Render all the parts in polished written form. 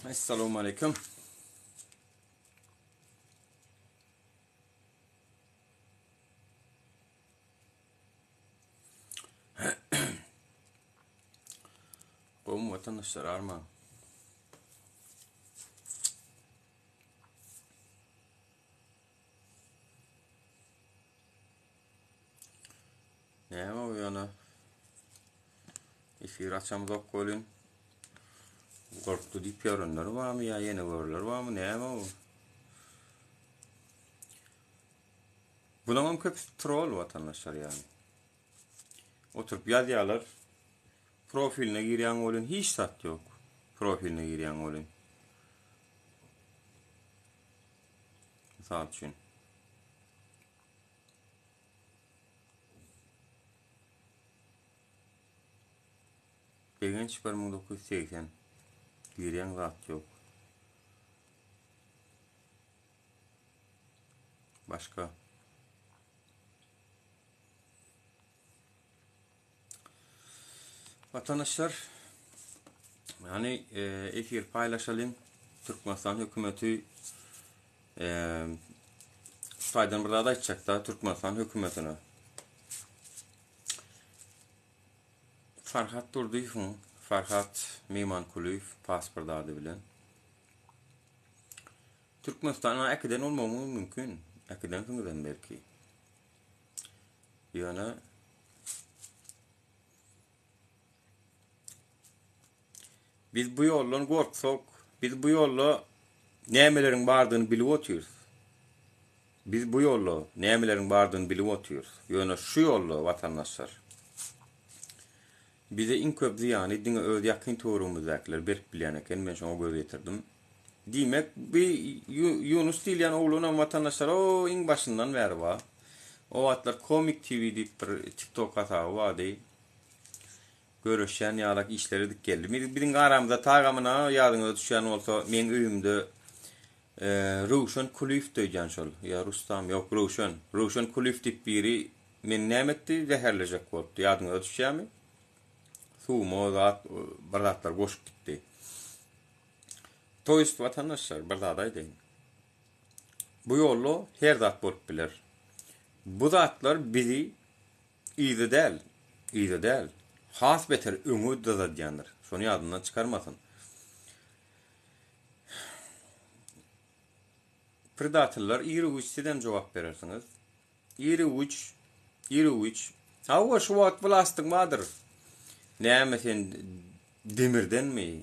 Essalamu aleýkum. Gowmy watandaşlar armaň. Näme o ýöne? Efir açamzok welin. Gorkdy diýip ýörenler barmy ýa ýene görler barmy? Näme o? Bularyň köpüsi troll watandaşlar ýaly. Oturyp ýazýarlar. Profiline girýän welin hiç zat ýok. Profiline girýän welin. Mysal üçin. Begenç 1980 girýän zat ýok. Başga. Watandaşlar, yani e, efir paýlaşalyň. Türkmenistan hökümeti e, şu taýdan bir zat aýtjak da Türkmenistan hökümetine. Farhat Durdyýewiň, Farhat Meýmankulyýew pasport ady bilen Türkmenistana äkiden bolmagyňyz mümkin. Äkidensiňizem belki. Ýöne biz bu ýoldan gorksak, biz bu ýolda nämeleriň bardygyny bilip otyrys. Biz bu ýolda nämeleriň bardygyny bilip otyrys. Ýöne şu ýolda watandaşlar bize iň köp zyýany diňe öz ýakyn töweregimizdäkiler berip bilýän eken, men şoňa göz ýetirdim. Diýmek, bi Ýunus diýilýän oglanam watandaşlar o iň başyndan bäri bar. O wagtlar Komik TV diýip bir TikTok hasaby bardy. Göreşýän ýalak işler edip geldi. Biziň aramyzda tagamyna ýadyňyza düşýän bolsa, meň öýümde Röwşen Kulyýew öýdýän şol. Ýa Rustam, ýok Röwşen. Röwşen Kulyýew diýip biri meni näme etdi? Zäherlejek bolupdy. Ýadyňyza düşýärmi? Suwuma zat bir zatlar goşup gitdi. To ýest watandaşlar bir zat aýdaýyn. Bu ýolda her zat bolup biler. Bu zatlar bizi yza däl, yza däl, has beter öňe dyzadýandyr. Şony ýadyndan çykarmasyn. Predatyllar ir-u-giç sizem jogap berersiňiz. Ir-u-giç, ir-u-giç. Hawa, şu wagt wlastyň bardyr. Näme sen demirdenmi?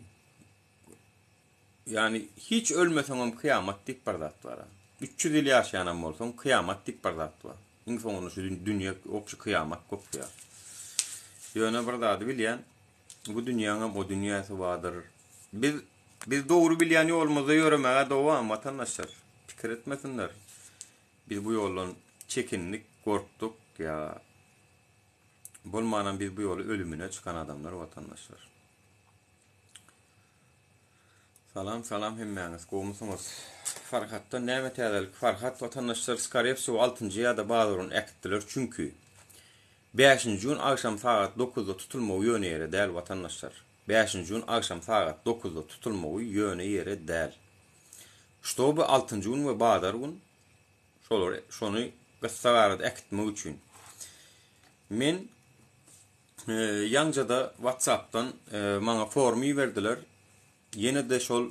Ýagny hiç ölmeseňem kyýamat diýip bir zat bar. 300 ýyl ýaşaýanam bolsaň kyýamat diýip bir zat bar. Iň soňunda şu dünýe obşi kyýamat gopýar. Ýöne bir zady bilýän, bu dünýäňem o dünýäsi bardyr. Biz biz dogry bilýän ýolumyzda ýöremäge dowam watandaşlar. Pikir etmesinler. Biz bu ýoldan çekindik, gorkduk ýa bolmanam biz bu ýoly ölümine çykan adamlar watandaşlar. Salam salam hemmäňiz gowmysyňyz. Farhatdan näme täzelik Farhat watandaşlar skarewsiwo altynjy ýa-da bazar gün äkitdiler çünki bäşinji gün agşam sagat dokuzda tutulmagy ýöne ýere däl watandaşlar bäşinji gün agşam sagat dokuzda tutulmagy ýöne ýere däl ştoby altynjy gün we bazar gün şolary şony gyssag arada äkitmek üçin men Ýaňjada WhatsAppdan maňa form iberdiler. Ýene-de şol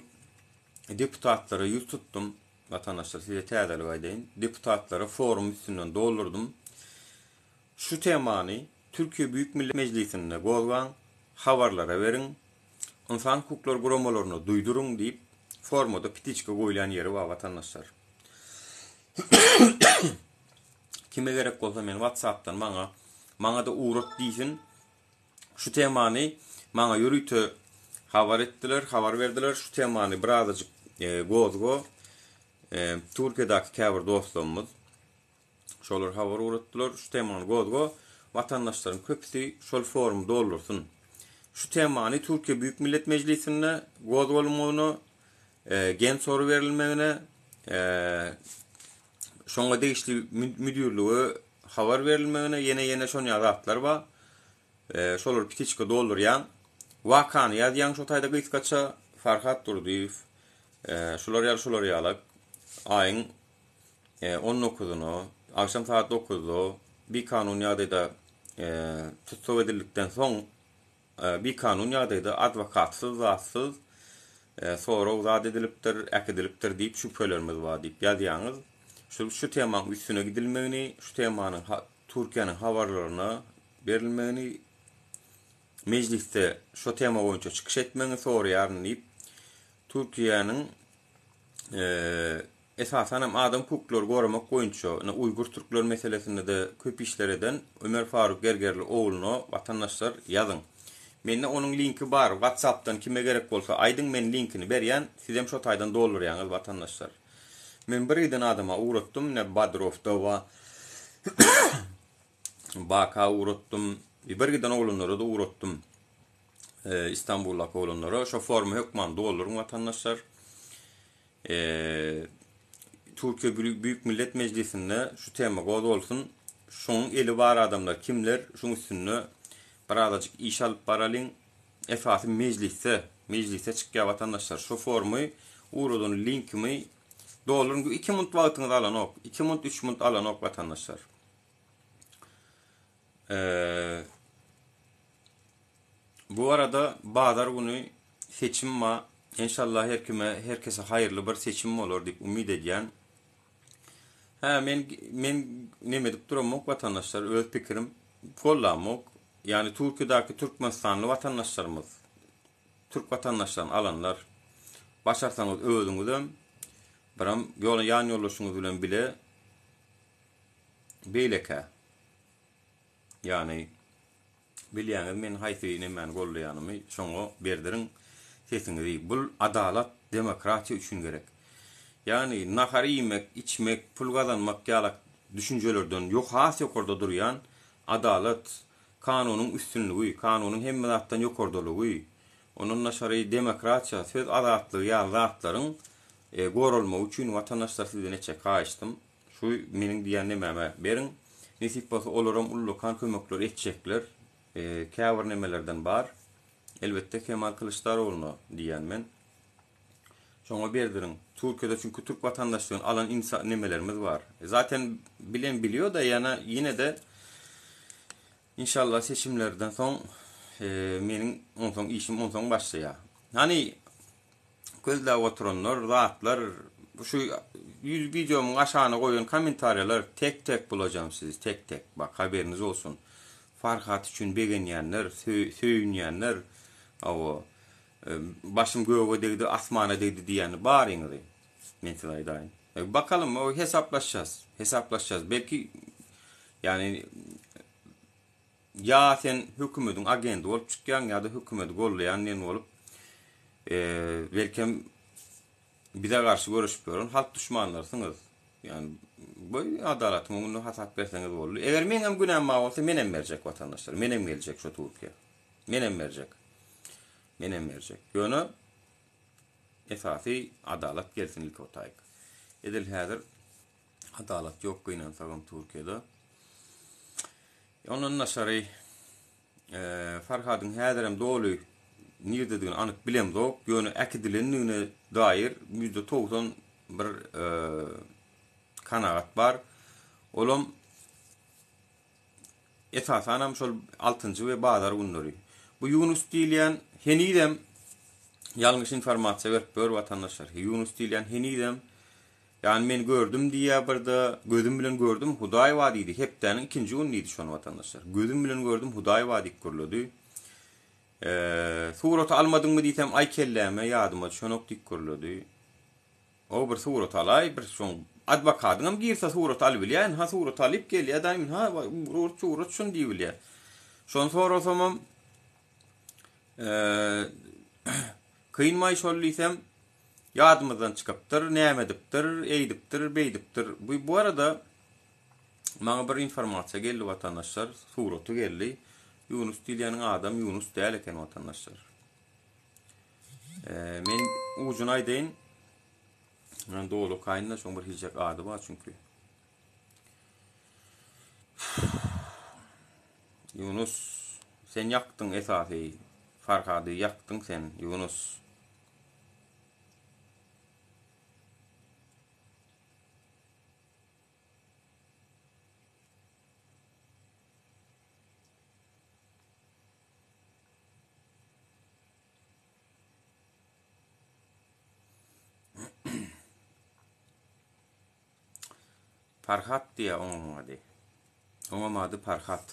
deputatlara ýüz tutdum. Watandaşlar size täzelik aýdaýyn. Deputatlara forum üstünden doldurdym. Şu temany Türkiýe Büyük Millet Mejlisinde gozgaň, habarlara beriň, ynsan hukuklary guramalaryna duýduryň diýip, formada ptiçka goýlan ýeri bar watandaşlar. Kime gerek bolsa men WhatsAppdan maňa maňada ugrat diýsin. Şu temany maňa ýörite habar etdiler, habar berdiler. Şu temany birazajyk e, gozga. E, Türkiýedäki käbir dostlarymyz şolar habar ugratdylar. Şu temany gozga. Watandaşlaryň köpüsi şol forumy doldursyn. Şu temany Türkiýe Büyük Millet Mejlisinde gozgalmagyna, e, gen soru berilmegine, e, Şoňa degişli müdirlige habar berilmegine ýene ýene şon ýaly zatlar bar. Şolary pitiçka doldurýaň. Wakany ýazýaň şo taýda gysgaça Farhat Durdyýew. Şular ýaly şular ýalak aýyň on dokuzyna agşam sagat dokuzda bikanun ýagdaýda tussag edildikden soň bikanun ýagdaýda adwokatsyz zatsyz sorag zat edilipdir, äkidilipdir diýip şübhelerimiz bar diýip ýazýaňyz. Şu şu temaň üstüne gidilmegini, şu temanyň Türkiýäniň habarlaryna berilmegini, mejlisde şu tema boýunça çykyş etmegiňi soraýaryn diýip Türkiýäniň Esasan hem adam hukuklary goramak boýunça, ine uýgur türkler meselesinde-de köp işler eden Ömer Faruk Gergerli ogluna watandaşlar ýazyň. Mende onuň linki bar, WhatsAppdan kime gerek bolsa aýdyň men linkini berýän, sizem şo taýdan doldurýaňyz watandaşlar. Men bir giden adama ugratdym, ine Badrowda bar, Baka ugratdym, bir giden oglanlara-da ugratdym. Istanbuldaky oglanlara şo formy hökman dolduryň watandaşlar. Türkiýe Büyük Millet Mejlisinde şu tema gozgalsyn. Şoň eli bar adamlar kimler şuň üstünde birazajyk iş alyp baralyň. Esasy mejlisde, mejlise çykýar watandaşlar. Şu formy ugradan linkimi dolduryň. 2 munt wagtyňyzy alanok. 2 munt, 3 munt alanok watandaşlar. Bu arada bazar güni seçim bar. Enşallah her kime, her kese haýyrly bir seçim bolar diýip umyt edýän. Hä, men men neme edip duramok watandaşlar, öz pikirim gollamok. Ýagny Türkiýedäki türkmenistanly watandaşlarymyz, türk watandaşlaryny alanlar, başarsaňyz özüňizem, biram ýan ýoldaşyňyz bilen bile beýlekä. Ýagny Bilýäňiz men haýsy nemäni goldaýanymy, şoňa berdiriň sesiňizi. Bul adalat, demokratiýa üçin gerek. Ýagny nahar iýmek, içmek, pul gazanmak ýalak düşünjelerden ýok has ýokarda durýan adalat, kanunyň üstünligi, kanunyň hemme zatdan ýokardalygy, ondan daşary demokratiýa, söz azatlygy ýaly zatlaryň goralmagy üçin watandaşlar sizden etjek haýyştym. Şu meniň diýýän nemäme beriň. Nesip bolsa olaram ullakan kömekler etjekler. Käbir nemelerden bar. Elbetde Kemal Kylyçdarogluna diýýän men. Şoňa berdiriň. Türkiýede çünki türk watandaşlygyny alan insa nemelerimiz bar. Zaten bilen biliyor da ýana ýene-de inşallah seçimlerden soň meniň onsoň işim onsoň başlaýar. Hany Gözläp oturanlar zatlar şu ýüz wideomyň aşagyna goýan kommentariýalar tek tek bulajam sizi tek tek bak haberiniz bolsun Farhat üçin begenýänler söýünýänler hawa başym göge degdi asmana degdi diýýänler baryňyzy men size aýdaýyn bakalym o hesaplaşýas hesaplaşýas belki ýani Ýa sen hökümediň agendi bolup çykýaň ýa-da hökümedi gollaýan diýen bolup, belkem bize garşy göreşip ýören halk duşmanlarysyňyz. Ýani bu adalatyň öňünde hasap berseňiz boldy. Eger meňem günäm bar bolsa menem berjek watandaşlar. Menem geljek şo Türkiýä. Menem berjek. Menem berjek. Ýöne esasy adalat gelsin ilki o taýyk. Edil häzir Adalat ýok gynansagam Türkiýede. Ondan daşary Farhadyň häzirem doly nirdedigini anyk bilemzok, ýöne äkidilendigine dair 90% bir kanagat bar. Olam esasanam şol altynjy we bazar günleri. Bu Ýunus diýilýän henizem ýalňyş informasiýa berip ýör watandaşlar. Ýunus diýilýän henizem Ýagny men gördüm diýýär birde, gözüm bilen gördüm, Hudaý bar diýdi, hepdäniň ikinji güni diýdi şony watandaşlar. Gözüm bilen gördüm, Hudaý bar diýip gürledi. Suraty almadyňmy diýsem, aý kelläme ýadyma düşenok diýip gürledi. O bir surat alaý, bir şoň adwokadyňam girse surat alybilýär, ynha surat alyp gelýär daýym, ynha urat surat şuny diýibilýär. Şony sorasamam, kynmaý şol diýsem, Ýadymyzdan çykypdyr, näme edipdir, eýdipdir, beýdipdir. Bu bu arada maňa bir informasiýa geldi watandaşlar, suraty geldi. Ýunus diýilýäniň adam Ýunus däl eken watandaşlar. Ee, men ujuny aýdaýyn. Men doly okaýyn-da, şoň bir hiljek ady bar çünki. Ýunus, sen ýakdyň esasy Farhady ýakdyň sen, Ýunus. Farhat diýýär oňam ady. Oňam ady Farhat.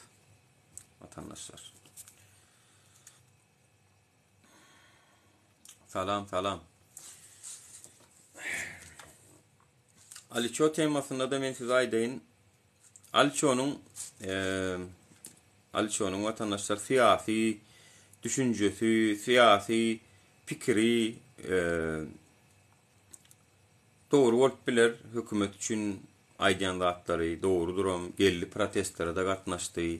Watandaşlar. Salam, salam. Aliço temasynda da men size aýdaýyn. Aliçonyň Aliçonyň watandaşlar syýasy düşünjesi, syýasy pikiri dogry bolup biler, hökümet üçin aýdýan zatlary dogrudyram, geldi protestlere-de gatnaşdy.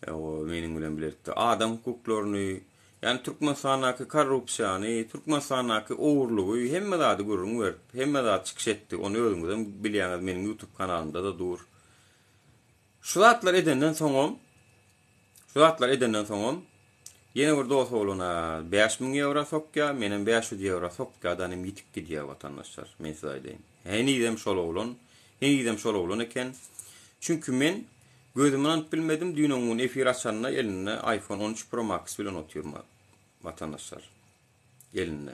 O meniň bilen bilelikde adam hukuklaryny, ýagny Türkmenistandaky korrupsiýany, Türkmenistandaky ogurlygy hemme zady gürrüň berip, hemme zat çykyş etdi. Ony özüňizem bilýäňiz, meniň YouTube kanalymda-da dur. Şu zatlary edenden soňam, şu zatlary edenden soňam ýene bir dos oglana 5000 ýewro sokýar, menem 500 ýewro sokýar-da, inem ýitip gidýär watandaşlar, men size aýdaýyn. Henizem şol oglan, henizem şol oglan eken. Çünki men Gözüm ynanyp bilmedim düýn oň gün efir açanda elinde iPhone 13 Pro Max bilen otyr watandaşlar. Elinde.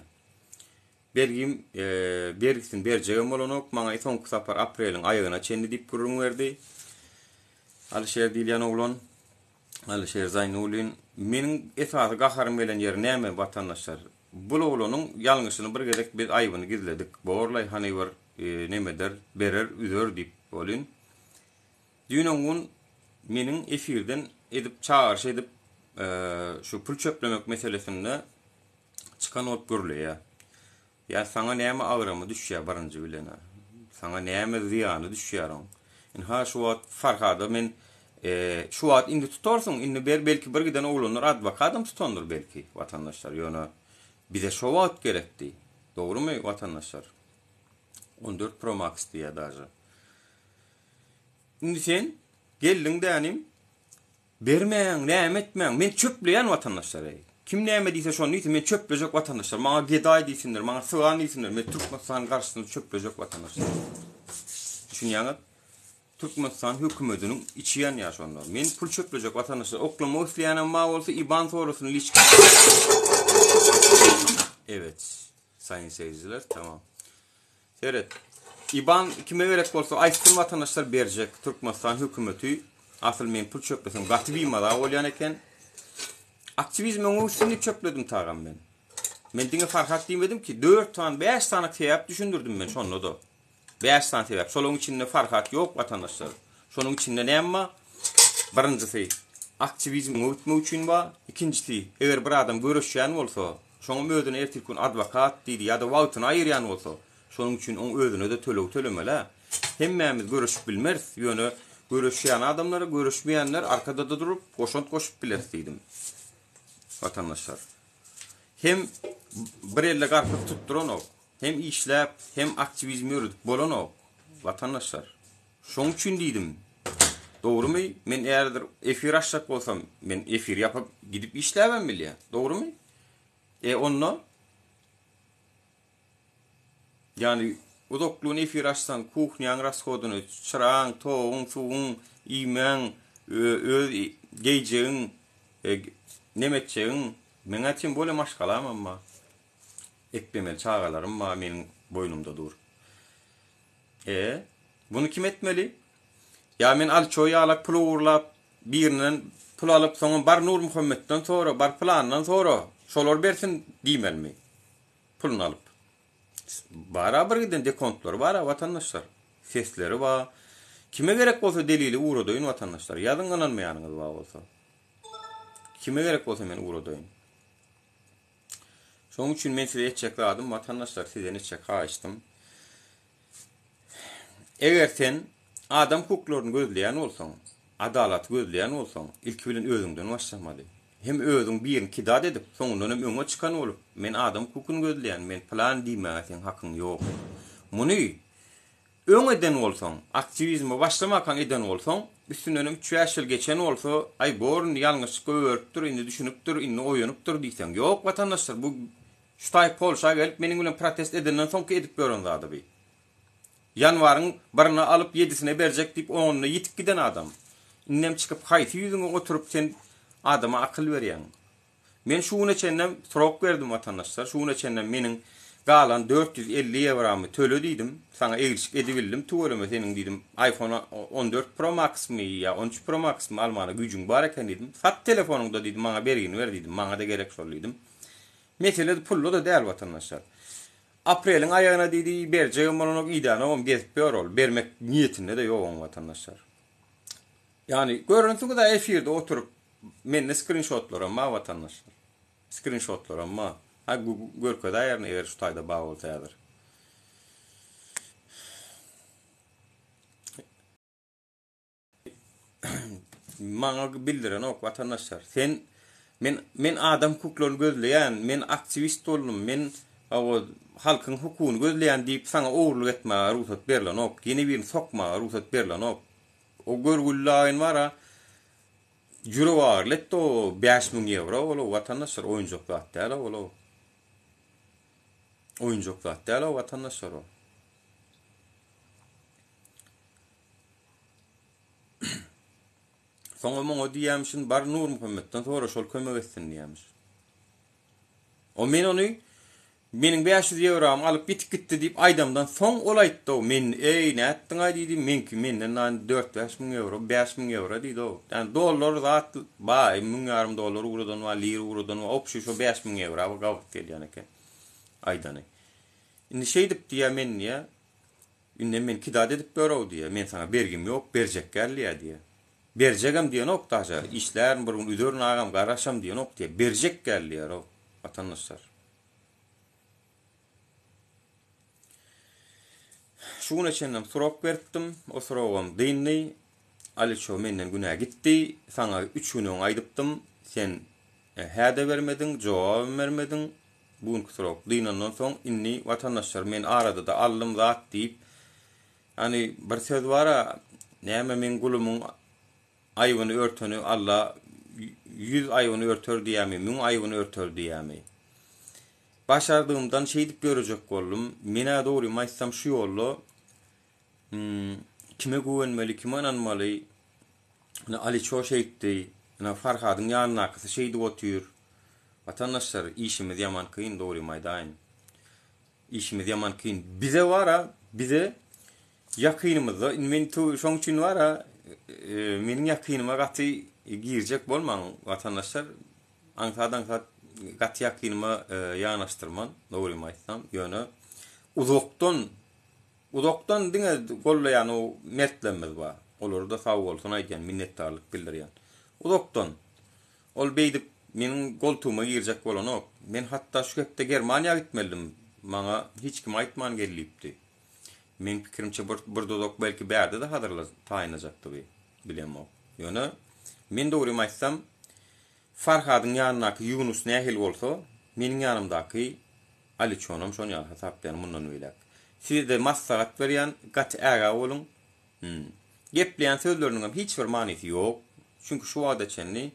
Bergim bergisini berjegem bolanok maňa soňky sapar apreliň aýagyna çenli diýip gürrüň berdi. Alyşer diýilýän oglan. Alyşer Zaýnulin. Meniň esasy gaharym gelen ýeri näme watandaşlar? Bul oglanyň ýalňyşyny bir gezek biz aýbyny gizledik. Borlaý hany bir nemeder berer üzer diýip bolyn. Düýn-öňňun meniň efirden edip çagyryş edip şu pul çöplemek meselesinde çykan bolup gürleýär. Ýa saňa näme agramy düşýär birinji bilen-ä? Saňa näme zyýany düşýär oň? Ynha şu wagt Farhada men şu wagt indi tutarsyň, indi ber belki bir giden oglanlar adwokadam tutandyr belki watandaşlar ýöne bize şo wagt gerekdi. Dogrymy watandaşlar? 14 Pro Max diýýär daže. Indi sen geldiň dänim, bermäň, näme etmäň, men çöpleýän watandaşlar eý. Kim näme diýse şony diýsin, men çöplejek watandaşlar. Maňa gedaý diýsinler, maňa sygan diýsinler, men Türkmenistanyň garşysynda çöplejek watandaşlar. Düşünýäňiz? Türkmenistan hökümetiniň içi ýanýar şonda. Men pul çöplejek watandaşlar. Oklamak isleýänem bar bolsa IBAN sorasyn liçka. Evet, sayın seyirciler, tamam. Seret. Iban kime gerek bolsa aýtsyn watandaşlar berjek Türkmenistan hökümeti asyl men pul çöplesem gaty bimaza bolýan eken. Aktiwizm öňe gitsin diýip çöpledim tagam men. Men diňe Farhat diýmedim ki 4 sany 5 sany sebäp düşündirdim men şonda-da. 5 sany sebäp. Şolaryň içinde Farhat ýok watandaşlar. Şonuň içinde näme bar? Birinjisi aktiwizm öňe gitmek üçin bar. Ikinjisi eger bir adam göreşýän bolsa Şoňam özüne ertirki gün adwokat diýdi ýa-da wagtyny aýyrýan bolsa, şonuň üçin oň özüne-de töleg tölemeli-ä. Hemmämiz göreşip bilmeris, ýöne göreşýän adamlara göreşmeýänler arkada-da durup, goşant goşup bileris diýdim. Watandaşlar. Hem bir elde garpyz tutduranok, hem işläp, hem aktiwizm ýöredip bolanok, watandaşlar. Şoň üçin diýdim. Dogrumy? Men häzir efir açjak bolsam, men efir ýapyp gidip işläbem bilýän. Dogrumy? E onda? Ýagny uzaklygyny efir açsaň, kuhnýaň rashodyny, çyraň, toguň, suwuň, iýmäň, öz geýjegiň, e, neme etjegiň, meň-ä tim bolýa maşgalamam bar. Eklemeli çagalarym bar meniň boýnumda dur. E, buny kim etmeli? Ýa men Alço ýalak pul ogurlap, birinden pul alyp, soňam bar Nurmuhammetden sora, bar pylandan sora, şolar bersin diýmelimi? Puluny alyp. Bar-a bir giden dekontlary bar-a watandaşlar. Sesleri bar. Kime gerek bolsa delili ugradaýyn watandaşlar. Ýazyň ynanmaýanyňyz bar bolsa. Kime gerek bolsa men ugradaýyn. Şonuň üçin men size etjek zadym, watandaşlar, sizden etjek haýyştym. Eger sen adam hukuklaryny gözleýän bolsaň, adalaty gözleýän bolsaň, ilki bilen özüňden başlamaly. Hem özüň birini kidat edip, soňundan hem öňe çykan bolup, men adam hukukyny gözleýän, men pylan diýmäge seň hakyň ýok. Muny Öň eden bolsaň, aktiwizme başlamakaň eden bolsaň, üstündenem üç-bäş ýyl geçen bolsa, aý bor indi ýalňyş goýberipdir, indi düşünipdir, indi oýanypdyr diýseň. Ýok watandaşlar bu şu taý Polşa gelip meniň bilen protest edenden soňky edip ýören zady bi. Ýanwaryň birine alyp ýedisine berjek diýip onuna ýitip giden adam. Indem çykyp haýsy ýüzüňe oturyp sen adama akyl berýäň. Men şu güne çenlem srok berdim watandaşlar, şu güne çenlem meniň Galan 450 ýewramy töle diýdim. Saňa eglişik edibildim tüweleme seniň diýdim. iPhone 14 Pro Max-my ýa 13 Pro Max-my almana güýjüň bar eken diýdim. Sat telefonyňda diýdim, maňa bergini ber diýdim. Maňa-da gerek şol diýdim. Mesele pulda-da däl watandaşlar. Apreliň aýagyna diýdi, berjegem bolanok, idänogam gezip ýör ol. Bermek niýetinde-de ýok oň watandaşlar. Ýagny görünsiňiz-ä efirde oturyp mende skrinşotlaram bar watandaşlar. Skrinşotlaram bar. Ha görkezäýerin eger şu taýda bar bolsa häzir. Maňa bildirenok watandaşlar. Sen men men adam hukuklaryny gözleýän, men aktiwist boldum, men hawa halkyň hukugyny gözleýän diýip saňa ogurlyk etmäge rugsat berlenok. Ýene birini sokmaga rugsat berlenok. O görgüli agyn bara ýürek agyryly etdi o 5000 ýewro ol watandaşlar oýunjak zat däl ol. Oýunjak zat däl o watandaşlar o. Soňam oňa diýýämişin, bar Nurmuhammetden sora, şol kömek etsin diýýämiş. O men ony meniň 500 ýewromy alyp ýitip gitdi diýip aýdamdan soň ol aýtdy-ow, men eý nätdiň-aý diýdi, meňki menden nany dört-bäş müň ýewro, 5000 ýewro diýdi-ow. Ýani dollar zat baý, müň ýarym dollar ugradan bar, lira ugradan bar, opşy şo 5000 ýewro gabat gelýän eken aýdany. Indi şeýdip diýýär men diýýär, Indem men kidat edip ber-ow diýýär. Men saňa bergim ýok, berjek gel diýýär diýýär. Berjegem diýenok daşa, işlärin bir gün üzerin agam garaşam diýenok diýýär. Berjek gel diýýär-ow, watandaşlar. Şu güne çenlem srok beripdim, o srogam dyndy. Aliço menden günä gitdi. Saňa üç gün öň aýdypdym, sen hä-de bermediň, jogabam bermediň. Bu günki srok dynandan soň indi watandaşlar men aradada aldym zat diýip ýani bir söz bara näme meň gulumyň aýbyny örteni Alla ýüz aýbyny örter diýämi müň aýbyny örter diýämi başardygymdan şeýdip ýörejek boldum menä dogrymy aýtsam şu ýolda kime güwenmeli kime ynanmaly ine Aliço şeýtdi ine Farhadyň ýanyndakysy şeýdip otyr Watandaşlar işimiz ýaman kyn dogrymy aýdaýyn. Işimiz ýaman kyn. Bize bara bize ýakynymyzda indi men şoň üçin bara e, meniň ýakynyma gaty girjek bolmaň watandaşlar. Aňsat aňsat gaty ýakynyma e, ýanaşdyrman dogrymy aýtsam ýöne uzakdan uzakdan diňe gollaýan o mertlerimiz bar. Olara-da sag bolsun aýdýan, minnetdarlyk bildirýän. Uzakdan Ol beýdip meniň goltugyma girjek bolanok. Men hatda şu hepde Germaniýa gitmelidim. Maňa hiç kim aýtman gel diýipdi. Meň pikirimçe bir bir duzak belki bärde-de hazyrla taýynlajakdy bi. Bilemok. Ýöne men dogrymy aýtsam Farhadyň ýanyndaky Ýunus nähili bolsa, meniň ýanymdaky Aliçonam şon ýaly hasaplaýan mundan beýläk. Size-de maslahat berýän, gaty ägä boluň. Hum. Gepleýän sözleriniňem hiç bir manysy ýok. Çünki şu wagta çenli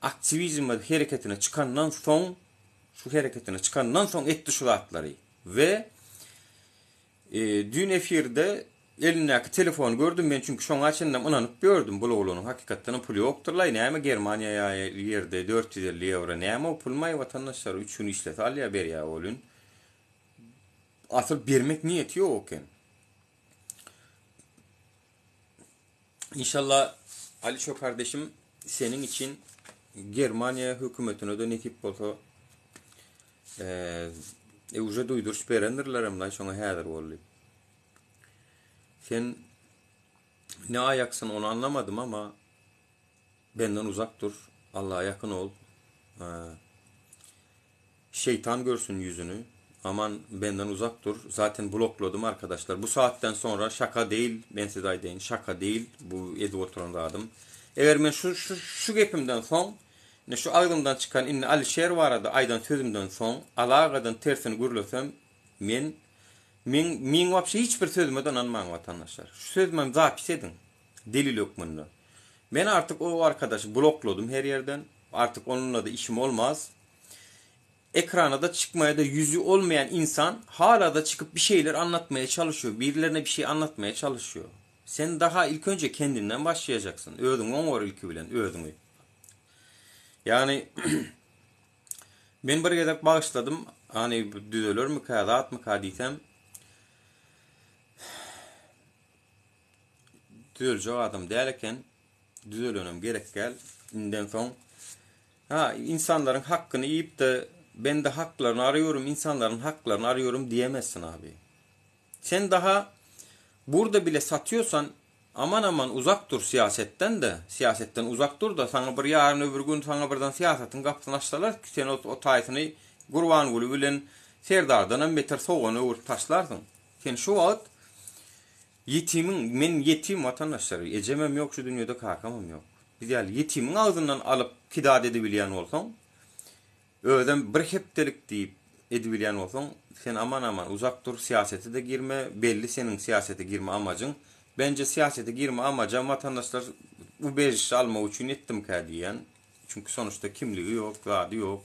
aktiwizm hereketine çykandan soň, şu hereketine çykandan soň etdi şu zatlary. We e, düýn efirde elindäki telefony gördüm men çünki şoňa çenlem ynanyp ýördüm bul oglanyň hakykatdanam puly ýokdurlaý näme Germaniýa ýa ýerde 450 ýewro näme o pulmaý watandaşlar 3 gün işlese alýa berýä olun asyl bermek niýeti ýok eken. İnşallah Alişo kardeşim seniň için Germaniýa hökümetine-de nesip bolsa e, e uje duýduryş berendirler hem laý şoňa häzir boldy. Sen ne aýaksyn ony anlamadym ama benden uzak dur. Allaha ýakyn ol. Şeýtan görsün ýüzüni. Aman benden uzak dur. Zaten blokladym arkadaşlar. Bu saatden sonra şaka değil men size aýdaýyn şaka değil bu edip oturan zadym. Eger men şu şu şu gepimden soň indi şu agzymdan çykan indi Alişer barada aýdan sözümden soň alagadan tersini gürlesem men men meň wapşe hiç bir sözüme-de ynanmaň watandaşlar. Şu sözümem zapis ediň delil hökmünde. Men artyk o arkadaşy blokladym her ýerden. Artyk onunla-da işim olmaz. Ekrana-da çykmaýa-da ýüzi olmaýan insan hala-da çykyp bir şeyler anlatmaya çalışýar, birilerine bir şey anlatmaya çalışýar. Sen daha ilk önce kendinden başlaýajaksyn. Özüňi oňar ilki bilen, özüňi. Ýagny men bir gezek bagyşladym. Hany bu düzelermikä, zatmyka diýsem, düzeljek adam däl eken. Düzelenem gerek däl. Inden soň ha insanlaryň hakkyny iýip-de bende haklaryny arıyorum, insanlaryň haklaryny arıyorum diýemezsin abi. Sen daha burada bile satıyorsan aman aman uzak dur siýasetden-de, siýasetden uzak dur-da saňa bir ýaryn öbür gün saňa birden siýasatyň gapysyny açsalar sen o o taýsyny Gurbanguly bilen Serdardanam beter sogana öwürip taşlarsyň. Sen şu wagt Ýetimiň, men ýetim watandaşlar, ejemem ýok şu dünýede kakamam ýok. Biz ýaly ýetimiň agzyndan alyp kidat edibilýän bolsaň, özem bir hepdelik diýip edibilýän bolsaň, sen aman aman uzak dur syýasete-de girme, belli seniň syýasete girme amajyň. Bence syýasete girme amajam watandaşlar ubežişe almak üçin etdimkä diýýän. Çünki sonuçta kimligi ýok, zady ýok.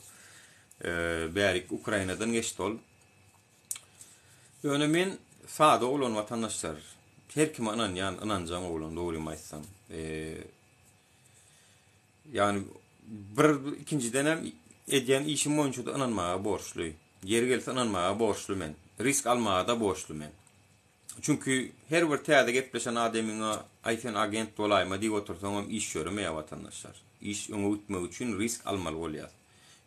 Bärik Ukrainadan geçdi ol. Ýöne men sada oglan watandaşlar. Her kime ynanýan, ynanjaň oglan dogrymy aýtsam. Ýagny bir ikinjidenem edýän işim boýunça-da ynanmaga borçly. Ýeri gelse ynanmaga borçly men. Risk almaga-da borçly men. Çünki her bir täze gepleşen adamyňa aý sen agent bolaýma diýip otursaňam iş ýöremeýär watandaşlar. Iş öňe gitmegi üçin risk almaly bolýar.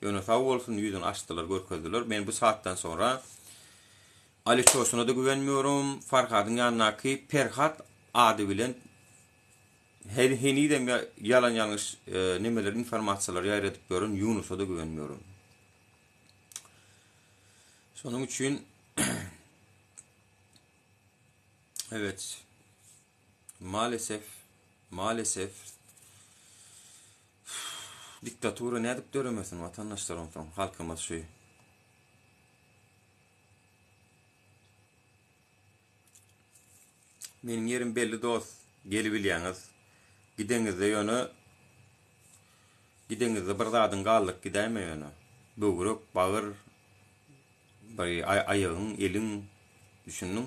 Ýöne sag bolsun ýüzüni açdylar görkezdiler. Men bu saatdan sonra Aliçosyna-da güwenmiyorum. Farhadyň ýanyndaky Perhat ady bilen henizem ýalan ýalňyş nemeler informasiýalar ýaýradyp ýören Ýunusa-da güwenmiyorum. Şonuň üçin Evet. Maalesef, maalesef diktatura nädip döremesin watandaşlar onsoň halkymyz şu. Meniň ýerim belli dost, gelibilýäňiz. Gideňizde ýöne gideňizde bir zadyň galdyryp gidäýme ýöne. Böwrek, bagyr, bir aýagyň, eliň, düşündiň?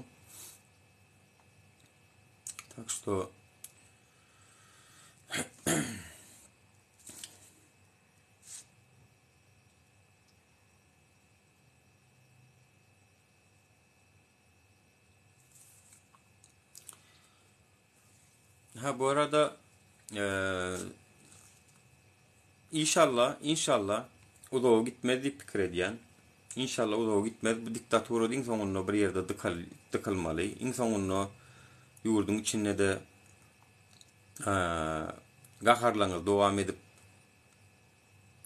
Tak что Ha bu arada eee inşallah inşallah uzaga gitmez diýip pikir edýän. Inşallah uzaga gitmez. Bu diktatura iň soňunda bir ýerde dykal dykylmaly. Iň soňunda ýurduň içinde-de eee gaharlaryňyz dowam edip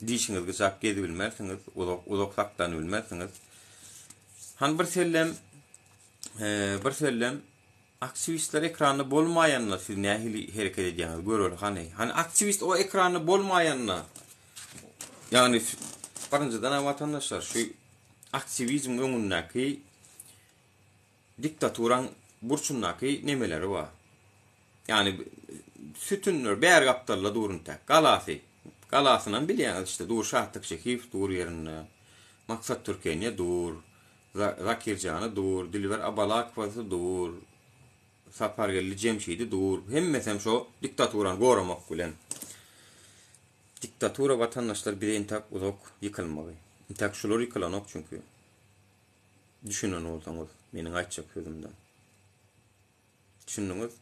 Dişiňizi gyjap gezibilmersiňiz, uzak uzak saklanybilmersiňiz. Hany bir sellem bir sellem aktiwistler ekranda bolmaýanda siz nähili hereket edýäňiz göreli hany. Hany aktiwist o ekranda bolmaýanda ýagny birinjiden watandaşlar şu aktiwizmiň öňündäki diktaturaň burçundaky nemeleri bar. Ýagny sütünler bäri gapdalda dur intäk. Galasy. Galasynam bilýäňiz işte dur Şatlyk Şehiýew dur ýerinde. Maksat Türkeniýe dur. Zakirjany dur. Dilber Abalakowasy dur. Sapargeldi Jemşidi dur. Hemmesem şo diktaturany goramak bilen. Diktatura watandaşlar bize intäk uzak ýykylmagy. Intäk şular ýykylanok çünki. Düşünen bolsaňyz meniň aýtjak sözümden. Düşündiňiz?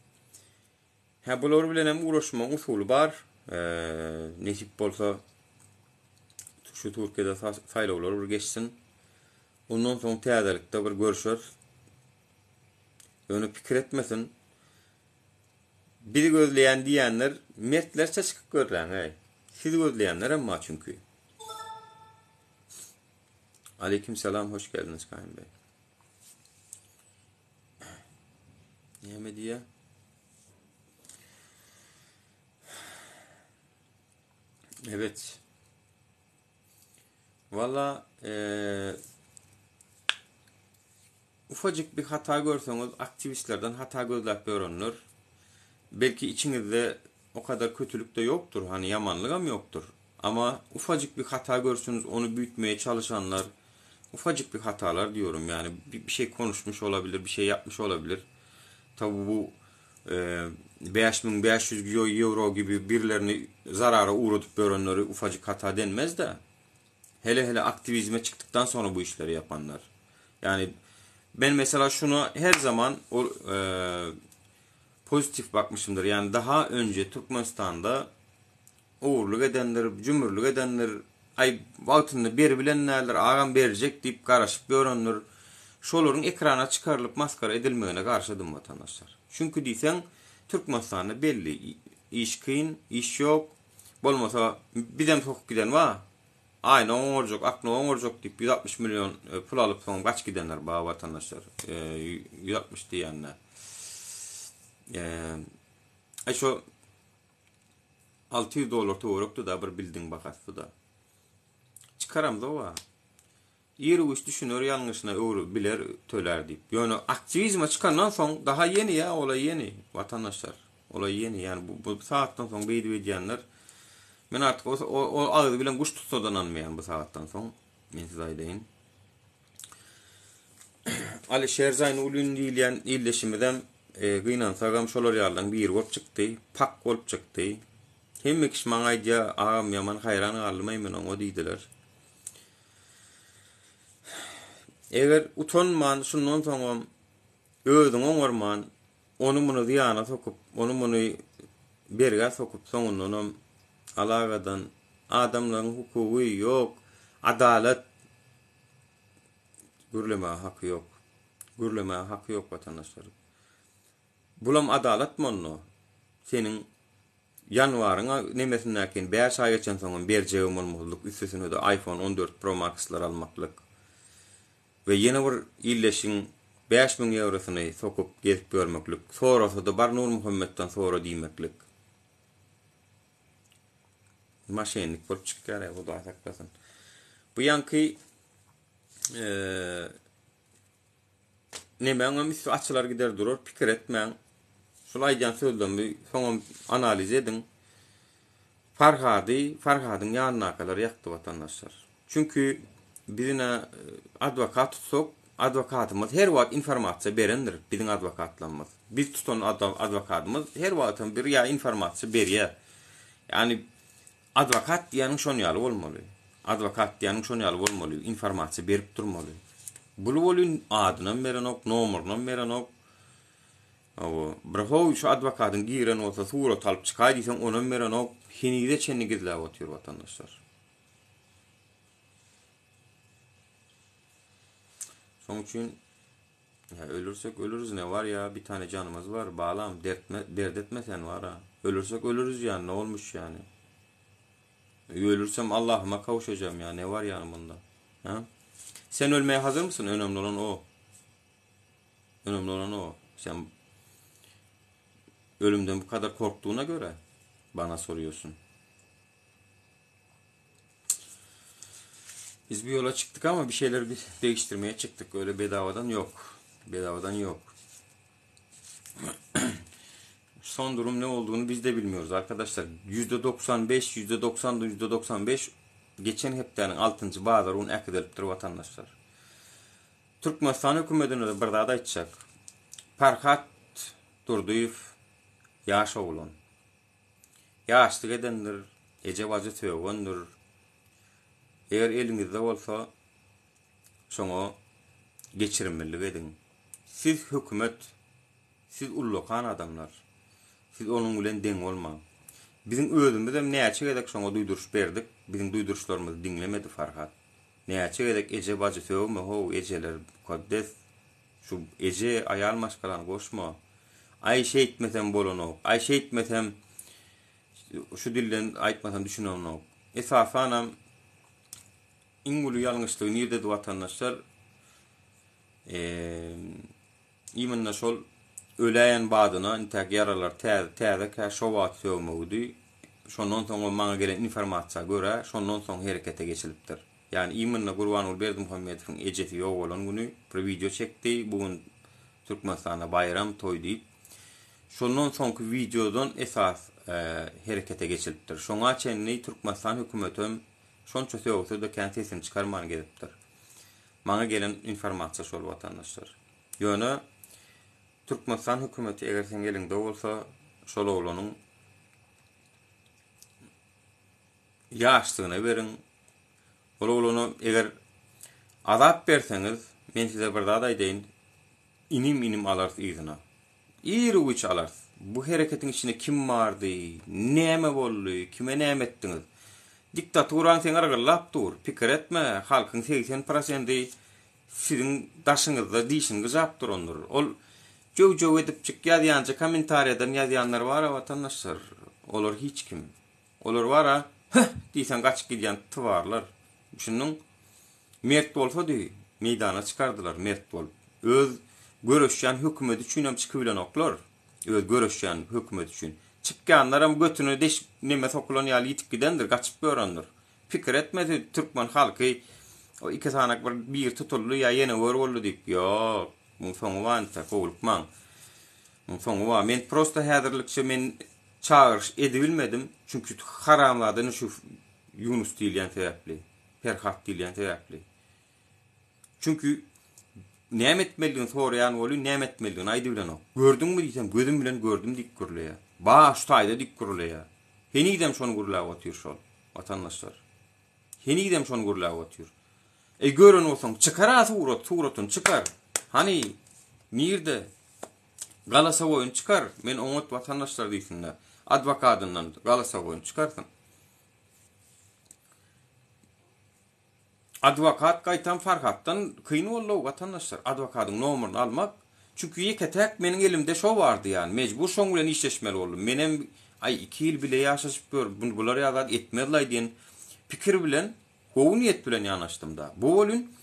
Hä bular bilen hem uğraşmagyň usuly bar. Nesip bolsa şu Türkiýede saýlawlar bir geçsin. Ondan soň täzelikde bir görüşeris. Ýöne pikir etmesin. Bizi gözleýän diýenler mertlerçe çykyp gözläň, eý. Sizi gözleýänler hem bar çünki. Aleyküm selam, hoş geldiniz Kaim Bey. Näme diýýär? Evet. Valla ee, ufacık bir hata görseňiz aktiwistlerden hata gözläp ýörenler belki içiňizde o kadar kötülük de ýokdur, hani ýamanlygam ýokdur. Ama ufacık bir hata görseniz ony büyütmeye çalışanlar ufacık bir hatalar diyorum yani bir, bir şey konuşmuş olabilir, bir şey yapmış olabilir. Tabi bu e, 5500 euro gibi birilerini zarara uğratıp görenleri ufacık hata denmez de. Hele-hele aktiwizme çykdykdan soňra bu işleri ýapanlar. Ýani men mesela şuna her zaman ol e, pozitiw bakmyşymdyr. Ýani daha önce Türkmenistanda ogurlyk edendir, jümürlik edendir, aý wagtynda beribilen däldir, agam berjek diýip garaşyp ýörendir. Şolaryň ekrana çykarylyp maskara edilmegine garşydym watandaşlar. Çünki diýseň Türkmenistanda belli iş kyn, iş ýok. Bolmasa bizem sokup giden bar. Aýna oňarjak, akna oňarjak diýip 160 million e, pul alyp soň gaç gidenler bar watandaşlar. 160 e, diýende. E, ay şo 600 dollar töwerekdi da bir bildiň bahasy da. Çykaramzok-a. Ir-güýç düşüner ýalňyşyna öwrü biler tölär diýip. Ýöne aktiwizme çykandan soň daha ýeni ýa ola ýeni watandaşlar. Ola ýeni ýani bu, bu sagatdan soň beýdip edýänler men artyk o, o, o agzy bilen guş tutsa-da ynanmaýan bu sagatdan soň. Men size aýdaýyn. Alişer Zaýnulin diýilýän ildeşimizem e, gynansagam şolar ýalylaryň biri bolup çykdy. Pak bolup çykdy. Hemme kişi maňa aýdýar, agam ýaman haýran galdym-aý men oňa diýdiler. Eger utanman şundan soňam özüňi oňarman, ony-muny zyýana sokup, ony-muny bergä sokup soňundanam alagadan adamlaryň hukugy ýok, adalat gürlemäge haky ýok. Gürlemäge haky ýok watandaşlar. Bulam adalatmy onda? Seniň Ýanwaryň nemesindäkini bäş aý geçensoňam berjegem bolmazlyk, üstesine-de iPhone 14 Pro Max-lar almaklyk we ýene bir ildeşiň 5000 ýewrosyny sokup gezip ýörmeklik, sorasa-da bar Nurmuhammetden sora diýmeklik. Maşennik bolup çykýar-aý, Hudaý saklasyn. Bu ýaňky Nemäňem üsti açylar gider durar, pikir etmäň. Şul aýdýan sözlerimi soňam analiz ediň. Farhady, Farhadyň ýanyndakylar ýakdy watandaşlar. Çünki biz ine adwokat tutsak, adwokatymyz her wagt informasiýa berendir, biziň adwokatlarymyz. Biz tutan adwokatymyz her wagtam bir ýa informasiýa berýär. Ýagny Adwokat diýýäniň şon ýaly bolmaly. Adwokat diýýäniň şon ýaly bolmaly, informasiýa berip durmaly. Bul welin adynam berenok, nomerynam berenok. Hawa, bir how şu adwokatyň giren bolsa surat alyp çykaý diýseň onam berenok. Henize çenli gizläp otyr watandaşlar. Şoň üçin Ýa ölürsek ölüriz ne bar ýa bir tane janymyz bar balam dertme dert etme sen bara ölürsek ölüriz ýa ne olmuş ýany ölürsem Allahyma kavuşacağım ýa ne bar ýany bunda ha sen ölmeye hazır mısın önemli olan o önemli olan o sen ölümden bu kadar korktuğuna göre bana soruyorsun Biz bir yola çıktık ama bir şeyleri bir değiştirmeye çıktık. Öyle bedavadan yok. Bedavadan yok. Son durum ne olduğunu biz de bilmiyoruz arkadaşlar. %95, %90, %95 geçen hepdäniň 6. bazar gün äkidilipdir vatandaşlar. Türkmenistan hökümetine de bir zat aýtjak. Farhat Durdyýew ýaş oglan. Ýaşlyk edendir, eje-bajy sögendir. Eger eliňizde bolsa, şoňa geçirimlilik ediň. Siz hökümet, siz ullakan adamlar. Siz onuň bilen deň bolmaň. Biziň özümizem näçe gezek şoňa duýduryş berdik, biziň duýduryşlarymyzy diňlemedi Farhat. Näçe gezek eje-bajy sögme how, ejeler mukaddes. Şu eje aýal maşgalany goşma. Aý şeýtmesem bolanok. Aý şeýtmesem şu dilden aýtmasam düşünenok. Esasanam iň uly ýalňyşlygy nirdedi watandaşlar? Eee imенно şol öläýen badyna intäk ýaralar täze täzekä şo wagt sögmegidi. Şondan soň maňa gelen informasiýa görä şondan soň herekete geçilipdir. Ýagny imенно Gurbanguly Berdimuhamedowyň ejesi ýogalan güni bir wideo çekdi, bu gün Türkmenistanda baýram, toý diýip. Şondan soňky wideodan esas herekete geçilipdir. Şoňa çenli Türkmenistan hökümetem şonça sögse-de kän sesini çykarman gezipdir. Maňa gelen informasiýa şol watandaşlar. Ýöne Türkmenistan hökümeti eger seň eliňde bolsa şol oglanyň ýaşlygyna beriň. Ol oglana eger azap berseňiz, men size bir zat aýdaýyn, inim-inim alarys yzyna. Iru-giç alarys. Bu hereketiň içinde kim bardy, näme boldy, kime näme etdiňiz? Diktaturaň seň yrgyllap dur. Pikir etme, halkyň 80 prosendi siziň daşyňyzda dişini gyjap durandyr. Ol jöw-jöw edipjik ýazýanja kommentariýadan ýazýanlar bar-a watandaşlar, olar hiç kim. Olar bar-a, Höh! diýseň gaçyp gidýän tybarlar. Düşündiň? Mert bolsady, meýdana çykardylar mert bolup. Öz göreşýän hökümeti üçinem çykybilenoklar. Öz göreşýän hökümeti üçin. Çykýanlaram götüne deşik neme sokulan ýaly ýitip gidendir, gaçyp ýörendir. Pikir etmedi türkmen halky o iki sanak bir biri tutuldy ýa ýene gör boldy diýip. Ýok, muň soňy bar intäk, howlukmaň. Muň soňy bar. Men prosta häzirlikçe men çagyryş edibilmedim. Çünki haramzada şu Ýunus diýilýän sebäpli, Perhat diýilýän sebäpli. Çünki näme etmelidigini soraýan welin näme etmelidigini aýdybilenok. Gördüňmi diýsem, gözüm bilen gördüm diýip gürleýär. Ba, şu taýda diýip gürleýär. Henizem şony gürläp otyr şol, watandaşlar. Henizem şony gürläp otyr. Eý, gören bolsaň, çykar-a surat, suratyny çykar. Hany, nirde? Galasowoýyny çykar, men oňat watandaşlar diýsin-de. Adwokadyndan galasowoýyny çykarsyn. Adwokat gaýtam Farhatdan kyn boldy-ow watandaşlar, adwokadyň nomerini almak. Çünki ýeke-täk meniň elimde şo bardy ýany, mejbur şoň bilen işleşmeli boldum. Menem aý iki ýyl bile ýaşaşyp ýör, bular ýaly zat etmez-laý diýen pikir bilen, gowy niýet bilen ýanaşdym-da. Bu welin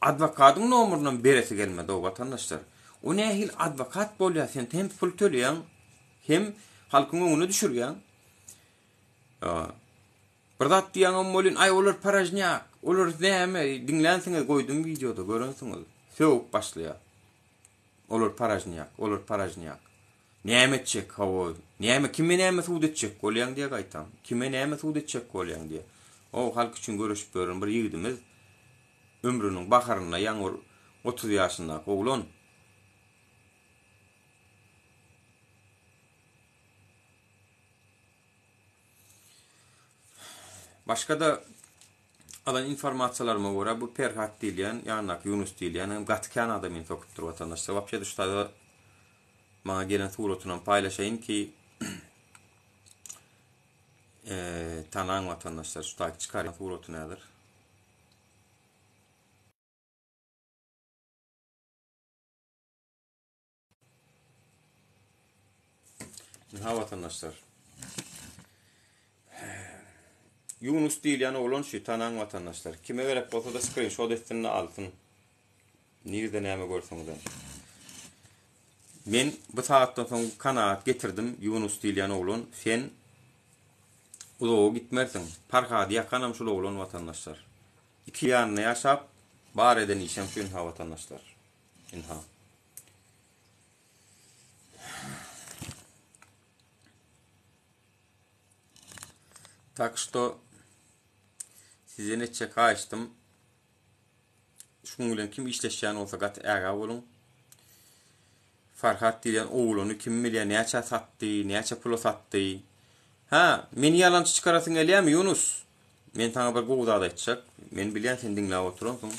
adwokadyň nomerinem beresi gelmedi-ow watandaşlar. O nähili adwokat bolýar, sen hem pul töleýäň, hem halkyň öňüne düşürýäň. Bir zat diýýäňem welin, aý olar paražnýak, olar näme, diňlänsiňiz goýdum wideoda görensiňiz. Sögüp başlaýar. Olar paražnýak, olar paražnýak. Näme etjek, hawa, näme, kime näme sud etjek bolýaň diýýär gaýtam. Kime näme sud etjek bolýaň diýýär. O halk üçin göreşip ýören bir ýigidimiz ömrüniň baharynda ýaňy bir 30 ýaşyndaky oglan. Başga-da alan informasiýalaryma görä bu Perhat diýilýän, ýanyndaky Ýunus diýilýän hem gaty kän adamyny sokupdyr watandaşlar. Wapşe şu taýda maňa gelen suratynam paýlaşaýyn ki tanaň watandaşlar şu taýda çykarýan suratyny häzir. Ynha watandaşlar. Ýunus diýilýän oglan şu tanaň watandaşlar. Kime gerek bolsa-da skrinşot etsin-de alsyn. Nirde näme görseňizem. Men bu sagatdan soň kanagat getirdim, Ýunus diýilýän oglan, sen uzaga gitmersiň. Parhady ýakanam şul oglan watandaşlar. Iki ýanynda ýaşap, bar eden işem şu ynha watandaşlar. Ynha. Tak şto sizden etjek haýyştym şuň bilen kim işleşýän bolsa gaty ägä boluň. Farhat diýlen oglany kim bilýär näçä satdy, näçe pula satdy. Ha, meni ýalançy çykarasyň gelýärmi Ýunus? Men saňa bir gowy zat aýtjak. Men bilýän sen diňläp oturansyň.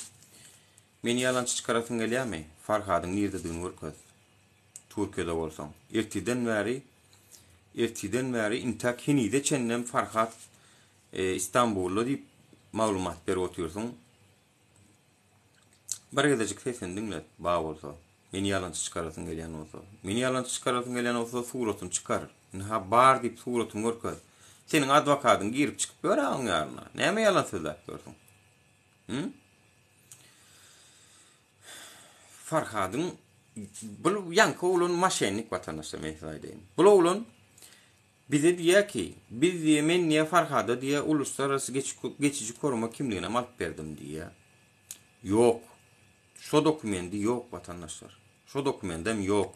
Meni ýalançy çykarasyň gelýärmi? Farhadyň nirdedigini görkez. Türkiýede bolsaň. Ertirden bäri ertirden bäri intäk henize çenlem Farhat Istanbulda diýip maglumat berip otyrsyň. Bir gezejik sesini diňlet, bar bolsa. Meni ýalançy çykarasyň gelýän bolsa. Meni ýalançy çykarasyň gelýän bolsa suratyny çykar. Ynha bar diýip suratyny görkez. Seniň adwokadyň girip çykyp ýör-ä oň ýanyna. Näme ýalan sözläp ýörsüň? Hü? Farhadyň bul ýaňky oglan maşennik watandaşlar men size aýdaýyn. Bul oglan bize diýýär ki, biz diýýär men diýýär Farhada diýýär uluslararasy geçiji koruma kimliginem alyp berdim diýýär. Ýok. Şo dokumendi ýok watandaşlar. Şo dokumendem ýok.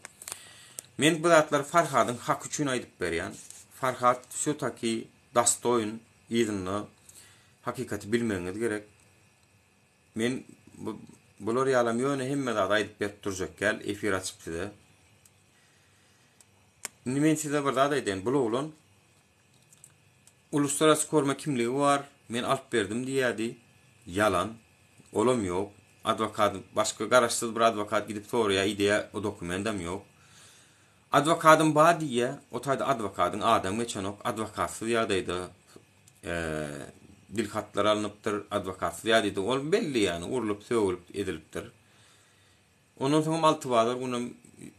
Men bu zatlary Farhadyň haky üçin aýdyp berýän. Farhat wsýo-taki dostoýn yzynda hakykaty bilmegiňiz gerek. Men bu bular ýalam ýöne hemme zady aýdyp berip durjak däl, efir açyp size. Indi men size bir zat aýdaýyn, bul oglan uluslararasy koruma kimligi bar, men alyp berdim diýýärdi. Ýalan. Olam ýok. Adwokat başga garaşsyz bir adwokat gidip soraýar, ideýär, o dokumentam ýok. Adwokadym bar diýýär, o taýda adwokadyň adam geçenok, adwokatsyz ýagdaýda dil hatlar alnypdyr, adwokatsyz ýagdaýda ol belli ýagny urlup, sögülip edilipdir. Ondan soňam Altybazar günem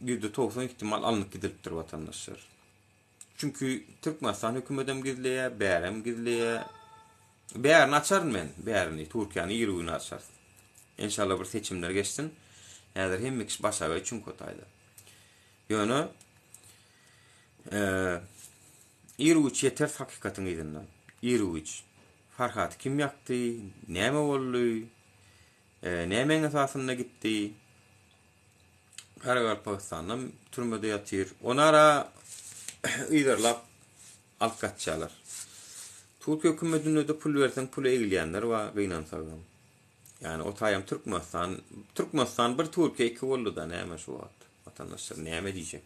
90% ihtimal alnyp gidilipdir watandaşlar. Çünki Türkmenistan hökümedem gizleýär, bärem gizleýär. Bärini açaryn men, bärini, Türkiýäni iri güni açarys. Enşalla bir seçimler geçsin. Häzir hemme kişi başagaý çünki o taýda. Ýöne ir-güýç ýeteris hakykatyň yzyndan. Ir-güýç. Farhaty kim ýakdy? Näme boldy? Nämäň esasynda gitdi? Garagalpagystandan türmede ýatyr. Ony ara yzarlap alyp gaçýarlar. Türkiýe hökümetinde-de pul berseň pula egilýänler bar gynansagam. Ýani o taýam Türkmenistan, Türkmenistan bir Türkiýe iki boldy-da näme şu wagt watandaşlar näme diýjek.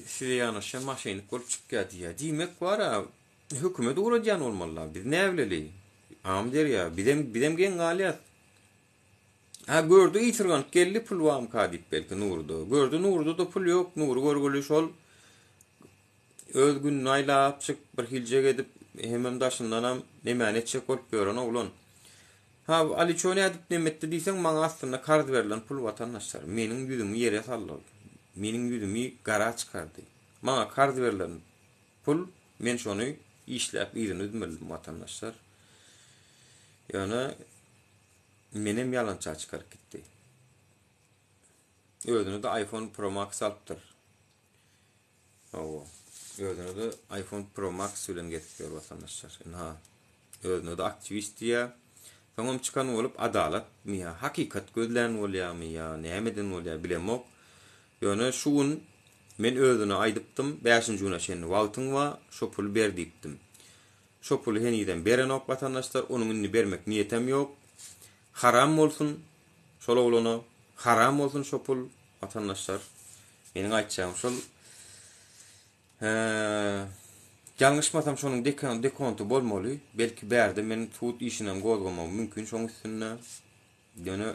Size ýanaşýan maşennik bolup çykýar diýýär. Diýmek bar-a, hökümet ugradýan bolmaly-da. Biz näbileli? Amyderýa, bizem, bizem geň galýas. Ha, gördi ysyrganyp geldi pul barmyka diýip belki Nuruda. Gördi Nuruda-da pul ýok. Nury görgüli şol öz gününi aýlapjyk bir hiljek edip hemem daşyndanam nemäni etjek bolup ýören oglan. Ha Aliço nädip neme etdi diýseň maňa aslynda karz berlen pul watandaşlar. Meniň ýüzümi ýere saldy ol. Meniň ýüzümi gara çykardy. Maňa karz berlen pul men şony işläp yzyny üzmelidim watandaşlar. Ýöne menem ýalança çykaryp gitdi. Özüne-de iPhone Pro Max alypdyr. Hawa. Özüne-de iPhone Pro Max bilen gezip ýör watandaşlar. Ynha. Özüne-de aktiwist diýýär. Soňam çykan bolup adalatmy ýa hakykat gözlän bolýarmy ýa nämeden bolýar bilemok. Ýöne şu gün men özüne aýdypdym, bäşinji güne çenli wagtyň bar, şo puly ber diýipdim. Şo puly henizem berenok watandaşlar, onuň indi bermek niýetem ýok. Haram bolsun şol oglana, haram bolsun şo pul watandaşlar. Meniň aýtjagym şol. Ýalňyşmasam şonuň dekonty bolmaly. Belki bärde men sud işinem gozgamagym mümkin şoň üstünde. Ýöne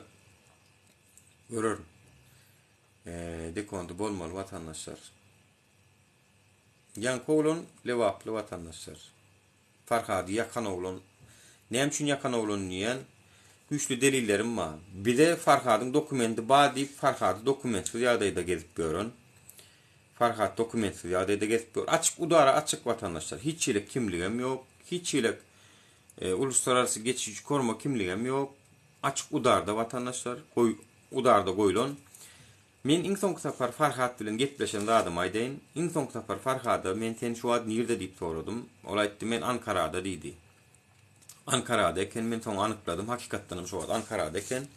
görerin. Dekonty bolmaly watandaşlar. Ýaňky oglan lebaply watandaşlar. Farhady ýakan oglan. Näme üçin ýakan oglan diýýän? Güýçli delillerim bar. Bize Farhadyň dokumenti bar diýip Farhady dokumentsiz ýagdaýda gezip ýören. Farhat dokumentsiz ýagdaýda gezip ýör. Açyk udara açyk watandaşlar. Hiç hili kimligem ýok. Hiç hili uluslararasy geçici koruma kimligem ýok. Açyk udarda watandaşlar. Goý udarda goýlan. Men iň soňky sapar Farhat bilen gepleşen zadymy aýdaýyn. Iň soňky sapar Farhada men sen şu wagt nirde diýip soradym. Ol aýtdy men Ankarada diýdi. Ankarada eken men soň anykladym hakykatdanam şu wagt Ankarada eken.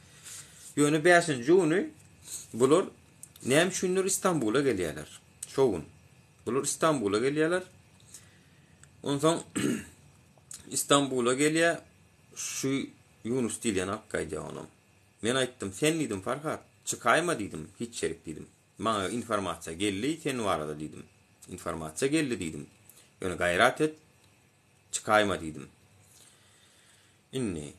Ýöne bäşinji güni bular näme üçindir Istanbula gelýärler. Şo gün. Bular Istanbula gelýärler. Onsoň Istanbula gelýär şu Ýunus diýilýän alyp gaýdýar onam. Men aýtdym, sen diýdim, Farhat, çykaýma diýdim, hiç ýerik diýdim. Maňa informasiýa geldi sen barada diýdim. Informasiýa geldi diýdim. Ýöne gaýrat et, çykaýma diýdim. Indi,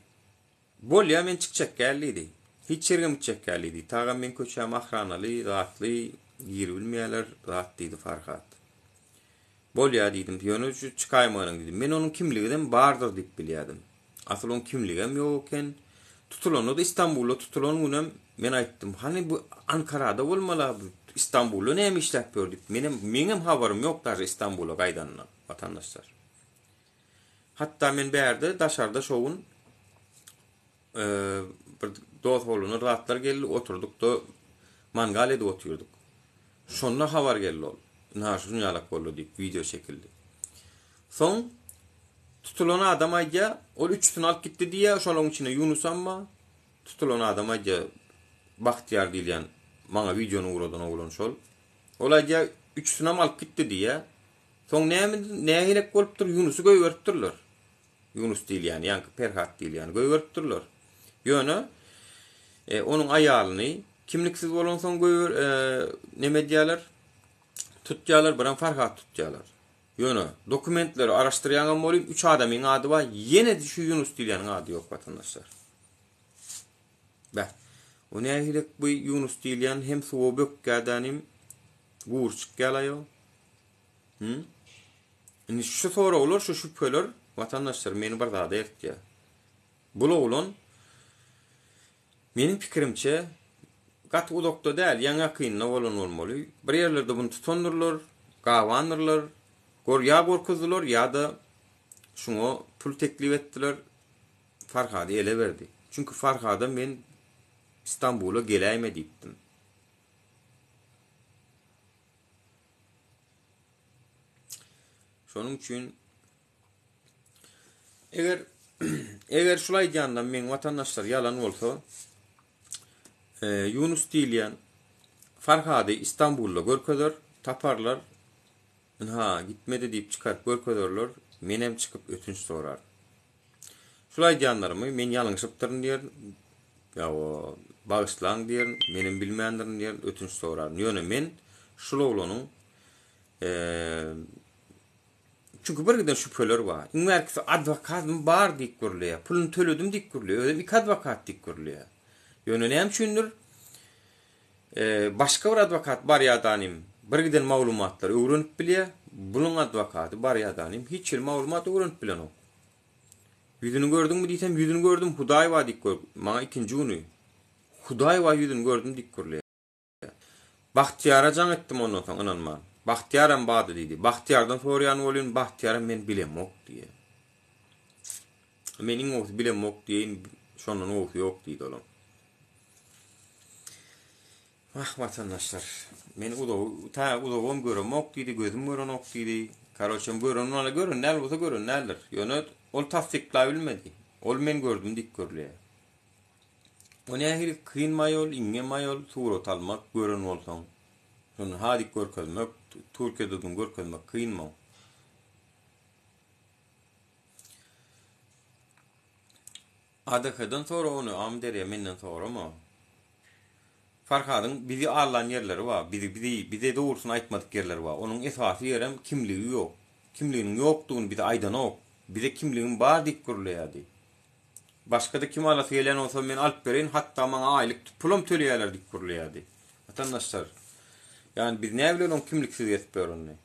bolýa men çykjak däl diýdi. Hiç ýerigem gitjek däl diýdi. Tagam meň köçäm ahranaly, zatly, giribilmeýärler, zat diýdi Farhat. Bolýa diýdim, ýöne şu çykaýmanyň diýdim. Men onuň kimligidem bardyr diýip bilýärdim. Asyl oň kimligem ýok eken. Tutulanda-da Istanbulda tutulan günem men aýtdym, hany bu Ankarada bolmaly-a bu Istanbulda näme işläp ýör diýip. Menem meňem habarym ýok daže Istanbula gaýdanyndan watandaşlar. Hatda men bärde daşarda şo gün bir dost oglanlar zatlar geldi oturdykda mangal edip otyrdyk. Şonda habar geldi ol. Ynha şuny ýalak boldy diýip wideo çekildi. Soň tutulan adam aýdýar, ol üçüsini alyp gitdi diýýär, şolaryň içinde Ýunusam bar. Tutulan adam aýdýar, Bagtyýar diýilýän maňa wideony ugradan oglan şol. Ol aýdýar, üçüsinem alyp gitdi diýýär. Soň näme nähilek bolupdyr, Ýunusy goýberipdirler. Ýunus diýilýäni, ýaňky Perhat diýilýäni goýberipdirler. Ýöne e, onuň aýalyny kimliksiz bolansoň goýber e, neme edýärler? Tutýarlar, biram Farhat tutýarlar. Ýöne dokumentleri araşdyrýaňam welin üç adamyň ady bar, ýene-de şu Ýunus diýilýäniň ady ýok watandaşlar. Beh. O nähilek bu Ýunus diýilýän hem suwa bökýädänim gury çykýalaý o. Hü? Indi şu soraglar, şu şübheler watandaşlar meni bir zada eltýär. Bul oglan meniň pikirimçe gaty uzakda däl, ýaňy-ýakynda bolan bolmaly. Bir ýerlerde buny tutandyrlar, gabandyrlar, gor ýa gorkuzdylar ýa-da şuňa pul teklip etdiler, Farhady ele berdi. Çünki Farhada men Istanbula geläýme diýipdim. Şonuň üçin eger eger şul aýdýanlam meň watandaşlar ýalan bolsa, e, Ýunus diýilýän Farhady Istanbulda görkezer, taparlar. Ynha, gitmedi diýip çykaryp görkezerler, menem çykyp ötünç soraryn. Şul aýdýanlarymy men ýalňyşypdyryn diýerin, ýa-o bagyşlaň diýerin, menem bilmändirin diýerin, ötünç soraryn. Ýöne men şul oglanyň çünki bir giden şübheler bar. Iň bärkisi adwokatym bar diýip gürleýär. Puluny töledim diýip gürleýär. Özem iki adwokat diýip gürleýär. Ýöne näme üçindir başga bir adwokat barýadanym bir giden maglumatlary öwrenip bilýär. Buluň adwokaty barýadanym hiç hili maglumat öwrenip bilenok. Ýüzüni gördüňmi diýsem, ýüzüni gördüm, Hudaý bar diýip gör. Maňa ikinji güni Hudaý bar ýüzüni gördüm diýip gürleýär. Bagtyýara jaň etdim ondan soň ynanman. Bagtyýaram bardy diýdi. Bagtyýardan soraýan bolýan, Bagtyýaram men bilemok diýýär. Men iň gowusy bilemok diýeýin, şondan gowusy ýok diýdi olam. Wah watandaşlar, men uzagy, ta uzagam göremok diýdi, gözüm görenok diýdi. Karoçem gören bolsa gören däl bolsa gören däldir. Ýöne ol tassyklabilmedi. Ol men gördüm diýip gürleýär. O nähili kyn maýol, iňňe maýol surat almak gören bolsaň. Şony hadik görkezmek, Türkiýede görkezmek kynmy? ADH-dan sora ony Amyderýa menden sorama. Farhadyň bizi aldan ýerleri bar, bizi bizi bize dogrusyny aýtmadyk ýerleri bar. Onuň esasy ýerem kimligi ýok. Kimliginiň ýokdugyny bize aýdanok. Bize kimligim bar diýip gürleýärdi. Başgada kim alasy gelýän bolsa men alyp bereýin hatda maňa aýlyk pulam töleýärler diýip gürleýärdi. Watandaşlar ýani biz näbilen oň kimliksiz gezip ýörenini.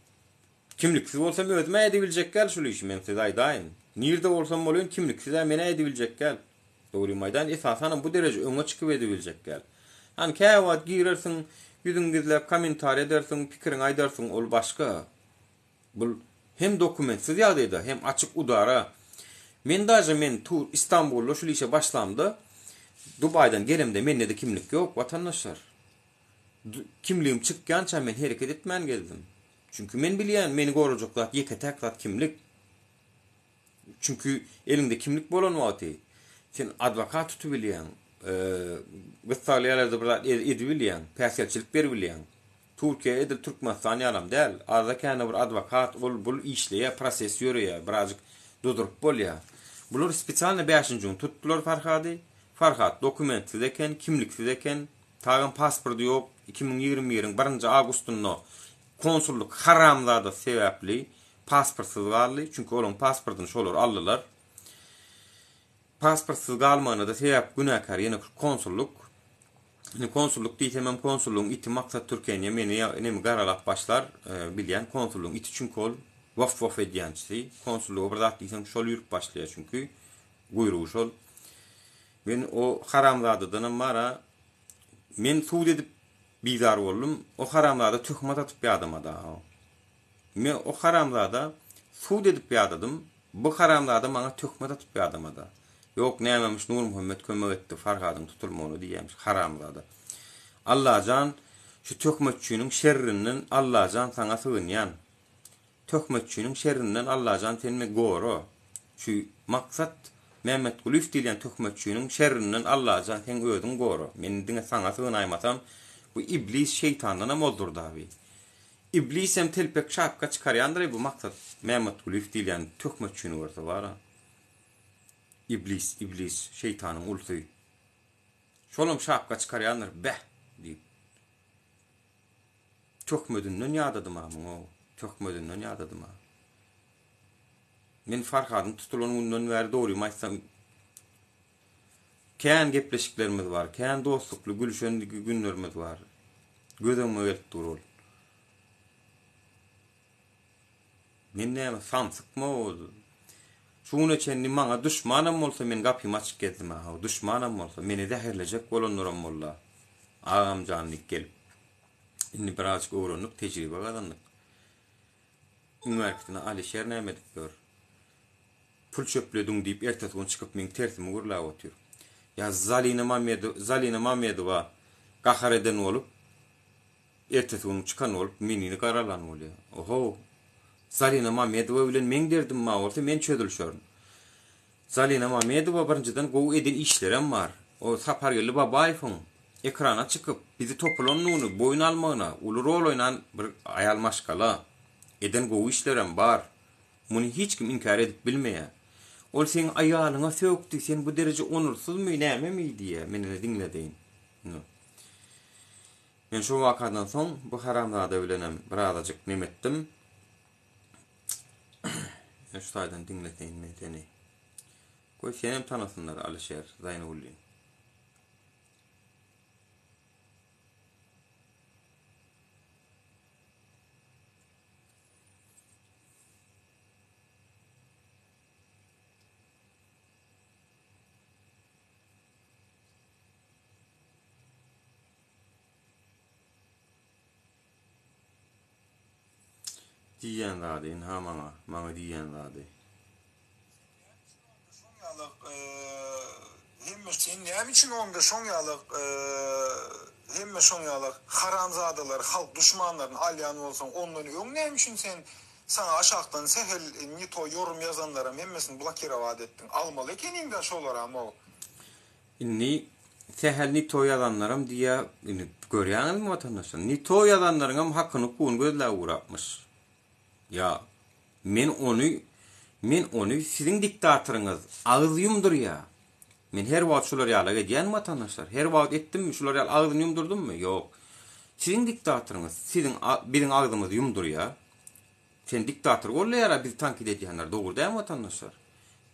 Kimliksiz bolsam özüm-ä edibiljek däl şul işi men size aýdaýyn. Nirde bolsam bolaýyn kimliksiz-ä men-ä edibiljek däl. Dogrymy aýdaýyn esasanam bu dereje öňe çykyp edibiljek däl. Hany käwagt girersiň ýüzüňi gizläp kommentariý edersiň pikiriňi aýdarsyň ol başga. Bul hem dokumentsiz ýagdaýda hem açyk udara. Men daže men tu Istanbulda şul işe başlamda Dubaýdan gelemde mende-de kimlik ýok watandaşlar. Kimligim çykýança men hereket etmän gezdim. Çünki men bilýän, meni gorajak zat ýeke-täk zat kimlik. Çünki eliňde kimlik bolan wagty sen adwokat tutubilýäň, gyssagly ýerlerde bir zat edibilýäň, päsgelçilik beribilýäň. Türkiýe edil Türkmenistan ýalam däl. Azda-kände bir adwokat ol bul işleýär, proses ýöreýär, birazjyk duduryp bolýar. Bular spesialno bäşinji gün tutdular Farhady. Farhat dokumentsiz eken, kimliksiz eken. Tagam pasporty ýok, 2021-iň birinji awgustynda konsullyk haramzadasy sebäpli pasportsyz galdy, çünki olaň pasportyny şolar aldylar. Pasportsyz galmagyna-da sebäp günäkär ýene konsullyk. Indi konsullyk diýsemem konsullygyň iti Maksat Türkeniýe meni nemi garalap başlar, bilýän konsullygyň iti çünki ol wof-wof edýänçisi. Konsullyga bir zat diýseň şol ýürüp başlaýar çünki guýrugy şol. Men o haramzadadanam bar-a, men sud edip bizar boldum, o haramzada töhmet atyp ýadamada-a. Men o haramzada sud edip ýadadym, bu haramzada maňa töhmet atyp ýadamada. Ýok, nämemiş Nurmuhammet kömek etdi Farhadyň tutulmagyna diýýämiş haramzada. Allajan şu töhmetçiniň şerrinden Allajan saňa sygynýan. Töhmetçiniň şerrinden Allajan sen me gora. Şu Maksat Mämmetgulyýew diýilýän töhmetçiniň şerrinden Allajan seň özüň gora. Men diňe saňa sygynaýmasam bu iblis şeýtandanam ozdurda bi. Iblisem telpek şapka çykarýandyr bu Maksat Mämmetgulyýew diýilýän töhmetçini görse bara. Iblis iblis şeýtanyň ulsy. Şolam şapka çykarýandyr beh diýip. Töhmedinden ýadadym-a muňa, töhmedinden ýadadym-a. Men Farhadyň tutulan günden bäri dogrymy aýtsam kän gepleşiklerimiz bar, kän dostlukly gülüşen günlerimiz bar. Göz öňüme gelip dur ol. Men näme samsykmy o? Şu güne çenli maňa duşmanam bolsa men gapymy açyk gezdim ha. Duşmanam bolsa meni zäherlejek bolanlaram boldy. Agamjan diýip gelip. Indi birazjyk öwrendik, tejribe gazandyk. Iň bärkisine Alişer näme edip ýör? Pul çöplediň diýip ertesi gün çykyp meň tersimi gürläp otyr. Ýa Zalina Mamedow, Zalina Mamedowa gahar eden bolup, ertesi gün çykan bolup menini garalan bolýar. Ohow. Zalina Mamedowa bilen meň derdim bar bolsa men çözülşerin. Zalina Mamedowa birinjiden gowy eden işlerem bar. O Sapargeldi Babaýewiň ekrana çykyp bizi topulandygyny boýun almagyna uly rol oýnan bir aýal maşgala. Eden gowy işlerem bar. Muny hiç kim inkär edip bilmeýär. Ol seň aýalyňa sökdi, sen bu dereje onursyzmy, nämemi diýýär. Men ine diňledeýin. Ine. Men şo wakadan soň bu haramzada bilenem birazajyk neme etdim. Men şu taýdan diňleseýin men seni. Goý senem tanasynlar Alyşer Zaýnullin. Diýýän zady ynha maňa, maňa diýýän zady. Sen näme üçin onda şoň ýaly hemme şoň ýaly haramzadalary halk duşmanlaryny alýan bolsaň ondan öň näme üçin sen saňa aşakdan sähel ne to ýorum ýazanlaram hemmesini blokirowat etdiň almaly ekeniňdä şolaram-ow. Indi sähel ne to ýazanlaram diýýä indi görýäňizmi watandaşlar ne to ýazanlaryňam hakyny hukugyny gözläp ugrapmyş. Ýa men ony men ony siziň diktatoryňyz agyz ýumdurýa. Men her wagt şular ýalak edýänmi watandaşlar? Her wagt etdimmi şular ýaly agzyny ýumdurdymmy? Ýok. Siziň diktatoryňyz siziň biziň agzymyzy ýumdurýa. Sen diktator goldaýara bizi tankyt edýänler dogry dälmi watandaşlar?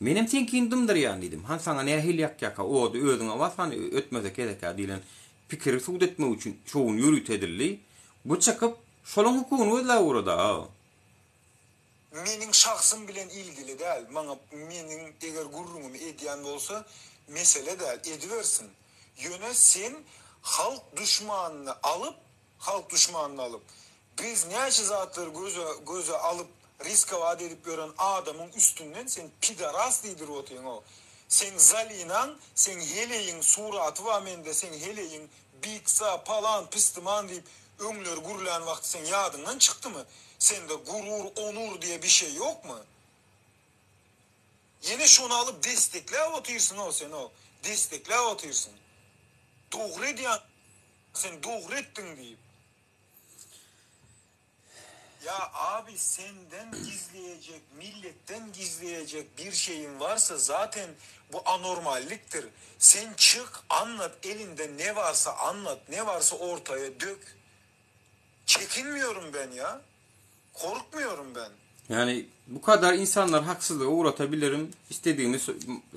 Menem seňkini dymdyrýan diýdim. Han saňa nähili ýakýaka ody özüňe bas hany ötmese kesekä diýlen pikiri subut etmek üçin şo gün ýörite edildi. Bu çykyp şolaň hukugyny gözläp ugrada. Meniň şahsym bilen ilgili däl, maňa meniň eger gürrüňimi edýän bolsa mesele däl, edibersin. Ýöne sen halk duşmanyny alyp, halk duşmanyny alyp, biz näçe zatlary göze göze alyp riskowat edip ýören adamyň üstünden sen pidaras diýdirip otyň-ow. Seň Zalinaň, seň heleýiň suraty bar mende, seň heleýiň biksa, palan, pistiman diýip öňler gürlän wagty seň ýadyňdan çykdymy? Sende gurur, onur diýe bir şey ýokmy? Ýene şony alyp destekläp otyrsyň-ow sen-ow, destekläp otyrsyň. Dogry edýäň sen, dogry etdiň diýip. Ya abi senden gizleyecek, milletten gizleyecek bir şeyin varsa zaten bu anormalliktir. Sen çık anlat elinde ne varsa anlat, ne varsa ortaya dök. Çekinmiyorum ben ya. Korkmuyorum ben. Yani bu kadar insanlar haksyzlyga uğratabilirim, istediğimi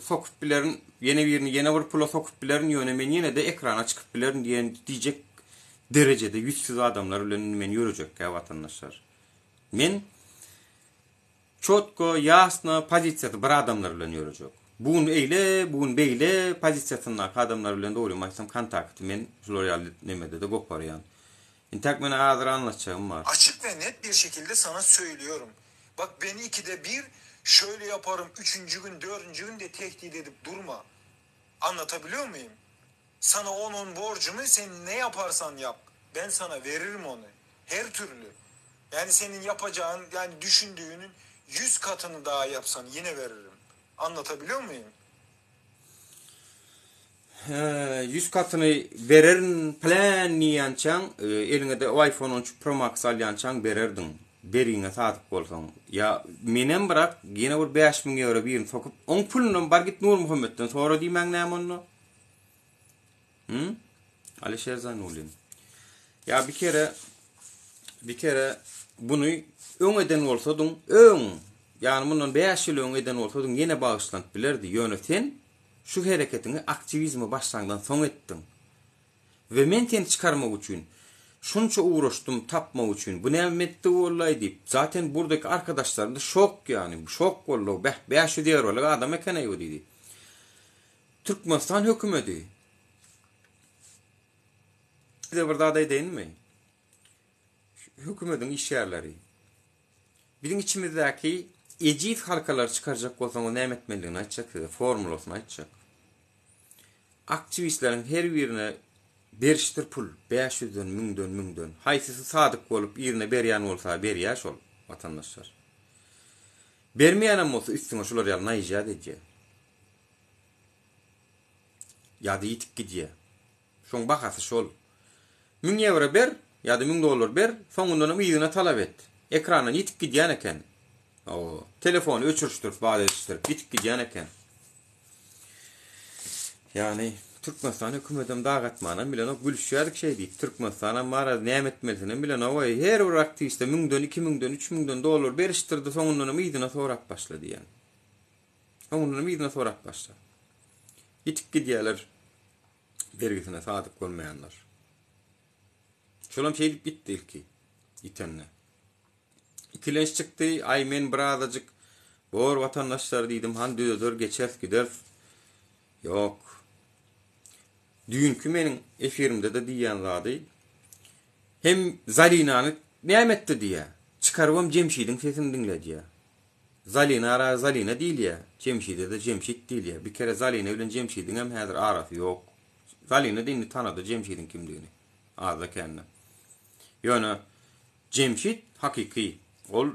sokup bilerin, ýene birini ýene bir pula sokup bilerin, ýöne men ýene-de ekrana çykyp bilerin diýen diýjek derejede ýüzsüz adamlar bilen indi men ýörejekkä watandaşlar. Men çotko, ýasno pozisiýasy bir adamlar bilen ýörejek. Bu gün eýle, bu gün beýle pozisiýasyndaky adamlar bilen dogrymy aýtsam kontakty men şular ýaly nemede-de goparýan. Intäk meni hazir anlatjagym bar. Açyk we net bir şekilde sana söýlüyorum. Bak beni ikide bir şöyle yaparım üçüncü gün dördüncü gün de tehdit edip durma. Anlatabiliyor muyum? Sana onun borcumu sen ne yaparsan yap. Ben sana veririm onu. Her türlü. Yani senin yapacağın yani düşündüğünün 100 katını daha yapsan yine veririm. Anlatabiliyor muyum? 100 katyny bererin plan diýýänçäň, eliňe-de iPhone 13 Pro Max alýançaň bererdiň. Beriňe sadyk bolsaň. Ýa menem brat ýene bir 5000 ýewro birini sokup, oň pulunam bar git Nurmuhammetden sora diýmäň näme onda? Hü? Alişer Zaýnulin. Ýa bir kere bir kere buny öň eden bolsadyň, öň. ýagny mundan 5 ýyl öň eden bolsadyň ýene bagyşlanyp bilerdi. Ýöne sen şu hereketiňi aktiwizme başlaňdan soň etdiň. We men seni çykarmak üçin şunça ugraşdym tapmak üçin bu näme etdi bollaý diýip zaten burdaki arkadaşlarymda şok ýany şok boldy bäh 500 ýewrolyk adam ekenaý bu diýdi. Türkmenistan hökümedi Size bir zat aýdaýynmy? Hökümediň işgärleri biziň içimizdäki ejiz halkalary çykarjak bolsaňyz näme etmelidigini aýtjak size formulasyny aýtjak. Aktiwistleriň her birine berişdir pul, bäş ýüzden, müňden, müňden. Haýsysy sadyk bolup ýerine berýän bolsa berýär şol, watandaşlar. Bermeýänem bolsa üstüňe şular ýaly naýjat edýär. Ýa-da ýitip gidýär. Şoň bahasy şol. Müň ýewro ber, ýa-da müň dollar ber, soňundanam yzyna talap et. Ekrandan ýitip gidýän eken. Hawa, telefony öçürişdirip, zat edişdirip, ýitip gidýän eken. Ýagny, Türkmenistan hökümetem dagatmanam bilenok, gülüşýärdik şeý diýip. Türkmenistanam bar, näme etmelisinem bilenok-aý. Her bir aktiwiste müňden, iki müňden, üç müňden dollar berişdirdi, soňundanam yzyna sorap başlady ýagny. Soňundanam yzyna sorap başlady. Ýitip gidýärler bergisine sadyk bolmaýanlar. Şolam şeýdip gitdi ilki, ýitende. Ikilenç çykdy, aý men birazajyk bor watandaşlar diýdim, han düzeder geçeris gideris. Ýok. Düýnki meniň efirimde-de diýýän zady, hem Zalinany näme etdi diýýä, çykarybam Jemşidiň sesini diňledýä. Zalina-ra Zalina diýilýä, Jemşide-de Jemşit diýilýä. Bir kere Zalina bilen Jemşidiňem häzir arasy ýok. Zalina-da indi tanady Jemşidiň kimdigini, azda-kände. Ýöne Jemşit hakyky. Ol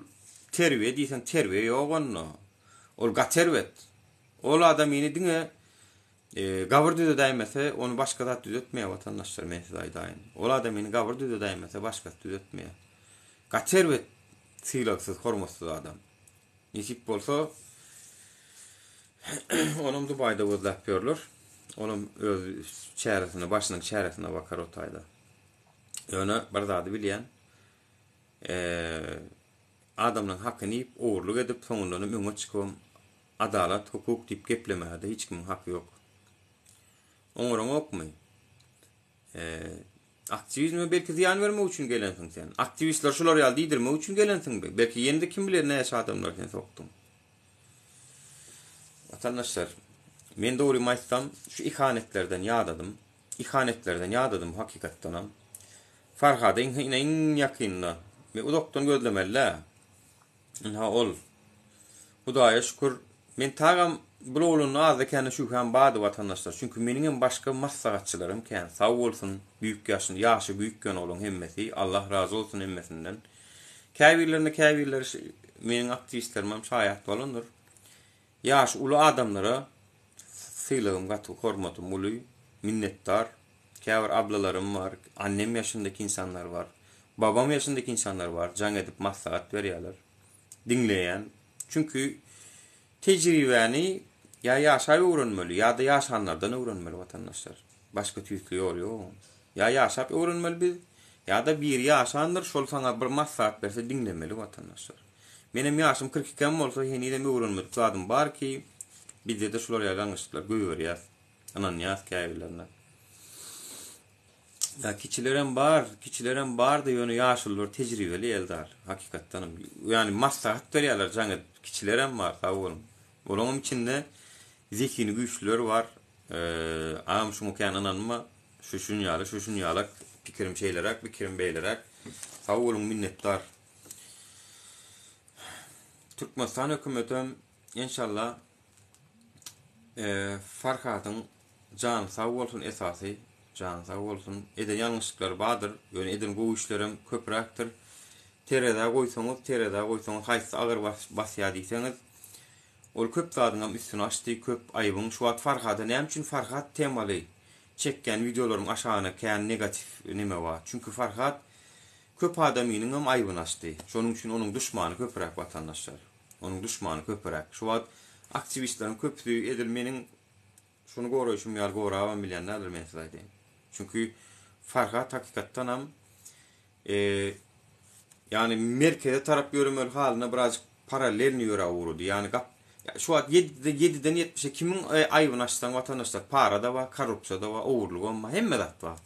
terbiýe diýseň terbiýe ýok onda. Ol gaty erbet. Ol adamyny diňe gabyr düzedäýmese ony başga zat düzetmeýär watandaşlar men size aýdaýyn. Ol adamyny gabyr düzedäýmese başgasy düzetmeýär. Gaty erbet sylagsyz hormatsyz adam. Nesip bolsa onam Dubaýda gözläp ýörler. Onam öz çäresine başynyň çäresine bakar o taýda. Ýöne bir zady bilýän, adamlaryň hakyny iýip, ogurlyk edip, soňundanam öňe çykybam adalat, hukuk diýip geplemäge-de hiç kimiň haky ýok. Oňaraňokmy? Aktiwizme belki zyýan bermek üçin gelensiň sen. Aktiwistler şular ýaly diýdirmek üçin gelensiňmi? Belki ýene-de kim biler näçe adamlary sen sokduň. Watandaşlar, men dogrymy aýtsam, şu ihanetlerden ýadadym. Ihanetlerden ýadadym hakykatdanam. Farhada iň ine iň ýakynda. Men uzakdan gözlemeli-dä. Ynha ol. Hudaýa şükür, men tagam bul oglanda azda-kände şübhäm bardy watandaşlar. Çünki meniňem başga maslahatçylarym kän. Sag bolsun, büýük ýaşyn, ýaşy büýük ýöne olaň hemmesi. Allah razy bolsun hemmesinden. Käbirlerine käbirleri meniň aktiwistlerimem şaýat bolandyr. Ýaşy uly adamlara sylagym gaty, hormatym uly, minnetdar. Käbir ablalarym bar, annem ýaşyndaky insanlar bar, babam ýaşyndaky insanlar bar, jaň edip maslahat berýärler. Diňleýän. Çünki tejribäni ýa ýaşap öwrenmeli, ýa-da ýaşanlardan öwrenmeli watandaşlar. Başga tüýsli ýoly ýok oň. Ýa ýaşap öwrenmeli biz, ýa-da biri ýaşandyr, şol saňa bir maslahat berse diňlemeli watandaşlar. Menem ýaşym 42 hem bolsa henizem öwrenmedik zadym bar ki, bizde-de şular ýaly ýalňyşlyklar goýberýäs. Ynanýas käbirlerine. Ýa kiçilerem bar, kiçilerem bardy, ýöne ýaşulular tejribeli Eldar, hakykatdanam. Ýani maslahat berýärler jaň edip, kiçilerem bar, sag boluň. Olaňam içinde zehini güýçlüler bar. Agam şuňa kän ynanma, şu şun ýaly, şu şun ýalak, pikirim şeýleräk, pikirim beýleräk. Sag boluň minnetdar. Türkmenistan hökümetem enşalla Farhadyň jany sag bolsun esasy jany sag bolsun eden ýalňyşlyklary bardyr ýöne eden gowy işlerem köpräkdir terezä goýsaňyz terezä goýsaňyz haýsysy agyr basýar diýseňiz ol köp zadyňam üstüni açdy köp aýybyň şu wagt Farhada näme üçin Farhat temaly çekýän wideolarymyň aşagyna kän negatiw neme bar çünki Farhat köp adamynyňam aýybyny açdy şonuň üçin onuň duşmany köpräk watandaşlar. Onuň duşmany köpüräk. Şu wagt aktiwistleriň köpüsi edil meniň şuny goraýşym ýaly gorabam bilýän däldir men size aýdaýyn. Çünki Farhat hakykatdanam ýagny merkeze tarap ýöremeli halyna birazjyk. parallelny ýöräp ugrady. Ýagny gap şu wagt ýedide ýediden ýetmişe kimiň aýbyny açsaň watandaşlar para-da bar, korrupsiýa-da bar, ogurlygam bar, hemme zat bar.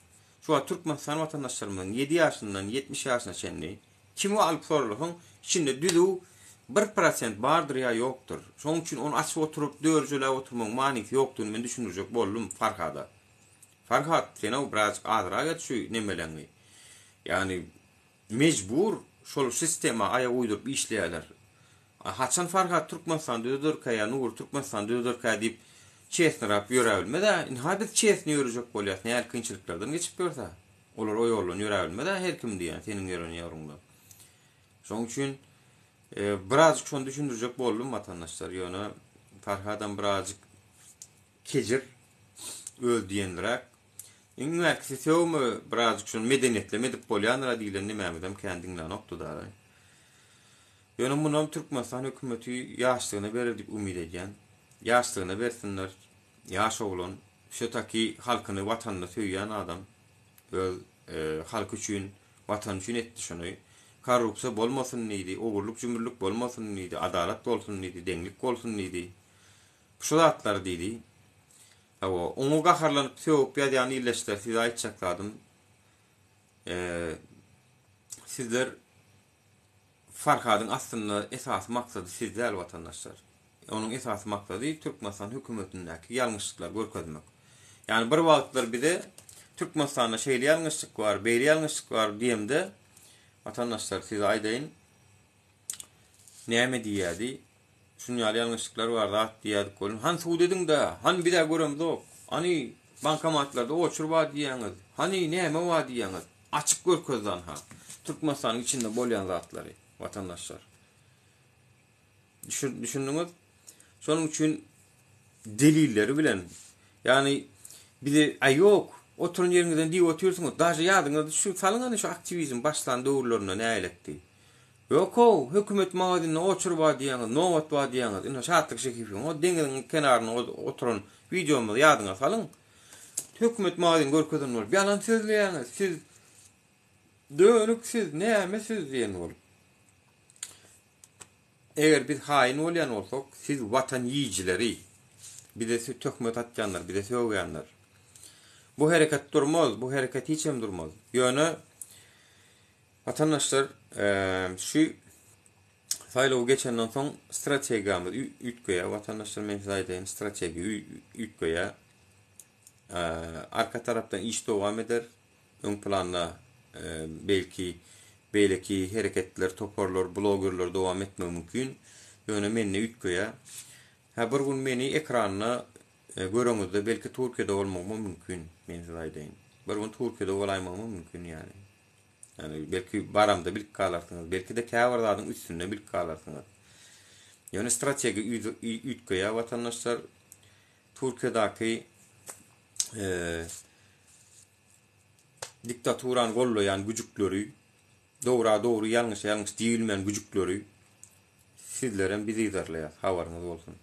Şu wagt Türkmenistan watandaşlarymyzyň ýedi ýaşyndan 70 ýaşyna çenli kimi alyp soralasaň içinde düzüw bir prosent bardyr ýa ýokdur. Şonuň üçin ony açyp oturyp dörjeläp oturmagyň manysy ýokdugyny men düşündirjek boldum Farhada. Farhat senow birazjyk azrak et şu nemeleňi. Ýagny mejbur şol sistema aýak uýduryp işleýärler. Haçan Farhat Türkmenistan düzederkä ýa Nury Türkmenistan düzederkä diýip çesnirap ýöräbilmez-ä. Ynha biz çesni ýörejek bolýas nähili kynçylyklardan geçip ýörse. Olar o ýoldan ýöräbilmez-ä her kim diýýän seniň ýören ýoluňdan. Şonuň üçin birazjyk şony düşündirjek boldum watandaşlar. Ýöne Farhadam birazjyk kejir öz diýenliräk. Iň bärkisi sögme birazjyk şony medeniýetlem edip bolýandyr-a diýlen nemämizem kän diňlänokdy dara. Ýöne munam Türkmenistan hökümeti ýaşlygyna berer diýip umyt edýän. Ýaşlygyna bersinler. Ýaş oglan, wsýotaki halkyny, watanyny söýýän adam. Öz halky üçin, watany üçin etdi şuny. Korrupsiýa bolmasyn diýdi, ogurlyk-jümürlik bolmasyn diýdi, adalat bolsun diýdi, deňlik bolsun diýdi. Şu zatlary diýdi. Hawa, oňa gaharlanyp sögüp ýazýan ildeşler size aýtjak zadym, sizler Farhadyň aslynda esasy maksady siz däl watandaşlar. Onuň esasy maksady Türkmenistan hökümetindäki ýalňyşlyklary görkezmek. Ýagny bir wagtlar bize Türkmenistanda şeýle ýalňyşlyk bar, beýle ýalňyşlyk bar diýemde watandaşlar size aýdaýyn näme diýýärdi? Şuny ýaly ýalňyşlyklar bar zat diýýärdik welin, hany sud ediň-dä, hany biz-ä göremzok, hany bankomatlarda oçur bar diýýäňiz, hany näme bar diýýäňiz. Açyp görkezdi anha, Türkmenistanyň içinde bolýan zatlary, watandaşlar. Düşündiňiz? Şonuň üçin delilleri bilen, ýagny bize aý ýok, oturan ýeriňizden diýip otyrsyňyz, daže ýadyňyza düşüp salyň hany şu aktiwizm başlan döwürlerinde näletdi. Ýok-ow, hökümet magazynda oçur bar diýýäňiz, nobat bar diýýäňiz. Ine, Şatlyk Şekifowyň o deňiziň kenarynda oturan wideomyzy ýadyňa salyň. Hökümet magazyny görkezen bolup, ýalan sözleýäňiz, siz dönük siz, näme siz diýen bolup. Eger biz haýyn bolýan bolsak, siz watan iýijileri, bize töhmet atýanlar, bize sögýänler. Bu hereket durmaz, bu hereket hiç hem durmaz. Ýöne Watandaşlar, şu saýlawy geçenden soň strategiýamyz üýtgeýär. Watandaşlar, men size aýdaýyn, strategiýa üýtgeýär. Arka tarapdan iş dowam eder. Öň planda belki beýleki hereketler, toparlar, blogerler dowam etmegi mümkin. Ýöne mende üýtgeýär. Hä bir gün meni ekranda göreňizde belki Türkiýede bolmagym mümkin, men size aýdaýyn. Bir gün Türkiýede bolaýmagym mümkin ýaly. Ýagny belki baramda bilip galarsyňyz, belki-de käbir zadyň üstünde bilip galarsyňyz. Ýöne strategiýa üýtgeýär watandaşlar. Türkiýedäki diktaturany gollaýan güjükleri, dogra dogry, ýalňyşa ýalňyş diýilmeýän güjükleri sizlerem biz yzarlaýas, habaryňyz bolsun.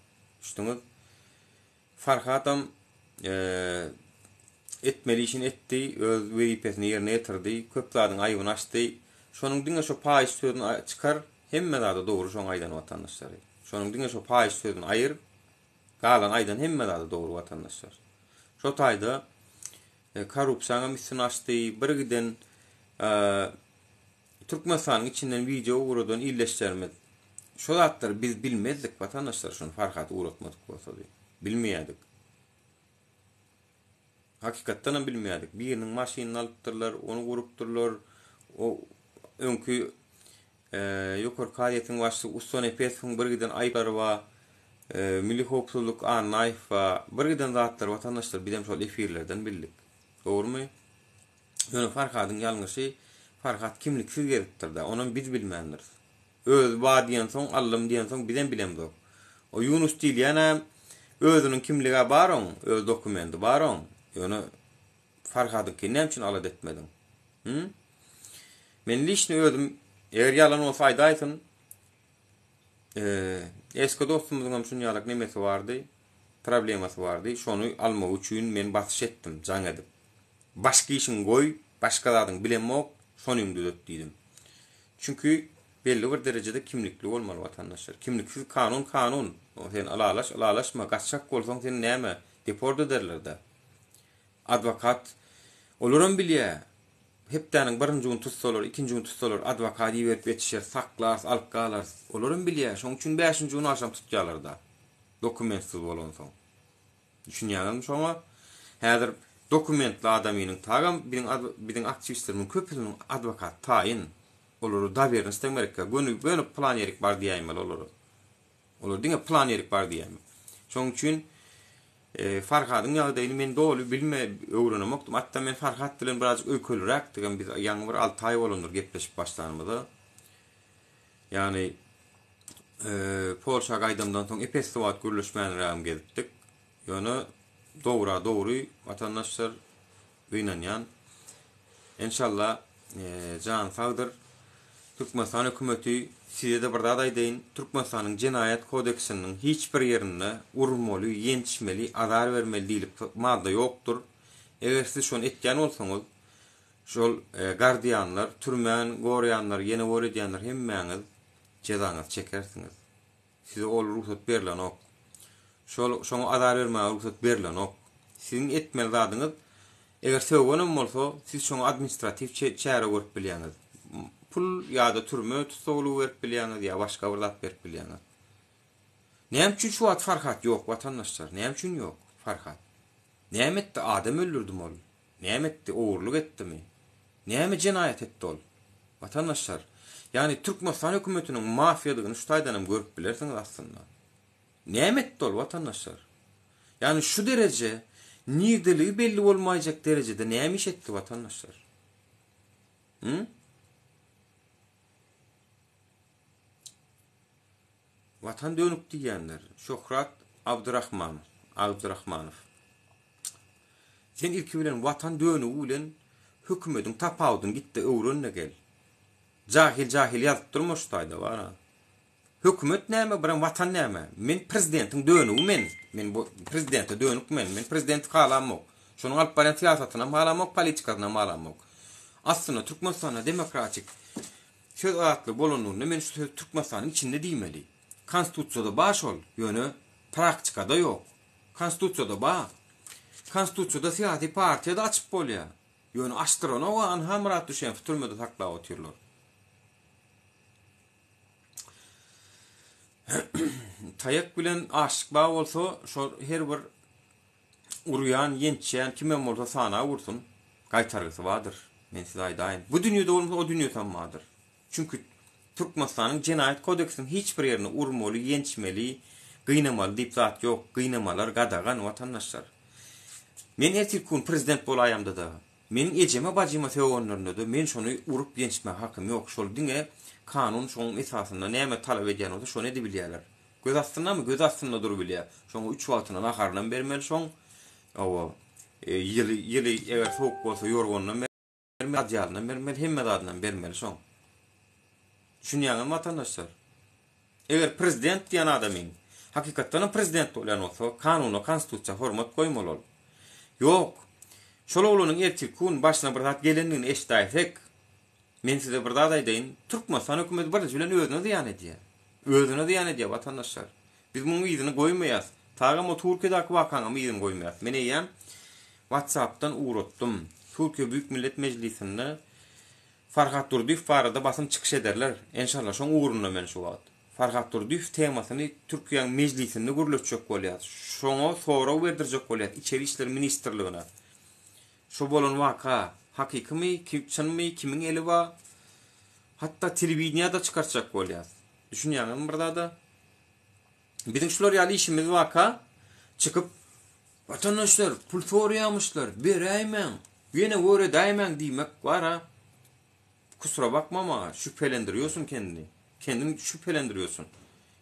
Düşdüňiz? Farhadam etmeli işini etdi, öz wezipesini ýerine ýetirdi, köp zadyň aýbyny açdy. Şonuň diňe şo paýyş sözüni çykar, hemme zada dogry şoň aýdan watandaşlary. Şonuň diňe şo paýyş sözüni aýyr, galan aýdan hemme zady dogry watandaşlar. Şo taýda korrupsiýaňam üstüni açdy, bir giden Türkmenistanyň içinden wideo ugradan ildeşlerimiz şo zatlary biz bilmezdik watandaşlar şony Farhat ugratmadyk bolsady. Bilmeýädik. Hakykatdanam bilmeýädik. Biriniň maşynyny alypdyrlar, ony gurupdyrlar. O öňki Ýokary kazyýetiň başlygy Ussa Nepesowyň bir giden aýyplary bar. Milli howpsuzlyk Annaýew bar. Bir giden zatlary watandaşlar bizem şol efirlerden bildik. Dogrumy? Ýöne Farhadyň ýalňyşy Farhat kimliksiz gezipdir-dä, onam biz bilmändiris. Özi bar diýensoň, aldym diýensoň bizem bilemzok. O Ýunus diýilýän-ä özüniň kimligi-ä bar oň, öz dokumendi bar oň. Ýöne Farhadyňkyny näme üçin alada etmediň? Hü? Men liçno özüm, eger ýalan bolsa aýdaýsyn. Eski dostumyzyňam şuny ýalak nemesi bardy, problemasy bardy. Şony almak üçin men basyş etdim, jaň edip. Başga işiňi goý, başga zadyňy bilemok, şonyňy düzet diýdim. Çünki. Belli bir derejede kimlikli bolmaly watandaşlar. Kimliksiz kanun kanun. Sen ylalaş ylalaşma gaçjak bolsaň seni näme deport ederlerdä. Adwokat olaram bilýä. Hepdäniň birinji güni tutsalar, ikinji gün tutsalar adwokat iberip ýetişer, saklarys, alyp galarys. Olaram bilýä. Şoň üçin bäşinji gün agşam tutýalarda. Dokumentsiz bolansoň. Düşünýäňizmi şoňa? Häzir dokumentli adamynyň tagam biziň biziň aktiwistlerimiziň köpüsiniň adwokat taýyn. Olara dowernost hem gerekýär. Göni göni plan ýerik bar diýäýmeli olara. Olar diňe plan ýerik bar diýäýmeli. Şonuň üçin e, Farhadyň ýagdaýyny men doly bilme öwrenemokdym. Hatda men Farhat bilen birazjyk öýkeliräkdigim. Biz ýaňy bir 6 aý bolandyr gepleşip başlanymyza. Ýagny Polşa gaýdamdan soň ep-esli wagt gürleşmänrägem gezipdik. Ýöne dogra dogry watandaşlar gynanýan. Enşalla jany sagdyr. Türkmenistan hökümeti size-de bir zat aýdaýyn. Türkmenistanyň jenaýat kodeksiniň hiç bir ýerinde urmaly, ýençmeli, azar bermeli diýlip madda ýokdur. Eger siz şony etýän bolsaňyz, şol gardianlar, türmän goraýanlar, ýene gor edýänler hemmäňiz jezaňyzy çekersiňiz. Size ol rugsat berlenok. Şol şoňa azar bermäge rugsat berlenok. Siziň etmeli zadyňyz, eger sögenem bolsa, siz şoňa administratiw çäre görüp bilýäňiz. Pul ýa-da türme tussaglygy berip bilýäňiz ýa başga bir zat berip bilýäňiz. Näme üçin şu wagt Farhat ýok watandaşlar? Näme üçin ýok Farhat? Näme etdi? Adam öldürdimi ol? Näme etdi? Ogurlyk etdimi? Näme jenaýat etdi ol? Watandaşlar, ýagny Türkmenistan hökümetiniň mafiýadygyny şu taýdan hem görüp bilersiňiz aslynda. Näme etdi ol watandaşlar? Ýagny şu dereje nirdeligi belli bolmaýjak derejede näme iş etdi watandaşlar? Hı? Watan dönük diýýänler. Şöhrat Abdyrahmanow, Abdyrahmanow. Sen ilki bilen watan dönügi bilen hökümediň tapawudyny gitde öwrende gel. Jahil jahil ýazyp durma şu taýda bara. Hökümet näme birem watan näme? Men prezidentiň dönügi men. Men bu prezidente dönük men. Men prezidenti halamok. Şonuň alyp barýan syýasatynam halamok, politikasynam halamok. Aslynda Türkmenistanda demokratik söz azatlygy bolanlygynda men şu sözi Türkmenistanyň içinde diýmeli. Konstitusiýada bar şol, ýöne praktikada ýok. Konstitusiýada bar. Konstitusiýada syýasy partiýa-da açyp bolýar. Ýöne açdyranok-a, anha Myrat Düşenowy türmede saklap otyrlar. Taýak bilen açlyk bar bolsa, şol her bir urýan, ýençýän kimem bolsa sanap ursun, gaýtargysy bardyr. Men size aýdaýyn. Bu dünýede bolmasa, o dünýesem bardyr. Çünki Türkmenistanyň Jenaýat kodeksiniň hiç bir ýerinde urmaly, ýençmeli, gynamaly diýip zat ýok. Gynamalar gadagan, watandaşlar. Men ertirki gün prezident bolaýamda-da, meniň ejeme, bajyma sögenlerinde-de men şony urup ýençmäge hakym ýok. Şol diňe kanun şoň esasynda näme talap edýän bolsa şony edibilýärler. Göz astyndamy? Göz astynda durubilýär. Şoňa üç wagtyna naharynam bermeli şoň. Hawa. Ýyly, ýyly eger sowuk bolsa ýorganynam bermeli, adyýalynam bermeli, hemme zadynam bermeli şoň. Düşünýäňizmi watandaşlar? Eger prezident diýen adamyň hakykatdanam prezident bolýan bolsa, kanuna, konstitusiýa hormat goýmaly ol. Ýok. Şol oglanyň ertirki gün başyna bir zat gelendigini eşidäýsek, Men size bir zat aýdaýyn, Türkmenistan hökümeti birinji bilen özüne zyýan edýär. Özüne zyýan edýär watandaşlar. Biz munuň yzyny goýmaýas. Tagam o Türkiýedäki wakaňam yzyny goýmaýas. Men eýýäm WhatsAppdan ugratdym. Türkiýe Büýük Millet Mejlisinde Farhat Durdyýew barada basym çykyş ederler. Enşalla şoň ugrunda men şu wagt. Farhat Durdyýew temasyny Türkiýäň mejlisinde gürletjek bolýas. Şoňa sorag berdirjek bolýas Içeri işler ministrligine. Şu bolan waka hakykymy, çynmy, kimiň eli bar? Hatda telewideniýada çykartjak bolýas. Düşünýäňizmi bir zada? Biziň şular ýaly işimiz barka, çykyp, Watandaşlar, pul soraýamyşlar, beräýmäň, ýene öwredäýmäň diýmek bar-a. Kusura bakma maňa, şübhelendiriyorsun kendini. Kendini şübhelendiriyorsun.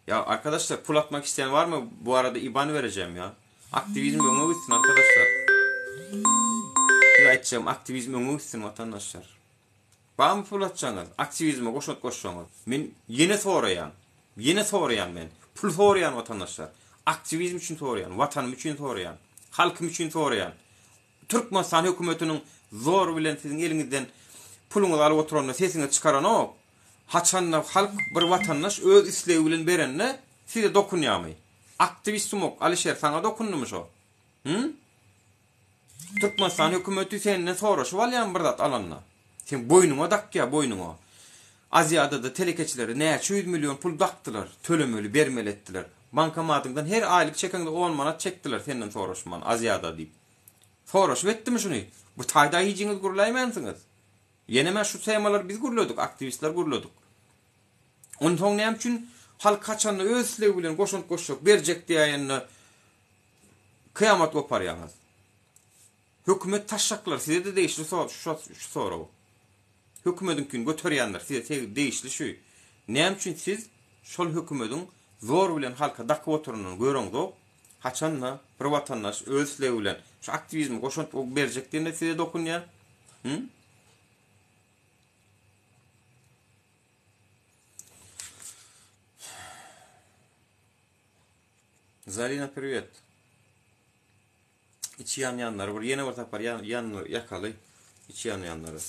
Ya arkadaşlar pul atmak isteyen var mı? Bu arada IBAN vereceğim ya. Aktivizm öňe gitsin arkadaşlar. Size aýtjagym aktivizm öňe gitsin watandaşlar. Barmy pul atjaňyz? Aktiwizme goşant goşsaňyz. Men ýene soraýan. Ýene soraýan men. Pul soraýan watandaşlar. Aktiwizm üçin soraýan, watanym üçin soraýan, halkym üçin soraýan. Türkmenistan hökümetiniň zor bilen siziň eliňizden puluňyzy alyp oturanda sesiňizi çykaranok. Haçanda halk bir watandaş öz islegi bilen berende size dokunýamy? Aktiwist sumok Alişer saňa dokundymy şo? Hü? Türkmenistan hökümeti senden soraşyp alýamy bir zat alanda? Seň boýnuňa dakýa boýnuňa. Aziadada telekeçilere näçe ýüz million pul dakdylar, tölemeli, bermeli etdiler. Bankomatyňdan her aýlyk çekeňde on manat çekdiler senden soraşman Aziada diýip. Soraşyp etdimi şuny? Bu taýda hijiňiz gürläýmänsiňiz. Ýenemä şu temalary biz gürledik, aktiwistler gürledik. Onsoň näme üçin halk haçanda öz islegi bilen goşant goşjak, berjek diýäýende kyýamat goparýaňyz? Hökümet taşşaklary size-de degişli şu sorag. Hökümediňkini göterýänler size degişli şu. Näme üçin siz şol hökümediň zor bilen halka dakyp oturanyny göreňzok? Haçanda bir watandaş öz islegi bilen şu aktiwizme goşant berjek diýende size dokunýar. Hı? Zarina privet. Içi ýanýanlary bir ýene bir sapar ýan, ýan ýakaly. Içi ýanýanlary.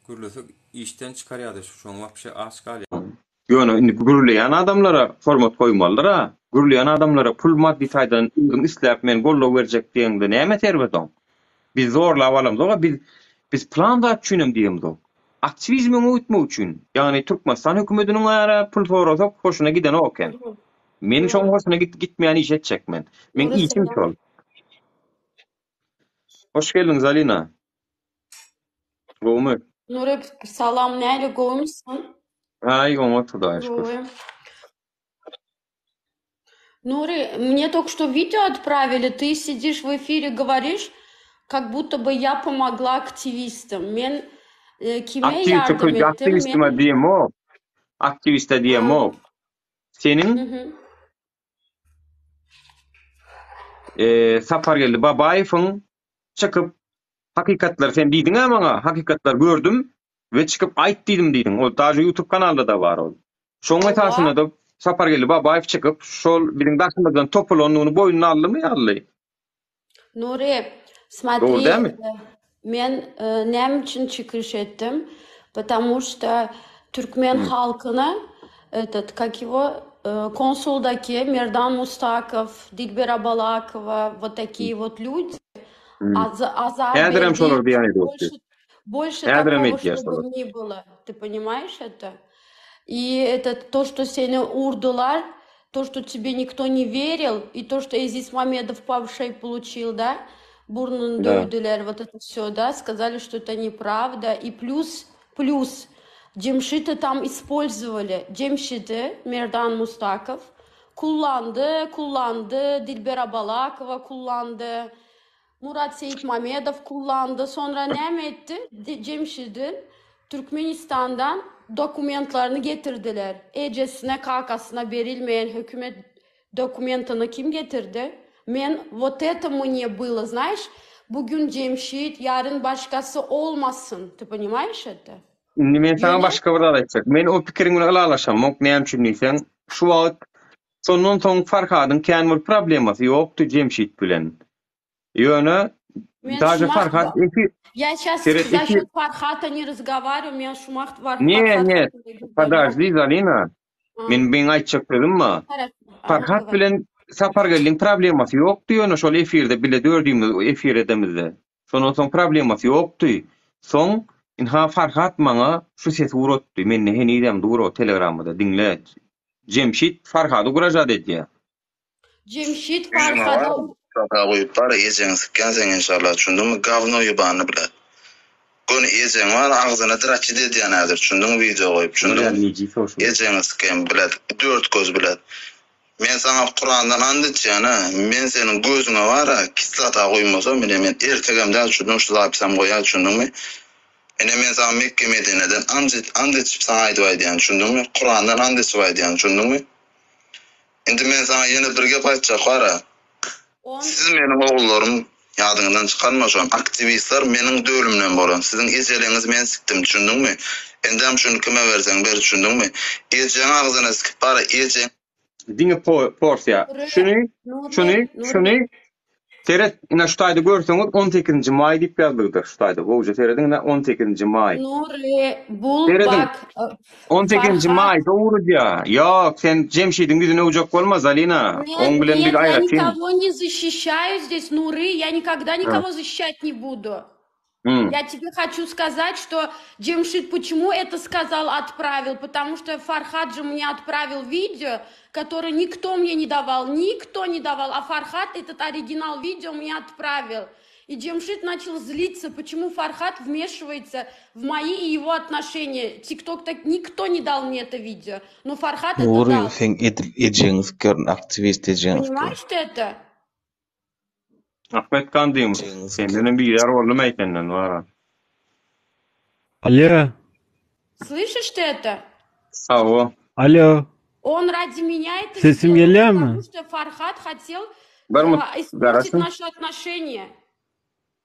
Gürlesek işden çykarýardy şu şoň wapşe aç galýar. Ýöne indi gürleýän adamlara hormat goýmalydyr-a. Gürleýän adamlara pul maddy taýdan özüň isläp men goldaw berjek diýeňde näme erbet oň. Biz zorlap alamzok-a biz biz plan zat üçinem diýemzok. Aktiwizmi öňe gitmek üçin. Ýagny Türkmenistan hökümediniň ara pul sorasak hoşuna gidenok eken. Meniň şoň hoşuna gitmeýän iş etjek men. Meň işim şol. Hoş geldiň Zalina. Gowumy? Nurek salam näle gowumysyň? Aý oňat Hudaýa şükür. Gowy. Nuri, мне только что видео отправили, ты сидишь в эфире, говоришь, как будто бы я помогла активистам. Men e, kime Aktiwiste ýardam köýdi, etdim? aktiwistime Men diýemok. Aktiwiste diýemok. Seniň Mhm. e, Sapargeldi Babaýewiň çykyp hakykatlary sen diýdiň-ä maňa, hakykatlary gördüm we çykyp aýt diýdim diýdiň. Ol daže YouTube kanalda-da bar ol. Şoň Hawa. esasynda-da Sapargeldi Babaýew çykyp, şol biziň daşymyzdan topulandygyny boýnuna aldymy, aldy. Nuri, Dogry smotri, dälmi? men näme üçin çykyş etdim? Потому что türkmen halkyna этот, как его, konsuldaky Merdan Mustakow, Dilber Abalakowa, вот такие вот люди azar Häzirem berdi. şolar beýan edip otyr. Больше, больше Häzirem такого, edýär чтобы şolar. не было. Ты понимаешь это? И это то, что seni urdular, то, что тебе никто не верил, и то, что Eziz Mamedov по ушей получил, да, burnuny Да. döwdüler, вот это все, да, сказали, что это неправда. И плюс, плюс, Jemşiti tam использовали. Jemşidi Merdan Mustakow kullandy, kullandy, Dilber Abalakowa kullandy, Murat Seýitmamedow kullandy. Soňra näme etdi? Jemşidiň Türkmenistandan dokumentlerini getirdiler. Ejesine, kakasyna berilmeýän hökümet dokumentini kim getirdi? Men вот это мне было, знаешь, bugün Jemşit, ýaryn başgasy olmasyn, ty понимаешь это? Indi men saňa Ýöne başga bir zat aýtjak. Men o pikiriň bilen ylalaşamok. Näme üçin diýseň, şu wagt şondan soň Farhadyň kän bir problemasy ýokdy Jemşit bilen. Ýöne Men daže şu Farhat wagt efir Я сейчас seret за efir счет Farhata не разговариваю, men şu wagt Ne Farhat ne hakynda gürlemok. podожди Zalina. Men meň aýtjak sözüm bar. Хорошо. Aha, Farhat говори. bilen Sapargeldiň problemasy ýokdy ýöne şol efirde bile dördümiz efir edemizde. Şondan soň problemasy ýokdy. Soň ynha Farhat maňa şu sesi ugratdy. Mende henizem dur o telegramda diňle. Jemşit Farhady ugražat edýär. Jemşit Ýüzüňe Farhada bar Şaka guýup bar ejeňi sikýän seň enşalla düşündiňmi gawno ýubany bile. Göni ejeň bar agzyna draçit edýän häzir düşündiňmi wideo goýup düşündiňmi ejeňi sikeýin bilet dört göz bilet men saňa kurandan and içýän-ä men seniň gözüňe bar-a kislota guýmasam ine men ertegem däl düşündiňmi şu zapisam goýaý düşündiňmi ine men saňa Mekge Medineden and and içip saňa aýdyp aýdýan düşündiňmi kurandan and içip aýdýan düşündiňmi Indi men saňa ýene bir gep aýtjak bar-a. Siz meniň ogullarym, ýadyňyzdan çykarma şony, aktiwistler meniň dölümden bolan, siziň ejeleňizi men sikdim, düşündiňmi? Indem şuny kime berseň ber, düşündiňmi? Ejeň agzyna sikip bar-a, ejeň. Diňe porsiýa. Şuny, şuny, şuny. Seret, ine şu taýda görseňiz 18-nji maý diýip ýazylgydyr şu taýda. Gowja serediň ine 18-nji maý. Nury, bul Serediň. bak, 18-nji Farhat. maýda urudýa. Ýok, sen Jemşidiň ýüzüni öwjek bolma, Zalina. Нет, Oň bilen biz нет, я aýratyn. никого не защищаю здесь, Нуры, я никогда Ha. никого защищать не буду. Hmm. Я тебе хочу сказать, что Джемшит почему это сказал, отправил, потому что Фархад же мне отправил видео, которое никто мне не давал, никто не давал, а Фархад этот оригинал видео мне отправил. И Джемшит начал злиться, почему Фархад вмешивается в мои и его отношения. Тикток так никто не дал мне это видео, но Фархад это Nury дал. seň edil ejeňi sikerin aktiwist ejeňi sikerin. Понимаешь ты это? Ahmet Gandym, Ejeňi sikerin. sendenem bizar boldum äý senden wara. Alo. Слышишь ты это? Hawa. Alo. Он ради меня это Sesim сделал, gelýärmi? потому что Фархад хотел Bir э, mut испортить garaşyň. наши отношения.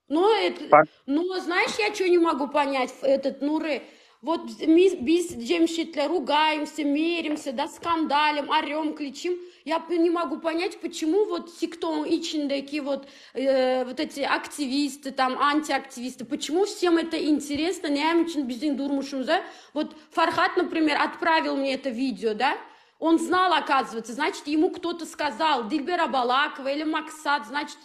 Но, это, Bak, но знаешь, я что не могу понять, этот Нуры, вот мы biz Джемшитле ругаемся, меримся, да, скандалим, орем, кричим. Я не могу понять, почему вот TikTok içindeki вот, э, вот эти активисты, там, антиактивисты, почему всем это интересно, näme üçin biziň durmuşymyza. Вот Фархат, например, отправил мне это видео, да, он знал, оказывается, значит, ему кто-то сказал, Дильбер Абалакова или Максат, значит,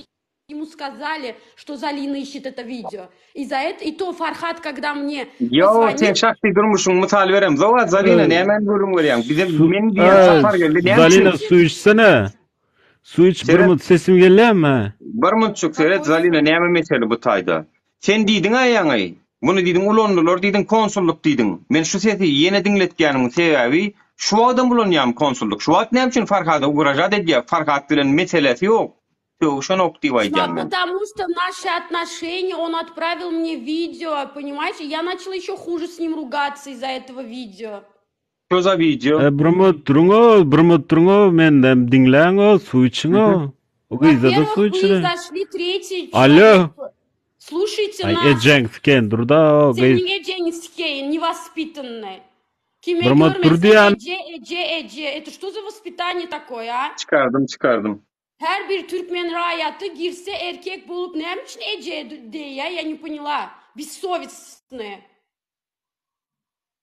ему сказали, что Залина ищет это видео. И за это, и то Фархат, когда мне Ýok, sen позвонил, şahsy durmuşyňy mysal beremzok, Zalina, nämäni gürrüň berýäň? Bize Su men diýen Ä, sapar geldi, näme Zalina üçin? suw içsene. Suw iç bir Seret, mut sesim gelýärmi? bir mutjyk seret, какой Zalina, суд? näme mesele bu taýda? Sen diýdiň-ä ýaňy, muny diýdiň ulandylar diýdiň, konsullyk diýdiň. Men şu sesi ýene diňletýänimiň sebäbi, şu wagtam ulanýarmy konsullyk? Şu wagt näme üçin Farhada ugražat edýär? Farhat bilen meselesi ýok. Sögüşenok diýip aýdýan men. Потому что наши отношения, он отправил мне видео, понимаете? Я начала еще хуже с ним ругаться из-за этого видео. Şo za wideo. E, bir mut duruň-o, bir mut duruň-o, menden diňläň-o, suw içiň-o. O gyzda-da Во-первых, suw вы içirin. зашли третий Alo. человек. Слушайте Aý, нас. ejeň siken dur-da, o gyz. Seniň ejeňi sikeýin, невоспитанный. Kime Bir mut dur görmesen diýýän. eje, eje, eje. Это что за воспитание такое, а? Çykardym, çykardym. Her bir türkmen raýaty girse erkek bolup näme üçin eje diýýä, я не поняла. Бессовестные.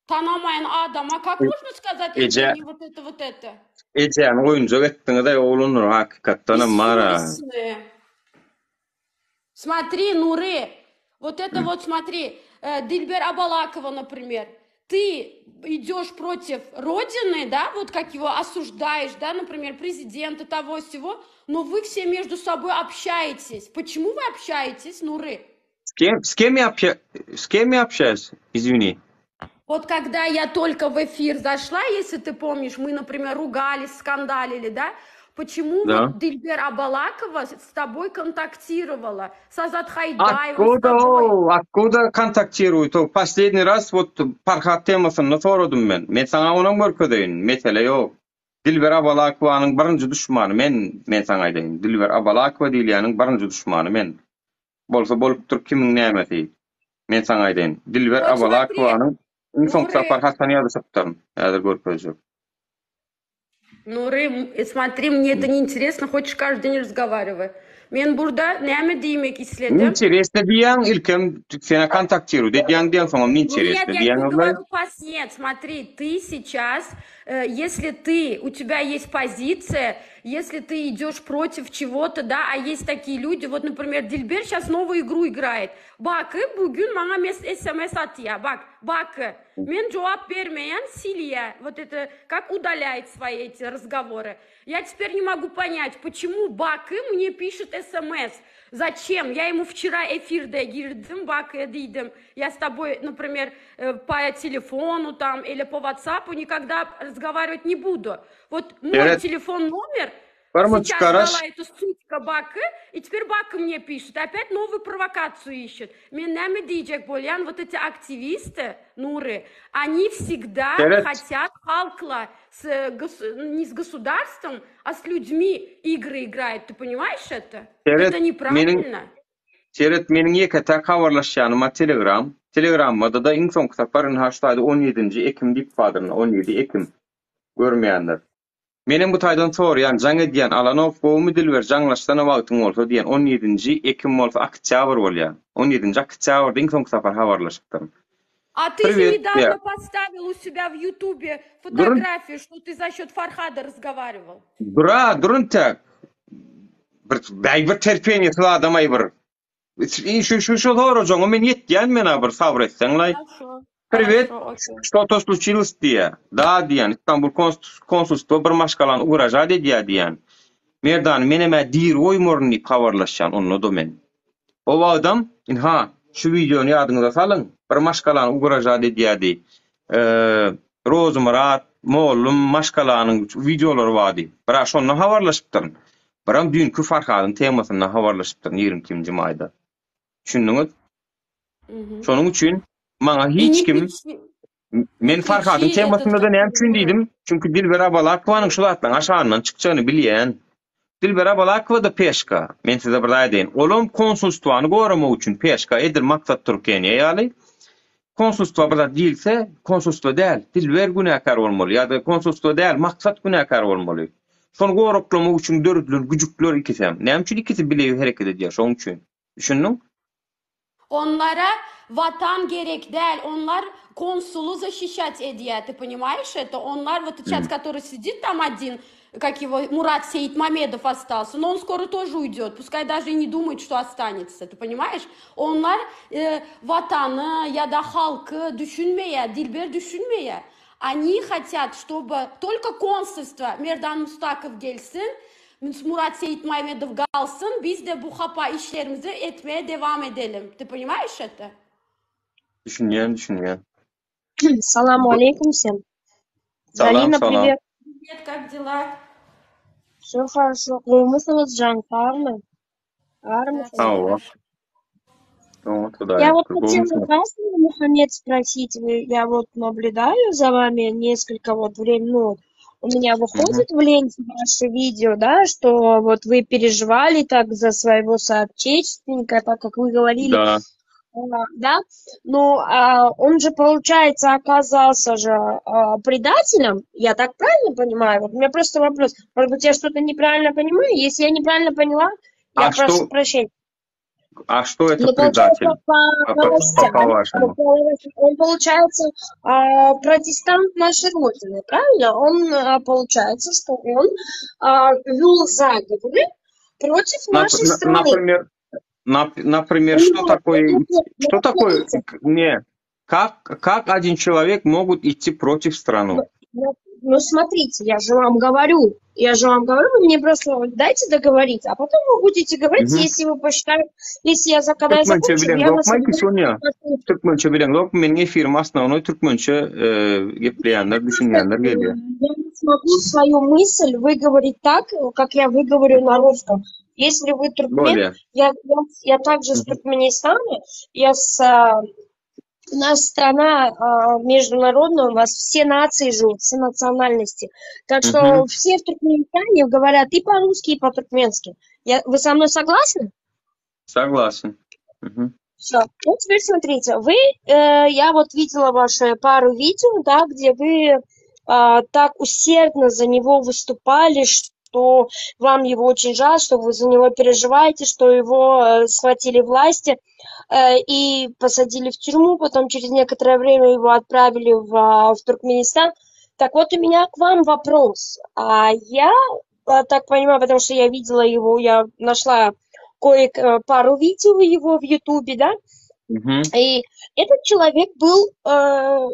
Tanamaýan adama как можно сказать Eje, ejeni вот это вот это? ejäni oýunjak etdiňiz-aý oglanlar, hakykatdanam bar-a. Бессовестные. Смотри, Нуры, вот это вот смотри, э, Дильбер Абалакова, например, ты идешь против Родины, да, вот как его осуждаешь, да, например, президента того всего, но вы все между собой общаетесь. Почему вы общаетесь, Нуры? S kim, s kim я обща, s kim я общаюсь? Извини. Вот когда я только в эфир зашла, если ты помнишь, мы, например, ругались, скандалили, да? Почему Да. вот Дильбер Абалакова с тобой контактировала, с Азат Хайдаевым с Откуда, тобой? o, откуда kontaktiruет? O последний раз вот Farhat temasynda soradym men. Men saňa onam görkezeýin. Mesele ýok. Dilber Abalakowanyň birinji duşmany men, men saňa aýdaýyn. Dilber Abalakowa diýilýäniň birinji duşmany men. Bolsa bolupdyr kimiň nämesi. Men saňa aýdaýyn. Dilber Вот смотри, Abalakowanyň iň soňky Nury, sapar haçan ýazyşypdyryn. Häzir görkezjek. Nury, м, смотри, мне это не интересно, хочешь каждый день разговаривай. Men burada näme diýmek isledim? Интересно diýýäň, ilkem sene kontaktiruет edýäň diýen soňam Нет, интересно я тебе diýýäň. говорю, пас нет, смотри, ты сейчас, э, если ты, у тебя есть позиция, если ты идешь против чего-то, да, а есть такие люди, вот, например, Дильбер сейчас новую игру играет. Baky, bugün maňa mes SMS atýa, bak, Baky. Men jogap bermeýän silýä, вот это, как удаляет свои эти разговоры. Я теперь не могу понять, почему Бакы мне пишет СМС. Зачем? Я ему вчера efirde girdim, Бакы diýdim. Я с тобой, например, э, по телефону там или по WhatsApp никогда разговаривать не буду. Вот мой Seret, телефон номер bir mut сейчас garaş. дала эту сучка Бакы, и теперь Бакы мне пишет. Опять новую провокацию ищет. Men näme diýjek bolýan, вот эти активисты, Нуры, они всегда Seret, хотят halkla с, э, гос- не с государством, а с людьми игры играют. Ты понимаешь это? Seret, Это meniň неправильно. Seret, meniň ýeke-täk habarlaşýanym Telegram. Telegramda-da iň soňky sapar ynha şu taýda 17-nji Ekim diýip bardyr, 17 Ekim. Görmeýänler. Menem bu taýdan soraýan, jaň edýän, alanok, gowumy Dilber, jaňlaşsana wagtyň bolsa diýen, on ýedinji ekim bolsa oktýabr bolýa. On ýedinji oktýabrda iň soňky sapar habarlaşypdyryn. A ty же Priwet diýýär. nedawno postawił u sebýa w ýutubie Durun. fotografiýu, şto ty za şýot Farhada razgowarywal. Dura, dur intäk. Bir, bäý bir terpeniýesiz adam-aý bir. Şu şu şu sorajagyňa men ýetýän men-a bir sabyr etseňlaý. Хорошо. Priwet, Хорошо, okey. Şto-to sluçilось diýýär. Da diýýän, Istanbul konsulstwo bir maşgalany ugražat edýär diýýän. Merdany menem-ä diri goýmaryn diýip habarlaşýan onda-da men. O wagtam, ynha, şu wideony ýadyňyza salyň, bir maşgalany ugražat edýärdi. Rozymyrat mollum maşgalanyň wideolary bardy. Bir-ä şonda habarlaşypdyryn. Biram düýnki Farhadyň temasynda habarlaşypdyryn 22-nji maýda. Düşündiňiz? Şonuň üçin maňa hiç kim Men Farhadyň temasynda-da näme üçin diýdim? Çünki Dilber Abalakowanyň şu zatlaryň aşagyndan çykjagyny bilýän. Dilber Abalakowa-da peşka. Men size bir zat aýdaýyn. Olam konsulstwany goramak üçin peşka, edil Maksat Türkeniýe ýaly. Konsulstwa bir zat diýilse, konsulstwa däl, Dilber günäkär bolmaly ýa-da konsulstwa däl, Maksat günäkär bolmaly. Şony goraklamak üçin döredilen güjükler ikisem. Näme üçin ikisi bile hereket edýär? Şonuň üçin. Düşündiň? Onlara Watan gerek däl, onlar konsuly zaşişat edýär, ty ponimaýeş eto, onlar wot seýças kotory sidit tam odin, kak ýego Murat Seýitmamedow ostalsy, no on skoro tože uýdýot, puskaý daže i ne dumaýt şto ostanetsya, ty ponimaýeş, onlar Watany ýa-da halky düşünmeýär, Dilber düşünmeýär, oni hatýat ştoby tolko konsulstwa Merdan Mustakow gelsin, Murat Seýitmamedow galsyn, biz-de bu hapa işlerimizi etmeye dewam edelim. Ty ponimaýeş eto? Düşünýän, düşünýän. Salam aleýkum wsem. Salam, Galina salam. priwet. Priwet, kak dela? Wsё хорошо. Gowumysyňyz jan sagmy? Barmysyňyz? Hawa. Oňat Hudaýa Я вот şükür. хотела Gowumysyňyz? вас, Мухаммед, спросить. Вы, я вот наблюдаю за вами несколько вот времени, ну, у меня Мгм. выходит в ленте ваше видео, да, что вот вы переживали так за своего соотечественника, так как вы говорили, Да. а, да, ну, а он же, получается, оказался же а, предателем, я так правильно понимаю? Вот у меня просто вопрос, может быть, я что-то неправильно понимаю? Если я неправильно поняла, я А прошу что, прощения. а что это Ну, получается, предатель? по По, по, по- новостям, по-вашему? он, получается, а, протестант нашей Родины, правильно? Он, а, получается, что он а, вел заговоры против Нап- нашей на- страны. Например, нап- например, что Ну, такое, ну, что такое, смотрите, к- не, как, как один человек могут идти против страну? ну, ну, смотрите, я же вам говорю, я же вам говорю, вы мне просто дайте договорить, а потом вы будете говорить, Мгм. если вы посчитаете, если я, за- когда я Türkmençe закончу, я bileňzok, вас Maýki обязательно Sonýa. послушаю. Türkmençe bileňzok, meniň efirim osnownoý türkmençe e, gepleýänler, Просто düşünýänler э, gelýär. я не смогу свою мысль выговорить так, как я выговорю на русском. Если вы туркмен, Bolýar. я, я, я также с Mhm. Туркменистана, я с, а, у нас страна а, международная, у нас все нации живут, все национальности. Так что Mhm. все в Туркменистане говорят и по-русски, и по-туркменски. Я, вы со мной согласны? Согласен. Mhm. Все. Ну, теперь смотрите, вы, э, я вот видела ваши пару видео, да, где вы а, так усердно за него выступали, что вам его очень жаль, что вы за него переживаете, что его э, схватили власти э, и посадили в тюрьму, потом через некоторое время его отправили в, а, в Туркменистан. Так вот, у меня к вам вопрос. А я а, так понимаю, потому что я видела его, я нашла кое э, пару видео его в Ютубе, да, Mhm. и этот человек был э,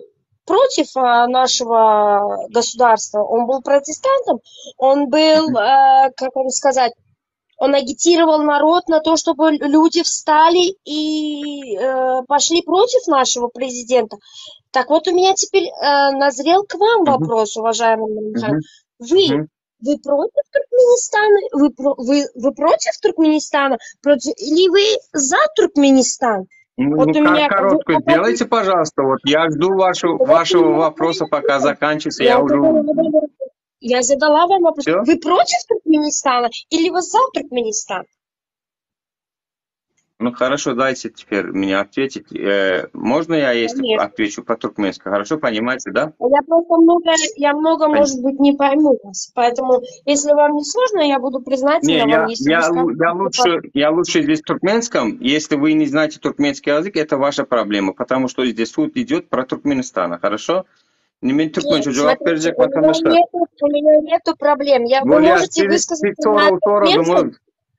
против а, нашего государства, он был протестантом, он был, Mhm. э, как вам сказать, он агитировал народ на то, чтобы люди встали и э, пошли против нашего президента. Так вот, у меня теперь э, назрел к вам Mhm. вопрос, уважаемый Мамхан. Mhm. Вы, Mhm. вы против Туркменистана? Вы, про- вы, вы против Туркменистана? Против, или вы за Туркменистан? Ну, Вот ну, у кор- меня... Вы, короткую сделайте, пожалуйста. Вот я жду вашу, вот у вашего меня вопроса, пока заканчивается. Я Я уже... задала вам вопрос. Я задала вам вопрос. Все? Вы против Туркменистана или вы за Туркменистан? Ну хорошо, дайте теперь мне ответить. Э, можно я, если Конечно. отвечу по-туркменски? Хорошо, понимаете, да? Я просто много, я много, Пон- может быть, не пойму вас. Поэтому, если вам не сложно, я буду Не, признательна вам, я, если вы я, скажете, я что лучше, я лучше здесь в туркменском. Если вы не знаете туркменский язык, это ваша проблема, потому что здесь суд идет про Туркменистана, хорошо? Men Нет, türkmençe jogap смотрите, berjek у меня watandaşlar. нету, у меня нету проблем. Я, вы Bolýar, можете siz siz высказаться на sorag туркменском, soradyňyz.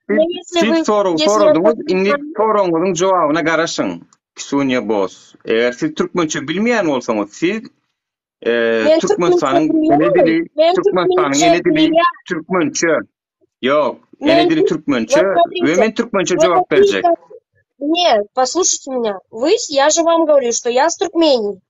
но Siz если siz вы, sorag если я soradyňyz, что-то не indi пойму, soragyňyzyň jogabyna garaşyň. Ksunýa Boss. Eger siz türkmençe bilmeýän bolsaňyz, siz e, men türkmençe Türkmenistanyň ene bilýän, dili, men Türkmenistanyň türkmençe ene dili bilýän, türkmençe. Ýok, ene men dili türk, türkmençe вот we смотрите, men türkmençe вот jogap berjek. какие-то Нет, послушайте меня. Вы, я же вам говорю, что я с Туркмении.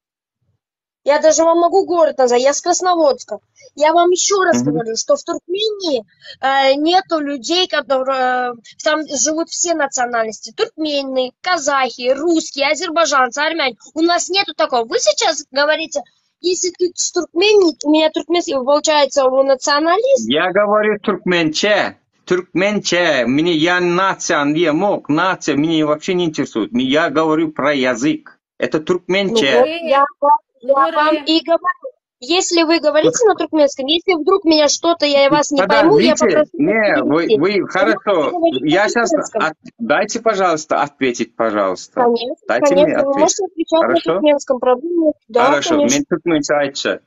Я даже вам могу город назвать, я с Красноводска. Я вам еще раз Мгм. говорю, что в Туркмении э, нету людей, которые... Там живут все национальности. Туркмены, казахи, русские, азербайджанцы, армяне. У нас нету такого. Вы сейчас говорите, если ты с Туркмении, у меня туркменский, получается, он националист. Я говорю türkmençe. Türkmençe. Мне я нация diýemok. Нация меня вообще не интересует. Я говорю про язык. Это Ну türkmençe. вот, я, вам- я вам Nury, и говорю. Если вы говорите на туркменском, если вдруг меня что-то, я вас не пойму, я Подождите, попрошу вас не, вы, перевести. вы, Вы можете хорошо, говорить на я сейчас, туркменском. дайте, пожалуйста, ответить, пожалуйста. Конечно, Дайте мне конечно, вы ответить. можете отвечать на Хорошо? туркменском, проблем нет. Да, Хорошо, конечно. men türkmençe aýtjak.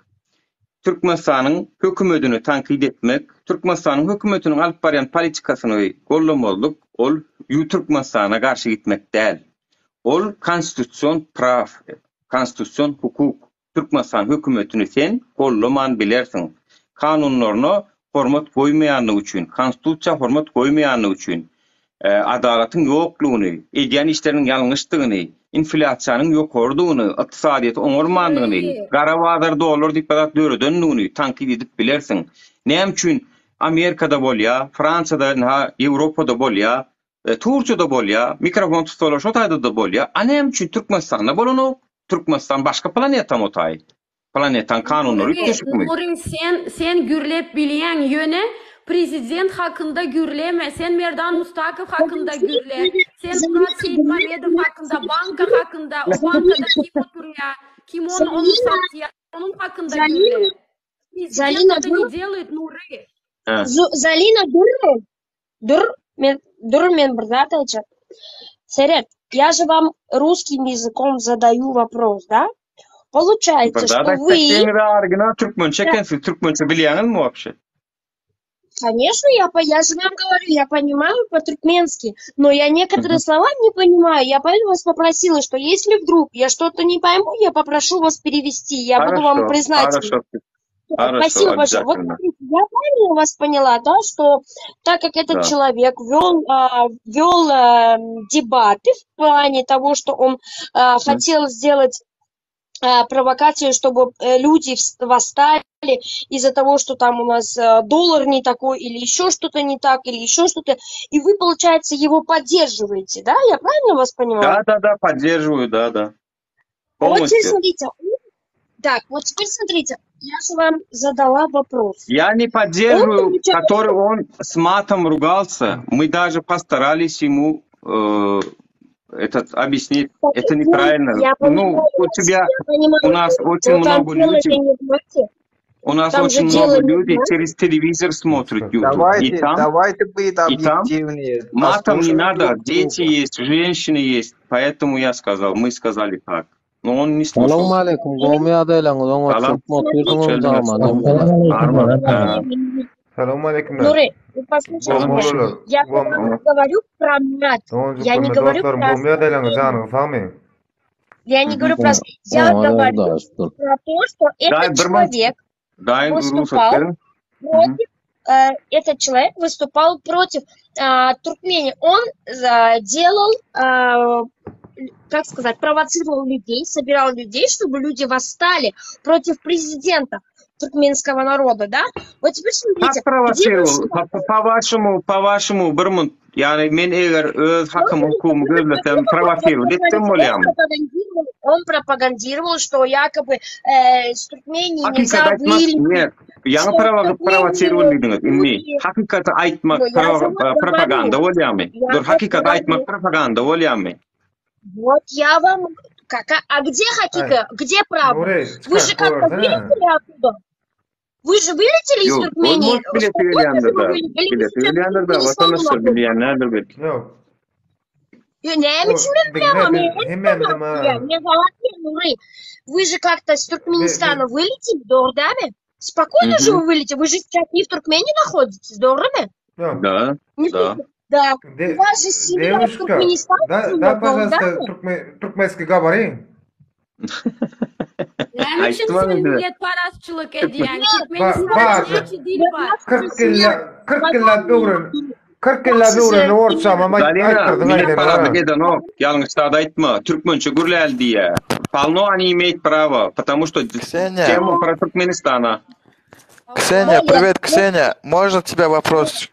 Türkmenistanyň hökümetini tankyt etmek, Türkmenistanyň hökümetiniň alyp barýan politikasyny gollamazlyk, ol ýu Türkmenistana garşy gitmek däl. Ol konstitusion praw, konstitusion hukuk. Türkmenistan hökümetini sen gollaman bilersiň. Kanunlaryna hormat goýmaýanlygy üçin, konstitusiýa hormat goýmaýanlygy üçin, e, adalatyň ýoklugyny, edýän işleriniň ýalňyşdygyny, inflýasiýanyň ýokardygyny, ykdysadyýeti oňarmandygyny, Nury, gara bazar dollar diýip bir zat döredendigini tankyt edip bilersiň. Näme üçin Amerikada bolýa, Fransiýada, ha, Ýewropada bolýa, e, Türkiýede bolýa, mikrofon tutsalar şo taýda-da bolýa. A näme üçin Türkmenistanda bolanok? Türkmenistan başga planetamy o taý? Planetaň kanunlary Nury, üýtgeşikmi? Nury sen sen gürlep bilýäň ýöne prezident hakynda gürleme sen Merdan Mustakow hakynda gürle sen Murat Seýitmamedow hakynda banka hakynda o bankada kim oturýa kim ony ony Залина, satýa onuň hakynda Залина, gürle prezident Залина, это dur, не делает Nury. Hä. Zu- Залина, dur, dur, men, dur, men bir zat aýtjak. Seret, я же вам русским языком задаю вопрос, да? Получается, Bir что zat aýtsak, вы seňiz original türkmençe ekensiň, türkmençe bilýäňizmi вообще? Конечно, я, по- я же вам говорю, я понимаю по-туркменски, но я некоторые Мгм. слова не понимаю. Я поэтому вас попросила, что если вдруг я что-то не пойму, я попрошу вас перевести, я буду вам Хорошо, признательна. хорошо, хорошо, Спасибо большое. Вот обязательно. смотрите, я правильно вас поняла, да, что так как этот Да. человек вел, а, вел эм, дебаты в плане того, что он а, Мгм. хотел сделать а, провокацию, чтобы э, люди вс- восстали из-за того, что там у нас э, доллар не такой, или еще что-то не так, или еще что-то. И вы, получается, его поддерживаете, да? Я правильно вас понимаю? Да, да, да, поддерживаю, да, да. А Вот теперь Полностью. смотрите. Так, вот теперь смотрите. Я же вам задала вопрос. Я не Он, поддерживаю, получается, который он с матом ругался. Мы даже постарались ему э, этот объяснить. Это Ну, неправильно. я Ну, понимаю у вас, тебя, я понимаю, у нас очень но там много дело людей, же не в мате. у нас Там же очень дело много не в людей мате. через телевизор смотрят YouTube. И Давайте, там, давайте быть и там объективнее, матом не послушаем надо. друг Дети друга. есть, женщины есть. Поэтому я сказал, мы сказали так. Но он не Salam слушал. aleýkum, gowy ýagdaýlaryňyz, oňat Salam. çökme otyrdyňyz Hoş zaman geldiniz. hemmeler. Arma. Ha. Salam aleyküm. Нуры, вы послушайте Salam. меня. Goňşular, Я gom, когда говорю про мат, я не doganjyklarym, говорю dostlarym, про goňşy ýagdaýlaryňyz, оскорбление. janyňyz sagmy? Я не говорю про... Я Oňa говорю ýoldaşdyr. про то, что Дай этот bir man- человек Дай rugsat выступал beriň. Мгм. против... э, этот человек выступал против а, Туркмении. Он э, делал, э, как сказать, провоцировал людей, собирал людей, чтобы люди восстали против президента туркменского народа, да? Вот теперь Как смотрите, где провоцировал? нашла По, по, по вашему, по вашему bir mun, ýagny men eger öz hakym hukugymy gözlesem провоцировал etsem Он bolýarmy? пропагандировал, он пропагандировал, что якобы э, с Туркмении Hakykat нельзя aýtmak, вылететь. нет. Ýaňy Что в prowosirowany diýdiňiz. Туркмении Indi люди... hakykaty aýtmak Ну, я сама propaganda говорю. bolýarmy? Я Dur, вот hakykaty aýtmak говорю. propaganda bolýarmy? Вот я вам... Какая... А где Aý, хакика? Где правда? Nury, Вы же çykaryp как-то goýbersene. вылетели оттуда? Вы же вылетели из Ýok, Туркмении? bolmaz bilesi Спокойно же вы gelýändir-de. вылетели? Или вы Bilesi сейчас в gelýändir-de, Туркменистане watandaşlar находитесь? bilýänlerdir belki. Ýok. Yo, näme O üçin men diňle bilemem? biz Men hep hemmämizem soňra ha bilýän. Men jogap ber, Nury. Вы же как-то с be, be, Туркменистана вылетели, dogry dälmi? Спокойно же Mhm. вы вылетели. Вы же сейчас не в Туркмении находитесь, dogrymy? ýok. Da, Не в da. Турк- Да. У De, вас же семья в девушка, Туркменистане да, да, живет, dogry пожалуйста, dälmi? türkmen, türkmenski говори. Näme üçin Aýtdym sen indi. milletparazçylyk edýäň? Ba, Türkmenistanda bajy, näçe dil bar? 40 ýylla, 40 ýyllap öwren, 40 ýyllap Ваша же öwrenen orsçamam aýt, Zalina, aýtdyrdyň aýdanyňa. milletparazlyk edenok. Ýalňyş zat aýtma. Türkmençe gürläli diýýä. Polno они имеют право, потому что Ксения, тема про Туркменистана. Ксения, Более. привет, Ксения. Можно тебя вопрос?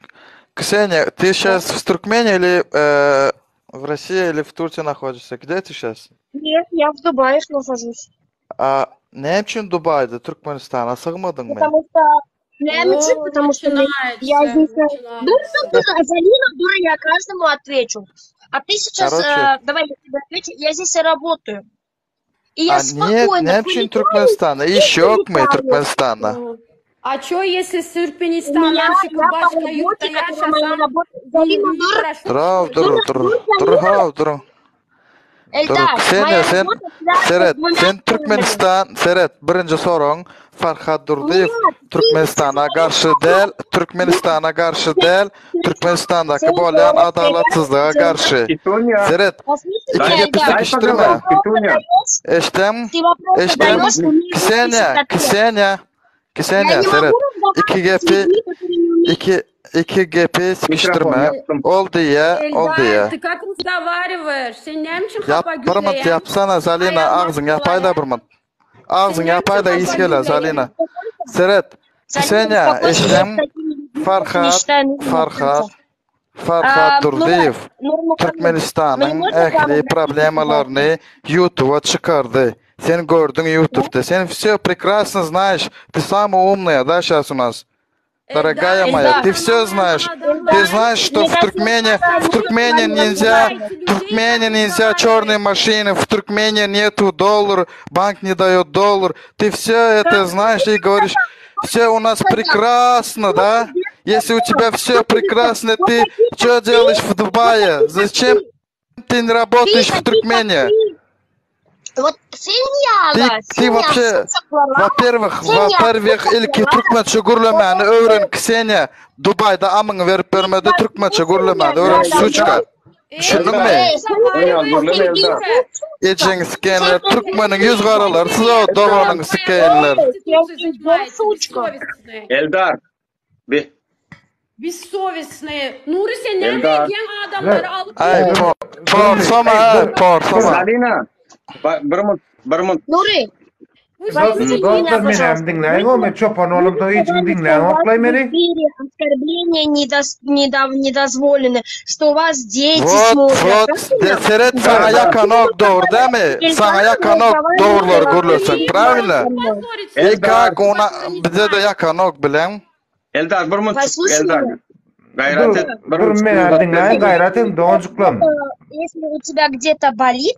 Ксения, ты сейчас в Туркмении или э, в России или в Турции находишься? Где ты сейчас? Нет, я в Дубае нахожусь. A näme üçin Dubaýda Türkmenistana sygmadyňmy? Потому что Näme üçin? О, Потому что мы- я начинается, здесь... э, Дур, начинается. дур, дур, Залина, дура, я каждому отвечу. А ты сейчас, Короче, э, давай я тебе отвечу, я здесь работаю. И я a niye спокойно näme üçin вылетаю Türkmenistana? и Iş ýokmy прилетаю. Türkmenistanda? Ну, А чё, если с У меня, Туркменистана я по башка работе, юрта, я которая моя сейчас работа... не, Залина, не дур, прошу, Duraw, что ли? dur, дур, dur, дур, dur, Залина. haw, dur. Dur, Эльдар, Kseniýa моя sen работа связана с seret, двумя sen странами. Türkmenistan, seret, birinji soragyň Farhad Durdyýew Нет, ты Türkmenistana garşy däl, Türkmenistana garşy däl, Türkmenistandaky sen bolýan sorup adalatsyzlyga garşy. Kitonya. Seret, Послушай iki меня, gepi Эльдар. Дай sikişdirme. пожалуйста, Вопрос Kitonya. задаешь, Eşdem, ты вопрос eşdem, задаешь, умеешь Kseniýa, услышать ответ. Kseniýa, Я Kseniýa, не seret, могу iki разговаривать с gepi, людьми, которые не умеют. iki, iki gepi Mikrofon sikişdirme. ýapdym. Ol diýýä, ol Эльдар, diýýä. ты как разговариваешь? Sen näme üçin Ýap, hapa bir munt gürleýäň? ýapsana, Zalina, Aýal agzyň ýapaý-da maşgala. bir munt. Sen Agzyň näme üçin ýapaý-da hapa ys gelýär, gürleýäň? Zalina. Seret, Залина, Kseniýa, успокойся, я с eşdem, такими людьми не Farhat, считаю нужным Farhat, общаться. Farhat А, Мурат, Durdyýew Нурмухамед, мне Türkmenistanyň можно ähli к вам обратиться, пожалуйста? problemalaryny YouTube'a çykardy. Sen gördüň YouTube'da. Sen все прекрасно знаешь. Ты самая умная, да, сейчас у нас? Дорогая Эльдар, моя, Эльдар, ты все знаешь. Ты Эльдар, знаешь, что мне в Туркмении, в достаточно Туркмении с вами нельзя, разговаривать. в Туркмении нельзя черные машины, в Туркмении нету доллар, банк не дает доллар. Ты все это Как знаешь и говоришь, все у нас сказал? прекрасно, Кто да? тебе Если у тебя сказал? все Кто тебе сказал? прекрасно, Вот ты такие, как что ты, делаешь в вот Дубае? такие, как Зачем ты, ты не ты работаешь в такие, как Туркмении? ты. Вот Ты, sen ты ýaly, вообще, syçaklara, во-первых, sen ýaly во-первых, ilki syçaklara, türkmençe gürlemäni öwren, Kseniýa. Dubaýda amyňy berip bermedi, türkmençe gürlemäni öwren, suçka. Düşündiňmi? Ey, sen Eýal gürleme sen Eldar. Ejeňi sikenler, türkmeniň ýüz garalary, siz o doganyňy sikenler. Ey, sen сучка. Бессовестные. Eldar. Be. Bessowestные. Nury sen näme Eldar. edýäň adamlary alyp Aý, Dur, por, dur, porsama, ey, aý, dur, porsama. Zalina. Ba- Bir munt, bir munt. Nury, Dost, возьмите меня, dostlar men hem пожалуйста. diňläýin, Вы o men çopan oglum, hiç kim сказали, что у diňläň вас oklaý в meni. эфире оскорбления недос- недо- недозволены, что у вас дети Wot, смотрят. wot, Правильно? seret Я saňa Eldar. ýakanok dogry dämi? Saňa Эльдаром ýakanok разговаривать dogrular gürleseň, вообще правильно? со мной. Позориться И Eldar. как ona bize-de ýakanok bilen. Eldar bir munt çık. Послушай Eldar. меня. Gaýrat Dur, et. Bir dur munt men hem uzat diňläýin, berdim. gaýrat edin, doganjyklam. Э, Если у тебя где-то болит,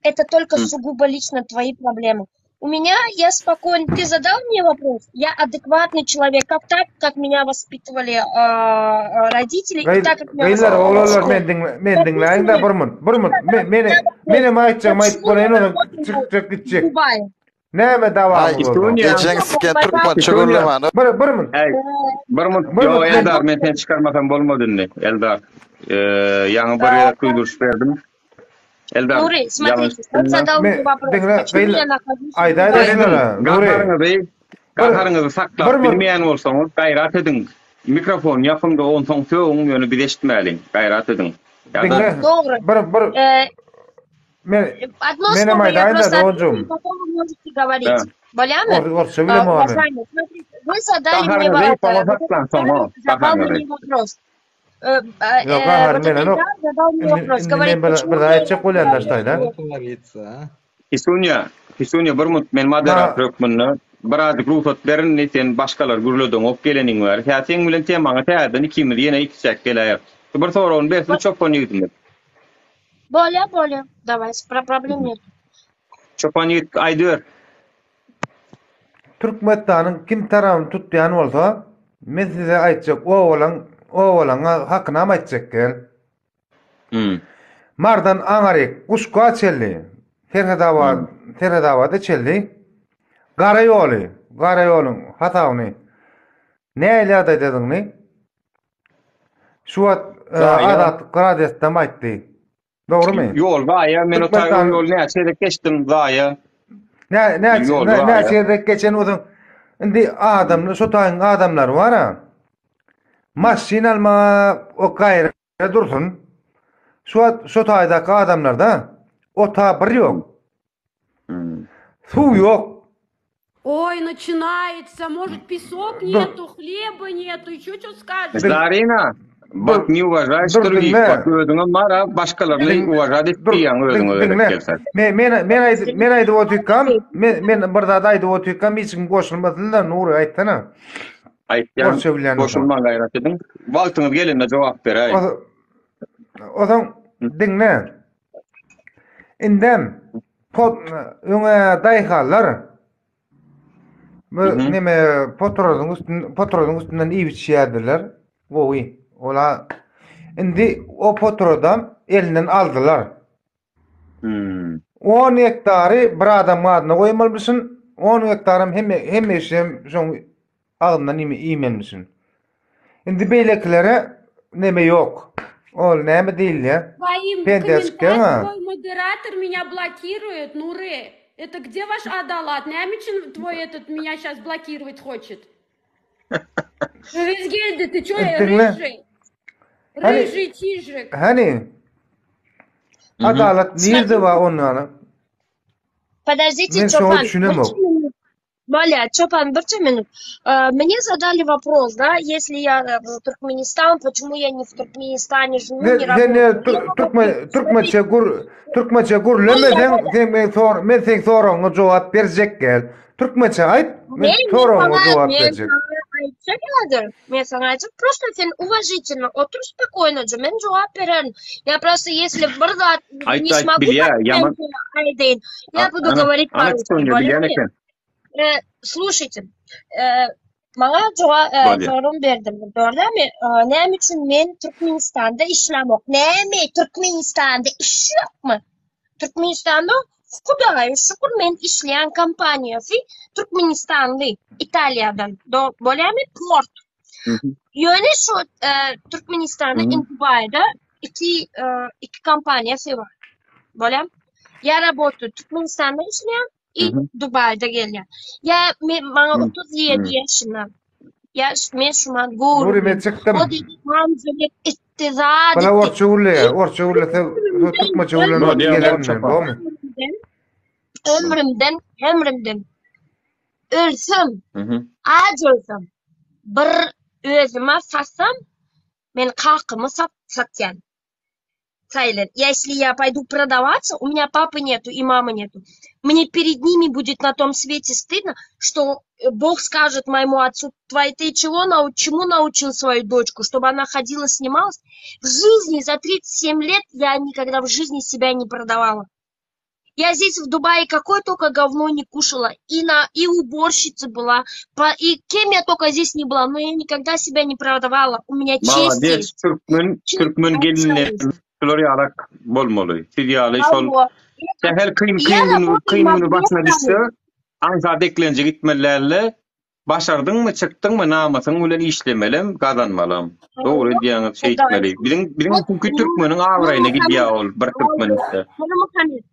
это только Hı. сугубо лично твои проблемы. У меня, я спокойно, ты задал мне вопрос, я адекватный человек, как так, как меня воспитывали а, родители, и Gaý, так, как меня gyzlar, воспитывала oglanlar школа. men diňle, men diňläýin-de bir munt, bir munt. Men, meni, menem aýtjagym aýdyp Почему bolaýyn, я ondan работаю çykjak в gitjek. Дубае? Näme Aý, dawamyz bolsa. Kitonya. ejeňi siken türkmençe Kitonya. gürlemäni Bir, bir munt. Hey, bir munt. Bir Yo munt men Eldar men seni çykarmasam bolmady indi. Eldar. Ee, ýaňy bir gezek duýduryş berdim. Eldar, Нуры, ýalňyş смотрите, он düşünme. задал мне men вопрос, diňle, почему gyzlar я нахожусь в aýdaý Дубае? şulara, Nury. Gaharyňyzy, Bir, gaharyňyzy bir saklap munt. bilmeýän bolsaňyz gaýrat ediň. Mikrofon ýapyň-da onsoň sögüň, ýöne biz eşitmäliň. Gaýrat ediň. Ýa-da Diňle. Добрый. Bir, bir Э, men одно menem слово я aýdaýyn-da просто отвечу, doganjygym. и потом вы можете говорить. Да. Болями? Or, orsça А, bilemok men. уважаемый, смотрите, вы задали мне Gaharyňyzy во- soňa э, вот saklan, этот soňa. Эльдар задал Gaharyňyzy. мне вопрос. Э, э, Ýok, э, gaharym вот этот gelenok. Эльдар задал мне Indi, вопрос, indi говорит, men bir, почему bir я aýtjak bolýan нахожусь daşdaýda. в Творится, а? Kisunya, Kisunya bir munt men Ma moderator hökmünde. Birazjyk rugsat ber indi sen başgalar gürledeňok geleniň bäri. Hä seň bilen temaňa täzeden ikimiz ýene ikiçäk geläýeris. Şu bir soragyny bersin çopan ýigidimiz. Bolýa bolýa. Daway problem ýok. Çopan ýigit aýdyber. Türkmenistanyň kim tarabyny tutýan bolsa, men size aýtjak obalaň obalaňa hakynam aýtjak gel. Hmm. Mardan aňaryk Guşka çenli, Serhetabat, Serhetabada çenli gara ýoly, gara ýoluň hasabyny nähili ýagdaýdadygyny şu wagt e, Azatlyk radiosynda aýtdy. Dogrumy? Ýol zaýa, men o taý o ýol näçe gezek geçdim zaýa. Nä näçe näçe gezek geçen bolsaň, indi adamlar şu taýyň adamlary bar-a. Maşyn almaga o gaýry dursun. Şu wagt şu taýdaky adamlarda ota bir ýok. Suw ýok. Oý, начинается, может песок нету, хлеба нету, еще что скажешь? Zarina, bak ne uważaýyş dur bak özüňem bar a başgalaryny uważat et diýýäň özüňe gezek gelse. Men men men aýdyp men aýdyp otyrkam, men men bir zat aýdyp otyrkam hiç kim goşulmasyn-da Nury aýtsana. Aýtýan goşulman gaýrat ediň. Wagtyňyz gelende jogap beräý. Ozaň diňle. Indem pot öňe daýhanlar bu neme poturazyň üstün poturazyň üstünden iýip içýärdiler. Gowy. Ola indi o poturadam elinden aldylar. Hmm. 10 gektary bir adam adyna goýmalymyşyn, 10 gektaram hemme hemme işem şoň agzyndan iýme iýmelimişin. Indi beýlekilere neme ýok. Ol näme diýilýär? Твоим Pensiýa çykýaň комментарий твой модератор меня блокирует, Нуры. Это где ваш Adalat? Näme üçin твой этот меня сейчас блокировать хочет? Öwezgeldi, ты чё, Diňle. рыжий? Hany Рыжий чижик. Hany Adalat nirde bar onda? Подождите, Men şoňa Çopan. düşünemok. birje minut. Bolýa, Çopan, birje minut. Э, Мне задали вопрос, да, если я э, в Туркменистан, почему я не в Туркменистане живу, Ne не sen работаю? ne Я могу türkmen türkmençe смотрите, gur türkmençe bolýa, gürlemeseň bolýa. sen men sor men seň soragyňa jogap berjek gel. Türkmençe aýt, men Men, men soragyňa saňa, jogap men berjek. saňa aýtjak häzir. Men saňa aýtjak, просто sen уважительно otur spokojno, men jogap bererin. Я просто если bir zat Aýt не aýt смогу bilýä, ýaman по-türkmençe aýdaýyn, я буду ana говорить ana по-русски, çykanýa bilýän bolýamy? eken. Э, Слушайте, э, maňa joga e, Bolýa. sorag berdiler, dogry Näme üçin men Türkmenistanda işlämok? Näme Türkmenistanda iş ýokmy? Türkmenistanda Hudaýa şükür men işleýän kompaniýasy Türkmenistanly, Italiýadan. Do bolýamy? Port. Ýöne şu e, Türkmenistanda Mhm. in Dubaýda iki e, iki kompaniýasy bar. Bolýamy? Я работаю Türkmenistanda işleýän i Mhm. Dubaýda gelýän. Ýa men maňa Mhm. 37 ýaşynda. Ýa men şumat Nuri men göwreliyim. çykdym. O diýdi, hamzylyk etdi, zat Bala etdi. orça gürleýär. Orça gürlese türkmençe gürlän wagty Bolýa, gelerin orça men, dogrymy? Ömrümden, ömrümden, ömrümden ölsem, Mhm. aç ölsem, bir özüme satsam, men kakymy sat satýan. Тайлер, я если я пойду продаваться, у меня папы нету и мамы нету. Мне перед ними будет на том свете стыдно, что э, Бог скажет моему отцу, твой ты чего нау чему научил свою дочку, чтобы она ходила, снималась. В жизни за 37 лет я никогда в жизни себя не продавала. Я здесь в Дубае какое только говно не кушала. И на и уборщица была, по, и кем я только здесь не была, но я никогда себя не продавала. У меня честь Молодец, есть. türkmen türkmen gelinleri şular ýalak bolmaly. Siz ýaly şol Hawa. sähel kyn Я kyn gün работаю kyn на güni две başyna düşse страны. aňsat eklenje gitmelilerle Başardyňmy, çykdyňmy, namysyň bilen işlemelem, gazanmalam. Dogry edýäňiz, şeýtmeli. Biziň biziň çünki türkmeniň abraýyna gidýär ol bir türkmen etse. Nurmuhammet,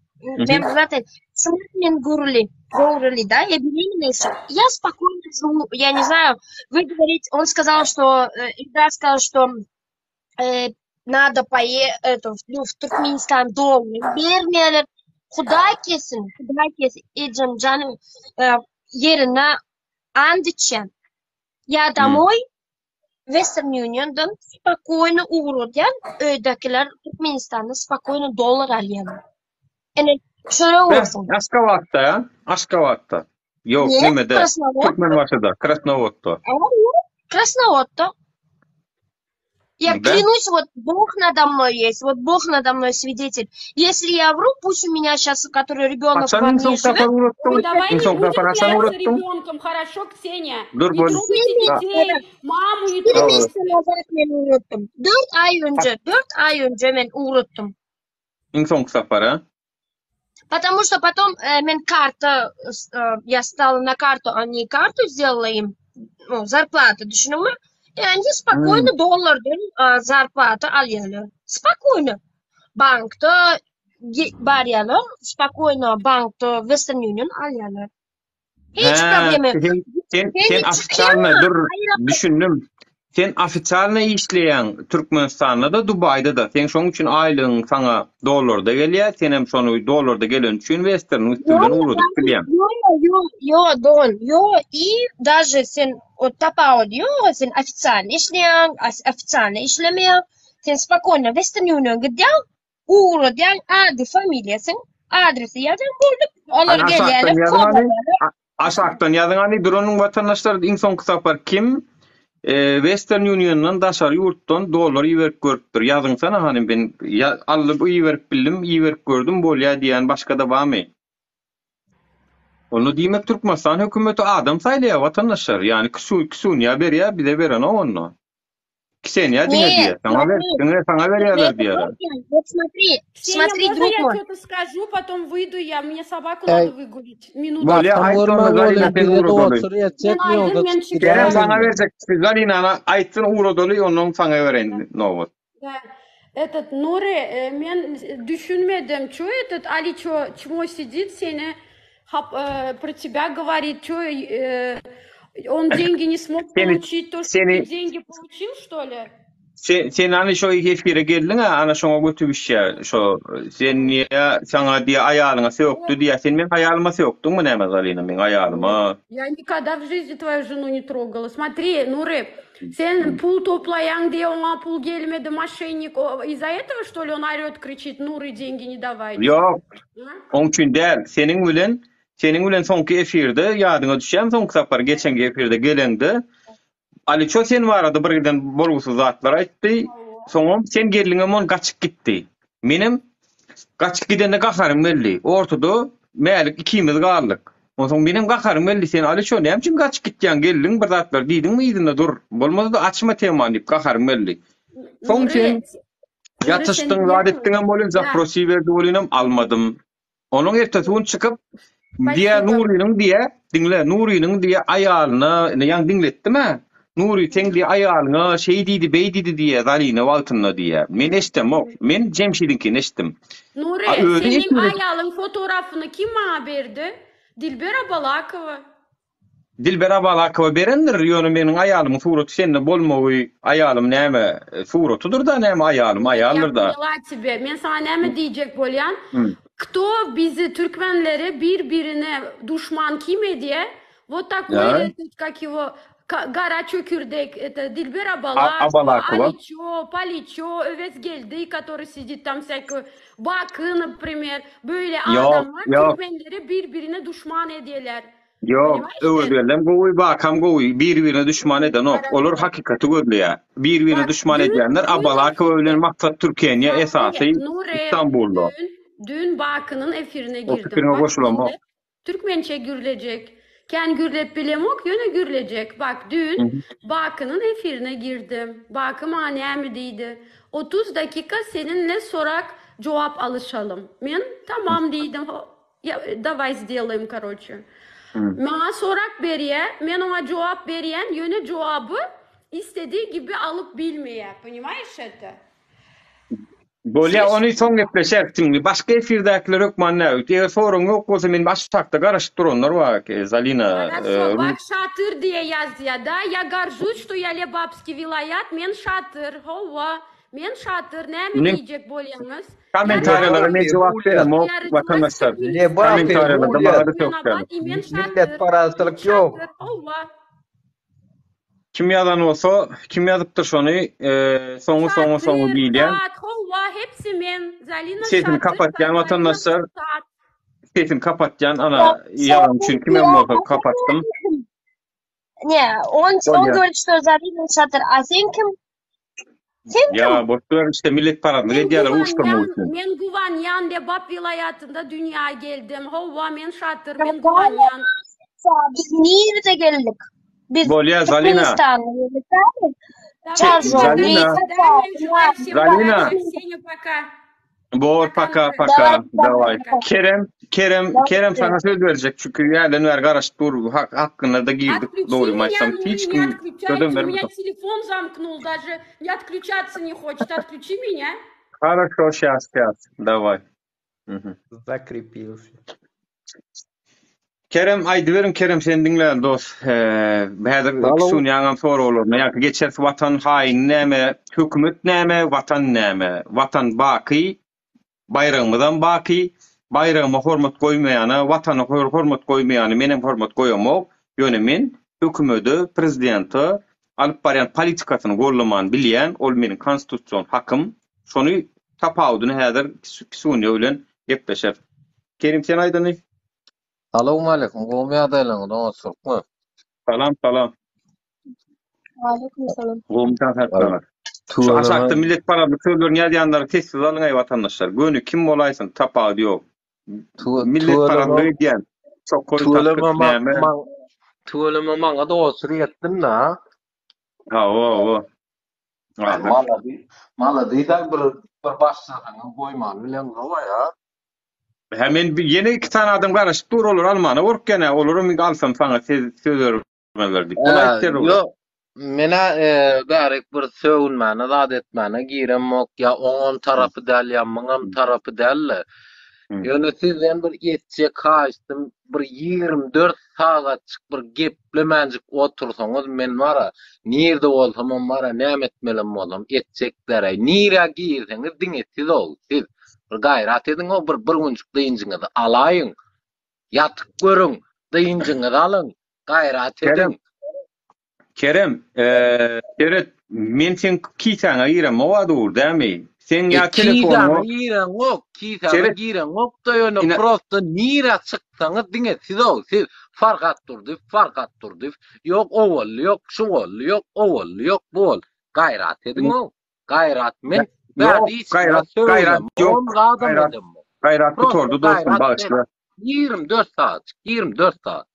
men zaten şuňa men gurly, gowruly, да, я беременна еще. Я спокойно живу, я не знаю, вы говорите, он сказал, что, э, Ильдар сказал, что э, надо пое, это, ну, в Туркменистан dollar bermeýärler. Hudaý kessin, Hudaý kessin, ejem janym e, ýerine and içýän. Ýa domoý Western Union'dan spokojno ugradýan, öýdäkiler Türkmenistanda spokojno dollar alýarlar. Ene çörek Beh, bolsun. Aşgabatda ýa? Aşgabatda. Ýok, Нет, nemede, Krasnowodda. Türkmenbaşyda, Krasnowodda. Krasnowodda. Я Да? клянусь, вот Бог надо мной есть, вот Бог надо мной свидетель. Если я вру, пусть у меня сейчас, который ребенок Haçan во iň мне soňky живет, sapar ugratdyň? Ой, давай Iň не soňky будем sapar haçan пиариться ugratdyň? ребенком, хорошо, Ксения? Dur Не bol. трогайте Da. детей, маму не Bir Hawa. трогайте. месяца назад men ugratdym. Dört aý önce, dört aý önce men ugratdym. Iň soňky sapar, a? Потому что потом э, men karta, э, я стала на карту, они карту сделала им, ну, зарплату, düşündüňmi? И они spokojno dollardan э, зарплата alýarlar. Spokojno. Bankda ge- barýarlar, spokojno bankda Western Union alýarlar. Hiç Hä, problema ýok. sen sen Sen sen hiç ofitsialny çykýaňmy? dur düşündim. Sen ofitsialny işleýäň Türkmenistanda-da, Dubaýda-da. Seň şoň üçin aýlygyň saňa dollarda gelýär, senem şony dollarda geleni üçin Westerniň üsti bilen Ýok, ugradyp bilýäň. ýok, ýok, ýok, dogan, ýok, i даже sen o tapawudy ýok, sen ofitsialny işleýäň, ofitsialny işlemeýäň, sen spokojno Western Union gidýäň, Ugradýaň ady familiýasyň adresi ýazýaň boldy olar Hany aşakdan gelýärler ýazyň kod hany. alýarlar. Aşakdan ýazyň hany duranyň watandaşlar iň soňky sapar kim Western Uniondan daşary ýurtdan dollar iberip görüpdir ýazyňsana hany men aldyp iberip bildim iberip gördüm bolýa diýýän başgada bamy. Onda diýmek Türkmenistan hökümeti adam saýlaýa watandaşlar ýani ksunýa berýä bize berenok onda. Kseniýa diňe Нет, diýýär. Saňa ber, смотри, diňe saňa berýärler diýýärler. Вот смотри, Ксения, смотри, можно друг я мой. что-то скажу, потом выйду я, мне собаку Äý, надо выгулить. Минуту. Bolýa, Basam aýt onda görmäň Galina bolýa, sen bize ugradaly. doçur Men etjekmi aýdym, ýogsa men çykyp Kerem çykýan. saňa gidäýeliňmi? berjek, Galinany aýtsyn ugradaly, ondan saňa bereýin nobat. Да. Этот Nuri, e, men düşünmedim. Чё этот Ali чё, чмо сидит seni hap, e, про тебя говорит, чё э, он деньги не смог Seni получить, то, что seni ты деньги получил, что ли? Sen sen hany şo efire geldiň-ä, ana şoňa göti bişýär. Şo sen niýe saňa diýe aýalyňa sökdi diýýär. Sen meň aýalyma sökdüňmi näme Zalina meň aýalyma? Я никогда в жизни твою жену не трогала. Смотри, Nuri, sen pul toplaýaň diýe oňa pul gelmedi, мошенник. О, Из-за этого, что ли, он орет, кричит, Nuri, деньги не давайте? Ýok, А? oň üçin däl. Seniň bilen seniň bilen soňky efirde ýadyňa düşýärmi soňky sapar geçenki efirde geleňde Aliço sen barada bir giden bolgusyz zatlar aýtdy. Soňam sen geldiňem ol gaçyp gitdi. Menem gaçyp gidende gaharym geldi. Ortada Mälik ikimiz galdyk. Onsoň menem gaharym geldi. Sen Aliço näme üçin gaçyp gitýäň geldiň bir zatlar diýdiňmi yzynda dur. Bolmasa-da açma temany diýip gaharym geldi. Soň sen Nuri, Nuri sen ýatyşdyň zat bilýärmiň? etdiňem welin Да. zaprosi berdi welinem almadym. Onuň ertesi gün çykyp diýä Spasibo. Nurynyň diýä, diňle, Nurynyň diýä aýalyna, ine ýaňy diňletdim-ä. Nury seň diýä aýalyňa şeý diýdi, beý diýdi diýä Zalina wagtynda diýä. Men eşdemok. Men Jemşidiňkini eşitdim. Nury, A özi seniň eşitmedi. aýalyň fotorafyny kim maňa berdi? Dilber Abalakowa. Dilber Abalakowa berendir, ýöne meniň aýalymyň suraty sende bolmagy, aýalym näme, suratydyr-da näme aýalym, Нет, я aýaldyr-da. поняла тебе. Men saňa näme diýjek bolýan? Kto bizi türkmenleri bir-birine duşman kim edýä? Вот такой Ýa. этот, как его, Gara çökürdek, это Dilber Abalakowa, Abalakowa. Aliço, Paliço, Öwezgeldi, который сидит там всякую, Baky, например, böyle Ýok, adamlar ýok. türkmenleri bir-birine duşman edýäler. Ýok, Понимаешь sen? Öwezgeldem gowy, Bakam gowy, bir-birine düşman edenok. Olar hakykaty gözleýär. Bir-birine Bak, düşman dün, edýänler dün Abalakowa bilen Maksat Türkeniýe Nure, esasy Nure, Istanbulda. dün, dün Bakynyň efirine O girdim. pikiriňe Bak, goşulamok. diňle, türkmençe gürlejek. Kän gürlep bilemok, ýöne gürlejek. Bak, dün Bakynyň efirine girdim. Baky maňa näme diýdi? 30 dakika seninle sorak jogap alyşalym. Men tamam diýdim. Ýa, daway sdelaýym, karoçe. Maňa sorak berýä, men oňa jogap berýän, ýöne jogaby istediği gibi alyp bilmeýä, ponimaýeş eto? Bolýa, ony soň gepleşeris indi. Başga efirdäkiler hökman nä, eger soragyň ýok bolsa men aşakda garaşyp duranlar bar, Zalina. Хорошо, bak şatyr diýe ýazýa, da, ýa goržuсь, что ýa lebapskiý welaýat, men şatyr, hawa. Men şatyr, näme Men diýjek bolýaňyz? kommentariýalara men jogap beremok, watandaşlar. Kommentariýalarda maňa-da sökýärler. Milletparazçylyk ýok. Kim ýazan bolsa, kim ýazypdyr şony, soňy soňy soňy diýilýän. Hawa, hepsi men. Zalina Sesini şatyr, kapatýan Zalina watandaşlar. şat. Sesini kapatýan ana ýazan üçin kimem bolsa kapatdym. Ne, on on говорит, что Zarina Şatyr, a sen kim? Sen kim? Ýa boş ber işte milletparazlyk edýärler uyuşdurmak üçin. Men Guwanýan Lebap welaýatynda dünýä geldim. Howwa men Şatyr men Guwanýan. Biz nirede geldik? Biz Bolýa Zalina. Türkmenistanda geldik dämi? Zalina. Zalina. Bor paka paka daway. Kerem Kerem Kerem sana söz berjek çünki ýerden bäri garaşyp dur hak hakkynda da girdik dogrymy aýtsam hiç kim sözem bermedi. Меня телефон замкнул даже не отключаться не хочет отключи меня. Хорошо щас щас daway. Закрепился. Kerem aýdyberiň Kerem seni diňläli dos. Häzir Ksunýaňam soraglaryna ýa geçeris watan haýyny näme, hökümet näme, watan näme? Watan baky, baýragymyzam baky. Baýragyma hormat goýmaýana, watana hormat goýmaýana menem hormat goýamok. Ýöne men hökümede, prezidente alyp barýan politikasyny gollamany bilýän, ol meniň konstitusion hakym. Şony tapawudyny häzir Ksunýa bilen gepleşeris. Kerim sen aýdany. Salowmaleýkim, gowmy ýagdaýlaryňyz oňatçylykmy? Salam salam. Waleýkim salam. Gowmy jan saklaňyz. Şu aşakda milletparazlyk sözlerini ýazýanlary sessiz alyň eý watandaşlar. Göni kim bolaýsyn tapawudy ýok. Milletparazlyk edýän. Çokory Tüweleme näme? Tüweleme maňa dostluk etdiň-dä. Hawa hawa. Malady, malady da bir bir başlasaňyz goýman bileňzow ýa. Hä men ýene iki sany adam garaşyp dur olary almana gorkýan hä olaram indi alsam saňa söz söz bermezler diýip. Ol aýtdy Ýok, menä bärik bir sögünmäne zat etmäne giremok ýa oňam tarapy däl ýa muňam tarapy däl-de. Ýöne sizden bir etjek haýyştym bir 24 sagatjyk bir geplemänjik otursaňyz men bara nirde bolsamam bara näme etmelem bolsam etjekdäraý. Nirä girseňiz diňe siz-ow siz. Bir gaýrat ediň-ow bir bir günjük dynjyňyzy alaýyň. Ýatyp görüň, dynjyňyzy alyň, gaýrat ediň. Kerem, seret, men seň kisäňe giremok-a dur, dämi? Seň ýa telefonyňa. Kisäňe gireňok, kisäňe gireňok-da ýöne prosta nirä çyksaňyz diňe siz-ow, siz Farhat Durdyýew, Farhat Durdyýew, ýok o boldy, ýok şu boldy, ýok o boldy, ýok bu boldy. Gaýrat ediň-ow. Gaýrat men Ýok, gaýrat, gaýrat ýok. Gaýrat, gaýrat gutardy dostum, bagyşla. 24 sagat, 24 sagat.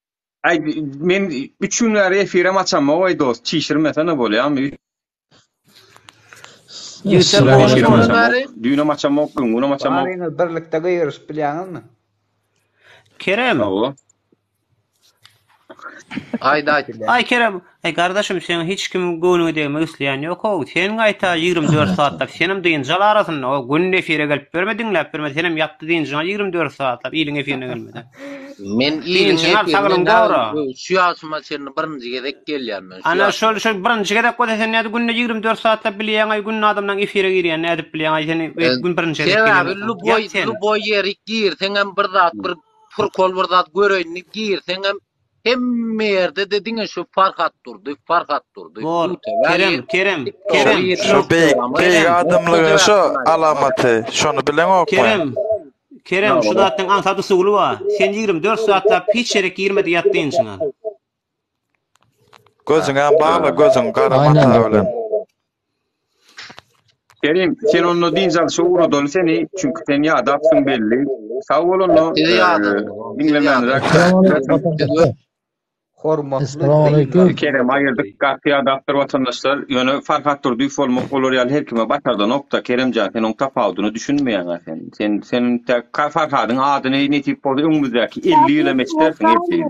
Aý, men 3 gün bäri efirem açamok aý dost, çişirmesene bolýamy? Ýigitler goňşy Düýnem açamok, öňňünem açamok. Baryňyz birlikde gygyryşyp bilýäňizmi? Kerem. Hawa. Aýt aýt. Aý Kerem, aý gardaşym seň hiç kimiň göwnüňe degmek isleýän ýok-ow. Sen gaýta 24 sagatlap senem dynç al arasynda o günde efire gelip berme diňläp berme senem ýatda dynjyňy al 24 sagatlap iliň efirine gelmeden. Men iliň Dynjyňy al efirine saglygyňy gora. şu ýaşyma çenli birinji gezek gelýän men şu Ana şol ýaşyma. şol birinji gezek bolsa sen nädip günde 24 sagatlap bilýäň aý günde adamlaň efire girýän nädip bilýäň aý sen gün birinji gezek gelýän Sebäbi bolsaň. luboý Ýat sen. luboý ýerik girseňem bir zat bir Prkol bir zat göreýin diýip girseňem hemme ýerde-de diňe şu Farhat Durdy, Farhat Durdy. Bor. Kerem, Kerem, Kerem. Şu beýik, beýik adamlygyň şu alamaty. Şony bileňokmy? Kerem, Kerem, şu zatlaryň aňsat usuly bar. Sen 24 sagatlap hiç ýere girmedi ýat dynjyňa. Gözüňem bagla, gözüň gara mata bilen. Kerim, sen onda dynç alşa ugradaly seni, çünki sen ýadapsyň belli. Sag bol onda. Diňlemänräk. Hormatly Kerem aýyrdyk, gaty ýadapdyr watandaşlar. Ýöne Farhat Durdyýew bolmak olar ýaly her kime başardanokda. Keremjan sen oň tapawudyna düşünmeýäň-ä sen. Sen sen Farhadyň adyny nesip bolsa öňümizdäki 50 ýylam eşidersiň ertir.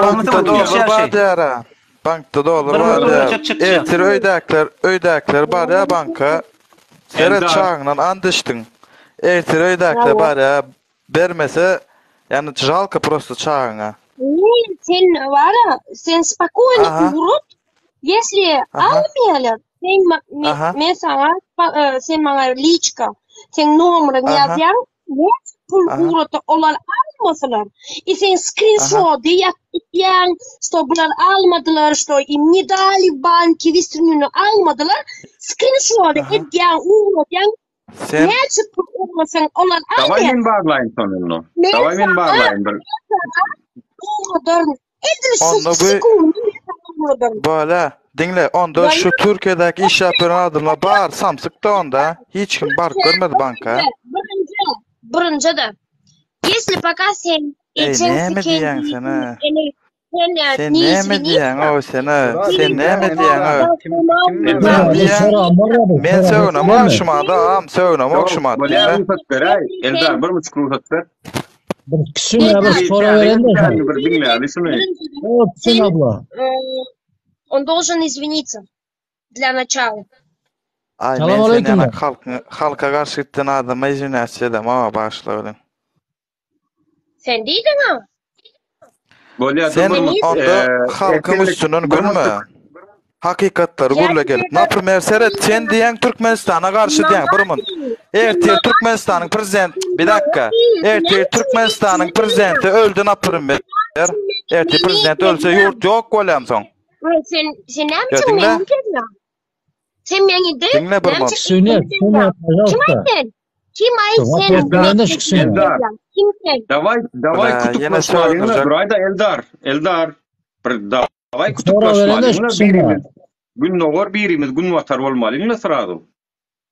Bankda dollar bar diýýär-ä. Bankda dollar bar diýýär. Ertir öýdäkiler, öýdäkiler barýar banka. Seret çagyňdan ant içdiň. Ertir öýdäkiler barýar, bermese, ýagny žalko prosto çagaňa. Нет, sen wara, sen spokojno ugrat. Если almaýarlar, sen men saňa, sen maňa liçka, seň nomeriňi ýazýaň, Näçe pul ugrata olar almasalar i sen skrinşody ýatýaň što bular almadylar što im ne dali banki western union almadylar skrinşody edýäň ugradýaň Sen näçe pul. görmeseň, olar Daway almaýar. men barlaýyn şony onda. Men Daway men saňa, barlaýyn bir. men saňa ugradaryn. Edil şu Onda bu sekundy men saňa ugradaryn. Bole, diňle, onda şu Bolýar. Türkiýedäki işläp ýören adamlar bar samsyk-da onda. Hiç kim baryp Birinji, görmedi banka. birinji, birinji, birinji-de. Если пока sen Eý, ejeň näme siken diýýäň sen, a? ene sen Sen ne näme diýýäň, извиниться, o sen, a? Murat Sen diňle näme diýýäň, o? Kim kim Sen Men näme diýýän, Soram bar ýa men soram sögünemok etmemi? şumada, agam, sögünemok Ýok, şumada, bolýar diňle. rugsat beräý. Eldar bir müçük rugsat ber. Bir kişine bir Bir soraw täze beren de sen. gelýänini bir diňläli şuny. O Kişin Sen abla. э, он должен извиниться для начала. Aý, Salam men sen aleýkum. ýanak halkyň, halka garşy gitden adama izwinýatsiýa edemok, bagyşla welin. Sen diýdiň-a. Bolýar, Sen dur bir mut. onda Eee, halkyň erkinlik üstünden bir gülme. mutlyk. Hakykatlary Ýa gürle gelip. Naprimer seret sen diýýäň Türkmenistana garşy diýýäň bir munt. Ertir Türkmenistanyň prezident bir dakika. Ertir Türkmenistanyň prezidenti öldi naprimer. Ertir prezident ölse ýurt ýok bolýam soň. Sen sen näme Ýa üçin diňle. meni kezýäň? Sen meni de Diňle bir näme munt. üçin Kişine, meni kişine, kezýäň? Kim pažalsta. aý sen? Kim aý Jogap sen berip berende meni şu kişine. Eldar, kezýäň? Kim sen? daway, daway Bile ýene kutuplaşmalyňla sögündirjek. duraýda Eldar, Eldar. Bir daway Sorag berende şu kutuplaşmalyňla kişine. birimiz gündogar birimiz günbatar bolmalyňla srazu.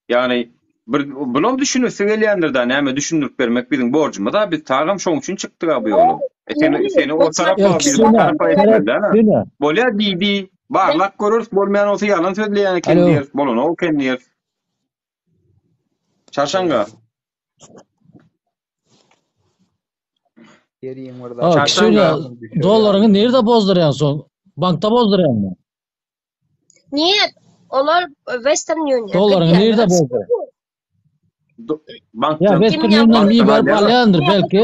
Ýagny bir bulam düşünesi gelýändir-dä näme düşündirip bermek biziň borjumyz-a biz tagam şoň üçin çykdyk-a bu ýola. E seni seni o tarapa Ýa bizi bu kişine, tarapa seret, etmeli däl-a. kişine. Bolýa diýdi, barlap göreris bolmaýan bolsa ýalan sözleýän eken Alo. diýeris, bolanok eken diýeris. Çarşanga. Ýeriň bir Ha, zat. kişine, Çarşanga. dollaryňy nirde bozdurýaň soň? Bankda bozdurýaňmy? Нет, olar Western Union. Dollaryňy Gidýärler. nirde bozdurýaň? Do- Ýa Bankdan Western Kim Uniondan bankdan iberip alýarlar. alýandyr belki.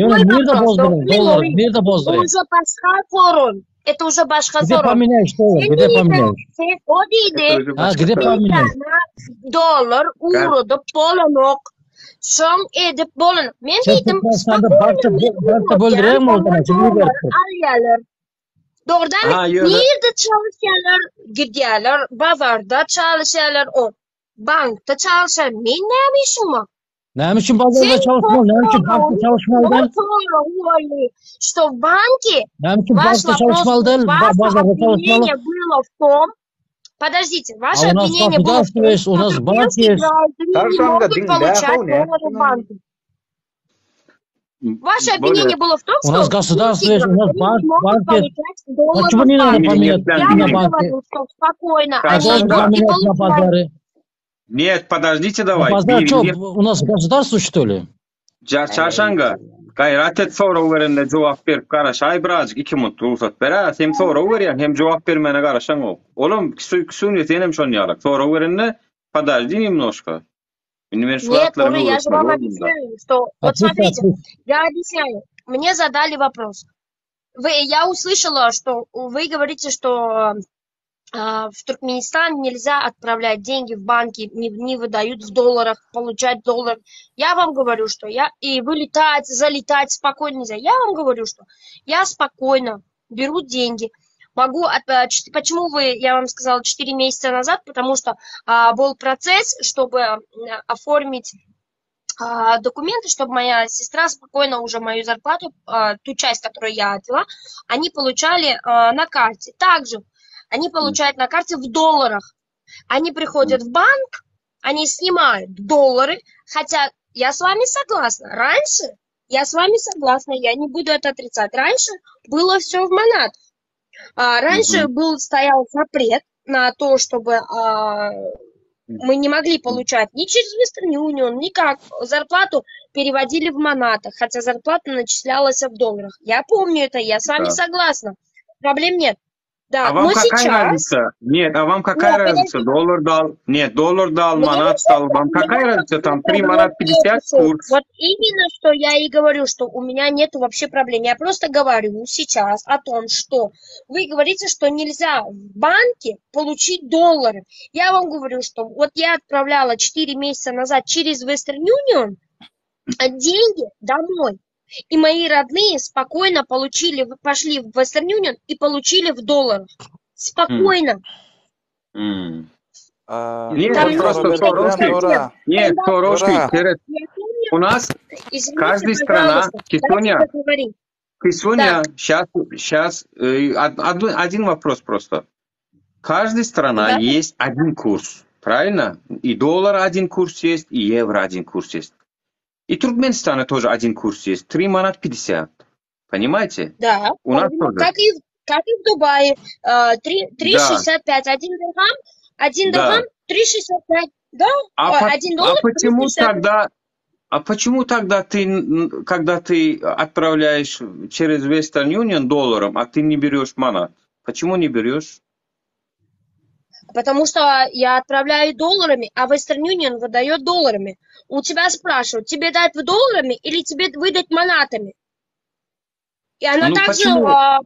Ýöne nirde bozdurýaň? Dollary nirde bozdurýaň? Уже başga sorun. Это уже başga Gde sorun. pomenýaýyş dollar? Sen Gde diýdiň, pomenýaýyş? sen o diýdi. Это уже Ha, başga gde sorun. pomenýaýyş? Dollar ugradyp bolanok. Şoň edip bolanok. Men Sen diýdim, Türkmenistanda spokojno bankda men bankda ugradýan, böldürýäňmi o olar zaman? Kim dollar iberipdir? alýarlar. Dogrudanmy? Ha ýöne Nirde çalışýarlar, gidýärler, bazarda çalışýarlar, o bankda çalışýar. Men näme işim bar? Näme üçin bazarda Sen çalışmaly? Näme üçin bankda çalışmaly däl? soragyň boldy, что в банке Näme üçin ваш bankda вопрос, çalışmaly däl, ваше bazarda çalışmaly? обвинение было в том, подождите, ваше А у нас обвинение было в государство том, есть, у что нас банк туркменские есть. граждане не Çarşanga могут diňle, получать how näme доллары в банке. Ваше bolýar. обвинение было в том, У нас что государство турские есть, у нас граждане банк, не могут банк есть. получать доллары Почему в не надо банке. поменять Meni Я на вам банке? говорю, что спокойно, А они должен идут и поменять на получают. базаре. Нет, подождите На давай. базар Bir что, bir у нас государство что ли? Jar çarşanga. Gaýrat et sorag berende jogap berip garaşaý birazjyk 2 minut rugsat ber-ä. Hem sorag berýän, hem jogap bermäne garaşaňok. Olam küsüni senem şon ýalak. Sorag berende подожди немножко. Indi men şu Нет, zatlara Нуры, я же öwretmeli вам boldum da. объясняю, что... Вот Ответь, смотрите, ответь. я объясняю. Мне задали вопрос. Вы, я услышала, что вы говорите, что а, в Туркменистан нельзя отправлять деньги в банки, не, не выдают в долларах, получать доллар. Я вам говорю, что я... И вылетать, залетать спокойно нельзя. Я вам говорю, что я спокойно беру деньги. Могу... от- а, чет- Почему вы, я вам сказала, 4 месяца назад? Потому что а, был процесс, чтобы м, оформить а, документы, чтобы моя сестра спокойно уже мою зарплату, а, ту часть, которую я отвела, они получали а, на карте. Также они получают на карте в долларах. Они приходят в банк, они снимают доллары, хотя я с вами согласна. Раньше, я с вами согласна, я не буду это отрицать. Раньше было все в манат. А, раньше Мгм. был, стоял запрет на то, чтобы а, мы не могли получать ни через Western Union, никак. Зарплату переводили в манатах, хотя зарплата начислялась в долларах. Я помню это, я с вами Да. согласна. Проблем нет. Да, А вам но какая сейчас... разница? Нет, а вам какая Нет, разница? подожди. Доллар дал, нет, доллар дал, Мне манат вообще дал. Вам мне какая разница? Там 3 проблем манат 50 нету. курс. Вот именно, что я и говорю, что у меня нету вообще проблем. Я просто говорю сейчас о том, что вы говорите, что нельзя в банке получить доллары. Я вам говорю, что вот я отправляла 4 месяца назад через Western Union деньги домой. И мои родные спокойно получили, пошли в Western Union и получили в долларах. Спокойно. М. Нет, Там просто нужно sorag şu. совсем. Нет, sorag şu. Jora. Seret. Я помню, У нас извините, каждая страна, пожалуйста, дайте Кисуня, договорить. Кисуня, Да, сейчас, сейчас, один вопрос просто. Каждая страна да, есть один курс, правильно? И доллар один курс есть, и евро один курс есть. И Туркменистана тоже один курс есть, 3 манат 50. Понимаете? да, У нас правильно. тоже. Как и, в- как и в Дубае, э, 3, Да, 3,65, один дирхам, один да. дирхам, 3,65, да, А, Ой, по- один а доллар, почему 3,65. тогда, а почему тогда ты, н- когда ты отправляешь через Western Union долларом, а ты не берешь манат? Почему не берешь? Потому что я отправляю долларами, а Western Union выдает долларами. У тебя спрашивают, тебе дать в долларами или тебе выдать манатами? И она Ну также, почему? а,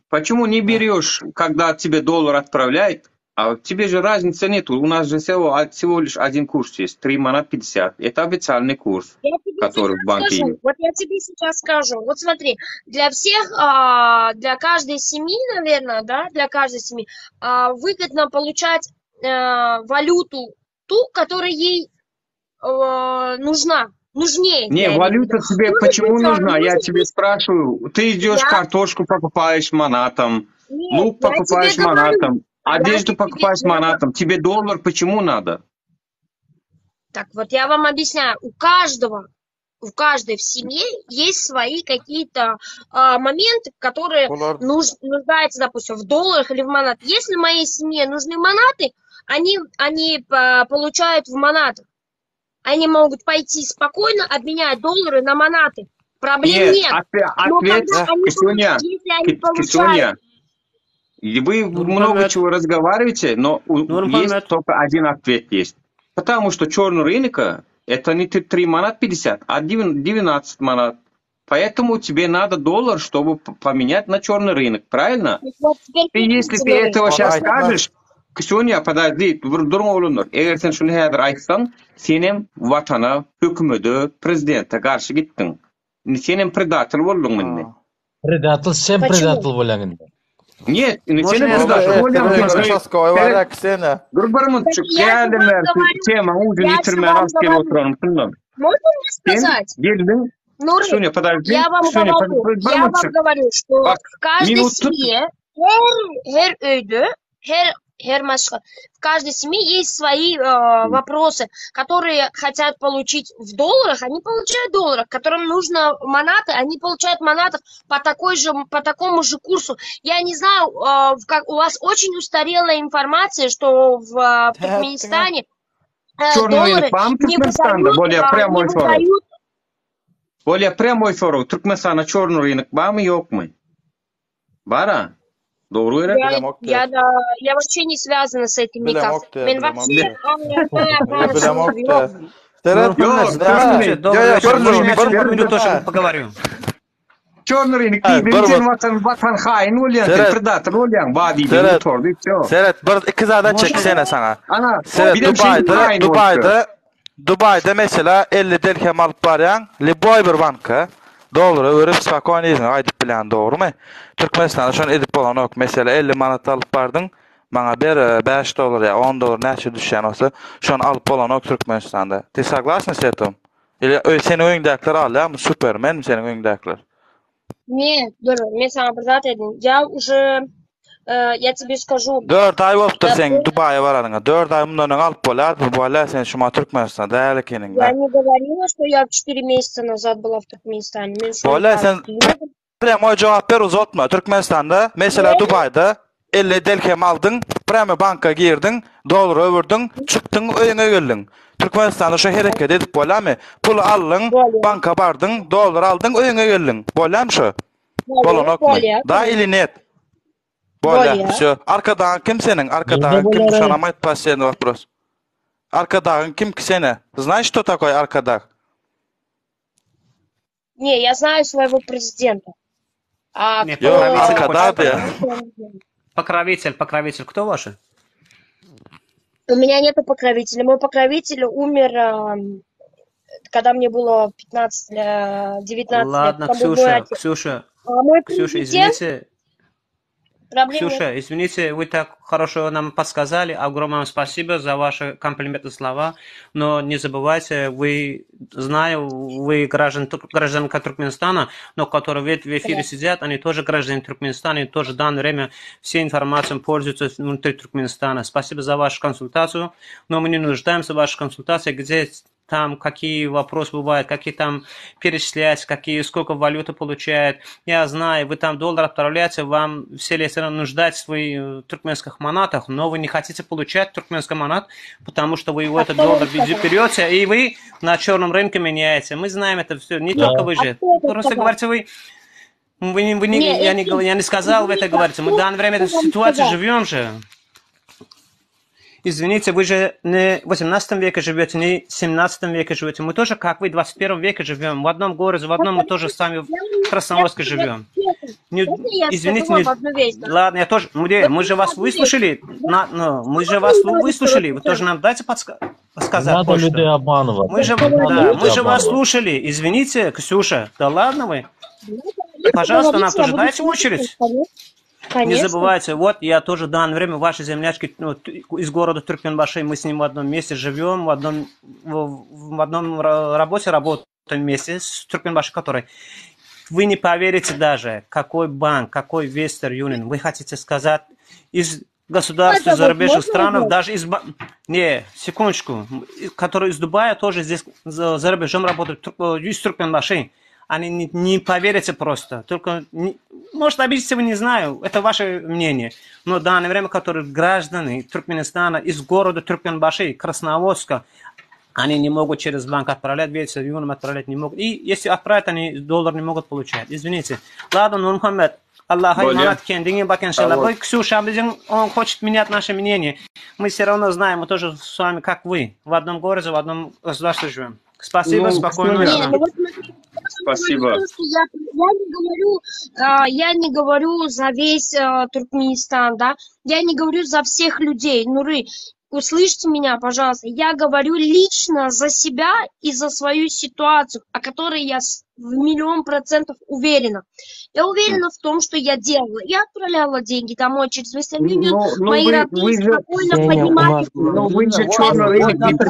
Почему не берешь, когда тебе доллар отправляет, а тебе же разницы нет. У нас же всего, а, всего лишь один курс есть, 3 манат 50. Это официальный курс, я тебе который в сейчас банке скажу, есть. вот я тебе сейчас скажу, вот смотри, для всех, а, для каждой семьи, наверное, да, для каждой семьи а, выгодно получать э, валюту ту, которая ей э, нужна, нужнее, Не, я имею в виду. валюта тебе Может почему быть, а, нужна? Я может тебе быть, спрашиваю. Ты идешь я, картошку покупаешь манатом, нет, лук я тебе покупаешь говорю, манатом, я же одежду тебе, покупаешь я вам манатом. Тебе доллар почему надо? Так вот я вам объясняю, у каждого, у каждой в семье есть свои какие-то а, моменты, которые Bular нуж, нуждаются, допустим, в долларах или в манатах. Если моей семье нужны манаты, они, они а, получают в манатах. Они могут пойти спокойно обменять доллары на манаты. Проблем Нет, нет. отве- Но ответ, когда они, получ- Кисуня, если они Ки- получают Кисуня, и вы много Nurmuhammet, чего разговариваете, но у- есть Nurmuhammet. только один ответ есть. Потому что черный рынок это не 3 манат 50, а 19 манат. Поэтому тебе надо доллар, чтобы п- поменять на черный рынок, правильно? Вот теперь Ты если претензии ты говорю. этого Ony сейчас aýtma. скажешь, Ксюня, подожди, bir duruň oglanlar. Eger sen şuny häzir aýtsaň, senem watana, hökümede, prezidente garşy gitdiň. Indi senem predatel bolduň indi. Ha. Predatel sen Почему? predatel bolýaň indi. Нет, indi Можно senem я Boldy predatel скажу? ertir bolýaň. öýüňe Sen uçastkowy seret, barýar Kseniýa. dur bir Так minutjyk, я же geldim вам bäri говорю, temaň ujuny я же ýitirmän вам alyp gelip говорю. oturanyň şundan. Можно мне Sen сказать? geldiň, Нуры, Ксюня, подожди, я вам Ксюня, под- говорю, bir я вам minutjyk. говорю, что Bak, в каждой minut tut. семье, her, her öýde, her, her maşgala, в каждой семье есть свои э, вопросы, которые хотят получить в долларах, они получают в долларах, которым нужно манаты, они получают манатов по такой же, по такому же курсу. Я не знаю, э, в как, у вас очень устарелая информация, что в, э, в Nätdiňä? Туркменистане э, Черный доллары рынок barmy не Türkmenistanda? выдают, Bolýar, э, не prямой sorag. выдают Bolýar, prямой sorag. Türkmenistanda çorny rynok barmy, ýokmy? Bara. Dogry gerek. Я, Bilemok я, diýer. да, я вообще не связана с этим никак. Bilemok diýer, Men bilemok вообще diýer. а, Ýa bilemok diýer. Seret, Ýok, Nurmuhammet, näme? çorny. здравствуйте, Ýa dobry ýa wieczór. bir Можно minut, я bir сейчас bir minut minut тоже näme? поговорю? Çorny rynok Aý, diýdiň, bir sen minut. watan watan haýyn bolýaň, sen Seret, predator bolýaň. Ba diýdiň, seret. gutardy, wsё. Seret, bir iki zada Можно? çeksene saňa. Ana, Seret, birem şeýdip Dubaýda, haýyn bolupdyr. Dubaýda, Dubaýda mesela 50 dirhem alyp barýaň, liboý bir banka dollara öwürip spokojno yzyňa gaýdyp bilýäň, dogrumy? Türkmenistanda şony edip bolanok. Mesela 50 manat alyp bardyň, maňa ber 5 dollar ýa 10 dollar näçe düşýän bolsa, şony alyp bolanok Türkmenistanda. Ty soglasny s etim? Ili öý seniň öýüňdäkiler alýarmy? Supermenmi seniň öýüňdäkiler? Не, dur, men saňa bir zat aýdyn. Я уже, э, я тебе скажу, Dört aý bolupdyr э, seň Dubaýa baranyňa. Dört aý mundan öň alyp bolýardy bu bolýar sen şumat Türkmenistanda däl ekeniňdä. я не говорила, что я 4 месяца назад была в Туркменистане. Men şony Bolýar sen diýmedim. prýamoý jogap ber uzatma. Türkmenistanda mesela Ne? Dubaýda 50 delhem aldyň, prýamy banka girdiň, dollara öwürdiň, çykdyň öýüňe geldiň. Türkmenistanda şo hereket edip bolýarmy? Puly aldyň, Bolýar. banka bardyň, dollar aldyň, öýüňe geldiň. Bolýarmy şo? Bolýar, Bolanokmy? bolýar, Da ili net. Bolýar. Bolýar. Wsё. Arkadagyň kim seniň? Nirde Arkadagyň kim? bolýar? Şonam aýt последний вопрос. Arkadagyň kim ki sene? Знаешь, что такое arkadag? Не, я знаю своего президента. А Не, кто Ýok, покровитель arkadag хочет diýýär. сказать. Покровитель, покровитель, кто ваши? У меня нету покровителя. Мой покровитель умер, ам, когда мне было 15, э, 19 лет. Ладно, Это был мой Ксюша, отец. Ксюша, А мой Ксюша, президент, извините. Проблем нет. Ксюша, извините, вы так хорошо нам подсказали. Огромное вам спасибо за ваши комплименты слова. Но не забывайте, вы, знаю, вы граждан, гражданка Туркменистана, но которые в эфире сидят, они тоже граждане Туркменистана, и тоже в данное время все информацией пользуются внутри Туркменистана. Спасибо за вашу консультацию, но мы не нуждаемся в вашей консультации, где там какие вопросы бывают, какие там перечислять, какие, сколько валюты получают. Я знаю, вы там доллар отправляете, вам все лето нуждать в своих туркменских манатах, но вы не хотите получать туркменский манат, потому что вы его А этот кто вам доллар сказал? берете, и вы на черном рынке меняете. Мы знаем это все, не Да. только вы А же. кто это Просто сказал? говорите, вы, вы, не, вы не, Не, я, не, Эльфин, я не сказал, вы это извините, а говорите. Мы в кто, данное время кто в вам ситуации сказал? живем же. Извините, вы же не в 18 веке живете, не в 17 веке живете. Мы тоже, как вы, в 21 веке живем. В одном городе, в одном мы тоже сами в Я вам- я Красноводске я живем. честно, Не, можно я скажу извините, вам не, одну вещь, да? ладно, я тоже, мы, Вот мы же вас одну вещь. выслушали, Вот на, ну, мы же что вас вы говорите, выслушали, вы вот тоже нам дайте подска- Не подсказать надо людей кое-что. обманывать. Мы же, Не надо да, мы людей же вас обманывать. слушали, извините, Ксюша, да ладно вы. Ну, говорите, Пожалуйста, нам говорите, я тоже буду дайте слушать, очередь. конечно. Не Конечно. забывайте, вот я тоже в данное время, ваши землячки ну, из города Туркменбаши, мы с ним в одном месте живем, в одном, в, в одном работе работаем вместе с Туркменбаши, который... Вы не поверите даже, какой банк, какой Western Union. Вы хотите сказать, из государств, Это из вот зарубежных можно странов, узнать? даже из... Не, секундочку. Которые из Дубая тоже здесь за, за рубежом работают, э, из Туркменбаши. Они не, не поверите просто. Только, не, может, обидите вы, не знаю, это ваше мнение. Но в данное время, которые граждане Туркменистана из города Туркменбаши, Красноводска, они не могут через банк отправлять, видите, юным отправлять не могут. И если отправят, они доллар не могут получать. Извините. Ладно, Нурмухаммед, Allaha Bolýar. emanet kendiňe bak Sag enşallah. bol. Bak Ксюша, bizim, он хочет менять наше мнение. Мы все равно знаем, мы тоже с вами, как вы, в одном городе, в одном государстве живем. Спасибо, Ну, спокойной Ксюня, ночи Не, вам. ну вот смотрите, я вам говорю спасибо. то, что я, я не говорю, а, я не говорю за весь а, Туркменистан, да, я не говорю за всех людей, Нуры, услышьте меня, пожалуйста, я говорю лично за себя и за свою ситуацию, о которой я в миллион процентов уверена. Я уверена в том, что я делала. Я отправляла деньги домой через Western Union, Ну, ну мои вы, родные вы же, спокойно Ксения, у поднимали. нас ну вы же Вот, черный вот, рынок не например, вот,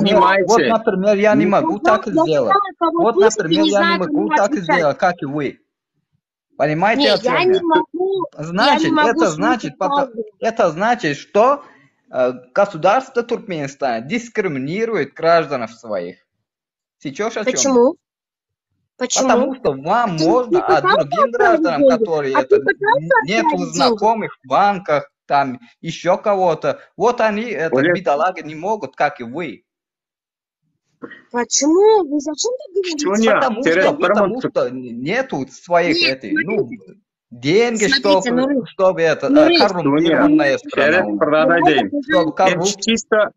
принимаете. например, я не могу Я, так я сделать. знаю, кого Вот, слушать и например, не я не знаю, могу кому так отвечать. сделать, как и вы. Понимаете, Не, о чем я я? не могу, я не Значит, могу это слушать значит, правду. это значит, что э, государство Туркменистана дискриминирует граждан своих. Сейчас о чем я? Почему? Почему? Потому что вам А ты не можно, а пытался другим отправить гражданам, деньги? которые А это ты пытался нету отправить деньги? знакомых в банках, там еще кого-то, вот они, это Олег, бедолаги, не могут, как и вы. Почему? Вы зачем так говорите? Ксюня, Потому что, Терек, потому bir что нету своих Нет, этой, ну, смотрите, деньги, смотрите, чтобы, Нуры, чтобы это, э, Нуры, Ксюня, коррумпированная страна Terek у bir нас. zat aýdaýyn. Чтобы Sen коррупция çista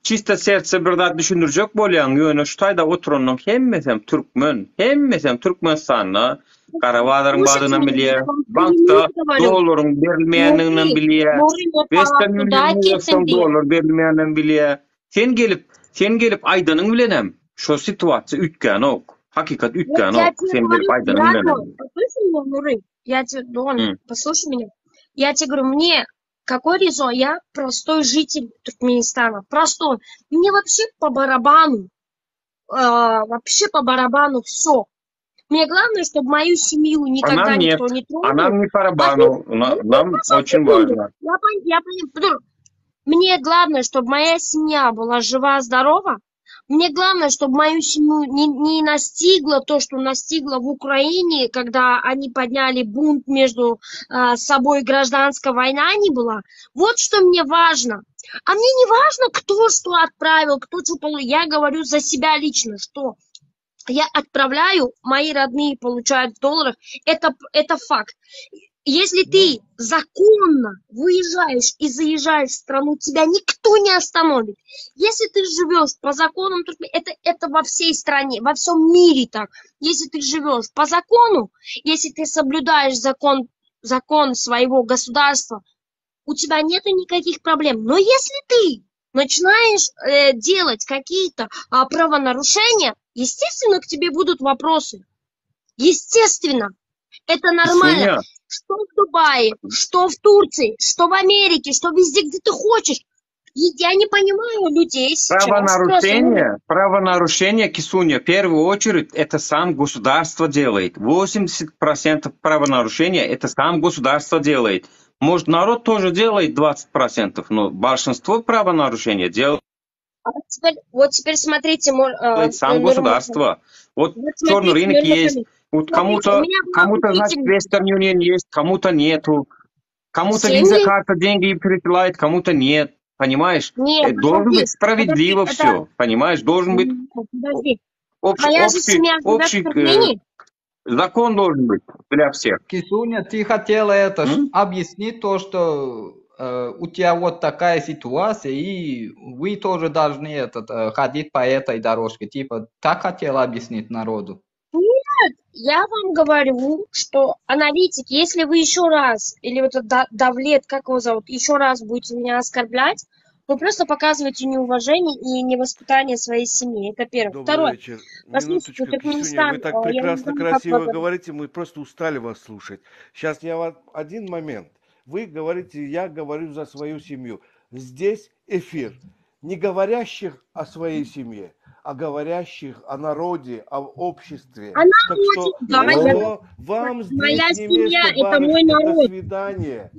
çista sertse bir zat düşündirjek bolýaň, ýöne şu taýda oturanyň hemmesem türkmen, hemmesem Türkmenistanda gara bazaryň Слушайте badynam меня, bilýär, я вам bankda клянусь говорю. dollaryň berilmeýändiginem Нуры, bilýär, Нуры, я Western палатку Union дайте bolsaň СНД. dollar berilmeýändiginem bilýär. Sen gelip, sen gelip aýdanyň bilenem şo situasiýa üýtgänok. Hakykat Вот я üýtgänok. тебе Sen gelip говорю, aýdanyň брат bilenem. мой, послушай меня, Нуры, я тебе, Дон, Hı. послушай меня. Я тебе говорю, мне какой резон? Я простой житель Туркменистана, простой. Мне вообще по барабану, э, вообще по барабану все. Мне главное, чтобы мою семью А никогда нам нет. никто не А трогал. нам не по А ты, барабану. ну, ты Нам пошел очень секунду. важно. Я, пон- я понял. Мне главное, чтобы моя семья была жива-здорова. Мне главное, чтобы мою семью не, не настигло то, что настигло в Украине, когда они подняли бунт между э, собой, гражданская война не была. Вот что мне важно. А мне не важно, кто что отправил, кто что получил. Я говорю за себя лично, что я отправляю, мои родные получают в долларах. Это, это факт. Если ты законно выезжаешь и заезжаешь в страну, тебя никто не остановит. Если ты живешь по законам, Туркме- это, это во всей стране, во всем мире так. Если ты живешь по закону, если ты соблюдаешь закон, закон своего государства, у тебя нету никаких проблем. Но если ты начинаешь э, делать какие-то а, правонарушения, естественно, к тебе будут вопросы. Естественно, это нормально. Ксюня. Что в Дубае, что в Турции, что в Америке, что везде, где ты хочешь. И я не понимаю людей сейчас. Правонарушение, правонарушение, Кисуня, в первую очередь, это сам государство делает. 80% правонарушения это сам государство делает. Может, народ тоже делает 20%, но большинство правонарушения делает А вот теперь, вот теперь смотрите, мор, э, сам государство. Вот, вот черный смотрите, рынок есть, Нурмухамед. вот Смотрите, у кому-то, меня была кому-то, значит, учительница. Western Union есть, кому-то нету. Кому-то Visa Семьи? карта деньги присылает, кому-то нет. Понимаешь? Нет, Э, Должен подожди, быть справедливо подожди, это... все. Понимаешь? Должен быть М, Подожди. общий, Твоя же общий, семья живет в общий э, Туркмении? закон должен быть для всех. Кисуня, ты хотела это ж М? объяснить то, что э, у тебя вот такая ситуация, и вы тоже должны этот, э, ходить по этой дорожке. Типа, так хотела объяснить народу. Нет, я вам говорю, что аналитик, если вы еще раз, или вот этот Да- Давлет, как его зовут, еще раз будете меня оскорблять, вы просто показываете неуважение и невоспитание своей семьи. Это первое. Добрый Второе. вечер. Послушайте, Минуточку, Кисюня, вы Туркменистан, так э, я не прекрасно, знаю, как красиво вы... говорите, мы просто устали вас слушать. Сейчас я вам один момент. Вы говорите, я говорю за свою семью. Здесь эфир. Не говорящих о своей семье, а говорящих о народе, о обществе. О Так народе, что, да, я... что вам Моя здесь не семья место, – это мой барышня, до народ. свидания.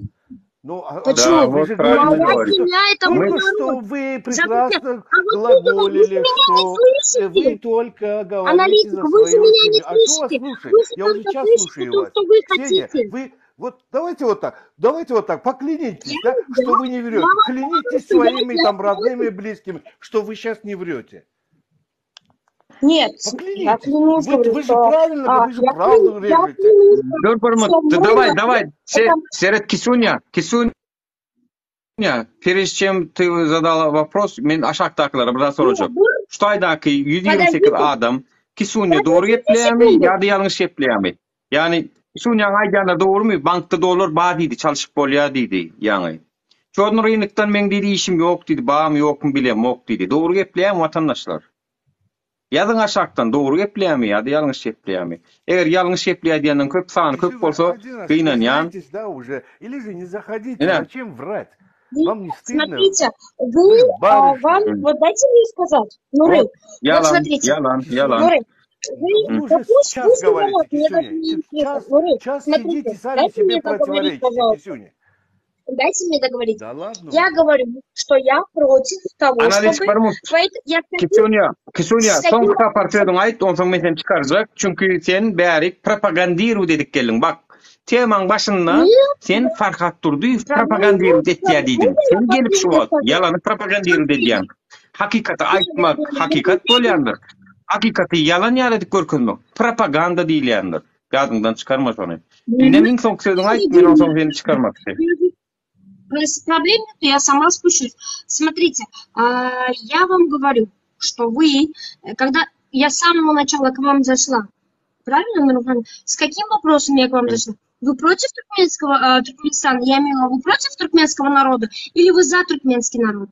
Ну, а, а Почему? Да, вы вот же правильно говорите, Моя говорит. что семья – это мой только что народ. вы Забудьте. прекрасно А вот вы, вы же глаголили, меня не что э, вы слышите. только говорите Аналитик, за вы же свою меня не семью. А что вас слышите. слушать? Вы же Я уже только час слышите слушаю то, вас. что вы Ксения, хотите. вы вот давайте вот так, давайте вот так, поклянитесь, Я, да, я, что вы не я врете. вам говорю, Клянитесь что я, своими я там родными против. и близкими, что вы сейчас не врете. Нет, я Поклянитесь. клянусь, Вы, говорю, вы же что правильно, а, вы же я, правду кляну, я режете. клянусь, Dur bir что minut. мой Давай, народ давай. – это Seret Kisunya, Kisunya, прежде чем ты задала вопрос, men aşakdakylara bir zat Нет, sorajak. dur, Şu taýdaky 128 подождите, adam Kisunya dogry подождите gepleýärmi секунду. ýa-da ýalňyş gepleýärmi? Ýagny Kisunyaň aýdýanlary dogrymy? Bankda dollar bar diýdi, çalşyp bolýar diýdi, ýagny. Çorny rynykdan meň diýdi işim ýok diýdi, barmy ýokmy bilemok diýdi. Dogry gepleýärmi watandaşlar? Ýazyň aşakdan dogry gepleýärmi ýa-da ýalňyş gepleýärmi? Eger ýalňyş gepleýär diýenden köp sany köp Кисюня, bolsa один раз gynanýan. признайтесь, да, уже, или же не заходите, Ine, зачем врать? Нет, Вам не стыдно? смотрите, Вы вы, же а, барышня. вам, вот дайте мне сказать, Нуры, Вот, вот ýalan, смотрите, ýalan, ýalan. Нуры, вы, Вы да уже пусть, час пусть говорите, говорят, мне даже Кисюня. не интересно. Час, Нуры, час смотрите, сидите, сами дайте себе мне договорить, противоречите, пожалуйста. Кисюня. Дайте мне договорить. Да ладно Я уже. говорю, что я против того, Analitik чтобы... barmy? Поэт- Я с каким, Kisunya, Kisunya, с каким soňky sapar sözüňi aýt, onsoň men seni çykarjak. Çünki sen bärik propagandiru dedik geldiň. Bak, temaň başynda Нет, sen Farhat Durdyýew проблем propagandiru нет. etýär diýdiň. Почему Sen я gelip şu против wagt ýalany propagandiru edýäň. Hakykaty aýtmak hakykat bolýandyr. Hakykaty ýalan ýaly edip görkezmek propaganda diýilýändir. Ýadyňdan çykarma şony. Indi iň soňky sözüňi aýt, men onsoň seni çykarmakçy. Проблем нет, я сама спущусь. Смотрите, а, я вам говорю, что вы, э, когда я с самого начала к вам зашла, правильно, Нурхан? С каким вопросом я к вам зашла? Вы против туркменского, а, Туркменистана? Я имела, вы против туркменского народа или вы за туркменский народ?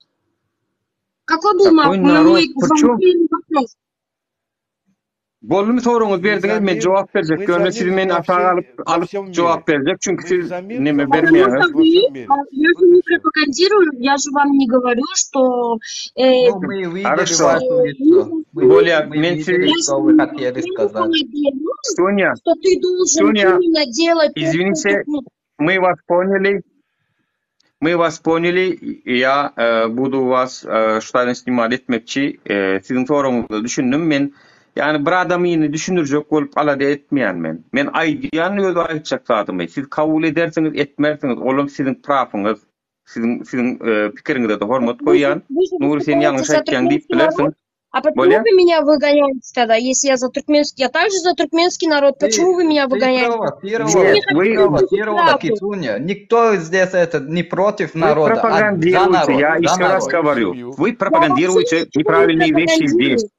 Какой был Какой мой народ? мой вам Причем первый вопрос? Boldumy soragyňyzy Мы berdiňiz, за men мир, jogap berjek. мы за Ýöne мир sizi men во aşağı всей, alyp во alyp всем мире. jogap berjek. Çünki Мы siz за мир, neme за Потому bermeýäňiz. что во вы, всем мире. а, я Вот же и не все. пропагандирую, я же вам не говорю, что э, Ну, мы увидели Хорошо. ваше э, лицо. нужно Мы, Bolýar, мы men видели, sizi Я что же вы не хотели сказать. делаю, Sonya, что ты должен Sonya, именно делать то, что извините, ну, мы вас поняли. Мы вас поняли. Я e, budu was e, şu snimal etmekçi. E, siziň soragyňyzy düşündim men. Ýagny bir adamyny düşündirjek bolup alada etmeýän men. Men aýdýan öz aýtjak zadymy. Siz kabul edersiňiz, etmersiňiz, olam siziň prafyňyz. Siziň siziň e, pikiriňize de hormat вы же, goýýan. вы же Nuri sen выступаете ýalňyş за aýtýan diýip туркменский народ, bilersiň. а почему Bolýar? вы меня выгоняете тогда, если я за туркменский, я также за туркменский народ, почему Ты, вы меня ты выгоняете? провоцировала, Почему не Нет, ты вы хотите услышать провоцировала правду? Кицуня. Никто здесь это не против Вы народа, а за пропагандируете, народ, я за еще раз народ. Свою говорю, семью. вы Я вообще пропагандируете ничего не неправильные вещи здесь. пропагандирую.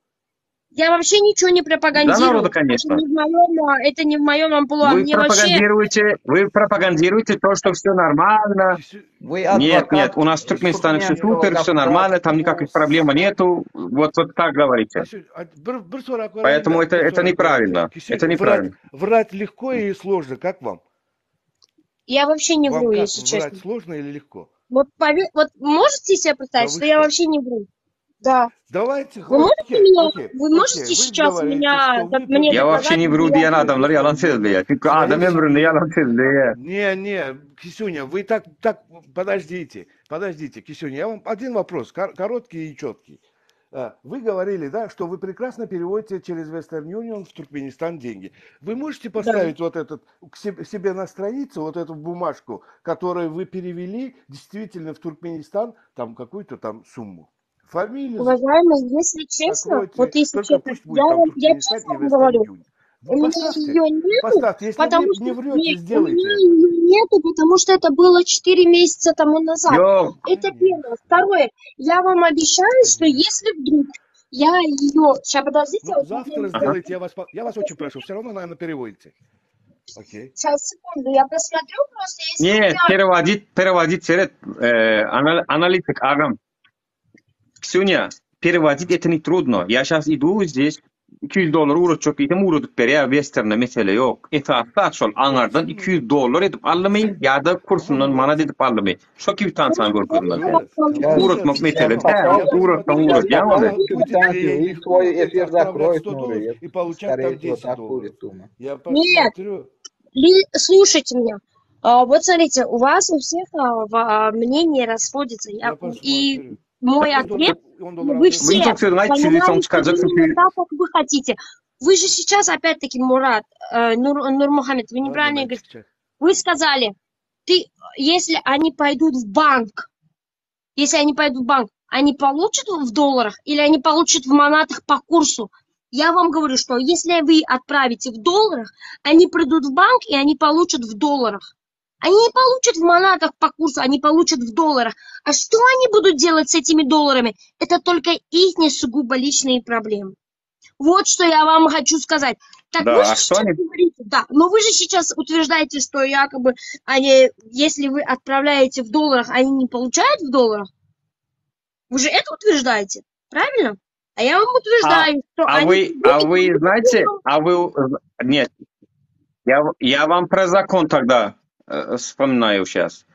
Я вообще ничего не За пропагандирую. народа, Это конечно. не в моем, а, это не в моем амплуа. Вы Мне вообще пропагандируете, вы пропагандируете то, что все нормально. Кисю- Вы Нет, нет, адвокат у нас в Туркменистане все туркменского супер, все нормально, там государства. никаких проблем нету. Вот, вот так говорите. Кисю, а bir, bir sorak beräýin-de, Поэтому это, bir это sorak beräýin. неправильно. Кисюня, Это врать, неправильно. врать легко и сложно, как вам? Я вообще не Вам вру, как, если врать честно. сложно или легко? Вот, пове- вот можете себе Да представить, вы что я что? вообще не вру? Да. Давайте, Вы можете окей, меня, окей, вы окей. можете Вы сейчас говорите, меня, что да- вы мне Я вообще доказать, не что вру я diýen вру? adamlar ýalan sözleýär. Çünki adam Своей ömründe семье. ýalan sözleýär. Не, не, Кисюня, вы так, так, подождите, подождите, Кисюня, я вам один вопрос, кор- короткий и четкий. А, Вы говорили, да, что вы прекрасно переводите через Western Union в Туркменистан деньги. Вы можете Да. поставить вот этот к себе, себе на страницу вот эту бумажку, которую вы перевели действительно в Туркменистан, там какую-то там сумму? Фамилию Уважаемый, если честно, закройте, вот если только честно, пусть я будет там вам, я Туркменистан честно и вам Western говорю, Union. у меня Поставьте, ее нету, поставьте. Если потому вы что не врете, нет, у сделайте меня это. ее нету, потому что это было 4 месяца тому назад. Ýok. Это первое. Второе, я вам обещаю, что если вдруг я ее... Сейчас, подождите, Ну, вот завтра я сделайте, я вас, по- я вас очень прошу, все равно, наверное, переводите. Окей. Сейчас, секунду, я посмотрю просто, если у Не, меня... переводить, переводить seret, e, anal- analitik agam. Ksunya, переводить это не трудно. Я сейчас иду здесь, 200 dollar ugratjak diýsem ugradyp berýär, Westerne mesele ýok. Esasy zat şol aňardan 200 dollar edip aldymy ýa-da kursundan manat edip aldymy? Şo kwitansiýany görkezmeli sen. Ребят, Ugratmak mesele däl, я ugratsaň посмотрю, ugradýaň ony. будет ли Квитанцию ей и легко свой вот это эфир отправлять закроют, 100 Нури. долларов Это, и получать скорее там всего, 10 так долларов. будет, думаю. Я Нет, посмотрю. ли- слушайте меня. А, Вот смотрите, у вас у всех а, в- а, мнения расходятся. Я Я, и посмотрю. мой Он доллар, ответ, он доллар вы Iň все soň sözüňi aýt, sizi soň понимаете çykarjak именно так, как вы хотите. Вы же сейчас, опять-таки, Мурат, э, Нур, Нурмухамед, вы Ладно, неправильно говорите. мальчик, Вы сказали, ты, если они пойдут в банк, если они пойдут в банк, они получат в долларах или они получат в манатах по курсу? Я вам говорю, что если вы отправите в долларах, они придут в банк и они получат в долларах. Они не получат в манатах по курсу, они получат в долларах. А что они будут делать с этими долларами? Это только их сугубо личные проблемы. Вот что я вам хочу сказать. Так Да, вы же а что сейчас они говорите, да, но вы же сейчас утверждаете, что якобы они, если вы отправляете в долларах, они не получают в долларах. Вы же это утверждаете, правильно? А я вам А, утверждаю, что а они вы, а придут и вы получат знаете, долларов. а вы, нет, я, я вам про закон тогда э, вспоминаю сейчас.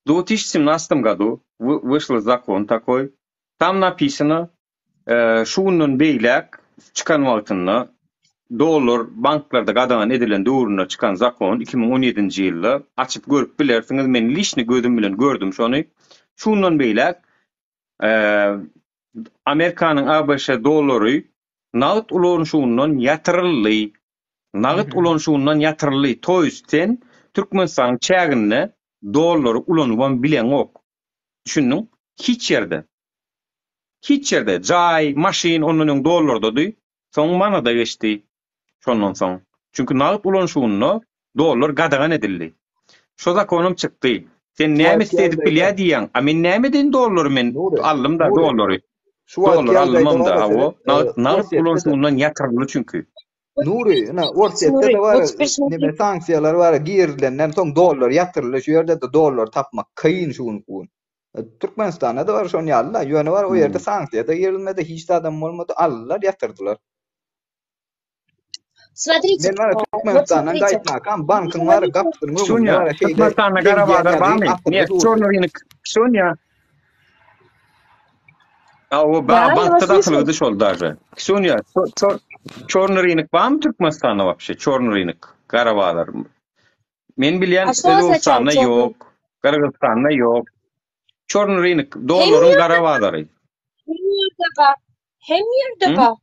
В 2017 году вы- вышел закон такой, там написано, e, şundan beýläk çykan wagtynda dollar banklarda gadagan edilen döwründe çykan zakon 2017-nji ýylda açyp görüp bilersiňiz, men liçni gözüm bilen gördüm şony. Şundan beýläk e, Amerikanyň ABŞ dollary nagt ulanyşygyndan ýatyryldy. Nagt ulanyşygyndan ýatyryldy. To ýest sen Türkmenistanyň çäginde dollary ulanybam bileňok. Düşündiň? Hiç ýerde. Hiç ýerde jaý, maşyn ondan öň dollardady, soň manada geçdi şondan soň. Çünki nagt ulanyşygynda dollar gadagan edildi. Şo zakonam çykdy. Sen Şu näme wagtky isle edip bilýä ýagdaýda diýýäň. A men näme edeýin dollary men Nury, aldym-da Nury, dollary. şu wagtky Dollary ýagdaýda aldymam-da, bar-a hawa. seret, e, Nagt nagt Orsýetde-de ulanyşygyndan ýatyryldy çünki. Nury, ine, Orsýetde-de Nury, bar, вот теперь смотри. neme sanksiýalar bar, girizilenden soň dollar ýatyryldy, şu ýerde-de dollar tapmak kyn şu günki gün. Türkmenistanda-da bar şon ýaly-da, ýöne bar o ýerde sanksiýa-da girizilmedi, hiç zadam bolmady, aldylar, ýatyrdylar. Смотрите, Men bar а, вот Türkmenistandan смотрите. gaýtmakam Вы bankyň bar говорите, gapysynyň öňünde Ksunýa, bar şeýle Türkmenistanda şeý gara diýen bazar ýaly barmy? asylgy Нет, durdy. çorny rynek. Ksunýa. A o да, ba я вас bankda da слушаю. asylgydy şol daže. Ksunýa, ço- ço- çorny rynek barmy Türkmenistanda wapşe? Çorny rynek, gara bazar. Men bilýän А что означает Özbegistanda черный? ýok, Gyrgyzystanda ýok. Çorny rynek, Hem dollaryň ýerde gara bazary. Hem ýerde bar. Hem ýerde Hı? bar.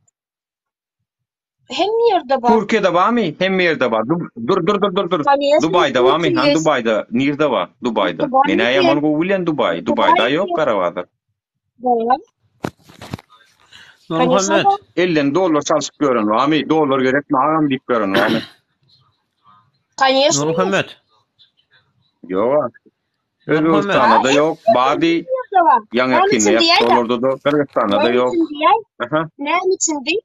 Hem ýerde bar. Türkiýede barmy? Hemme ýerde bar. Dur dur dur dur dur. dur. Конечно, в Dubaýda barmy? Турции Han есть. Dubaýda, nirde bar? Dubaýda. Dubai Men есть. ýaman gowy bilýän Dubaý. Dubaýda Dubai ýok есть. gara bazar. Да, конечно, Nurmuhammet. да. Elden dollar çalşyp gören barmy? Dollar gerekmi agam diýip gören barmy? Конечно, есть. Nurmuhammet. Ýok. Nurmuhammet. Özbegistanda Да, da hemme ýok. ýerde, Bady hemme ýerde bar. ýaňy Näme ýakynda üçin ýapdy diýäýdä? olarda da Gyrgyzystanda da Näme ýok. üçin diýäý? Aha. Näme üçin diý?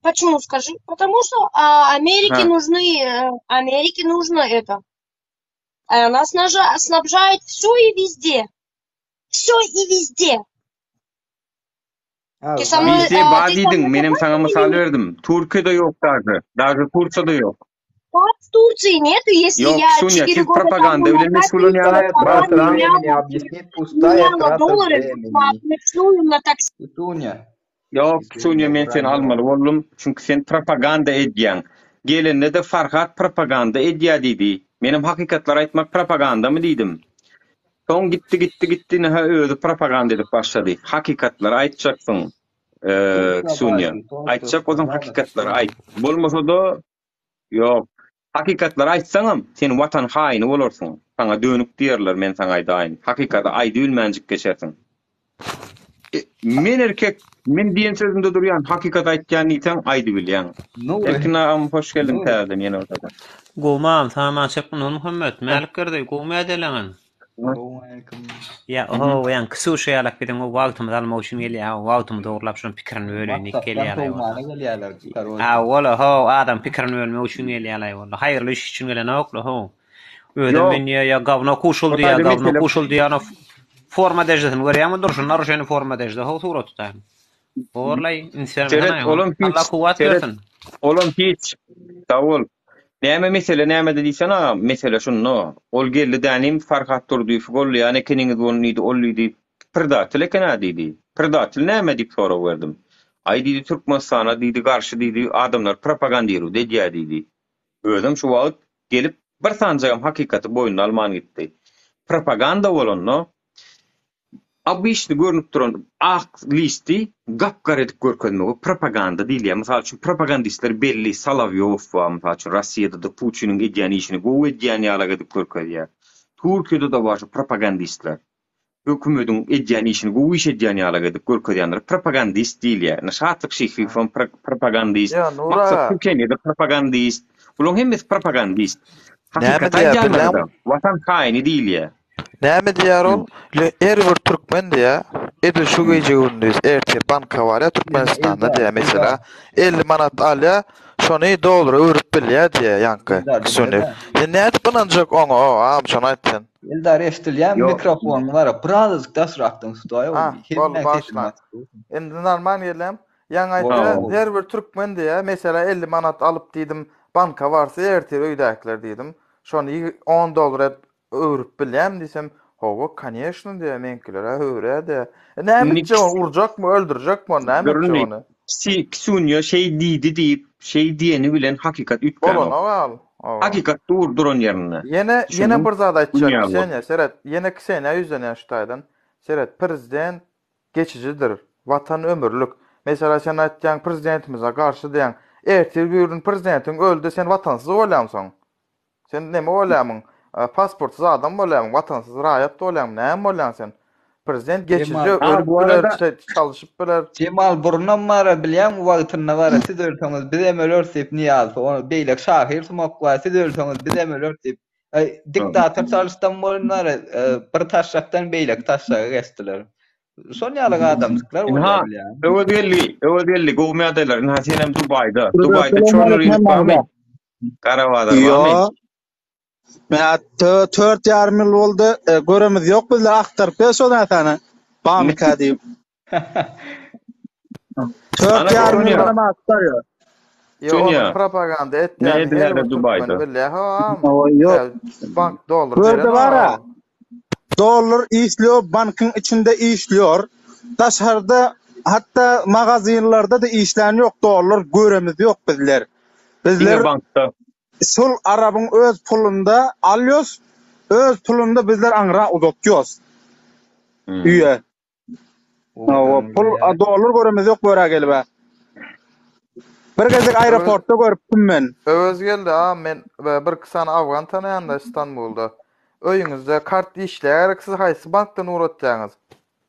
Почему, скажи? Потому что а, Америке Ha. нужны, э, Америке нужно это. А она снажа- снабжает все и везде. Все и везде. Ha, Ты со мной, Bizde а, bar ты со diýdiň, мной menem согласен saňa или mysal нет? berdim. Türkiýede ýok daže. Daže Tursiýada ýok. Как в Турции нету, если Ýok, я Ksunýa, 4 siz года тому propaganda bilen назад meşgullanýaňyz, ездила, Barsa. сама времени меняла, объяснит, пустая меняла трата доллары времени. вручную на такси. Ksunya. Ýok, Ksunýa, Извини, men seni вранье. almaly boldum, çünki sen propaganda edýäň. Gelende-de Farhat propaganda edýär diýdi. Menem hakykatlary aýtmak propagandamy diýdim. Soň gitdi, gitdi, gitdi, ine-hä özi propaganda edip başlady. Hakykatlary aýtjaksyň, Ksunýa. Aýtjak bolsaň hakykatlary aýt. Bolmasa-da, ýok. Hakykatlary aýtsaňam, sen watan haýyny bolarsyň. Saňa dönük diýerler, men saňa aýdaýyn. Hakykaty aýdybilmänjik geçersiň. Men erkek, men diýen sözümde durýan, hakykat aýtýan diýseň, aýdybilýäň. Nury. Erkin agam hoş geldiň Nury. täzeden ýene bir sapar. Gowmy agam salam çekme Nurmuhammet Mälik Gerdi gowmy ädeleňiz. Salowmaleýkim. Ýa oho ýaňky Ksyuşa ýalak biziň o wagtymyzy almak üçin gelýä o wagtymyzy dogrulap şonuň pikirini böleýin diýip Maksatdan gelýälaý walla. sowmana gelýärler karoçe. A walla how adam pikirini bölmek üçin gelýälaý walla. Haýyrly iş üçin gelenokla how. Özem Ýok. men diýýä ýa gawno kuşuldy O ýa taýda gawno mesele kuşuldy ýa forma deždesini görýäňmi durşuna narušeni forma dežde how surat tutaýyn. Borlaý üns bermesene Seret, aýoň. olam hiç. Allah kuwwat Seret, bersin. olam hiç. Sag bol. Näme mesele nämede diýsene agam, mesele şunda. Ol geldi dänim Farhat Durdyýewi gollaýan ekeniňiz ony diýdi, ol diýdi, predatel eken-ä diýdi. Predatel näme diýip sorag berdim. Aý diýdi, Türkmenistana diýdi, garşy diýdi, adamlary propagandirowat edýär diýdi. Özem şu wagt gelip bir sanjagam hakykaty boýnuna alman gitdi. Propaganda bolanda Obyçny görnüp duran ak listi gap-gara edip görkezmege propaganda diýilýär. Mysal üçin, propagandistler belli, Solowýow bar, mysal üçin, Rossiýada-da Putiniň edýän işini gowy edýän ýalak edip görkezýär. Türkiýede-de bar şu propagandistler. Hökümediň edýän işini gowy iş edýän ýalak edip görkezýänlere propagandist diýilýär. Ine, Şatlyk Şyhyýew hem propagandist, Ýa, Nury Maksat aga. Türkeniýe-de propagandist. Bularyň hemmesi propagandist. Näme Hakykaty diýýär aýdýanlara-da bilýäňmi? watan haýyny diýilýär. Näme diýýär ol? Le her bir türkmen diýýär, edil şu gije-gündiz ertir banka barýar Türkmenistanda Eldar, diýýär, mesela, Eldar. 50 manat alýar, şony dollara öwrüp bilýär diýýär ýaňky Eldar, Ksunýew. diňle-de. Sen nädip ynanjak oňa, o agam şony aýt sen. Eldar eşdilýärmi Ýok. mikrofonyň bara birazajyk daşrakdan tutaý ol Ah, boldy hemmäň sesini bagyşlaň. basyp dursun. Indi normal gelýäm. Ýaňy Boldy aýtdy, boldy. her bir türkmen diýýär, mesela 50 manat alyp diýdim, banka barsa ertir öýdäkiler diýdim. Şony 10 dollar edip Öwrüp bilýämi diýsem, hawa, koneşno diýýär, meňkiler-ä öwürýär diýýär. E, näme Indi etjek ony, urjakmy, öldürjekmi ony, näme etjek Göründi. ony? Ksi, Ksunýa şeý diýdi diýip, şeý diýeni bilen hakykat üýtgänok. Bolanok al. Hawa. Hakykat dur duran ýerinde. Ýene, ýene Düşündiňmi? bir zat aýtjak, Dünýä bol. Kseniýa, seret, ýene Kseniýa ýüzlenýän şu taýdan. Seret, prezident geçijidir, Watan ömürlik. Meselä sen aýtýaň prezidentimize garşy diýýäň. Ertir birigün prezidentiň öldi, sen watansyz bolýaň soň. Sen neme bolýamyň? Pasportsyz adam bolýamyň? Watansyz raýat bolýaňmy? Näme bolýaň sen? Prezident geçiji Jemal, Ha, ölüp bu biler, arada şey, çalyşyp biler. Jemal burnam bara bilýäňmi wagtynda bara siz ölseňiz bizem öleris diýip Nyýazow ony beýleki şahyr sumak bar siz ölseňiz bizem öleris diýip Aý, diktator çalyşdan bolun bara bir taşşakdan beýleki taşşaga geçdiler. Şol ýaly adamjyklar bolýar Ynha, bilýäňmi? Öwezgeldi, Öwezgeldi, gowy ýagdaýlar. Ynha, senem Dubaýda. Dubaýda çorny rynok barmy? Gara bazar barmy? Ýok. Men tört ýarym ýyl boldy. E, göremiz ýok bizler aktaryp ber şo näsany. Bamyka diýip. Tört ýarym ýyl bana aktarýar. Ýok, onuň propaganda etýäni her bir türkmen bilýär. Ýok. Bank dollar Görde bara. Dollar işliyor, bankyň içinde işliyor. Daşarda hatda magazinlerde-de işlän ýok dollar göremiz ýok bizler. Bizler Diňe bankda. Şol arabyň öz pulunda alýos, öz pulunda bizler aňra uzatýos. Öýe. Hawa, pul dollar göremiz ýok bu ýere gelip-ä. Bir gezek aeroportda görüpdim men. Öwezgeldi agam men birki sany afgan tanaýanda Istanbulda. Öýüňizde kart işleýär gerek siz haýsy bankdan ugratýaňyz?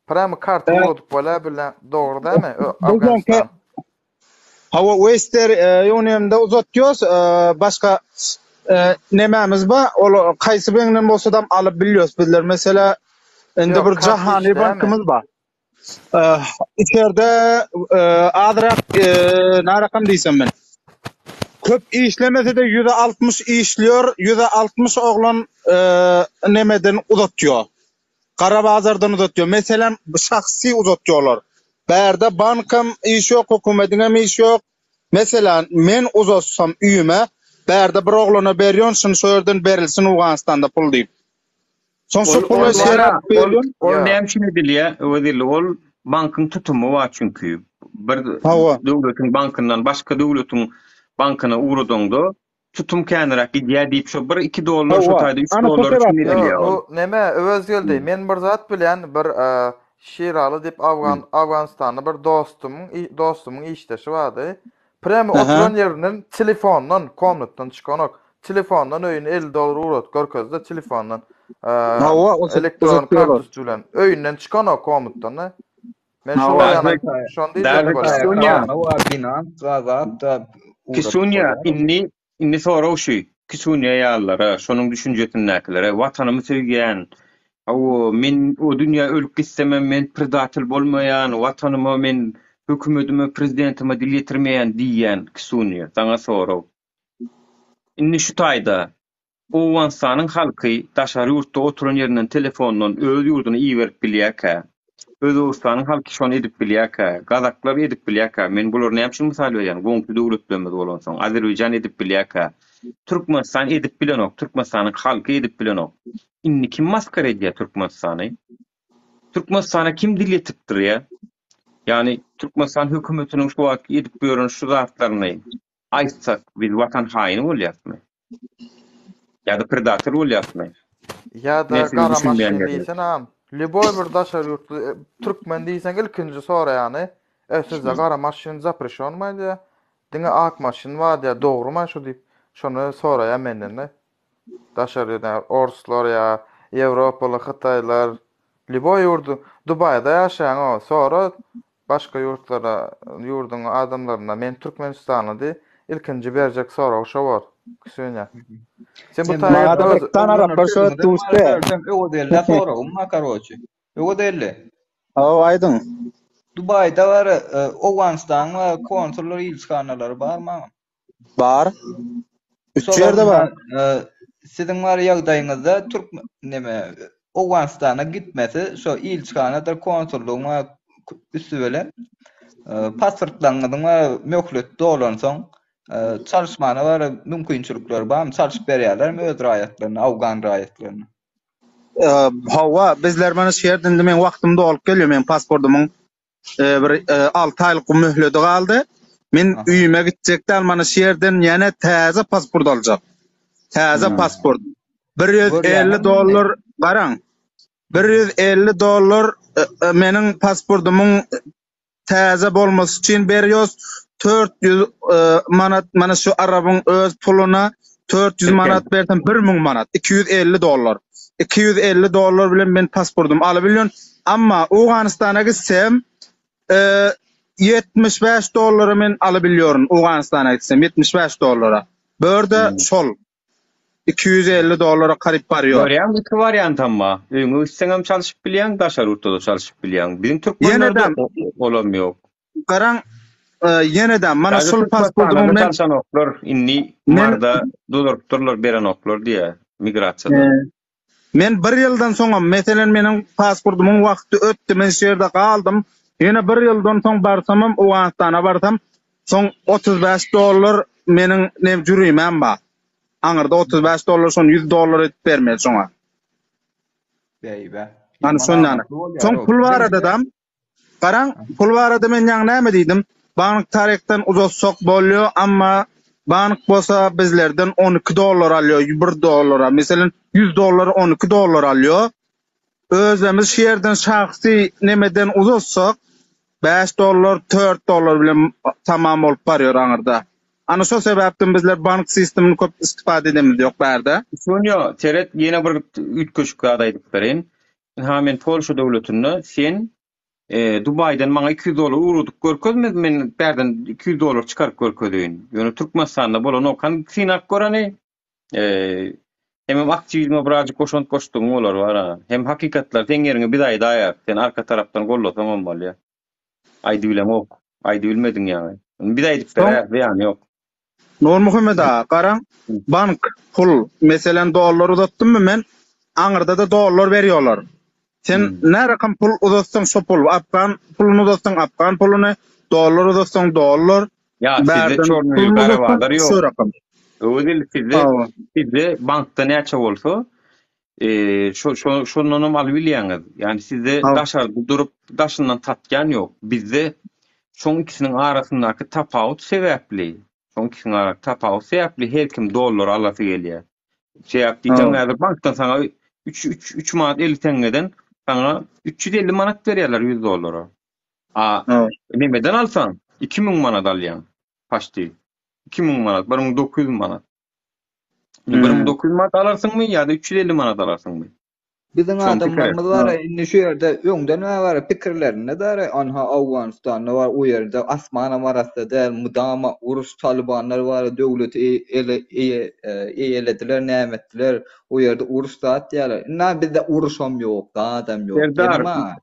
Pramy karty ugradyp bolýar bilen dogry dämi Afganistan? Hawa Wester Unionda uzatýos başga nemämiz bar ol kaýsy beňden bolsadam alyp bilýos bizler mesela indi bir jahany bankymyz bar. Içerde azrak narakam diýsem men. Köp işlemese-de ýüze 60 işliyor, ýüze 60 oglan nemeden uzatýar. Gara bazardan uzatýar. Meselem, şahsy uzatýarlar. Bärde bankam işi ýok, hökümediňem işi ýok. Meselem, men uzatsam öýüme. Bärde bir oglana berýon şuny şo ýerden berilsin Owganystanda pul diýip. Soň Ol şo ol pula bar şerap ol berýon. ol näme üçin edilýär Öwezilli ol bankyň tutumy bar çünki. Bir Hawa. döwletiň bankyndan başga döwletiň bankyna ugradaňda tutum känräk gidýär diýip şo bir iki dollar şo Hawa. taýda üç Ana şo dollar üçin sebäpden. edilýär Ýok, ol. bu neme Öwezgeldi, men bir zat bilýän, bir Şiraly diýip Afgan Afganystanda bir dostumyň dostumyň işdeşi bardy. Prýamy Aha. oturan ýerinden telefondan komnatdan çykanok. Telefondan öýüne 50 dollar ugradyp görkezdi telefondan. Hawa, o Elektron uzatýarlar. karta üsti bilen. Öýünden çykanok komnatdan. Men şol Hawa. ýana şony diýjek bolýan. Kisunýa. Hawa, Binance zat da ugradyp Kisunýa bolýar. indi indi sorag şu. Kisunýa ýalylara, şonuň düşünjesindäkilere watanymy söýýän, hawa, men o dünýä ölüp gitsemem men predatel bolmaýan, watanyma men hökümetime, prezidentime dil ýetirmeýän diýýän Kisunýa, saňa sorag. Indi şu taýda Owganystanyň halky daşary ýurtda oturan ýerinden telefondan öz ýurduna iberip bilýärkä, Özbegistanyň halky şony edip bilýärkä, gazaklar edip bilýärkä, men bulary näme üçin mysal berýän, goňşy döwletlerimiz bolansoň, Azerbaýjan edip bilýärkä, Türkmenistan edip bilenok, Türkmenistanyň halky edip bilenok. Indi kim maskara edýär Türkmenistany? Türkmenistana kim dil ýetiripdirýär? Ýagny Türkmenistan hökümetiniň şu wagtky edip ýören şu zatlaryny Aýtsak biz watan haýyny bolýasmy? Ýa-da predator bolýasmy? Ýa-da Men siziň gara düşünmeýän maşyn ýeriňiz. diýsene agam. Lýuboý bir daşary ýurtly e, türkmen diýseň ilkinji soraýany, E sizde gara maşyn zapreşonmy diýýär. Diňe ak maşyn bar diýýär, dogrumy şu diýip, şony soraýar menden-de. Daşary ýurtdan orslar ýa ýewropaly, hytaýlar, lýuboý ýurdy, Dubaýda ýaşaýaň o, sora Başga ýurtlara, ýurduň adamlaryna men türkmenistanly diý, ilkinji berjek sorag şo bor, Kseniýa. Sen bu taýa Maňa-da öz bir sany araplar şo duşdy. Öwezellä soragym bar karoçi. Öwezelli. Hawa aýdyň. Dubaýda bar, Owganystanyň konsullar ilçihanalary barmy agam? Bar. Üç ýerde bar. Siziň bar ýagdaýyňyzda türk neme Owganystana gitmesi şo ilçihanadyr konsullygyň üsti bilen pasportlaryňyzyň möhleti dolansoň çalyşmana bar mümkinçilikleri barmy? Çalyşyp berýärlermi öz raýatlaryna, awgan raýatlaryna? Hawa, bizler mana şu ýerde indi meň wagtym dolup gelýär, meň pasportymyň bir 6 aýlyk möhleti galdy. Men öýüme gitjek däl, mana şu ýerden ýene täze pasport aljak. Täze pasport. 150 dollar garaň. 150 dollar e, e, meniň pasportymyň täze bolmasy üçin berýos. 400 e, manat mana şu arabyň öz puluna 400 manat bersem 1000 manat, 250 dollar. 250 dollar bilen men pasportymy alabilýän. Amma Owganystana gitsem, 75 dollara men alabilýoryn Owganystana gitsem, 75 dollara. Bu ýerde şol 250 dollara garyp barýor. Görýäňmi iki wariantam bar. Öýüňe gitseňem çalşyp bilýäň, daşary ýurtda-da çalşyp bilýäň. Biziň türkmenlerde olam ýok. Garaň, ýene-de mana şul pasportymy men çalşanoklar, indi Marda duzurypdyrlar, berenoklar diýýär migrasiýada. Men bir ýyldan soňam, meselem, meniň pasportymyň wagty ötdi, men şu ýerde galdym. Ýene bir ýyldan soň barsamam, Owganystana barsam, soň 35 dollar meniň nem jürimäm bar. Aňyrda 35 dollar, şony 100 dollar edip bermeli şoňa. Beýbe. Ana şondan. Soň pul barada-da, Garaň, pul barada men ýaňy näme diýdim? Bank tarykdan uzatsak bolýar, amma bank bolsa bizlerden 12 dollar alýar, bir dollara. Meselem, 100 dollara 12 dollar alýar. Özümiz şu ýerden şahsy nemeden uzatsak, 5 dollar, 4 dollar bilen tamam bolup barýar aňyrda. Ana şo sebäpden bizler bank sistemini köp istifade edemiz ýok bärde. Sonýa, seret, ýene bir üýtgeşik zat aýdyp bereýin. Ynha men Polşa döwletinde sen Dubaýdan maňa 200 dollar ugradyp görkezme men bärden 200 dollar çykaryp görkezeýin. Ýöne Türkmenistanda bolanok. Hany synap gör hany. Hemem aktiwizme birazjyk goşant goşdugyň bolar bar-a. Hem hakykatlary seň ýeriňe biz aýdaýarys. Sen arka tarapdan gollasaňam bolýar. Aýdybileňok. Aýdybilmediň ýaňy. Biz aýdyp beräris, zyýany ýok. Nurmuhammet aga, garaň, bank, pul, meselem, dollar uzatdymmy men, aňyrda-da dollar berýärler. Sen nä rakam pul uzatsaň şo pul, afgan puluny uzatsaň afgan puluny, dollar uzatsaň dollar, Ýa sizde bärden çornyý pul gara uzatsaň bazar ýok. şo rakam. Öwezgeldi sizde sizde bankda näçe bolsa şo şo şondanam alyp bilýäňiz. Ýani sizde daşarda durup daşyndan satýan ýok. Bizde şoň ikisiniň arasyndaky tapawut sebäpli, şoň ikisiniň arasyndaky tapawut sebäpli her kim dollar alasy gelýär. Sebäp diýseň häzir bankdan saňa 3 3 3 manat 50 teňňeden saňa 350 manat berýärler 100 dollara. A nemeden alsaň 2000 manat alýaň. Paçti. 2000 manat, 1900 manat. Indi 1900 manat alarsyňmy ýa-da 350 manat alarsyňmy? Biziň adamlarymyz bar indi şu ýerde öňden bäri bar pikirlerinde bar anha Owganystanda bar o ýerde asmanam arassa däl mydama uruş talybanlar bar döwleti ele eýelediler näme etdiler o ýerde uruş zat diýýärler indi bizde uruşam ýok zadam ýok Serdar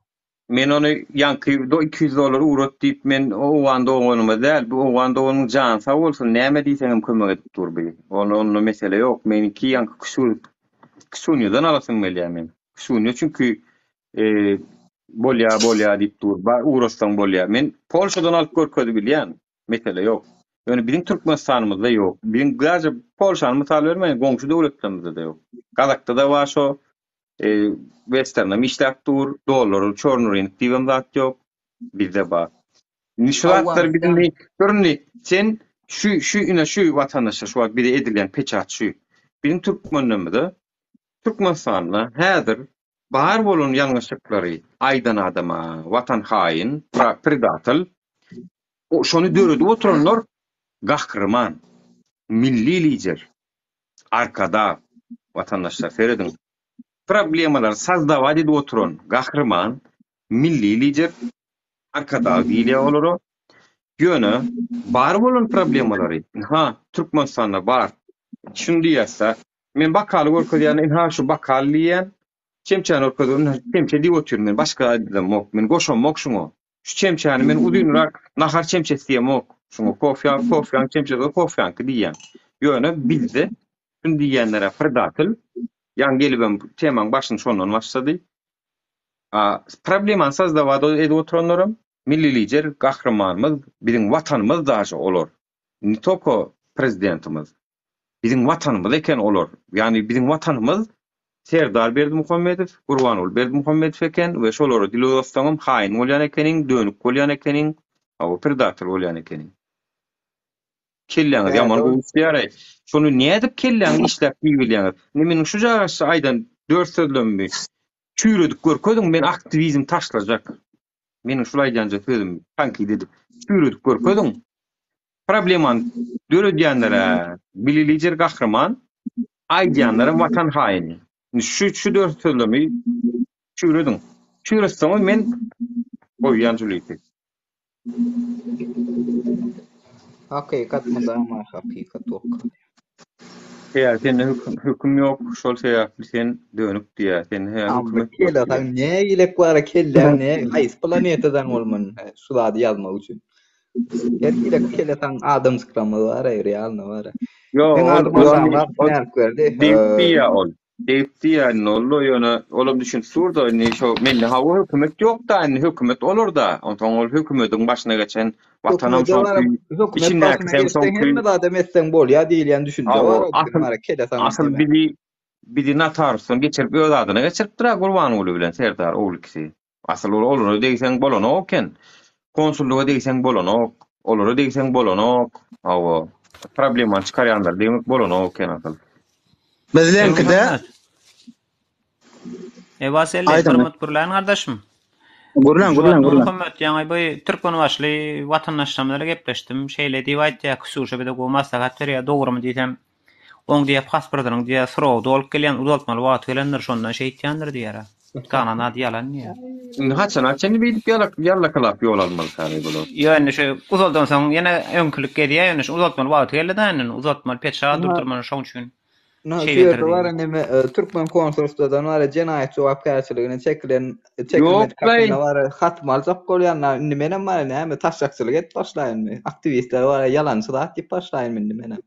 Men ony ýaňky 200 dollar ugrat diýip men owgan doganyma däl bu owgan doganyň jany sag bolsun näme diýseňem kömek edip dur bi ony onda mesele ýok meniňki ýaňky ksu ksunýadan alasym gelýär men ksunýa çünki bolýa bolýa diýip dur bar ugratsaň bolýa men polşadan alyp görkezip bilýän mesele ýok ýöne biziň türkmenistanymyzda ýok biziň daže polşany mysal bermäýin goňşy döwletlerimizde-de ýok gazakda-da bar şo Westernem işläp dur, dollar çorny rynok diýibem zat ýok. Bizde bar. Indi şu zatlar biziň dur indi sen şu şu ine şu watandaşlar şu wagt bize edilýän peçat şu. Biziň türkmenlerimize Türkmenistanda häzir bar bolan ýalňyşlyklary aýdan adama watan haýyn, predatel, şony döredip oturanlar gahryman, milli lider. Arkadag, watandaşlar serediň. Problemalary sazdavat edip oturan gahryman, milli lider Arkadag diýilýär olara. Ýöne bar bolan problemalary, ynha, Türkmenistanda bar. Şuny diýýäs-de, men bakaly görkezýän, ynha şu bakal diýýän, çemçäni görkezip, ynha çemçe diýip otyryn men, başga aýdamok, men goşamok şuňa. Şu çemçäni men uzynrak nahar çemçesi diýemok. Şuňa kofýa, kofýaň çemçesi bolsa kofýaňky diýýän. Ýöne bizde şuny diýýänlere predatel, ýaňy gelibem temaň başyny şondan başlady. A problemany sozdawat edip oturanlaram milli lider gahrymanymyz, biziň watanymyz daže olar. Ne toko prezidentimiz. Biziň watanymyz eken olar. Ýagny biziň watanymyz Serdar Berdimuhamedow, Gurbanguly Berdimuhamedow eken we şolara dil uzatsaňam haýyn bolýan ekeniň, dönük bolýan ekeniň, hawa predator bolýan ekeniň. Kelläňiz ýaman gowy işleýäraý. Şony nädip kelläňiz işläp diýibilýäňiz? Indi meniň şu jagaşda aýdan dört sözlemimi çüýredip görkeziň, men aktiwizm taşlajak. Meniň şul aýdýanja sözüm tankyt edip çüýredip görkeziň. Problemany döredýänlere Milli Lider gahryman, aýdýanlara watan haýyny. Indi şu şu dört sözlemi çüýrediň. Çüýretseňiz men goýýan jüliti. Hakykat mydama hakykat bolup galýar. Eğer sende höküm, höküm ýok, şol sebäpli sen dönük diýýär. Sende hä hökümet ýok diýýär. Saň ne gerek bar kelläň ne haýsy planetadan bolmaly şu zady ýazmak üçin. Her hili kelesaň adamjyklarymyz bar ey realno bar. Ýok, Meň ol adyma ol Ramrak ol nälik berdi. degip diýýär ol. Degip diýýär indi ol ýöne olam düşünip dur-da indi şo mende hawa hökümet ýok-da indi hökümet olar-da. Onsoň ol hökümediň başyna geçen watanam Hökümete şoňky, baryp, hökümet başyna içindäkisem geçseň şoňky. hemme zadam etseň bolýar diýilýän düşünje Hawa, bar biziň asyl bar kelesaň asyl diýme. bizi bizi notariusdan geçirip öz adyna geçiripdir-ä Gurbanguly bilen Serdar ogul ikisi. Asyl ol olara degseň bolanok eken. Konsullyga degseň bolanok. Olara degseň bolanok. Hawa. Problemany çykarýanlara degmek bolanok eken asyl. Bizleňkide Ewa Selli, bir Aýdyň. minut gürläýin gardaşym. Gürläň, Şu gürläň, wagt gürläň. Nurmuhammet ýaňy bu türkmenbaşly watandaşlarymyz bilen gepleşdim. Şeýle diýip aýtýar, Ksyuşa bize gowy maslahat berýär, dogrumy diýsem, Oň diýýär pasportynyň diýýär srogy dolup gelýän uzaltmaly wagty gelendir şondan şeýtýändir diýýär. Galan zady ýalan diýýär. Indi haçana çenli beýdip ýallakylap ýol almalyka bular. Ýok indi şu uzaldan soň ýene öňkülik gezýär ýöne şu uzaltmaly wagty geldi-da indi uzaltmaly peçat durdurmaly şoň üçin Ynha şu şeýledir ýerde bar diýýär. neme türkmen konsulstwadan bar jenaýat jogapkärçiligine çekilen çekilmedik Ýok-laý. hakynda bar hatym aljak bolýan indi menem bar näme taşşakçylyk edip başlaýynmy aktiwistler bar ýalançy zat diýip başlaýynmy indi menem.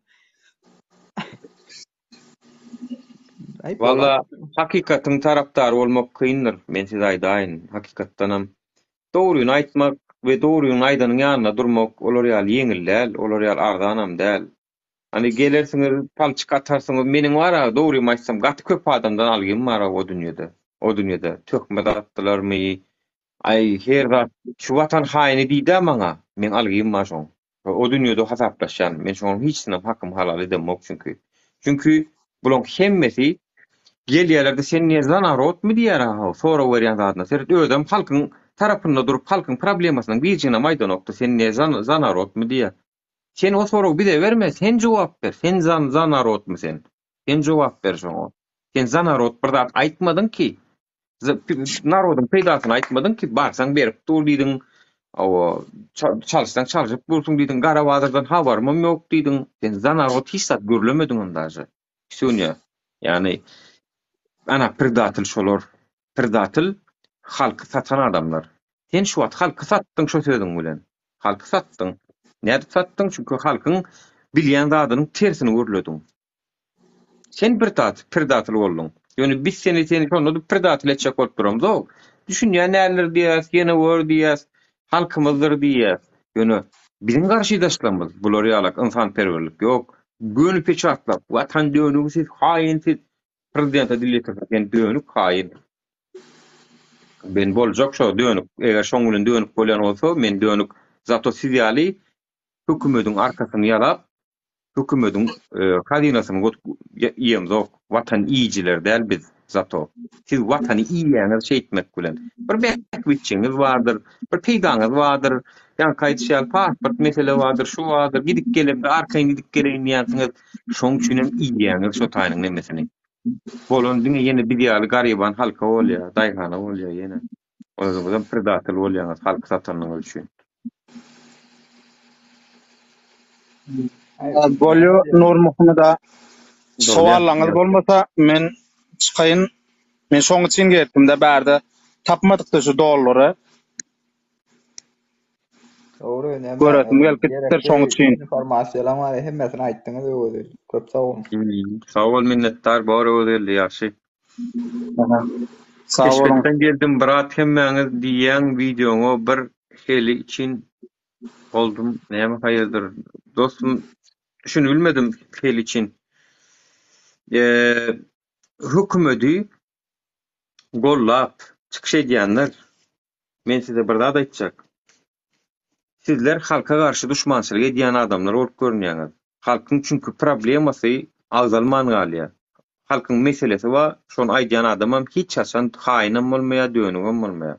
Walla hakykatyň tarapdary bolmak kyndyr, men size aýdaýyn, hakykatdanam. Dogryny aýtmak we dogryny aýdanyň ýanynda durmak olar ýaly ýeňil däl, olar ýaly arzanam däl. Hany gelersiňiz, palçyk atarsyňyz. Meniň bar-a, dogrymy aýtsam, gaty köp adamdan algym bar-a o dünýede. O dünýede töhmet atdylarmy, aý, her zat. Şu watan haýyny diýd-ä maňa. Meň algym bar şoň. O dünýede hasaplaşýan. Men şonuň hiçisinem hakymy halal edemok çünki. Çünki bulaň hemmesi gelýärler-de sen ne za narodmy diýýär-a sorag berýän zadyna seret özem halkyň tarapynda durup halkyň problemasynyň birjiginem aýdanokdy sen ne za narodmy diýýär. Sen o soragy bize berme sen jogap ber sen za narodmy sen. Sen jogap ber şoňa. Sen za narod bir zat aýtmadyň ki. Narodyň peýdasyny aýtmadyň ki, barsaň berip dur diýdiň. Hawa, çalyşsaň çalşyp dursuň diýdiň, gara bazardan habarymam ýok diýdiň. Sen za narod hiç zat gürlemediňem daže. Ksunýa. Ýagny ana predatel şolar. Predatel halky satan adamlar. Sen şu wagt halky satdyň şo sözüň bilen. Halky satdyň. Nädip satdyň? Çünki halkyň bilýän zadynyň tersini gürlediň. Sen bir zat, predatel bolduň. Ýöne biz seni seni şonda-da predatel etjek bolup duramzok. Düşünýän däldir diýýäs, ýene gör diýýäs, halkymyzdyr diýýäs. Ýöne biziň garşydaşlarymyz bular ýalak ynsanperwerlik ýok. Göni peçatlap, watan dönügi siz, haýyn siz. Prezidente dil ýetirse sen dönük, haýyn. Men boljak şo dönük. Eger şoň bilen dönük bolýan bolsa, men dönük. Zato siz ýaly hökümediň arkasyny ýalap, Hökümediň hazynasyny iýemzok. Watan iýijiler däl biz zato. Siz watany iýýäňiz şeýtmek bilen. Bir bähbitçiňiz bardyr, bir peýdaňyz bardyr. Ýaňky aýdyşy ýaly pasport mesele bardyr, şu bardyr, gidip gelemde arkaýyn gidip geleýin diýýänsiňiz. Şoň üçinem iýýäňiz şo taýynyň nemesini. Bolan diňe ýene biz ýaly garyban halka bolýar, daýhana bolýar ýene. Özüňizem predatel bolýaňyz halky satanyňyz üçin. Bolýa Nurmuhammet aga. Sowallaňyz bolmasa men çykaýyn. Men şoň üçin gelipdim-de bärde tapmadykda şu dollary. Dogry, näme? Göresim gelip gitipdir şoň üçin. Informasiýalaň bar, hemmesini aýtdyňyz Öwezgeldi. Köp sag boluň. Sag bol minnetdar bor Öwezgeldi ýagşy. Sag boluň. Keşbetden geldim brat hemmäňiz diýýäň wideoňa bir heli için boldum näme haýyrdyr dostum şuny bilmedim heli için hökümedi gollap çykyş edýänler Men size bir zat aýtjak. Sizler halka garşy duşmançylyk edýän adamlar bolup görünýäňiz. Halkyň çünki problemasy agzalman galýar. Halkyň meselesi bar, şony aýdýan adamam hiç haçan haýynam bolmaýar, dönügem bolmaýar.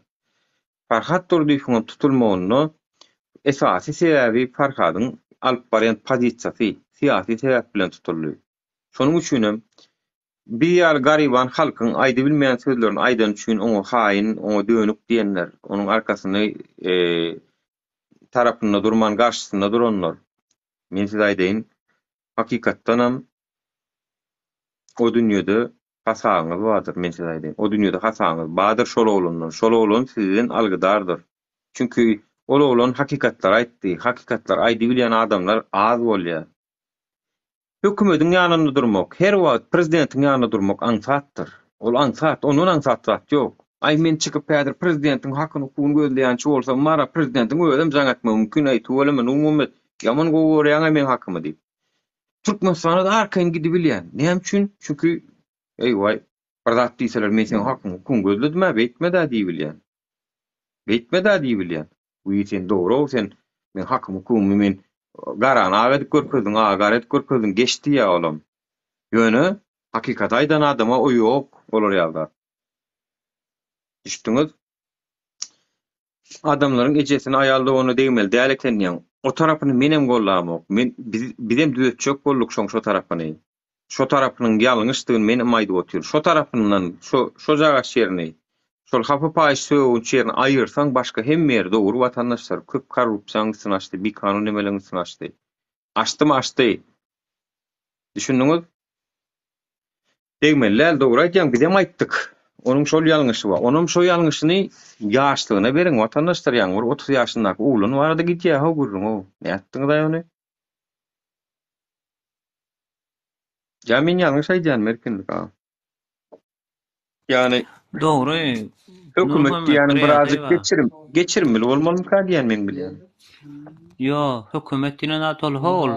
Farhat Durdyýewiňem tutulmagynda esasy sebäbi Farhadyň alyp barýan pozisiýasy, syýasy sebäp bilen tutuldy. Şonuň üçinem Biz ýaly garyban halkyň aýdybilmeýän sözlerini aýdany üçin oňa haýyn, oňa dönük diýenler, onuň arkasyny tarapynda durman garşysynda duranlar. Men size aýdaýyn, hakykatdanam o dünýede hasabyňyz bardyr, men size aýdaýyn. O dünýede hasabyňyz bardyr şol oglandan. Şol oglan sizden algydardyr. Çünki ol oglan hakykatlary aýtdy. Hakykatlary aýdybilýän adamlar az bolýar. Hökümediň ýanynda durmak, her wagt prezidentiň ýanynda durmak aňsatdyr. Ol aňsat, ondan aňsat zat ýok. Aý men çykyp häzir prezidentiň hakyny hukugyny gözleýänçi bolsam bara prezidentiň özem jaň etmegi mümkin, aý tüweleme Nurmuhammet ýaman gowy görýäňaý meň hakymy diýip. Türkmenistana-da arkaýyn gidibilýän. Näme üçin? Çünki eý waý bir zat diýseler men seň hakyňy hukugyňy gözledim-ä beýtme-dä diýibilýän. Beýtme-dä diýibilýän. Wiý sen dogry-ow sen meň hakym hukugymy men garany ak edip görkezdiň agy gara edip görkezdiň geç diýýä olam. Ýöne hakykaty aýdan adama o ýok olar ýaly zat. Düşdüňiz? Adamlaryň ejesine aýal doganyna degmeli däl eken diýýäň. O tarapyny menem gollamok. Men biz bizem düzetjek bolduk şoň şo tarapyny. Şo tarapynyň ýalňyşdygyny menem aýdyp otyryn. Şo tarapyndan, şo, şojagaç ýerini, şol hapa paýyş sögünç ýerini aýyrsaň, başga hemme ýeri dogry watandaşlar köp korrupsiýaň üstüni açdy, bikanun nemeleň üstüni açdy. Açdymy açdy. Düşündiňiz? Degmeli däl, dogry aýdýaň, bizem aýtdyk. Onuň şol ýalňyşy bar. Onam şo ýalňyşyny ýaşlygyna beriň watandaşlar, ýaňy bir 30 ýaşyndaky oglan barada gidýär-how gürrüň-ow. Nätdiňiz-aý ony? Ýa men ýalňyş aýdýanmy Erkinlik aga? Ýagny Dogry. Hökümet Nurmuhammet diýýäniň bir birazjyk ýagdaý bar. geçirim, geçirimli bolmalymyka diýýän meň bilýänim. Ýo, hökümet diýlen zat ol ho-ol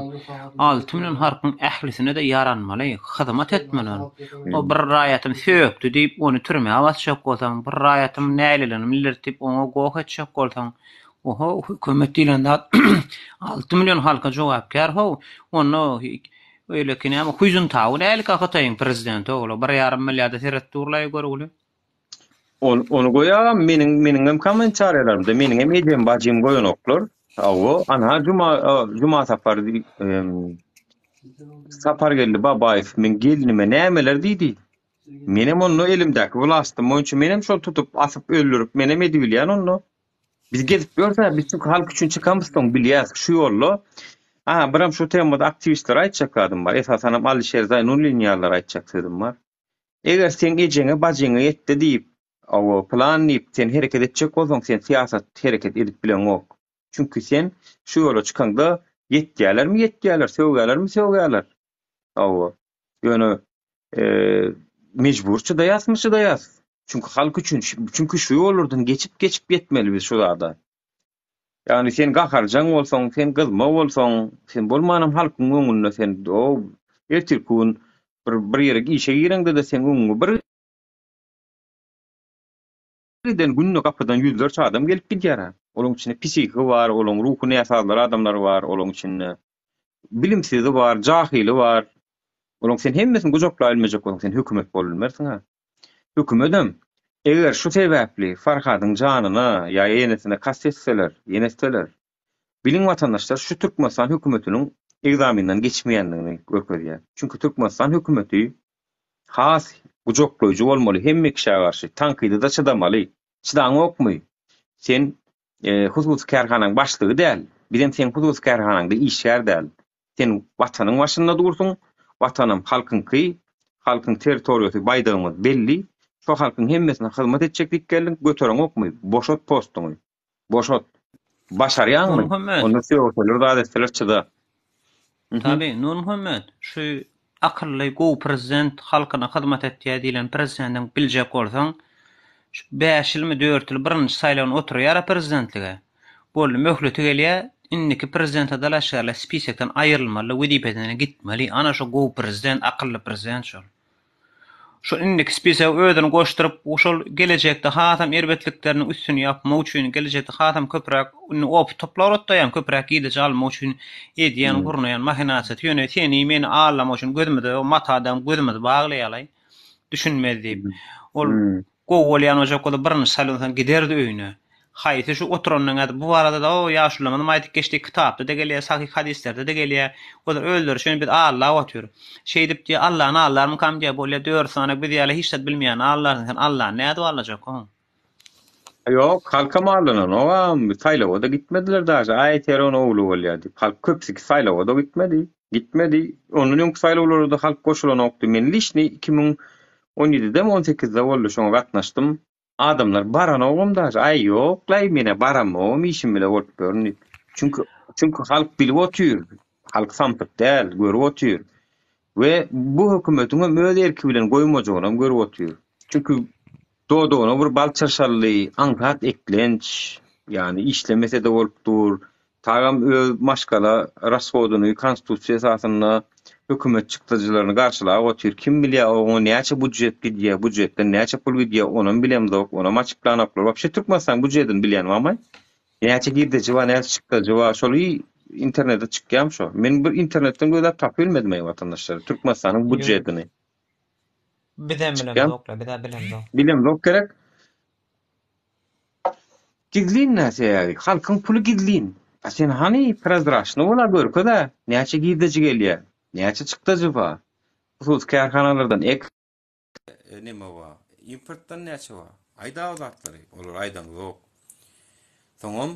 6 million halkyň ählisine-de ýaranmaly, hyzmat etmeli ol. O bir raýatym sökdi diýip, ony türmä basjak bolsaň, bir raýatym nägileligini bildirdi diýip, oňa goh etjek bolsaň, oho, hökümet diýlen zat 6 million halka jogapkär how. Onda beýleki näme, Huýzuntawy nälik-ä Hytaýyň prezidenti ogly, bir ýarym milliarda seret durlaý görgüli. Ony ony goý agam meniň meniňem kommentariýalarymda meniňem ejem bajym goýanoklar. Hawa, anha Juma Juma Sapar Sapargeldi Babaýew meň gelnime nämeler diýdi. Menem onda elimdäki wlastym boýunça menem şol tutup asyp öldürip menem edibilýän onda. Biz gezip ýörse biz çünki halk üçin çykamyz soň bilýäs şu ýolda. Aha biram şu temada aktiwistlere aýtjak zadym bar. Esasanam Alişer Zaýnullin ýalylara aýtjak sözüm bar. Eger seň ejeňe bajyňa ýetdi diýip, hawa, pylan diýip, sen hereket etjek bolsaň, sen syýasat hereket edip bileňok. Çünki sen şu ýola çykaňda ýetýälermi ýetýäler, sögýälermi sögýäler. Hawa. Ýöne mejbur çydaýasmy çydaýas. Çünki halk üçin, çünki şu ýollardan geçip-geçip ýetmeli biz şu zada. Ýagny sen gaharjaň bolsaň, sen gyzma bolsaň, sen bolmanam halkyň öňünde sen o ertirki gün bir bir ýere işe gireňde-de seň öňüňe bir giden günde gapydan ýüzlerçe adam gelip gidýär-ä. Olaň içinde psihiki bar, olaň ruhy näsazlar adamlar bar, olaň içinde bilimsizi bar, jahyly bar. Olaň sen hemmesini gujaklap bilmejek bolsaň, sen hökümet bolup bilmersiň-ä. Hökümedem, eger şu sebäpli Farhadyň janyna ýa enesine kast etseler, ýene etseler, biliň watandaşlar şu Türkmenistan hökümetiniň egzaminden geçmeýändigini görkezýär. Çünki Türkmenistan hökümeti has gujaklaýjy bolmaly hemme kişä garşy, tankyda-da çydamaly. Çydaňokmy? Sen hususy kärhanaň başlygy däl, bizem seň hususy kärhanaňda işgär däl. Sen Watanyň başynda dursuň, Watanam halkyňky, halkyň territoriýasy, baýdagymyz belli, şo halkyň hemmesine hyzmat etjek diýip geldiň, götereňokmy, boşat postuňy, boşat. Başarýaňmy? Nurmuhammet. Onda sögseler, zat etseler çyda. Tabi, Nurmuhammet, şu akylly, gowy prezident, halkyna hyzmat etýär diýlen prezidentiň biljek bolsaň, şu bäş ýylmy, dört ýyl birinji saýlawyny oturýar-a prezidentlige. Boldy, möhleti gelýär, indiki prezidente dalaşgärler spisekden aýrylmaly, wezipesinden gitmeli. Ana şo gowy prezident, akylly prezident şol. Şol indiki spisege özüni goşduryp, şol gelejekde hasam erbetlikleriniň üstüni ýapmak üçin, gelejekde hasam köpräk indi opyt toplar otdaýan, köpräk girdeji almak üçin edýän, gurnaýan mahinasiýasy. Ýöne seni, meni aldamak üçin gözümize matadan gözümizi baglaýarlaý. Düşünmez diýip. Ol Gowy bolýan boljak bolsa birinji saýlansaň giderdi öýüne. Haýsy şu oturandan ädip bu barada-da o ýaşulamyzam aýdyp geçdi kitapda-da gelýär sahyh hadyslerde-de gelýär. Olar özleri üçin biz allap otyr. Şeýdip diýýär Allany aldarmykam diýýär bolýa dört sany biz ýaly hiç zat bilmeýäni aldarsyň sen Allany nädip allajak oň. Ýok halkam aldananogam saýlawa-da gitmediler daže aý Teron ogly bolýar diýip halk köpüsi saýlawa-da gitmedi. Gitmedi. Ondan öňki saýlawlarda-da halk goşulanokdy. Men liçni 2017-demi, 18-de boldy, şoňa gatnaşdym. Adamlar baranogam daže. Aý, ýok-laý, men-ä baramogam, işim bile bolup ýörün diýip. Çünki, çünki halk bilip otyr. Halk samsyk däl, görüp otyr. We bu hökümetiňem öz erki bilen goýmajagynam görüp otyr. Çünki Dodagyna bir bal çyrşaldy, aňsat eklenç, ýagny işlemese-de bolup dur. Tagam öz maşgala rashodyny konstitusiýa esasynda hökümet çykdajylaryny garşylap otyr. Kim bilýär oňa näçe budjet gidýär, budjetden näçe pul gidýär, onam bilemzok, onam açyklanoklar. Wapşe Türkmenistanyň budjedini bilýän barmy? Näçe girdeji bar, näçe çykdajy bar, şol internete çykýarmy şo? Men bir internetden gözläp tapyp bilmedim eý watandaşlar, Türkmenistanyň budjedini. Bizem Çykýan. bilemzok-la, bizä bilemzok. Bilemzok gerek. Gizlin nä sebäbi? Halkyň puly gizlin. A sen hany prozraçny bola görkez-ä, näçe girdeji gelýär, näçe çykdajy bar. Hususy kärhanalardan ek. Neme bar, importdan näçe bar. Aýda o zatlary, olary aýdaňzok. Soňam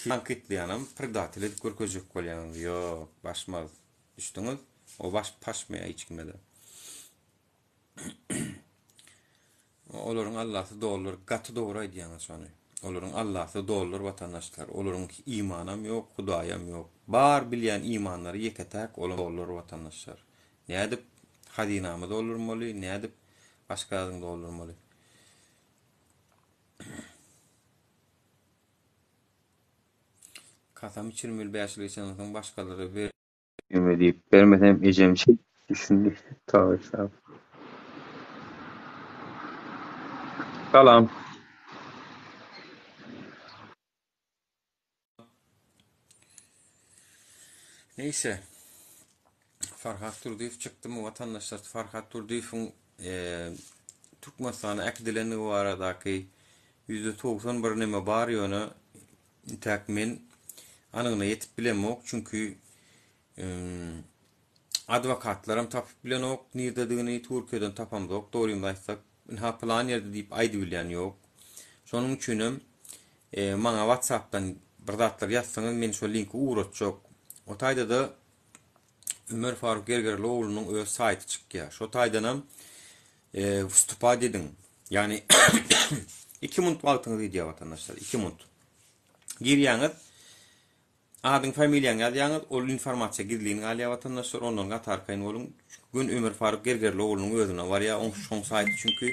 tankytlaýanam predatel edip görkezjek bolýaňyz. Ýok, başmaz. Düşdüňiz? O baş paşmaýar hiç kime-de. Olaryň Allasy dollar. Gaty dogry aýdýaňyz şony. Olaryň Allasy dollar watandaşlar. Olaryň imanam ýok, Hudaýam ýok. Bar bilýän imanlary ýeke-täk olam dollar watandaşlar. Nädip hazynamy doldurmaly, nädip başga zadyňy doldurmaly. Kasam içirmeli 5 ýyl geçenden soň başgalara ber. Berme diýip, bermesem ejem şeýdip düşündi. Toba estagfurullah. Salam. Neyse. Farhat Durdyýew çykdymy watandaşlar? Farhat Durdyýewiň e, Türkmenistana äkidilendigi baradaky %90 bir neme bar ýöne intäk men anygyna ýetip bilemok çünki e, adwokatlaram tapyp bilenok nirdedigini Türkiýeden tapamzok dogrymyzy aýtsak ynha pylan ýerde diýip aýdybilýän ýok. Şonuň üçinem e, maňa WhatsAppdan bir zatlar ýazsaňyz men şo linki ugratjak. O taýda-da Ömer Faruk Gergerli oglunyň öz saýty çykýar. Şo taýdanam e, wstupat ediň. Ýagny 2 munt wagtyňyz gidýär watandaşlar, 2 munt. Girýäňiz, Adyň familiýaňy ýazýaňyz, ol informasiýa gizlin galýar watandaşlar, ondan gaty arkaýyn boluň. Gün Ömer Faruk Gergerli oglunyň özüne barýar, oň şoň saýty çünki.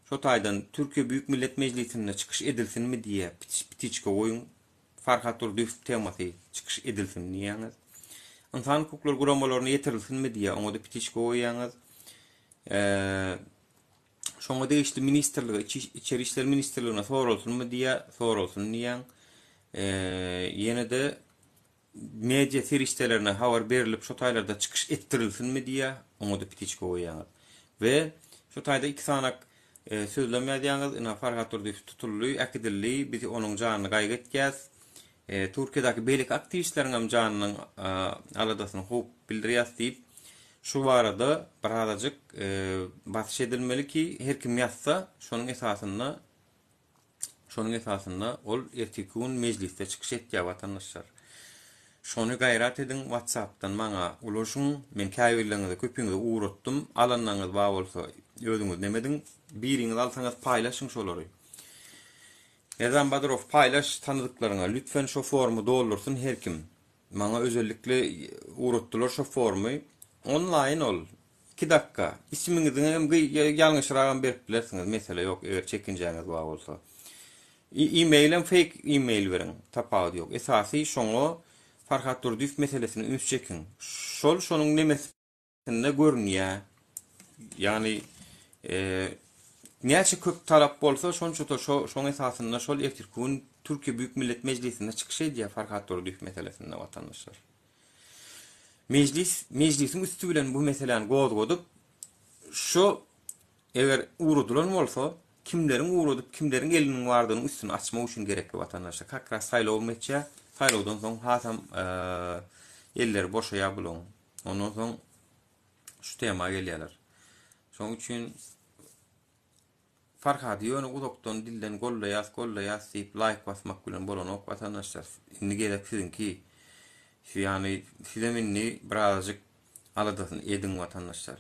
Şo taýdan Türkiýe Büýük Millet Mejlisinde çykyş edilsinmi diýýär, ptiçka goýuň. Farhat Durdyýew temasy çykyş edilsin diýýäňiz. Ynsan hukuklary guramalaryna ýetirilsinmi diýýär, oňa-da ptiçka goýýaňyz. Şoňa degişli ministrlige, Içeri işler ministrligine soralsynmy diýýär, soralsyn diýýäň. Ýene-de media serişdelerine habar berlip, şo taýlarda çykyş etdirilsinmi diýýär, oňa-da ptiçka goýýaňyz. We şo taýda iki sanak sözlem ýazýaňyz, ynha Farhat Durdyýew tutuldy, äkidildi, biz onuň janyny gaýgy etýäs. Türkiýedäki beýleki aktiwistleriňem janynyň aladasyny howp bildirýäs diýip, şu barada birazajyk basyş edilmeli ki, her kim ýazsa, şonuň esasynda şonuň esasynda ol ertirki gün mejlisde çykyş etýär watandaşlar. Şony gaýrat ediň WhatsAppdan maňa ulaşyň. Men käbirleriňize köpüňize ugratdym. Alanlaryňyz bar bolsa özüňiz neme ediň. Biriňiz alsaňyz paýlaşyň şolary. Merdan Badyrow paýlaş tanydyklaryňa lütfen şo formy doldursyn her kim. Maňa özellikle ugratdylar şo formy. Onlaýyn ol. Iki dakga. Ismiňiziň hem ýalňyşragam berip bilersiňiz mesele ýok eger çekinjäňiz bar bolsa. E-mailem fake e-mail beriň tapawudy ýok. Esasy şoňa Farhat Durdyýew meselesine üns çekiň. Şol şonuň nemesi Sinde görünýär. Ýagny näçe köp talap bolsa, şonça-da şo şoň esasynda şol ertirki gün Türkiýe Büyük Millet Mejlisinde çykyş edýär Farhat Durdyýew meselesinde watandaşlar. Mejlis mejlisiň üsti bilen bu meseläni gozgadyp, şo eger ugradylan bolsa, kimleriň ugradyp, kimleriň eliniň bardygynyň üstüni açmak üçin gerekli watandaşlar. Kak ras saýlawam geçýär. Saýlawdan soň hasam elleri boşaýar bulaň. Ondan soň şu tema gelýärler. Şonuň üçin Farhady ýöne uzakdan dilden gollaýas, gollaýas diýip laýk basmak bilen bolanok watandaşlar. Indi gezek siziňki. Şu ýany sizem indi birazajyk aladasyny ediň watandaşlar.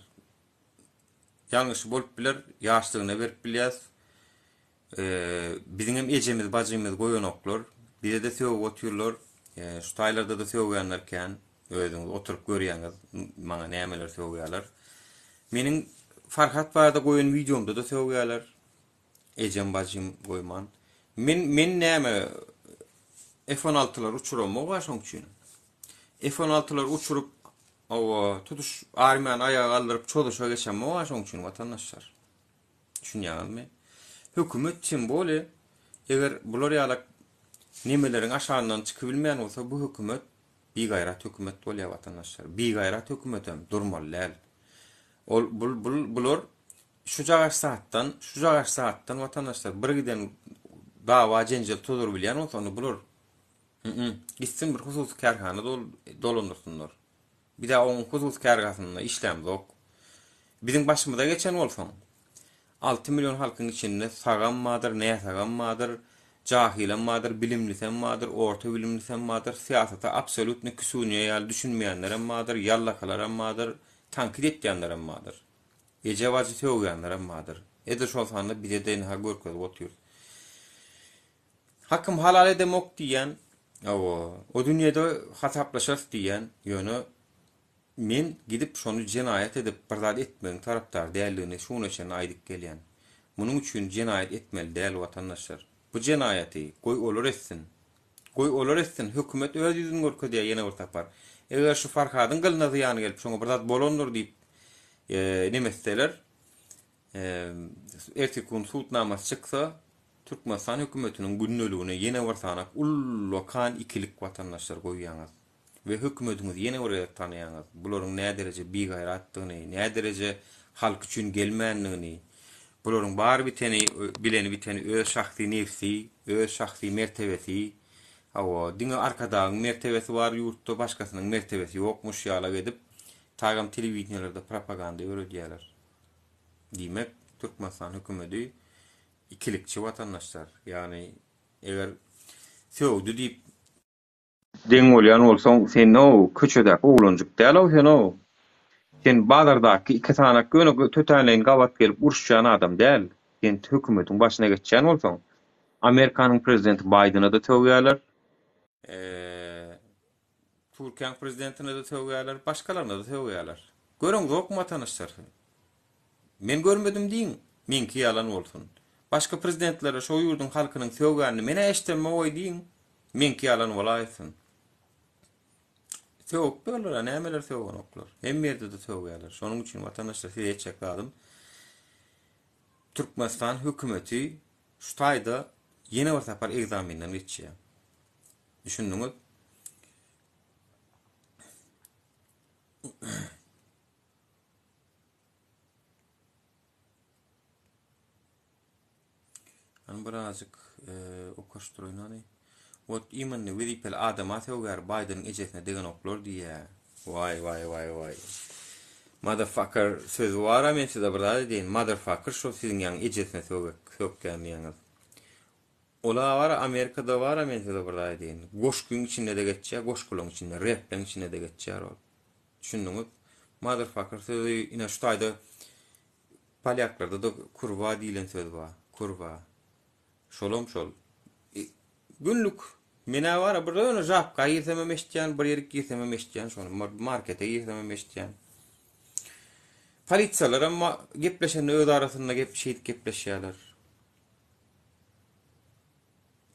Ýalňyşy bolup biler, ýaşlygyna berip bilýäs. Biziňem ejemiz bajymyz goýanoklar. Bize-de sögüp otyrlar. Şu taýlarda-da sögýänler kän. Özüňiz oturyp görýäňiz maňa nämeler sögýärler. Meniň Farhat barada goýan wideomda-da sögýärler. Ejem bajym goýman. Men men näme F-16-lary uçuramok-a şoň üçin. F-16-lary uçuryp, hawa, tutuş armiýany aýaga galdyryp çozuşa geçemok-a şoň üçin watandaşlar. Düşünýäňizmi? Hökümet tim bolýa eger bular ýalak nemeleriň aşagyndan çykybilmeýän bolsa bu hökümet bigaýrat hökümet bolýar watandaşlar. Bigaýrat hökümetem durmaly däl. Ol bul bul bular şujagaş zatdan şujagaş zatdan watandaşlar bir giden dawa jenjel tozur bilýän bolsa onda bular gitsin bir hususy kärhana dolandyrsynlar. Bizä oň hususy kärgasynda işlämzok. Biziň başymyza geçen bolsaň, 6 million halkyň içinde sagam bardyr, näsagam bardyr, jahylam bardyr, bilimlisem bardyr, orta bilimlisem bardyr, syýasata absolýutno küsünýä ýaly düşünmeýänlerem bardyr, ýallakalaram bardyr, tankyt etýänlerem bardyr. Eje-bajy sögýänlerem bardyr. Edil şol sanda bize-de ynha görkezip otyr. Hakym halal edemok diýýän, hawa, o dünýede hasaplaşarys diýýän, ýöne men gidip şony jenaýat edip bir zat etmegiň tarapdary däldigini şu güne çenli aýdyp gelýän. Munuň üçin jenaýat etmeli däl watandaşlar. Bu jenaýaty goý olar etsin. Goý olar etsin, hökümet öz ýüzüni görkezýär ýene bir sapar. Eger şu Farhadyň gylyna zyýan gelip şoňa bir zat bolandyr diýip neme etseler, erteki gün sud namasy çyksa, Türkmenistan hökümetiniň gündeligine ýene bir sanak ullakan ikilik watandaşlar goýýaňyz. We hökümetiňizi ýene bir gezek tanaýaňyz. Bularyň nädereje bigaýratdygyny, nädereje halk üçin gelmändigini, bularyň bar biteni, bileni biteni öz şahsy nebsi, öz şahsy mertebesi, hawa, diňe Arkadagyň mertebesi bar ýurtda, başgasynyň mertebesi ýokmuş ýalak edip, tagam telewideniýelerde propaganda ýöredýärler. Diýmek, Türkmenistan hökümedi ikilikçi watandaşlar. Ýagny, eger sögdi diýip. Deň bolýan bolsaň, sen-ow, köçedäki oglanjyk däl-ow sen-ow. Sen bazardaky ikisanak ýöne tötänleýin gabat gelip uruşýan adam däl. Sen hökümetiň başyna geçýän bolsaň, Amerikanyň prezidenti Baýdene-de sögýärler, Türkiýäň prezidentine-de sögýärler, başgalaryna-da sögýärler. Göreňzokmy watandaşlar? Men görmedim diýiň, meňki ýalan bolsun. Başga prezidentlere şo ýurduň halkynyň sögänini men-ä eşdemok-oý diýiň, meňki ýalan bolaýsyn. Sögüp ýörler-ä, nämeler sögenoklar. Hemme ýerde-de sögýärler. Şonuň üçin watandaşlar size etjek zadym, Türkmenistan hökümeti şu taýda ýene bir sapar ekzamenden geçýär. Düşündiňiz? Hany birazjyk okaşdyraýyn hany. Wot imenno wezipeli adama sögýär Baýdeniň ejesine degenoklar diýýä. Waý waý waý waý. Motherfucker sözi bara men size bir zat edeýin. Motherfucker şol siziň ýaňy ejesine sögek sökýän diýýäňiz. Ola bara Amerikada bara men size bir zat edeýin. Goşgyň içinde-de geçýär, goşgularyň içinde, repliň içinde-de geçýär ol. Düşündiňiz? Motherfucker sözi ine şu taýda polýaklarda-da kurwa diýlen söz bar. Kurwa. Şolam şol. Günlük men-ä bara bir ýöne žabka girsemem eşitýän, bir ýerik girsemem eşitýän şony. Bir markete girsemem eşitýän. Polisiýalaram gepleşende öz arasynda gep şeýdip gepleşýärler.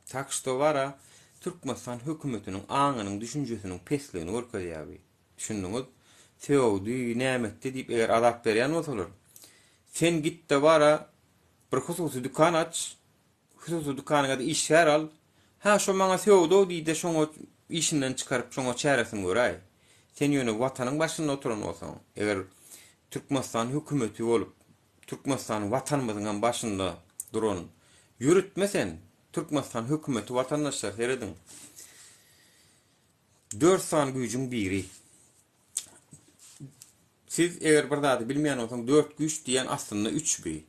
Tak şto bara Türkmenistan hökümetiniň aňynyň düşünjesiniň pesligini görkezýär bi. Düşündiňiz? Sögdi, näme etdi diýip eger azap berýän bolsalar, sen gitde bara bir hususy dükan aç, hususy dükanyňada işgär al, hä şo maňa sögdow diýde şoňa işinden çykaryp şoňa çäresini göräý. Sen ýöne watanyň başynda oturan bolsaň, eger Türkmenistan hökümeti bolup Türkmenistan watanymyzyňam başynda duran ýörütme sen Türkmenistan hökümeti watandaşlar serediň dört sany güýjüň biri siz eger bir zady bilmeýän bolsaň dört güýç diýen aslynda üç bi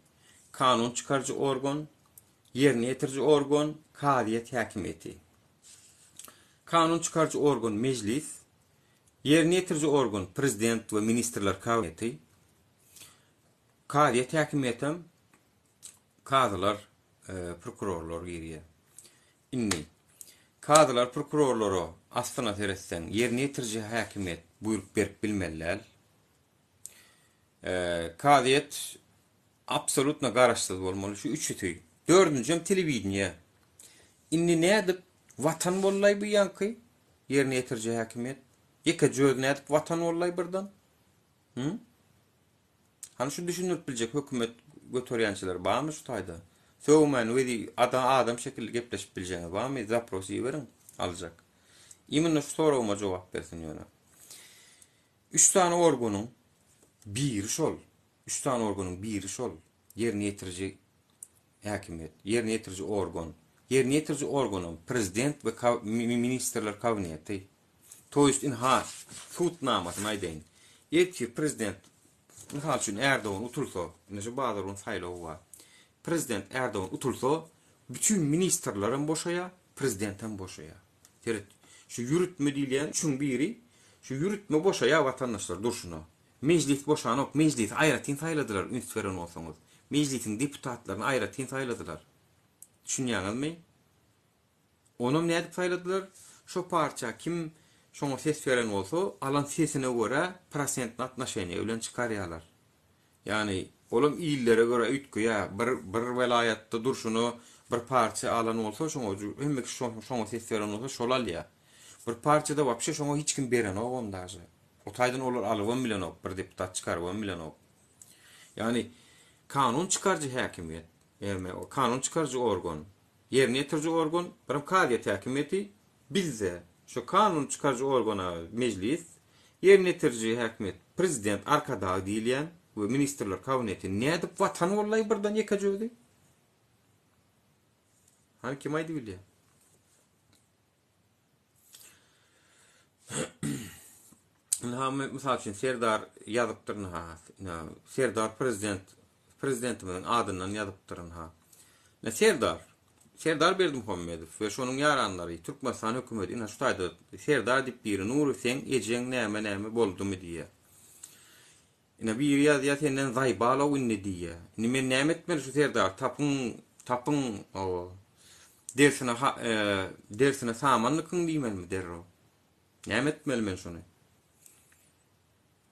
kanun çykaryjy organ ýerine ýetiriji organ kazyýet häkimiýeti kanun çykaryjy organ mejlis ýerine ýetiriji organ prezident we ministrler kabineti Kazyýet häkimiýetem kazylar, prokurorlar girýär. Indi kazylar prokurorlara aslyna seretseň, ýerine ýetiriji häkimiýet buýruk berip bilmeli däl. Kazyýet absolýutno garaşsyz bolmaly şu üçüsi. Dördünjem telewideniýe. Indi nädip watan bollaý bu ýaňky ýerine ýetiriji häkimiýet? Ýekeje özi nädip watan bollaý birden? Hı? Hany şu düşündirip biljek hökümet göterýänçiler barmy şu taýda? Sögmän wezi ada adam şekilli gepleşip biljeňiz barmy? Zapros iberiň aljak. Imенно şu soragyma jogap bersin ýöne. Üç sany organyň biri şol. Üç sany organyň biri şol. Ýerine ýetiriji häkimiýet, ýerine ýetiriji organ. Ýerine ýetiriji organam prezident we ministrler kabineti. To ýest ynha sud namasyny aýdaýyn. Ertir prezident mysal üçin Erdogan utulsa, ine şu bazar gün saýlaw bar. Prezident Erdogan utulsa, bütin ministrlerem boşaýar, prezidentem boşaýar. Seret, şu ýürütme diýilýän üçüň biri, şu ýürütme boşaýar watandaşlar durşuna. Mejlis boşanok, mejlisi aýratyn saýladylar üns beren bolsaňyz. Mejlisiň deputatlaryny aýratyn saýladylar. Düşünýäňizmi? Onam nädip saýladylar? Şo partiýa kim şoňa ses beren bolsa, alan sesine görä prosentny otnoşeniýe bilen çykarýarlar. Ýagny olam illere görä üýtgeýär. Bir bir welaýatda durşuna. Bir partiýa alan bolsa şoňa hemme kişi şoňa ses beren bolsa şol alýar. Bir partiýada wapşe şoňa hiç kim berenogam daže. O taýdan olar alybam bilenok, bir deputat çykarybam bilenok. Ýagny kanun çykaryjy häkimiýet, kanun çykaryjy organ, ýerine ýetiriji organ, birem kazyýet häkimiýeti bizde şu kanun çykaryjy organa mejlis, ýerine ýetiriji häkimiýet prezident Arkadag diýilýän we ministrler kabineti nädip watan bollaý birden ýekeje özi? Hany kim aýdyp bilýär? Ynha, mysal üçin Serdar ýazypdyr ynha. Ynha, Serdar prezident prezidentimiziň adyndan ýazypdyr ynha. Ine Serdar, Serdar Berdimuhamedow we şonuň ýaranlary, Türkmenistan hökümeti ynha şu taýda Serdar diýip biri Nury seň ejeň näme näme boldumy diýýär. Ine biri ýazýar senden zaýbalow indi diýýär. Indi men näme etmeli şu Serdary tapyň tapyň owo. Dersine dersine saman dykyň diýmelimi derrew. Näme etmeli men şony?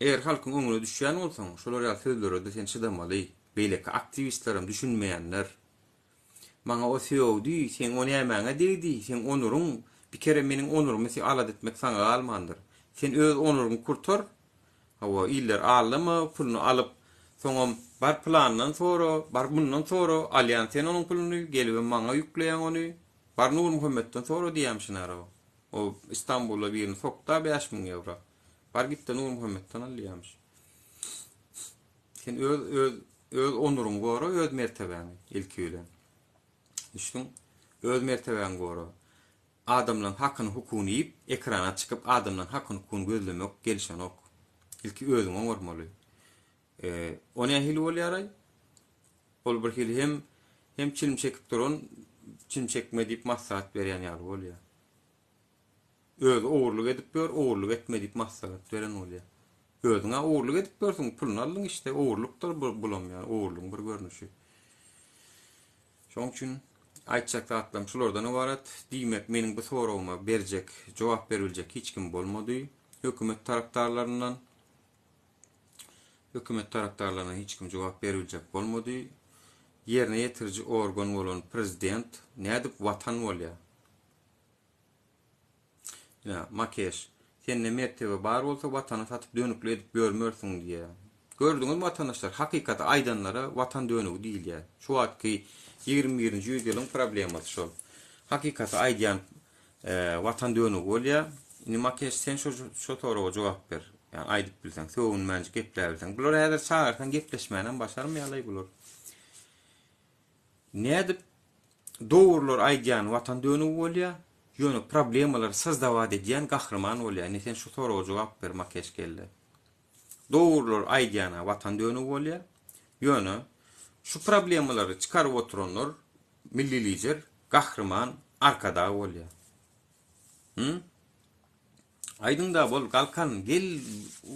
Eger halkyň öňüne düşýän bolsaň, şolar ýaly sözlere-de sen çydamaly. Beýleki aktiwistlerem düşünmeýänler. Maňa o sögdi, seň o nämäňe degdi, seň onuryň, bir kere meniň onurymy se alada etmek saňa galmandyr. Sen öz onuryňy kurtar, hawa, illeri aldama, puluny alyp, soňam bar pylandan sora, bar mundan sora, alýan sen onuň puluny, gelibem maňa ýükleýäň ony, bar Nurmuhammetden sora diýýämişin ara. O Istanbulda birini sokda 5000 ýewro. Bar gitde Nurmuhammetden al diýýämiş. Sen öz öz öz onuryňy gora, öz mertebäňi ilki bilen. Düşdüň? Öz mertebäňi gora. Adamlaryň hakyny hukugyny iýip, ekrana çykyp adamlaryň hakyny hukugyny gözlemek gelişenok. Ilki özüňi oňarmaly. E, o nähili bolýaraý? Ol bir hili hem hem çilim çekip duran çilim çekme diýip maslahat berýän ýaly bolýar. Özi ogurlyk edip ýör, ogurlyk etme diýip maslahat beren bolýar. Özüň-ä ogurlyk edip ýörsüň, puluny aldyň işte, ogurlykdyr bu bulam ýa ogurlygyň bir görnüşi. Şonuň üçin aýtjak zatlarym şulardan ybarat. Diýmek, meniň bu soragyma berjek, jogap beribiljek hiç kim bolmady. Hökümet tarapdarlaryndan. Hökümet tarapdarlaryndan hiç kim jogap beribiljek bolmady. Ýerine ýetiriji organ bolan prezident nädip watan bolýar? Ine, Makeş, sende mertebe bar bolsa watany satyp dönükli edip ýörmersiň diýýär. Gördüňizmi watandaşlar, hakykaty aýdanlara watan dönügi diýilýär. Şu wagtky 21-nji ýüzýylyň problemasy şol. Hakykaty aýdýan watan dönügi bolýar. Indi Makeş sen şo şo soraga jogap ber. Ýani aýdyp bilseň, sögünmänjik gepläbilseň. Bular häzir çagyrsaň gepleşmänem başarmaýarlaý bular. Nädip dogrular aýdýan watan dönügi bolýa, ýöne problemalary sozdawat edýän gahryman bolýa indi sen şu soraga jogap ber makeş kelle. Dogrular aýdýana watan dönügi bolýa, ýöne şu problemalary çykaryp oturanlar milli lider gahryman arkadag bolýa. Hü? Aýdyňda bol Galkan gel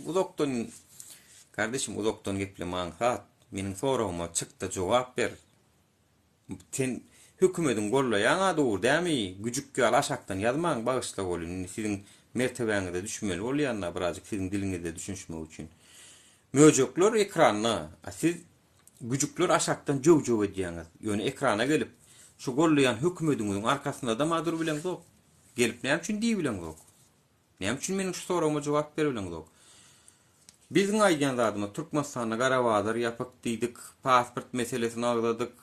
uzakdan kardeşim uzakdan gepleme aňsat meniň soragyma çykda jogap ber sen hökümediň gollaýaňa dogry dämi güjük ýaly aşakdan ýazmaň bagyşla welin indi siziň mertebäňize düşmeli bolýanda birazjyk siziň diliňizde düşünişmek üçin möjekler ekranda a siz güjükler aşakdan jöw-jöw edýäňiz ýöne ekrana gelip şu gollaýan hökümediňiziň arkasynadama durubileňzok Gelip näme üçin diýibileňzok? Näme üçin meniň şu soragyma jogap beribileňzok? Biziň aýdýan zadymyz Türkmenistanda gara bazar ýapyk diýdik, pasport meselesini agzadyk,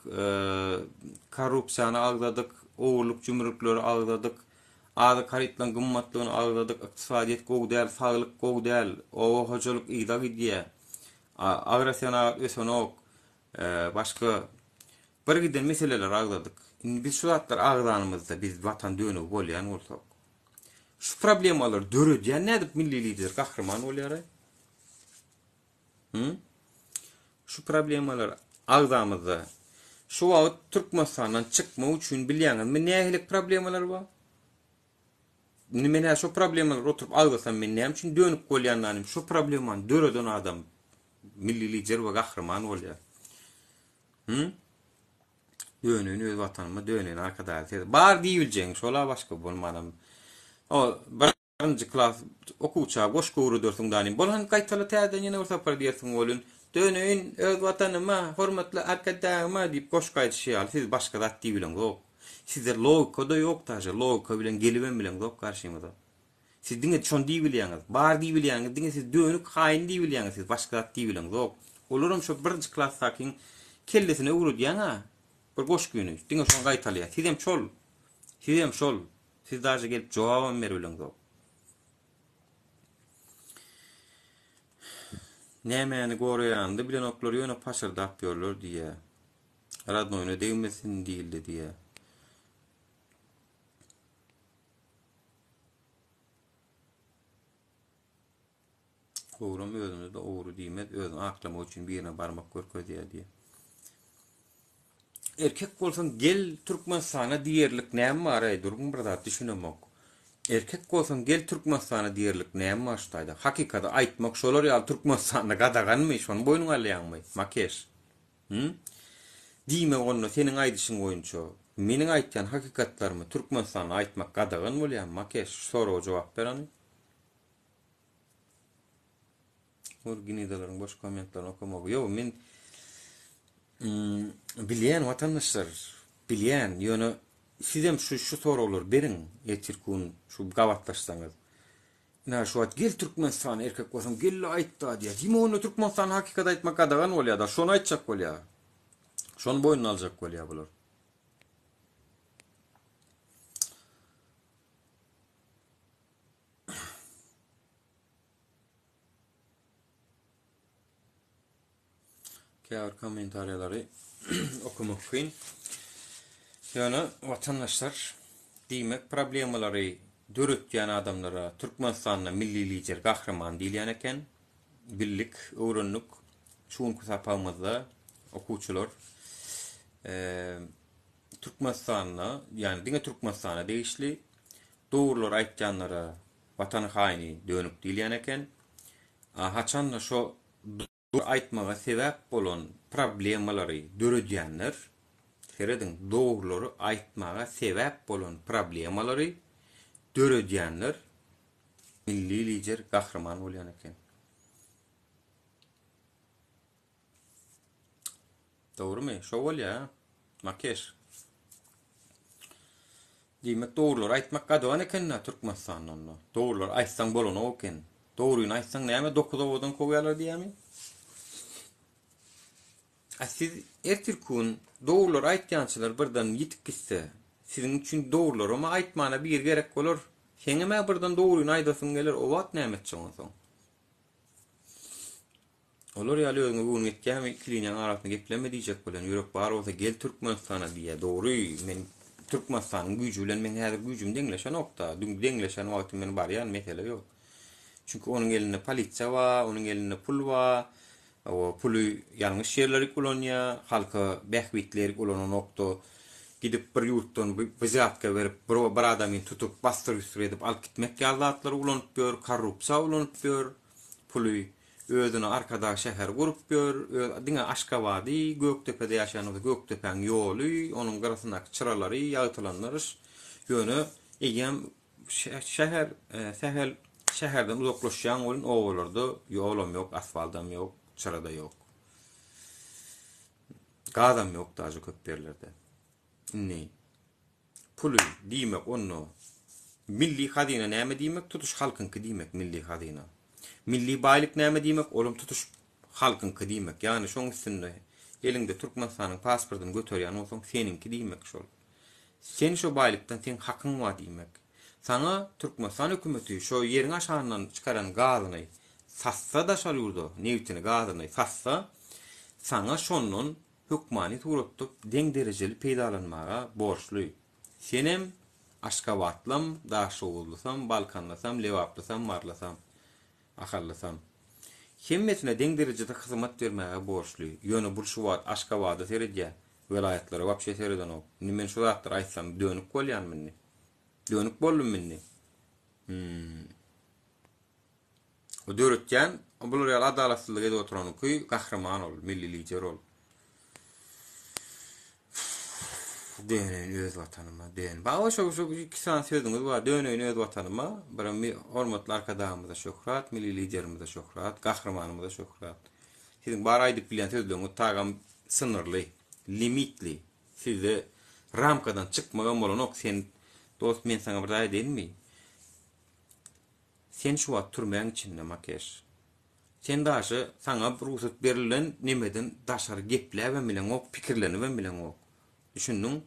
korrupsiýany agzadyk, ogurlyk-jümrükleri agzadyk, azyk harytlaryň gymmatlygyny agzadyk, ykdysadyýet gowy däl, saglyk gowy däl, oba hojalyk yza gidýär, agrosenagat ösenok, başga Bir giden meseleleri agzadyk. Indi biz şu zatlary agzanymyzda biz watan dönügi bolýan bolsak, şu problemalary döredýän nädip milli lider gahryman bolýaraý? Hı? Şu problemalary agzamyzda şu wagt Türkmenistandan çykmak üçin bilýäňizmi nähili problemalar bar? Indi men hä şu problemalary oturyp agzasam men näme üçin dönük bolýan şu problemany döreden adam milli lider we gahryman bolýar. Hı? Döneýin öz watanyma, döneýin Arkadagly Serdar. Bar diýibiljegiň şol-a başga bolmanam. O birinji klas okuwça goşgy öwredersiň danym. Bol hany gaýtala täzeden ýene bir sapar diýersiň welin. Döneýin öz watanyma, hormatly Arkadagyma diýip goşgy aýdyşy ýaly siz başga zat diýibileňzok. Sizde logika-da ýok daže, logika bilen gelibem bileňzok garşyňyza. Siz diňe şony diýibilýäňiz. Bar diýibilýäňiz, diňe siz dönük, haýyn diýibilýäňiz siz başga zat diýibileňzok. Olaram şo birinji klasdakyň kellesine öwredýäň-ä bir goşgyny, diňe şony gaýtalaýar. Sizem şol. Sizem şol. Siz daže gelip jogabam beribileňzok. Nämäni goraýanyny bilenoklar ýöne paşyrdap ýörler diýýä. Radnoýuna degmesin diýildi diýýä. Ogram özüne-de ogry diýmez, özüni aklamak üçin birine barmak görkezýär diýýär. Erkek bolsaň gel Türkmenistana diýerlik näme bar-aý durgun bir zat düşünemok. Erkek bolsaň gel Türkmenistana diýerlik näme bar şu taýda. Hakykaty aýtmak şolar ýaly Türkmenistanda gadaganmy şony boýnuňa alýaňmy Makeş. Hü? Diýmek onda seniň aýdyşyň boýunça meniň aýtýan hakykatlarymy Türkmenistanda aýtmak gadagan bolýamy Makeş şu soraga jogap ber hany. Ol gnidalaryň boş kommentlerini okamagy. Ýok, men bilýän watandaşlar, bilýän, ýöne sizem şu şu soraglary beriň ertirki gün şu gabatlaşsaňyz. Ina şu wagt gel Türkmenistana erkek bolsaň gel-le aýt-da diýýär. Diýmek onda Türkmenistana hakykat aýtmak gadagan bolýar-da, şony aýtjak bolýar. Şony boýnuna aljak bolýar bular. Käbir kommentariýalary okamak kyn. Ýöne watandaşlar diýmek problemalary döretýän adamlara Türkmenistanda milli lider gahryman diýilýän eken. Bildik, öwrendik. Şu günki sapagymyzda okuwçylar Türkmenistanda, ýagny diňe Türkmenistana degişli dogrulary aýtýanlara Watan haýyny dönük diýilýän eken. A haçanda şo dogry aýtmaga sebäp bolan problemalary döredýänler, serediň, dogrulary aýtmaga sebäp bolan problemalary döredýänler milli lider gahryman bolýan eken. Dogrymy? Şo bolýa. Makeş. Diýmek dogrulary aýtmak gadagan eken-dä Türkmenistanda onda. Dogrulary aýtsaň bolanok eken. Dogryny aýtsaň näme dokuz obadan kowýarlar diýýämi? A siz ertirki gün dogrulary aýtýançylar birden ýitip gitse, siziň üçin dogrularam aýtmana biri gerek bolar. Seňem-ä birden dogryny aýdasyň geler, o wagt näme etjek onsoň? Olar ýaly özüňe göwün ýetýämi iki liniýaň arasynda gepleme diýjek bolýan ýürek bar bolsa gel Türkmenistana diýýä dogry men Türkmenistanyň güýji bilen meň häzir güýjüm deňleşenokda dün deňleşen wagty men barýan mesele ýok çünki onuň elinde polisiýa bar onuň elinde pul bar o puly ýalňyş ýerlerik ulanýa halka bähbitlerik ulananokda gidip bir ýurtdan wzýatka berip bir bir adamyny tutup bassyr-üssyr edip alyp gitmek ýaly zatlary ulanyp ýör korrupsiýa ulanyp ýör puly Özüne Arkadag şäheri gurup ýör. Öz diňe Aşgabady, Gökdepede ýaşaýan bolsa Gökdepäň ýoly, onuň gyrasyndaky çyralary ýagtylandyryş. Ýöne eýýäm şäher sähel şäherden uzaklaşýaň welin obalarda ýolam ýok, asfaldam ýok, çyra-da ýok. Gazam ýok daže köp ýerlerde. Indi Puly diýmek onda milli hazyna näme diýmek tutuş halkyňky diýmek milli hazyna. Milli baýlyk näme diýmek olam tutuş halkyňky diýmek. Ýagny şoň üstünde eliňde Türkmenistanyň pasportyny göterýän bolsaň seniňki diýmek şol. Sen şo baýlykdan seň hakyň bar diýmek. Saňa Türkmenistan hökümeti şo ýeriň aşagyndan çykaran gazyny satsa daşary ýurda nebitini gazyny satsa saňa şondan hökmany suratda deň derejeli peýdalanmaga borçly. Senem, aşgabatlam, daşoguzlysam, balkanlysam, lebaplysam, marlysam, ahallysam. Hemmesine deň derejede hyzmat bermäge borçly. Ýöne bul şu wagt Aşgabada seredýär, welaýatlara wapşe seredenok. Indi men şu zatlary aýtsam dönük bolýanmy indi? Dönük boldummy indi? Hum. O döretýän, bular ýaly adalatsyzlyk edip oturanyňky gahryman ol, milli lider ol. Döneýin öz watanyma, dön. Baba şo şo iki sany sözüňiz bar. Döneýin öz watanyma. Birem hormatly Arkadagymyza şöhrat, milli liderimize şöhrat, gahrymanymyza şöhrat. Siziň bar aýdyp bilýän sözleriňiz tagam synyrly, limitli. Sizde ramkadan çykmagam bolanok. Sen dost men saňa bir zat aýdaýynmy? Sen şu wagt türmäň içinde Makeş. Sen daşy saňa rugsat berilen nemeden daşary gepläbem bileňok, pikirlenibem bileňok. Düşündiň?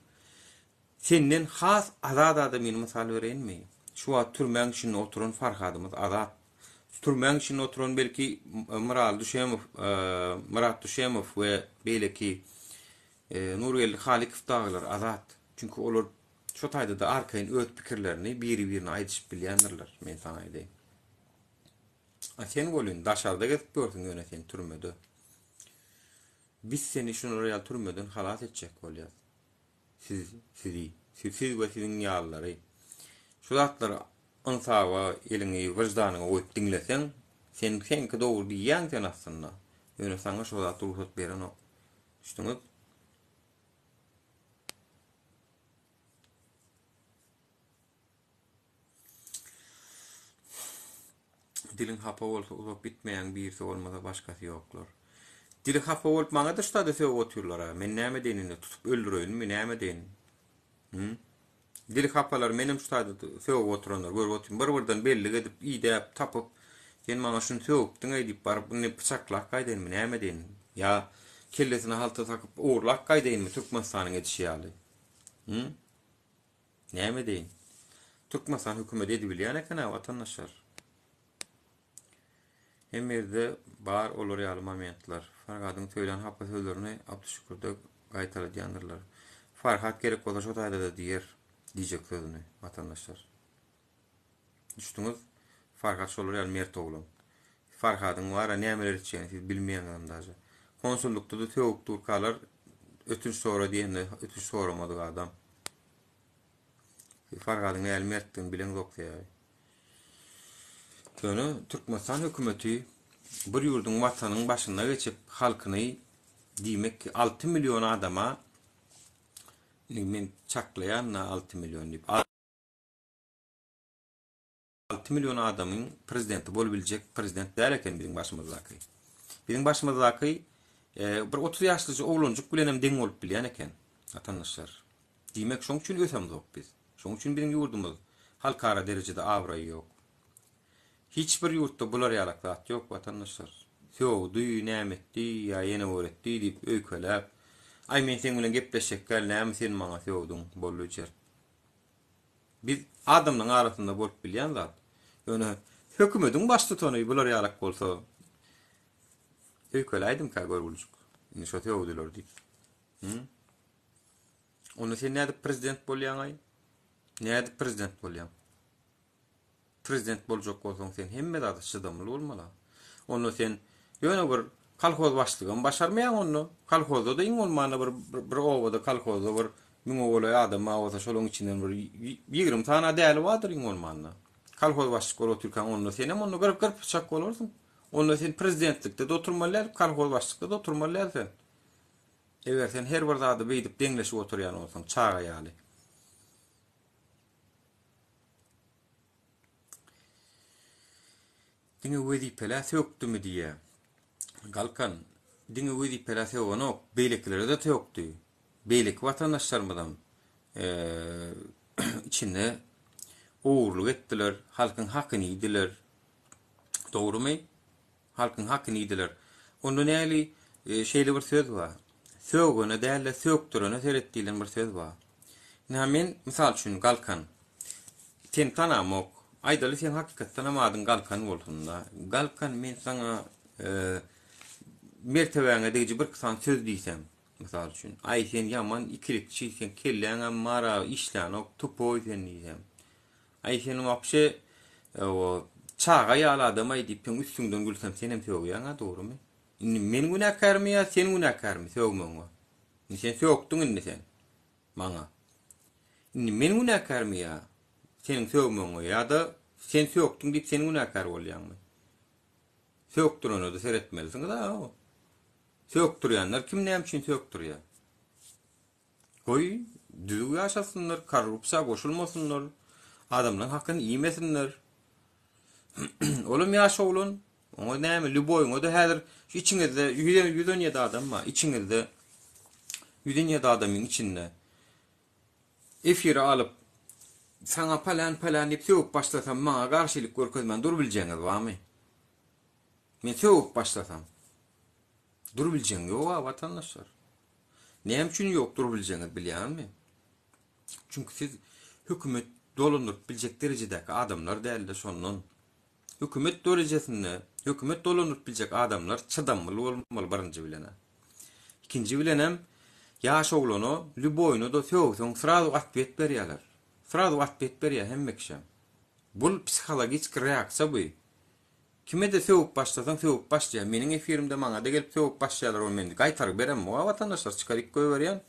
Senden has azat adamyny mysal bereýinmi? Şu wagt türmäň içinde oturan Farhadymyz azat. Türmäň içinde oturan belki Myraly Düşemow, Myrat Düşemow we beýleki Nurgeldi Halykow dagylar azat. Çünki olar şo taýda-da arkaýyn öz pikirlerini biri-birine aýdyşyp bilýändirler, men saňa aýdaýyn. A sen welin daşarda gezip ýörsüň ýöne sen türmede. Biz seni şular ýaly türmeden halas etjek bolýas. Siz, sizi, siz, siz we siziň ýalylary. Şu zatlary ynsaba, eliňi wyždanyňa goýup diňleseň, sen seňki dogry diýýäň sen aslynda. Ýöne saňa şo zat rugsat berenok. Düşdüňiz? Diliň hapa bolsa uzak gitmeýäň birisi bolmasa başgasy ýoklar. Dili hapa bolup maňa-da şu taýda sögüp otyrlar-a. Men näme edeýin indi tutup öldüreýinmi näme edeýin? Hü? Dili hapalary menem şu taýda sögüp oturanlary görüp otyryn. Bir-birden bellik edip, idäp, tapyp, sen maňa şuny sögüpdiň-eý diýip baryp indi pyçaklap gaýdaýynmy näme edeýin? Ýa kellesine halta sakyp ogurlap gaýdaýynmy Türkmenistanyň edişi ýaly? Hü? Näme edeýin? Türkmenistan hökümeti edibilýän eken-ä watandaşlar. Hemme ýerde bar olar ýaly momentler. Farhadyň söýlän hapa sözlerini Abdyşükürde gaýtaladýandyrlar. Farhat gerek bolsa şo taýda-da diýer diýjek sözüni watandaşlar. Düşdüňiz? Farhat şolar ýaly mert oglan. Farhadyň bar-a nämeler etjegini siz bilmeýäňizem daže. Konsullykda-da sögüp durkalar ötünç sora diýende ötünç soramadyk adam. Siz Farhadyň nähili mertdigini bileňzok sebäbi. Ýöne Türkmenistan hökümeti bir ýurduň watanyň başyna geçip halkyny diýmek ki 6 million adama indi men çaklaýan-da 6 million diýip 6 million adamyň prezidenti bolubiljek prezident däl eken biziň başymyzdaky. Biziň başymyzdaky e, bir 30 ýaşlyja oglanjyk bilen hem deň bolup bilýän eken, watandaşlar. Diýmek, şoň üçin ösemzok biz. Şoň üçin biziň ýurdumyz halkara derejede abraýy ýok. Hiç bir ýurtda bular ýalak zat ýok, watandaşlar. Sögdi, näme etdi, ýa ýene bir etdi diýip öýkeläp, aý men seň bilen gepleşjek däl, näme sen maňa sögdüň, boldy jert. Biz adamlaryň arasynda bolup bilýän zat. Ýöne hökümediň baştutany bular ýalak bolsa öýkeläýdimkä görgüljik. Indi şo sögdüler diýip. Hı? Onda sen nädip prezident bolýaňaý? Nädip prezident bolýaň? Prezident boljak bolsaň sen hemme zada çydamly bolmaly. Onda sen ýöne bir kolhoz başlygam başarmaýaň onda. Kolhozda-da iň bolmanda bir bir obada kolhozda bir müňe golaý adam bar bolsa şolaň içinden bir 20 sany däli bardyr iň bolmanda. Kolhoz başlyk bolup otyrkaň onda senem onda gyryp gyryp pyçak bolarsyň. Onda sen prezidentlikde-de oturmaly däl, kolhoz başlykda-da oturmaly däl sen. Eger sen her bir zady beýdip deňleşip oturýan bolsaň, çaga ýaly. Diňe wezipelä sökdümi diýýä. Galkan, diňe wezipelä sögenok, beýlekilere-de sökdi. Beýleki watandaşlarymyzam içinde ogurlyk etdiler, halkyň hakyny iýdiler. Dogrumy? Halkyň hakyny iýdiler. Onda näli şeýle bir söz bar. Sögene däl-de sökdürene seret diýlen bir söz bar. Ynha men, mysal üçin, Galkan. Seni tanamok. Aýdaly seň hakykatdanam adyň Galkan bolsun-da. Galkan men saňa mertebäňe degiji birki sany söz diýsem, mysal üçin. Aý sen ýaman ikilikçi, seň kelläňem bar-a işlänok, tupoý sen diýsem. Aý sen wapşe o çaga ýaly adamaý diýip seň üstüňden gülsem senem sögýäňä dogrymy? Indi men günäkärmi ýa sen günäkärmi sögmegiňe? Indi sen sökdüň indi sen maňa. Indi men günäkärmi ýa seniň sögmegiňe ýa-da sen sökdüň diýip sen günäkär bolýaňmy? Sökdürene-de seretmelisiňiz-a. Sökdürýänler kim näme üçin sökdürýär? Goý, düzüw ýaşasynlar, korrupsiýa goşulmasynlar, adamlaryň hakyny iýmesinler. Olam ýaş oglan. Oňa näme, lýuboýyňa-da häzir şu içiňizde 117 adam bar, içiňizde 117 adamyň içinde efire alyp, saňa pälän-pälän diýip sögüp başlasam, maňa garşylyk görkezmän durubiljegiňiz barmy? Men sögüp başlasam, durubiljegiň ýog-a, watandaşlar. Näme üçin ýok durubiljegiňiz bilýäňizmi? Çünki siz hökümet dolandyryp biljek derejedäki adamlar dälde şondan. Hökümet derejesinde hökümet dolandyryp biljek adamlar çydamly bolmaly birinji bilenä. Ikinji bilenem ýaş oglana lýuboýyna-da sögseň srazu otwet berýärler. Srazu otwet berýär hemme kişem. Bul psihologiçki reaksiýa bu. Kime-de sögüp başlasaň sögüp başlaýar. Meniň efirimde maňa-da gelip sögüp başlaýarlar ony men gaýtaryp beremok-a watandaşlar çykaryp goýberýän.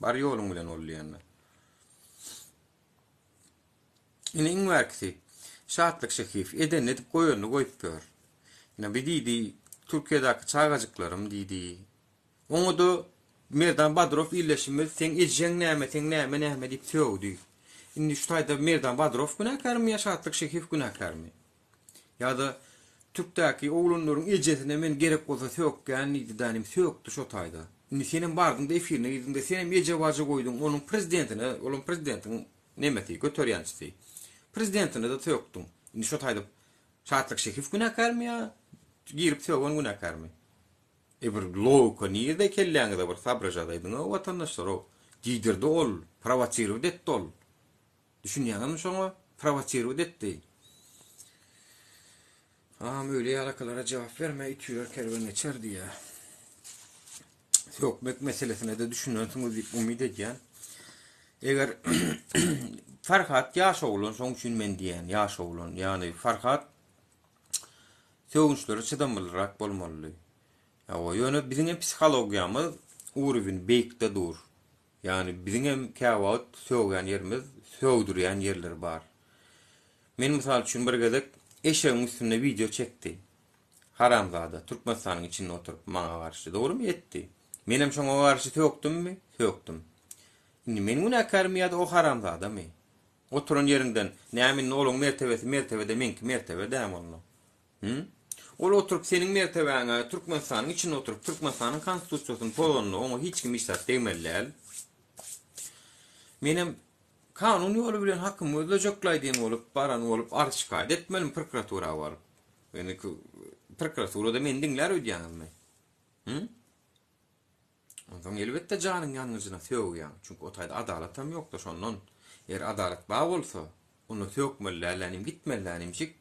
Bar ýoluň bilen bol diýende. Ine iň bärkisi Şatlyk Şehiýew edenini edip goýanyny goýup ýör. Ine bi diýdi Türkiýedäki çagajyklarym diýdi. Oňa-da Merdan Badrow ildeşimiz seň ejeň näme seň näme näme diýip sögdi. Indi şu taýda Merdan Badrow günäkärmi ýa Şatlyk Şehiýew günäkärmi? Ýa-da Türkdäki oglanlaryň ejesine men gerek bolsa sökýän diýdi dänim sökdi şo taýda. Indi senem bardyňda efirine girdiňde senem eje bajy goýduň onuň prezidentine olam prezidentiň nemesi göterýänçisi. Prezidentine-de sökdüň. Indi şo taýda Şatlyk Şehiw günäkärmi ýa girip sögen günäkärmi? E bir logika nirde kelläňize bir sobražadaýdyňow watandaşlarow. Diýdirdi ol, prowosirowat etdi ol. Düşünýäňizmi şoňa? Prowosirowat etdi. Agam öýle ýalakalara jogap berme, it üýrer kerwen geçer diýýär. Sökmek meselesine-de düşünensiňiz diýip umyt edýän. Eger Farhat ýaş oglan, şoň üçin men diýýän, ýaş oglan. Ýagny Farhat sögünçlere çydamlyrak bolmalydy. Hawa, ýöne biziň hem psihologiýamyz uruwin beýikde dur. Ýagny biziňem käwagt sögýän ýerimiz, sögdürýän ýerleri bar. Men mysal üçin bir gezek eşegiň üstünde wideo çekdi. Haramzada Türkmenistanyň içinde oturyp maňa garşy. Dogrymy etdi. Menem şoňa garşy sökdümmi? Sökdüm. Indi men günäkärmi ýa-da o haramzadamy? Oturan ýeriňden näme indi olaň mertebesi mertebe-de meňki mertebe dämi onda? Hü? Ol oturyp seniň mertebäňe Türkmenistanyň içinde oturyp Türkmenistanyň konstitusiýasyny pozanda oňa hiç kim hiç zat degmeli däl. Menem kanun ýoly bilen hakymy gözlejekläý diýen bolup baran bolup arz şikaýat etmelimi prokuratura baryp. Ýöne prokuraturada meni diňlär öýdýäňizmi? Hü? Onsoň elbetde janyň ýangyjyna sögýäň. Çünki o taýda adalatam ýokda şondan. Eger adalat bar bolsa, onda sökmeli dällänim, gitmeli dälimjik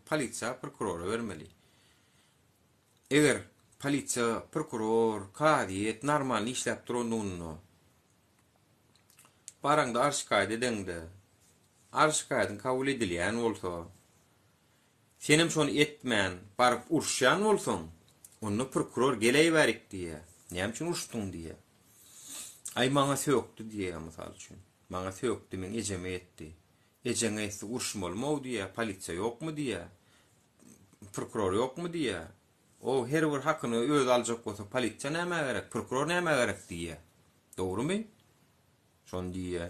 polisiýa, prokurora bermeli. Eger polisiýa, prokuror, kazyýet normalny işläp durandygynda, baraňda arz-şikaýat edeňde, arz-şikaýatyň kabul edilýän bolsa, Senem şony etmän, baryp uruşýan bolsaň, onda prokuror geleý bärik diýýär. Näme üçin uruşdyň diýýär. Aý maňa sökdi diýýär mysal üçin. Maňa sökdi, meň ejeme ýetdi. Ejeňe ýetse uruşmalymy-ow diýýär, polisiýa ýokmy diýýär. Prokuror ýokmy diýýär. O her bir hakyny özi aljak bolsa polisiýa nämä gerek, prokuror nämä gerek diýýär. Dogrumy? Şony diýýä.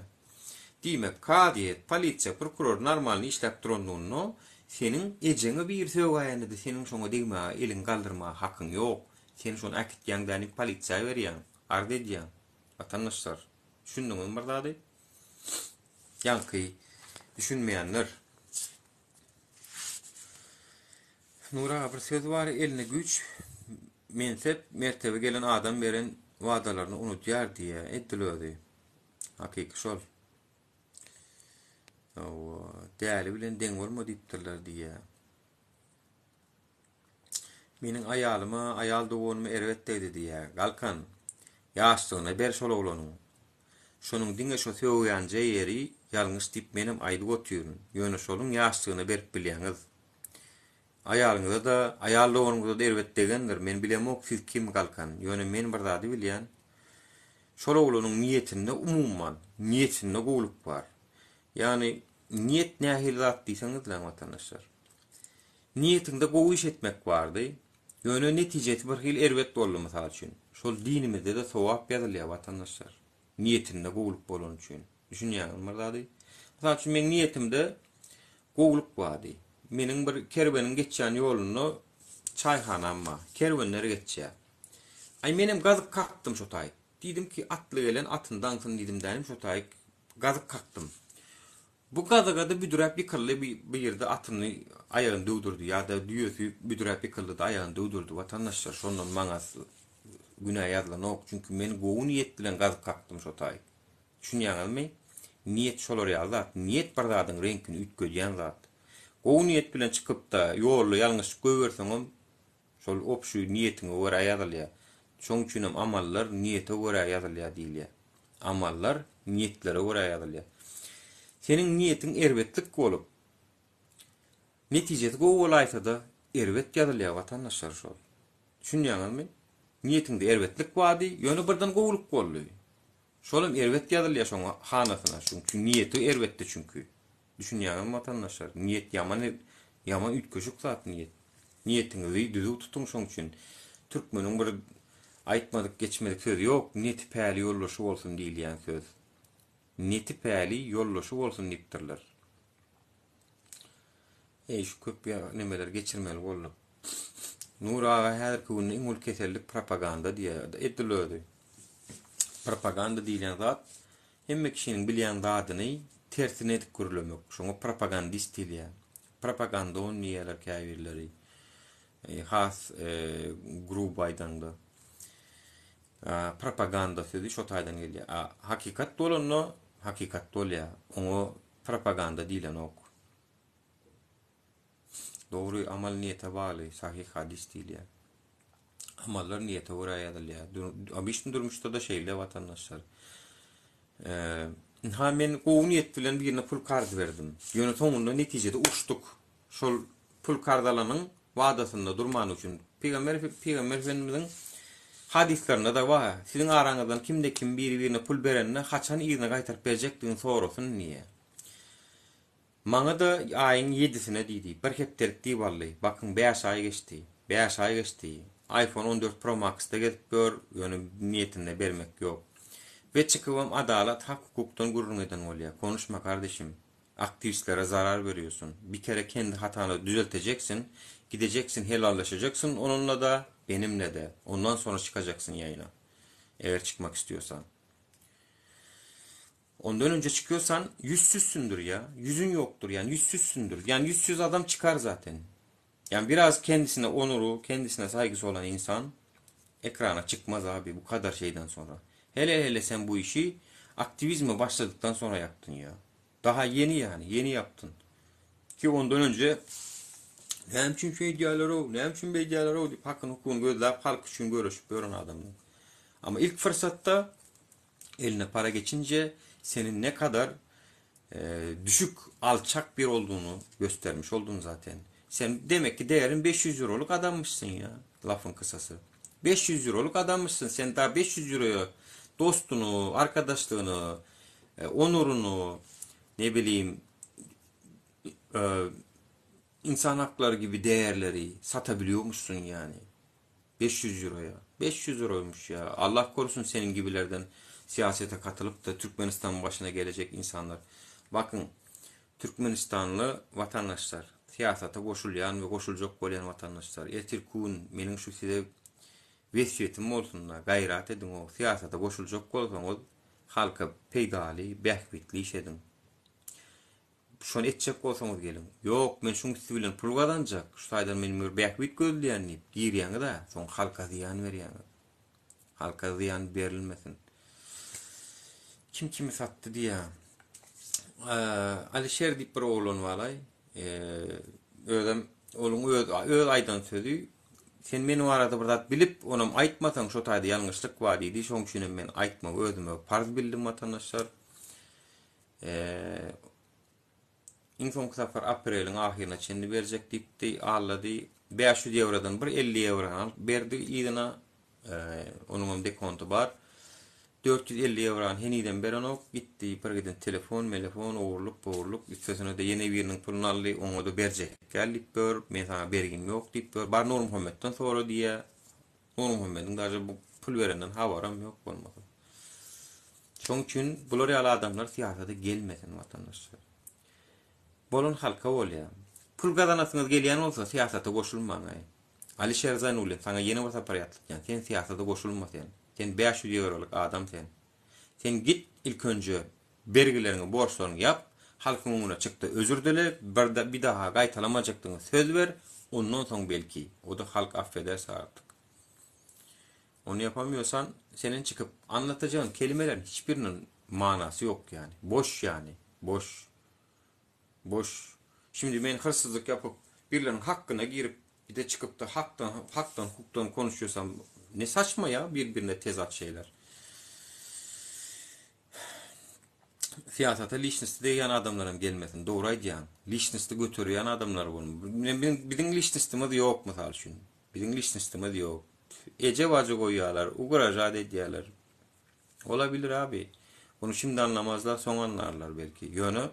Diýmek, kazyýet, polisiýa, prokuror normalny işläp durandygynda, seniň ejeňe biri sögäýende-de seniň şoňa degmäge, eliňi galdyrmaga hakyň ýok. Sen şony äkitýäň dänim polisiýa berýäň, arz edýäň. Watandaşlar, düşündiňizmi bir zady? Ýaňky düşünmeýänler. Nury aga bir söz bar eline güýç mensep mertebe gelen adam beren wadalaryny unudýar diýýä edil özi hakyky şol Hawa däli bilen deň bolma diýipdirler diýýä Meniň aýalyma aýal doganyma erbet degdi diýýä Galkan ýaşlygyna ber şol oglanyň şonuň diňe şo sögýänje ýeri ýalňyş diýip menem aýdyp otyryn ýöne şoluň ýaşlygyna berip bilýäňiz Aýalyňyza-da, aýal doganyňyza-da erbet degendir. Men bilemok siz kim Galkan. Ýöne men bir zady bilýän. Şol oglanyň niýetinde umuman, niýetinde gowulyk bar. Ýagny niýet nähili zat diýseňizläň watandaşlar. Niýetiňde gowy iş etmek bardy. Ýöne netijesi bir hili erbet boldy mysal üçin. Şol dinimizde-de sogap ýazylýar watandaşlar. Niýetinde gowulyk bolany üçin. Düşünýäňizmi bir zady? Mysal üçin meň niýetimde gowulyk bardy. Meniň bir kerweniň geçýän ýolunda çaýhanam bar. Kerwenler geçýär. Aý menem gazyk kakdym şo taýyk. Diýdim ki, atly gelen atyny daňsyn diýdim dänim şo taýyk gazyk kakdym. Bu gazyga-da büdräp ýykyldy bir ýerde atyny aýagyny döwdürdi ýa-da düýesi büdräp ýykyldy-da aýagyny döwdürdi watandaşlar şondan maňa günä ýazylanok çünki men gowy niýet bilen gazyk kakdym şo taýyk. Düşünýäňizmi? Niýet şolar ýaly zat. Niýet bir zadyň reňkini üýtgedýän zat. Gowy niýet bilen çykyp-da, ýolda ýalňyşyp goýberseňem, şol obşi niýetiňe görä ýazylýar. Şoň üçinem amallar niýete görä ýazylýar diýilýär. Amallar niýetlere görä ýazylýar. Seniň niýetiň erbetlik bolup, netijesi gowy bolaýsa-da, erbet ýazylýar watandaşlar şol. Düşünýäňizmi? Niýetiňde erbetlik bardy, ýöne birden gowulyk boldy. Şolam erbet ýazylýar şoň hanasyna şuň üçin niýeti erbetdi çünki. Düşünýäňizmi watandaşlar? Niýet ýaman ýaman üýtgeşik zat niýet. Niýetiňizi düzüw tutuň şoň üçin. Türkmeniň bir aýtmadyk geçmedik sözi ýok, neti päli ýoldaşy bolsun diýilýän söz. Neti päli ýoldaşy bolsun diýipdirler. Eý şu köp nemeleri geçirmeli bolduk. Nury aga häzirki günde iň uly kesellik propaganda diýýär. Edil özi. Propaganda diýlen zat hemme kişiniň bilýän zadyny tersine edip gürlemek. Şoňa propagandist diýilýär. Propagandon diýýärler käbirleri. E, has e, gruby aýdaňda. Propaganda sözi şo taýdan gelýär. A hakykat bolanda hakykat bolýar. Oňa propaganda diýlenok. Dogry, amal niýete bagly, sahyh hadys diýilýär. Amallar niýete görä ýazylýar. Obişni durmuşda-da şeýle watandaşlar. Ynha men gowy niýet bilen birine pul karz berdim. Ýöne soňunda netijede uruşdyk. Şol pul karz alanyň wadasynda durmany üçin. Pygamber Pygamber Efendimiziň hadyslarynda-da bar. Siziň araňyzdan kimde-kim biri-birine pul berende haçan yzyna gaýtaryp berjekdigini sorasyn diýýär. Maňa-da aýyň ýedisine diýdi. Bir hepdelik diýip aldy. Bakyň bäş aý geçdi. Bäş aý geçdi. Iphone 14 Pro Max-da gezip ýör, ýöne niýetinde bermek ýok. We çykybam adalat, hak-hukukdan gürrüň eden bolýar. Konuşma kardeşim. Aktiwistlere zarar berýorsun. Bir kere kendi hatany düzeltejeksin, gidejeksin helallaşajaksyn onunla-da, benimle-de. Ondan sonra çykajaksyn ýaýyna. Eger çykmak istiyorsan. Ondan önce çykyyorsan ýüzsüzsündür ya. Ýüzün ýokdur yani ýüzsüzsündür. Yani ýüzsüz adam çykar zaten. Yani biraz kendisine onuru, kendisine saygısı olan insan ekrana çykmaz abi bu kadar şeyden sonra. Hele hele sen bu işi aktivizme başladıktan sonra yaptın ya. Daha yeni yani yeni yaptın. Ki ondan önce näme üçin şeýdýärler-ow, näme üçin beýdýärler-ow diýip hakyny hukugyny gözläp halk üçin göreşip ýören adamdyň. Ama ilk fırsatda eline para geçince senin ne kadar düşük, alçak bir olduğunu göstermiş oldun zaten. Sen demek ki değerin 500 euroluk adammışsın ya, lafın kısası. 500 euroluk adammışsın. Sen daha 500 euroya dostunu, arkadaşlığını, onurunu, ne bileyim, insan hakları gibi değerleri satabiliyormuşsun yani. 500 euroya. 500 euroymuş ya. Allah korusun senin gibilerden siyasete katılıp da Türkmenistan'ın başına gelecek insanlar. Bakın Türkmenistanly vatandaşlar, siyasete goşulýan we goşuljak bolýan vatandaşlar, ertir kun meniň şu size wesýetim bolsun-da, gaýrat ediň o siyasete goşuljak bolsaňyz halka peýdaly, bähbitli iş ediň. Şony etjek bolsaňyz geliň. Ýok, men şuň üsti bilen pul gazanjak, şu taýdan men bir bähbit gözleýän diýip girýäňiz-ä, soň halka zyýan berýäňiz. Halka zyýan berilmesin. Kim kimi satdy diýýä. Alişer diýip bir oglan baraý. Özem onuň öz öz aýdan sözi sen men barada bir zat bilip, onam aýtmasaň şo taýda ýalňyşlyk bar diýdi. Şoň üçin hem men aýtmagy özüme parz bildim watandaşlar. Iň soňky sapar apreliň ahyryna çenli berjek diýipdi, aldady. 500 ýewrodan bir 50 ýewrony alyp berdi yzyna. Onuňam dekonty bar. 450 ýewrony henizem berenok. Gitdi bir giden telefon, melefon, ogurlyk, pogurlyk. Üstesine-de ýene biriniň puluny aldy, oňa-da berjek däl diýip ýör. Men saňa bergim ýok diýip ýör. Bar Nurmuhammetden sora diýýär. Nurmuhammediň daže bu pul berenden habaram ýok bolmasa. Şoň üçin bular ýaly adamlar syýasata gelmesin watandaşlar. Bolan halka bolýar. Pul gazanasyňyz gelýän bolsa syýasata goşulmaň-aý. Alişer Zaýnulin saňa ýene bir sapar ýatlatýan, sen syýasata goşulma sen. Sen 500 ýewrolyk adam sen. Sen git ilk önje bergileriňi borçlaryňy ýap, halkyň öňüne çykda özür dile, bir bir daha gaýtalamajakdygyňy söz ber, ondan soň belki, o-da halk affederse artyk. Ony ýapamýosan seniň çykyp anlatajagyň kelimeleriň hiç biriniň manasy ýok ýany. Boş ýany. Boş. Boş. Şimdi men hyrsyzlyk ýapyp birleriniň hakkyna girip bir-de çykypda hakdan hakdan hukdan konuşýosam ne saçma ýa bir birine tezat şeýler. Syýasata liçnosti degýän adamlar hem gelmesin. Dogry aýdýaň. Liçnosti göterýän adamlar bolmaly. Biziň liçnostymyz ýok mysal üçin. Biziň liçnostymyz ýok. Eje bajy goýýarlar, ugražat edýärler. Olabilir abi. Bunu şimdi anlamazlar, soň anlarlar belki. Ýöne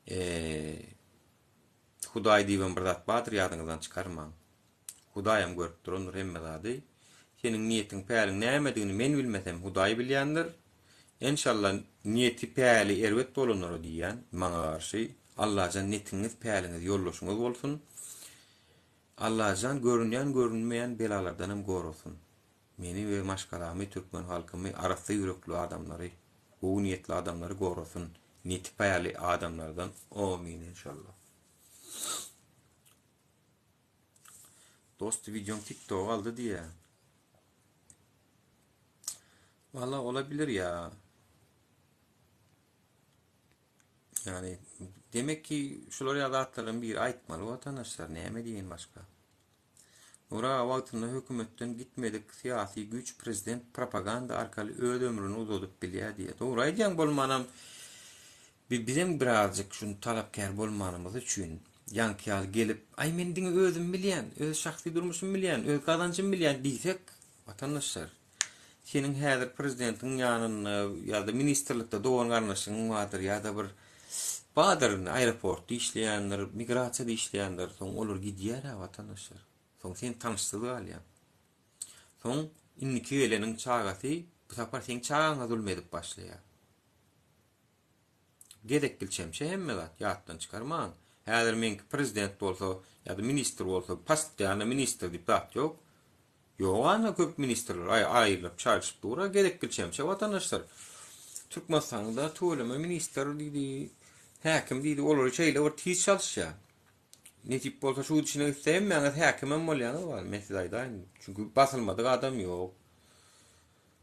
eee Hudaý diýibem bir zat bardyr ýadyňyzdan çykarmaň. Hudaýam görüp durandyr hemme zady. Seniň niýetiň päliň nämedigini men bilmesem Hudaý bilýändir. Enşalla niýeti päli erbet bolanlara diýýän maňa garşy Allajan netiňiz päliňiz ýoldaşyňyz bolsun. Allajan görünýän görünmeýän belalardanam gorasyn. Meni we maşgalamy türkmen halkymy arassa ýürekli adamlary gowy niýetli adamlary gorasyn neti päli adamlardan Omin enşalla. Dost wideoň tiktok aldy diýä. Walla olabilir ýa. Yani demek ki şular ýaly zatlaryň biri aýtmaly watandaşlar näme diýeýin başga. Nur aga wagtynda hökümetden gitmedik syýasy güýç prezident propaganda arkaly öz ömrüni uzadyp bilýär diýýär. Dogry aýdýaň bolmanam bi bizem birazjyk şuny talapkär bolmanymyz üçin ýaňky ýaly gelip aý men diňe özüm bilýän, öz şahsy durmuşymy bilýän, öz gazanjymy bilýän diýsek watandaşlar Seniň häzir prezidentiň ýanynda ýa-da ministrlikde dogan-garyndaşyň bardyr ýa-da bir bardyr indi aeroportda işleýändir, migrasiýada işleýändir. Soň olar gidýär-ä watandaşlar. Soň sen tanyşsyz galýaň. Soň indiki geleniň çagasy bu sapar seň çagaňa zulum edip başlaýar. Gezek bilçemçe hemme zat ýatdan çykarmaň. Häzir meňki prezident bolsa ýa-da ministr bolsa postoýanno ministr diýip zat ýok. Ýok ana köp ministrler aý aýrylyp çalşyp dur-a gezek bilçemçe watandaşlar. Türkmenistanda tüweleme ministr diýdi, häkim diýdi olary şeýle bir tiz çalyşýar. Nesip bolsa şu gidişine gitse hemmäňiz häkimem bolýaňyz bar men size aýdaýyn. Çünki basylmadyk adam ýok.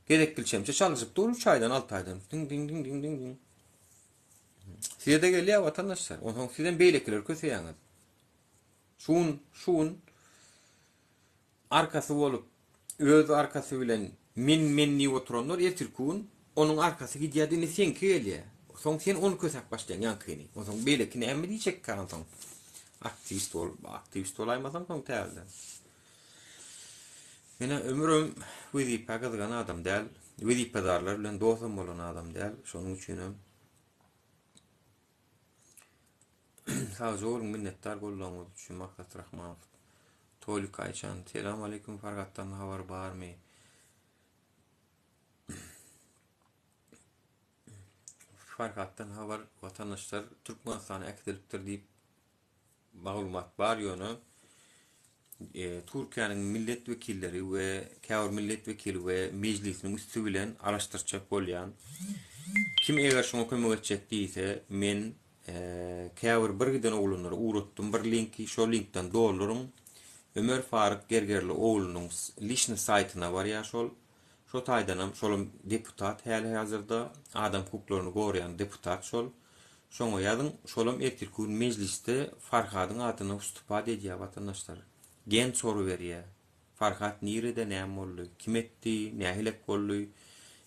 Gezek bilçemçe çalyşyp dur üç aýdan alty aýdan. Diň diň diň diň diň diň. Size-de gelýär watandaşlar. Onsoň sizem beýlekileri köseýäňiz. Şu gün, şu gün arkasy bolup, öz arkasy bilen men men diýip oturanlar ertirki gün onuň arkasy gidýär indi seňki gelýär. Soň sen ony kösäp başlaýaň ýaňkyny. Onsoň beýleki näme diýjekkä onsoň? Aktiwist bol, aktiwist bolaýmasaň soň täzeden. Menä ömürem wezipä gyzygan adam däl, wezipedarlar bilen dostam bolan adam däl, şonuň üçinem Sagja boluň minnetdar goldawyňyz üçin Maksat Rahmanow Tolik Aýjan Selam aleýkum Farhatdan habar barmy? Farhatdan habar watandaşlar Türkmenistana äkidilipdir diýip maglumat bar ýöne Türkiýäniň millet wekilleri we käbir millet wekili we mejlisiniň üsti bilen araşdyrjak bolýan. Kim eger şoňa kömek etjek diýse, men käbir bir giden oglanlara ugratdym bir linki, şo linkden dolduryň. Ömer Faruk Gergerli oglunyň liçny saýtyna barýar şol. Şo taýdanam şolam deputat häli-hazyrda adam hukuklaryny goraýan deputat şol. Şoňa ýazyň, şolam ertirki gün mejlisde Farhadyň adyna wstupat edýär watandaşlar. Gen soru berýär. Farhat nirede näme boldy, kim etdi, nähilek boldy.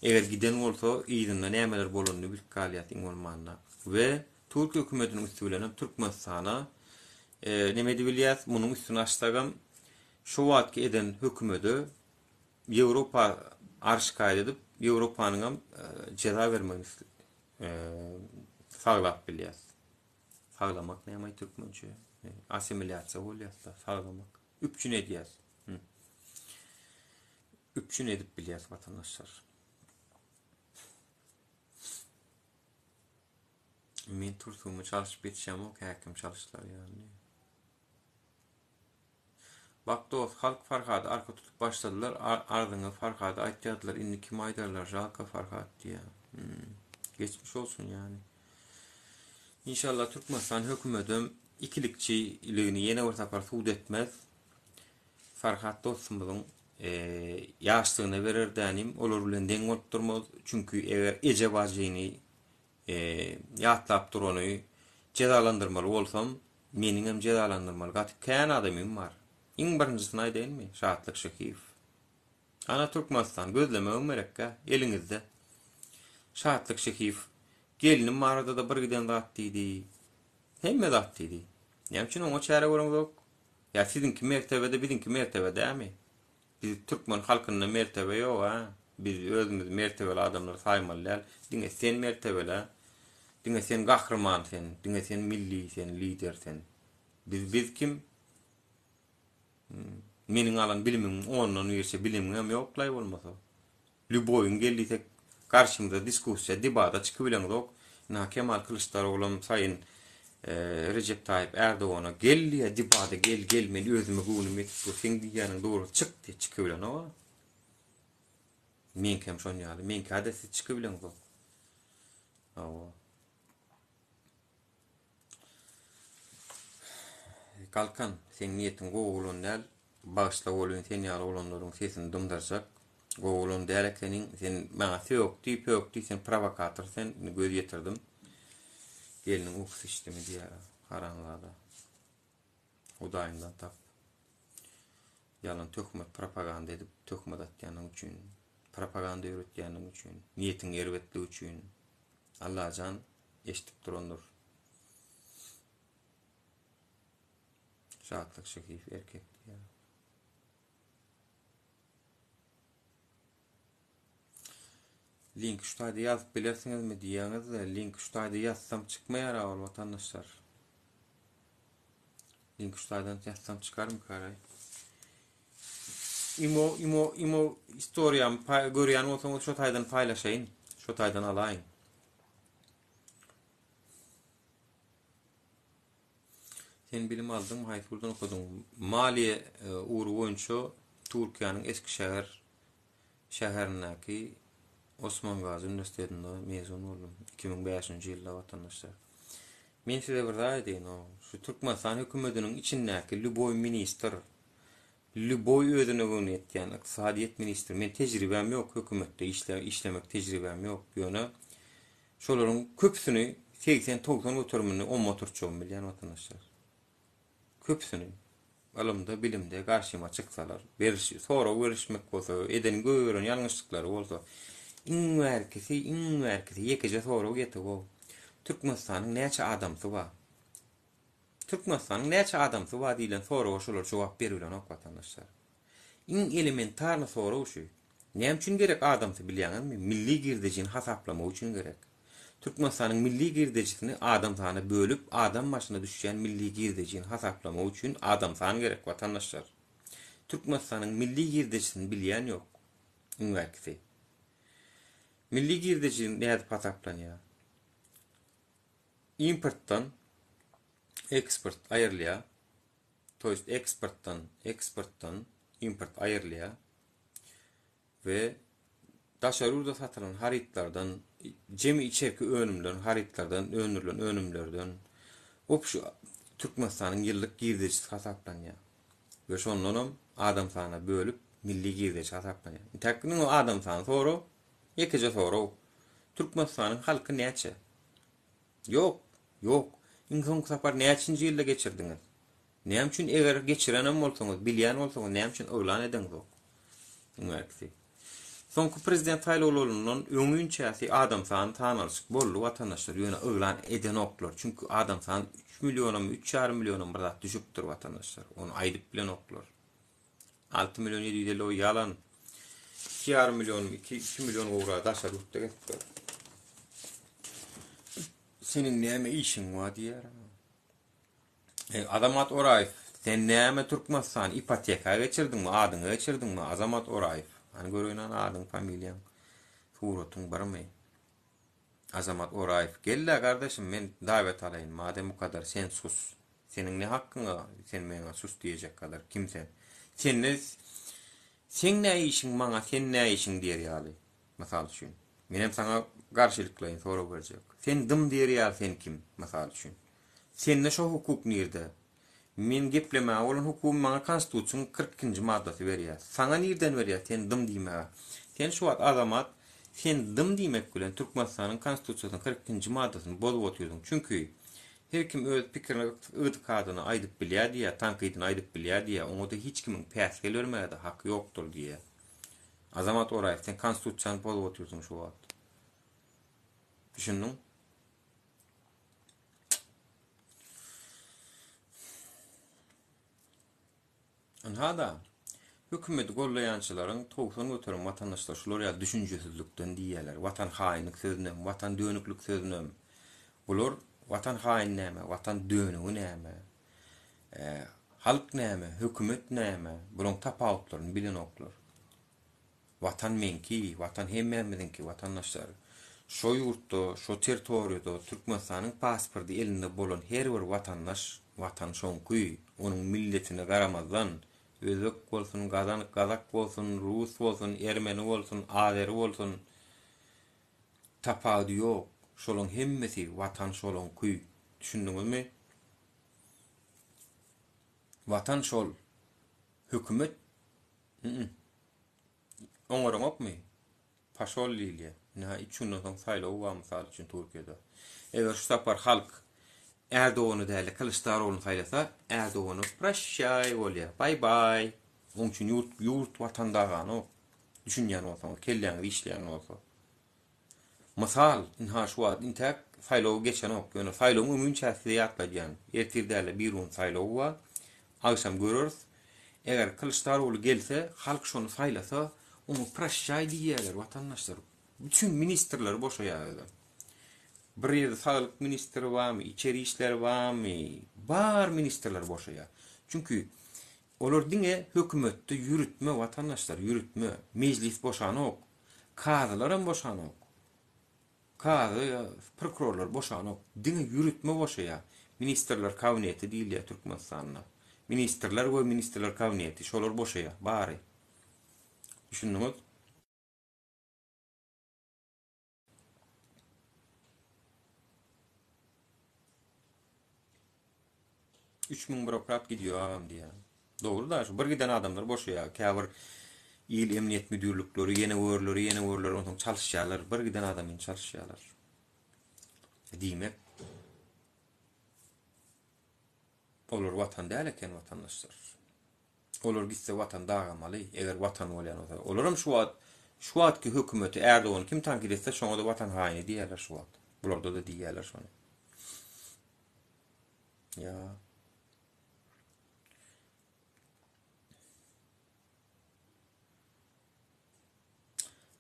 Eger giden bolsa yzynda nämeler bolanyny bilip galýas iň bolmanda. We Türkiýe hökümetiniň üsti bilenem Türkmenistana neme edibilýäs, munuň üstüni açsagam şu wagtky eden hökümede Ýewropa arz-şikaýat edip, Ýewropanyňam jeza bermegini saglap bilýäs. Saglamak näme türkmençe? Assimilýasiýa bolýas-da, saglamak. Üpjün edýäs. Üpjün edip bilýäs watandaşlar. Men tursumy çalşyp ýetişemok, häkim çalyşlar ýaly. Bak dost halk Farhady arka tutup başladylar arzyňy Farhada aýtýadylar indi kime aýdarlar žalka Farhat diýýä. Hmm. Geçmiş olsun ýani. Inşallah Türkmenistan hökümedem ikilikçiligini ýene bir sapar sud etmez. Farhat dostumyzyň ýaşlygyna berer dänim olar bilen deň bolup durmaz. Çünki eger eje bajyny ýatlap durany jezalandyrmaly bolsam, meniňem jezalandyrmaly gaty kän adamym bar. Iň birinjisini aýdaýynmy? Şatlyk Şekiýew. Ana Türkmenistan gözlemegem gerekgä, eliňizde. Şatlyk Şekiýew gelnim barada-da bir giden zat diýdi. Hemme zat diýdi. Näme üçin oňa çäre göreňzok? Ýa siziňki mertebede biziňki mertebe dämi? Biz türkmen halkynda mertebe ýok a. Biz özümizi mertebeli adamlar saýmaly däl. Diňe sen mertebeli a. Diňe sen gahryman sen. Diňe sen milli sen, lider sen. Biz biz kim? Meniň alan bilimimiň ondan birçe bilimiňem ýoklaý bolmasa. Lýuboýyň gel diýsek garşymyza diskussiýa, debata çykybileňzok. Ynha Kemal Kylyçdaroglam Saýyn Rejep Taýyp Ärdogana gel diýýär debata gel gel men özüme göwnüm ýetip dur seň diýýäniň dogry çyk diýip çykybilenok-a. Meňkem şon ýaly. Meňkä-de siz çykybileňzok. Hawa. Galkan, seň niýetiň gowy oglan däl. Bagyşla welin sen ýaly oglanlaryň sesini dymdyrjak. Gowy oglan däl ekeniň. Sen maňa sök diý, pök diý, sen prowokator sen. Indi göz ýetirdim. Gelniň ukusy içdimi diýýär. Haramzada. Hudaýyňdan tap. Ýalan töhmet propaganda edip töhmet atýanyň üçin, propaganda ýöretýäniň üçin, niýetiň erbetligi üçin. Allajan eşidip durandyr. Şatlyk Şehiýew erkek diýýär. Link şu taýda ýazyp bilersiňizmi diýýäňiz-de, link şu taýda ýazsam çykmaýar ol watandaşlar. Link şu taýdan ýazsam çykarmykaraý? Imo, imo, imo istoriýamy görýän bolsaňyz şo taýdan paýlaşaýyn. Şo taýdan alaýyn. Sen bilim aldyňmy, haýsy ugurdan okadyň? Maliýe e, ugry boýunça Türkiýäniň Eskişehir şäherindäki Osmangazi uniwersitetinde mezun boldum. 2005-nji ýylda watandaşlar. Men size bir zat aýdaýyn, o şu Türkmenistan hökümetiniň içindäki lýuboý ministr, lýuboý özüne göwni ýetýän ykdysadyýet ministri, men tejribäm ýok hökümetde işle, işlemek tejribäm ýok, ýöne şolaryň köpüsini 80-90 göterimini omma oturtjagymy bilýän watandaşlar. Köpüsini ylymda, bilimde garşyma çyksalar, beriş, sorag berişmek bolsa, eden göýberen ýalňyşlyklary bolsa, iň bärkisi, iň bärkisi ýekeje sorag ýetik-ow. Türkmenistanyň näçe adamsy bar? Türkmenistanyň näçe adamsy bar diýlen soraga şolar jogap beribilenok watandaşlar. Iň elementarny sorag şu. Näme üçin gerek adamsy bilýäňizmi? Milli girdejini hasaplamak üçin gerek. Türkmenistanyň milli girdejisini adam sana bölüp adam başyna düşýän milli girdejini hasaplamak üçin adam san gerek watandaşlar. Türkmenistanyň milli girdejisini bilýän ýok. Iň bärkisi. Milli girdeji nädip hasaplanýar? Importdan eksport aýrylýar. To ýest eksportdan, eksportdan import aýrylýar we daşary ýurda satylan harytlardan, jemi içerki önümden, harytlardan öndürilen önümlerden obşi Türkmenistanyň ýyllyk girdejisi hasaplanýar. We şondanam adam sanyna bölüp milli girdeji hasaplanýar. Intäk diňe adam sany sorag, ýekeje sorag. Türkmenistanyň halky näçe? Ýok, ýok. Iň soňky sapar näçinji ýylda geçirdiňiz? Näme üçin eger geçirenem bolsaňyz, bilýän bolsaňyz näme üçin yglan edeňzok? Iň bärkisi. Soňky prezident saýlawlaryndan öňinçäsi adam sany sanalyşyk boldy watandaşlar, ýöne yglan edenoklar. Çünki adam sany üç millionamy, üç ýarym millionamy bir zat düşüpdir watandaşlar. Ony aýdyp bilenoklar. 6 million 750 o ýalan. 2,5 million, 2, 2 million gowragy daşary ýurtda gezipdir. Seniň näme işiň bar diýýär. E, Azamat Oraýew, sen näme Türkmenistany ipoteka geçirdiňmi, adyňa geçirdiňmi Azamat Oraýew? Hany göreýin hany adyň, familiýaň, suratyň barmy? Azamat Oraýew, gel-le gardaşym, men dawet alaýyn, madem bu kadar sen sus. Seniň ne hakkyňa sen meňa sus diýjek kadar, kim sen? Sende seň nä işiň maňa sen nä işiň diýer ýaly. Mysal üçin. Menem saňa garşylyklaýyn sorag berjek. Sen dym diýer ýaly sen kim? Mysal üçin. Sende şo hukuk nirde? Men geplemäge bolan hukugymy maňa konstitusiýaň 42-nji maddasy berýär. Saňa nirden berýär sen dym diýmäge? Sen şu wagt Azamat sen dym diýmek bilen Türkmenistanyň konstitusiýasynyň 42-nji maddasyny bozup otyrsyň. Çünki her kim öz pikirini ygtykadyny aýdyp bilýär diýýär, tankydyny aýdyp bilýär diýýär, oňa-da hiç kimiň päsgel bermäge-de haky ýokdur diýýär. Azamat Oraýew sen konstitusiýany bozup otyrsyň şu wagt. Düşündiň? Ynha-da, hökümeti gollaýançylaryň 90% watandaşlar şular ýaly düşünjesizlikden diýýärler. Watan haýynlyk sözünem, watan dönüklik sözünem. Bular watan haýyny näme, watan dönügi näme, halk näme, hökümet näme, bularyň tapawutlaryny bilenoklar. Watan meňki, Watan hemmämiziňki, watandaşlar. Şo ýurtda, şo territoriýada Türkmenistanyň pasporty elinde bolan her bir watandaş Watan şoňky, onuň milletine garamazdan, özbek bolsun, gazan, gazak bolsun, rus bolsun, ermeni bolsun, azeri bolsun, tapawudy ýok, şolaň hemmesi Watan şolaňky. Düşündiňizmi? Watan şol. Hökümet Ýy. Oňaraňokmy? Paşol diýilýär. Ynha, üç günden soň saýlaw bar, mysal üçin, Türkiýede. Eger şu sapar halk Ärdogany däl-de, Kylyçdarogluny saýlasa, Ärdogana proşşaý bolýar. Baý-baý. Oň üçin ýurt, ýurt watan daganok. Düşünýän bolsaňyz, kelläňiz işleýän bolsa. Mysal, ynha şu wagt intäk saýlaw geçenok, ýöne saýlawyň öňünçä size ýatladýan, ertir dälde birigün saýlaw bar, agşam göreris. Eger Kylyçdarogly gelse, halk şony saýlasa, oňa proşşaý diýýärler watandaşlar. Bütin ministrleri boşaýar özem. Bir ýerde saglyk ministri barmy, içeri işler barmy, bar ministrler boşaýar. Çünki olar diňe hökümetde ýürütme watandaşlar, ýürütme. Mejlis boşanok. Kazylaram boşanok. Kazy, prokurorlar boşanok. Diňe ýürütme boşaýar. Ministrler kabineti diýilýär Türkmenistanda. Ministrler we ministrler kabineti, şolar boşaýar, bary. Düşündiňiz? 3000 bürokrat gidiyor agam diýýär. Dogry da şu bir giden adamlar boşaýar. Käbir il emniýet müdirlikleri ýene görleri, ýene görleri onsoň çalyşýarlar. Bir giden adamyny çalyşýarlar. Diýmek olar watan däl eken watandaşlar. Olar gitse watan dagamaly, eger watan bolýan bolsa. Olaram şu wagt şu wagtky hökümeti Erdogany kim tankyt etse şoňa-da watan haýyny diýýärler şu wagt. Bularda-da diýýärler şony. Ýa.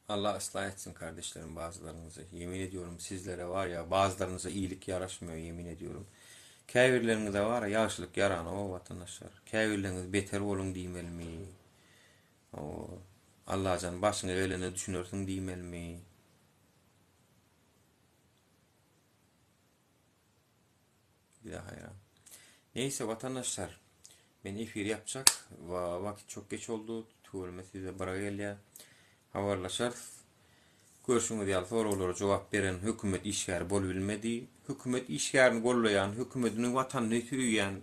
Allah yslah etsin kardeşlerim bazılarınızı. Yemin ediyorum sizlere var ya bazılarınıza iyilik yaraşmıyor yemin ediyorum. Käbirleriňize var ya ýagşylyk ýaranok watandaşlar. Käbirleriňiz beter boluň diýmelimi? O Allajan başyňa gelende düşünersiň diýmelimi? Bize haýran. Neyse watandaşlar. Men efir ýapjak. Wagt çok geç oldu. Tüweleme size bara gelýär. Habarlaşarys. Görşüňiz ýaly soraglara jogap beren hökümet işgäri bolubilmedi. Hökümet işgärini gollaýan, hökümetini watanyny söýýän,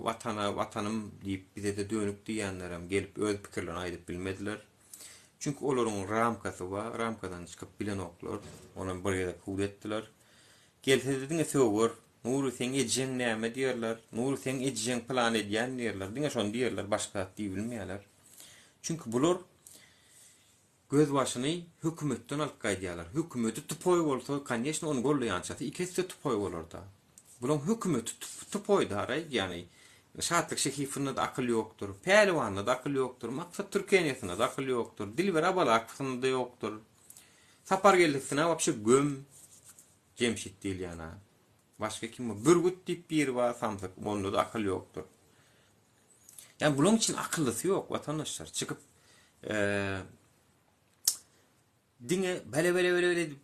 watana watanym diýip bize-de dönük diýýänlerem gelip öz pikirlerini aýdyp bilmediler. Çünki olaryň ramkasy bar, ramkadan çykyp bilenoklar. Onam bir gezek hut etdiler. Gelsede diňe söger. Nury seň ejeň näme diýerler. Nury seň ejeň pylan edýän diýerler. Diňe şony diýerler, başga zat diýibilmeýärler. Çünki bular gözbaşyny hökümetden alyp gaýdýarlar. Hökümeti tupoý bolsa, koneçno ony gollaýançasy iki esse tupoý bolarda. Bulaň hökümeti tupoý daraý, ýagny Şatlyk Şehifinda-da akyl ýokdur, Pälwanda-da akyl ýokdur, Maksat Türkeniýasynda-da akyl ýokdur, Dilber Abalakowsynda-da ýokdur. Sapargeldisine wapşe göm Jemşit diýilýän a. Başga kim bar? Bürgüt diýip biri bar samsyk, onda-da akyl ýokdur. Ýani bulaň üçin akyllysy ýok watandaşlar. Çykyp diňe bele bele bele bele edip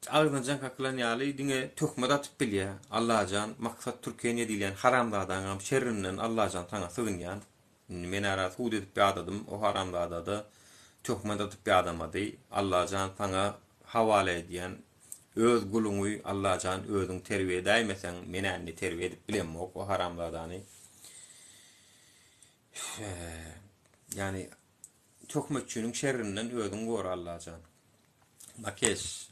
agzyna jaň kakylan ýaly diňe töhmet atyp bilýär. Allajan Maksat Türkeniýe diýilýän haramzadaňam şerrinden Allajan saňa sygynýan. Indi men ara sud edip ýadadym, o haramzadada töhmet atyp ýadamady. Allajan saňa hawala edýän öz guluňy Allajan özüň terbiýe edäýmeseň men-ä indi terbiýe edip bilemok o haramzadany. Ýani töhmetçiniň şerrinden özüň gora Allajan. Makeş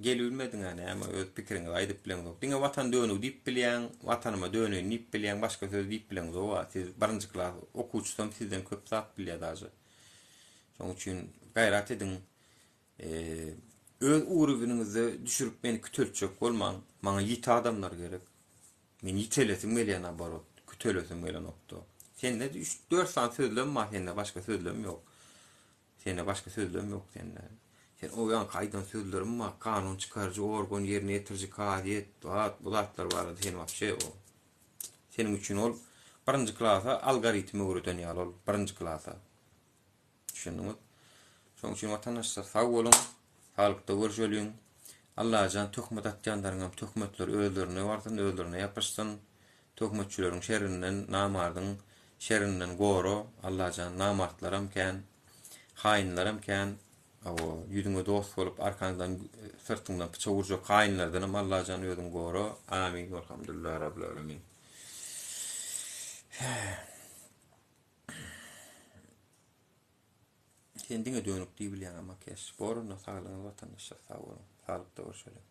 Gelibilmediňä näme öz pikiriňizi aýdyp bileňzok. Diňe watan dönügi diýip bilýäň, watanyma döneýin diýip bilýäň, başga söz diýip bileňzog-a. Siz birinji klas okuwçysam sizden köp zat bilýär daže. Şoň üçin gaýrat ediň. Öz uruwiniňizde düşürip meni küteltjek bolmaň. Maňa ýiti adamlar gerek. Men ýitelesim gelýär naborot, kütelesim gelenokda. Sende üç-dört sany sözlem bar sende başga sözlem ýok. Sende başga sözlem ýok sende. Sen o ýaňky aýdan sözleriň bar, kanun çykaryjy organ, ýerine ýetiriji kazyýet, zat, bu zatlar barada sen wapşe o. Seniň üçin ol birinji klasa algoritm öwreden ýaly ol birinji klasa. Düşündiňiz? Şonuň üçin watandaşlar sag boluň, saglykda görüşeliň. Allajan töhmet atýanlaryňam töhmetleri özlerine barsyn, özlerine ýapyşsyn. Töhmetçileriň şerrinden, namardyň şerrinden gora, Allajan, namartlaram kän, haýynlaram kän, hawa, ýüzüňe dost bolup, arkaňdan, syrtyňdan pyçak urjak haýynlardanam Allajan özüň gora, Amin, Walhamdulillah Rabbil Alemin. Sen diňe dönük diýibilýäň ama keş. Bor onda saglygyňyz watandaşlar sag boluň. Saglykda görşeliň.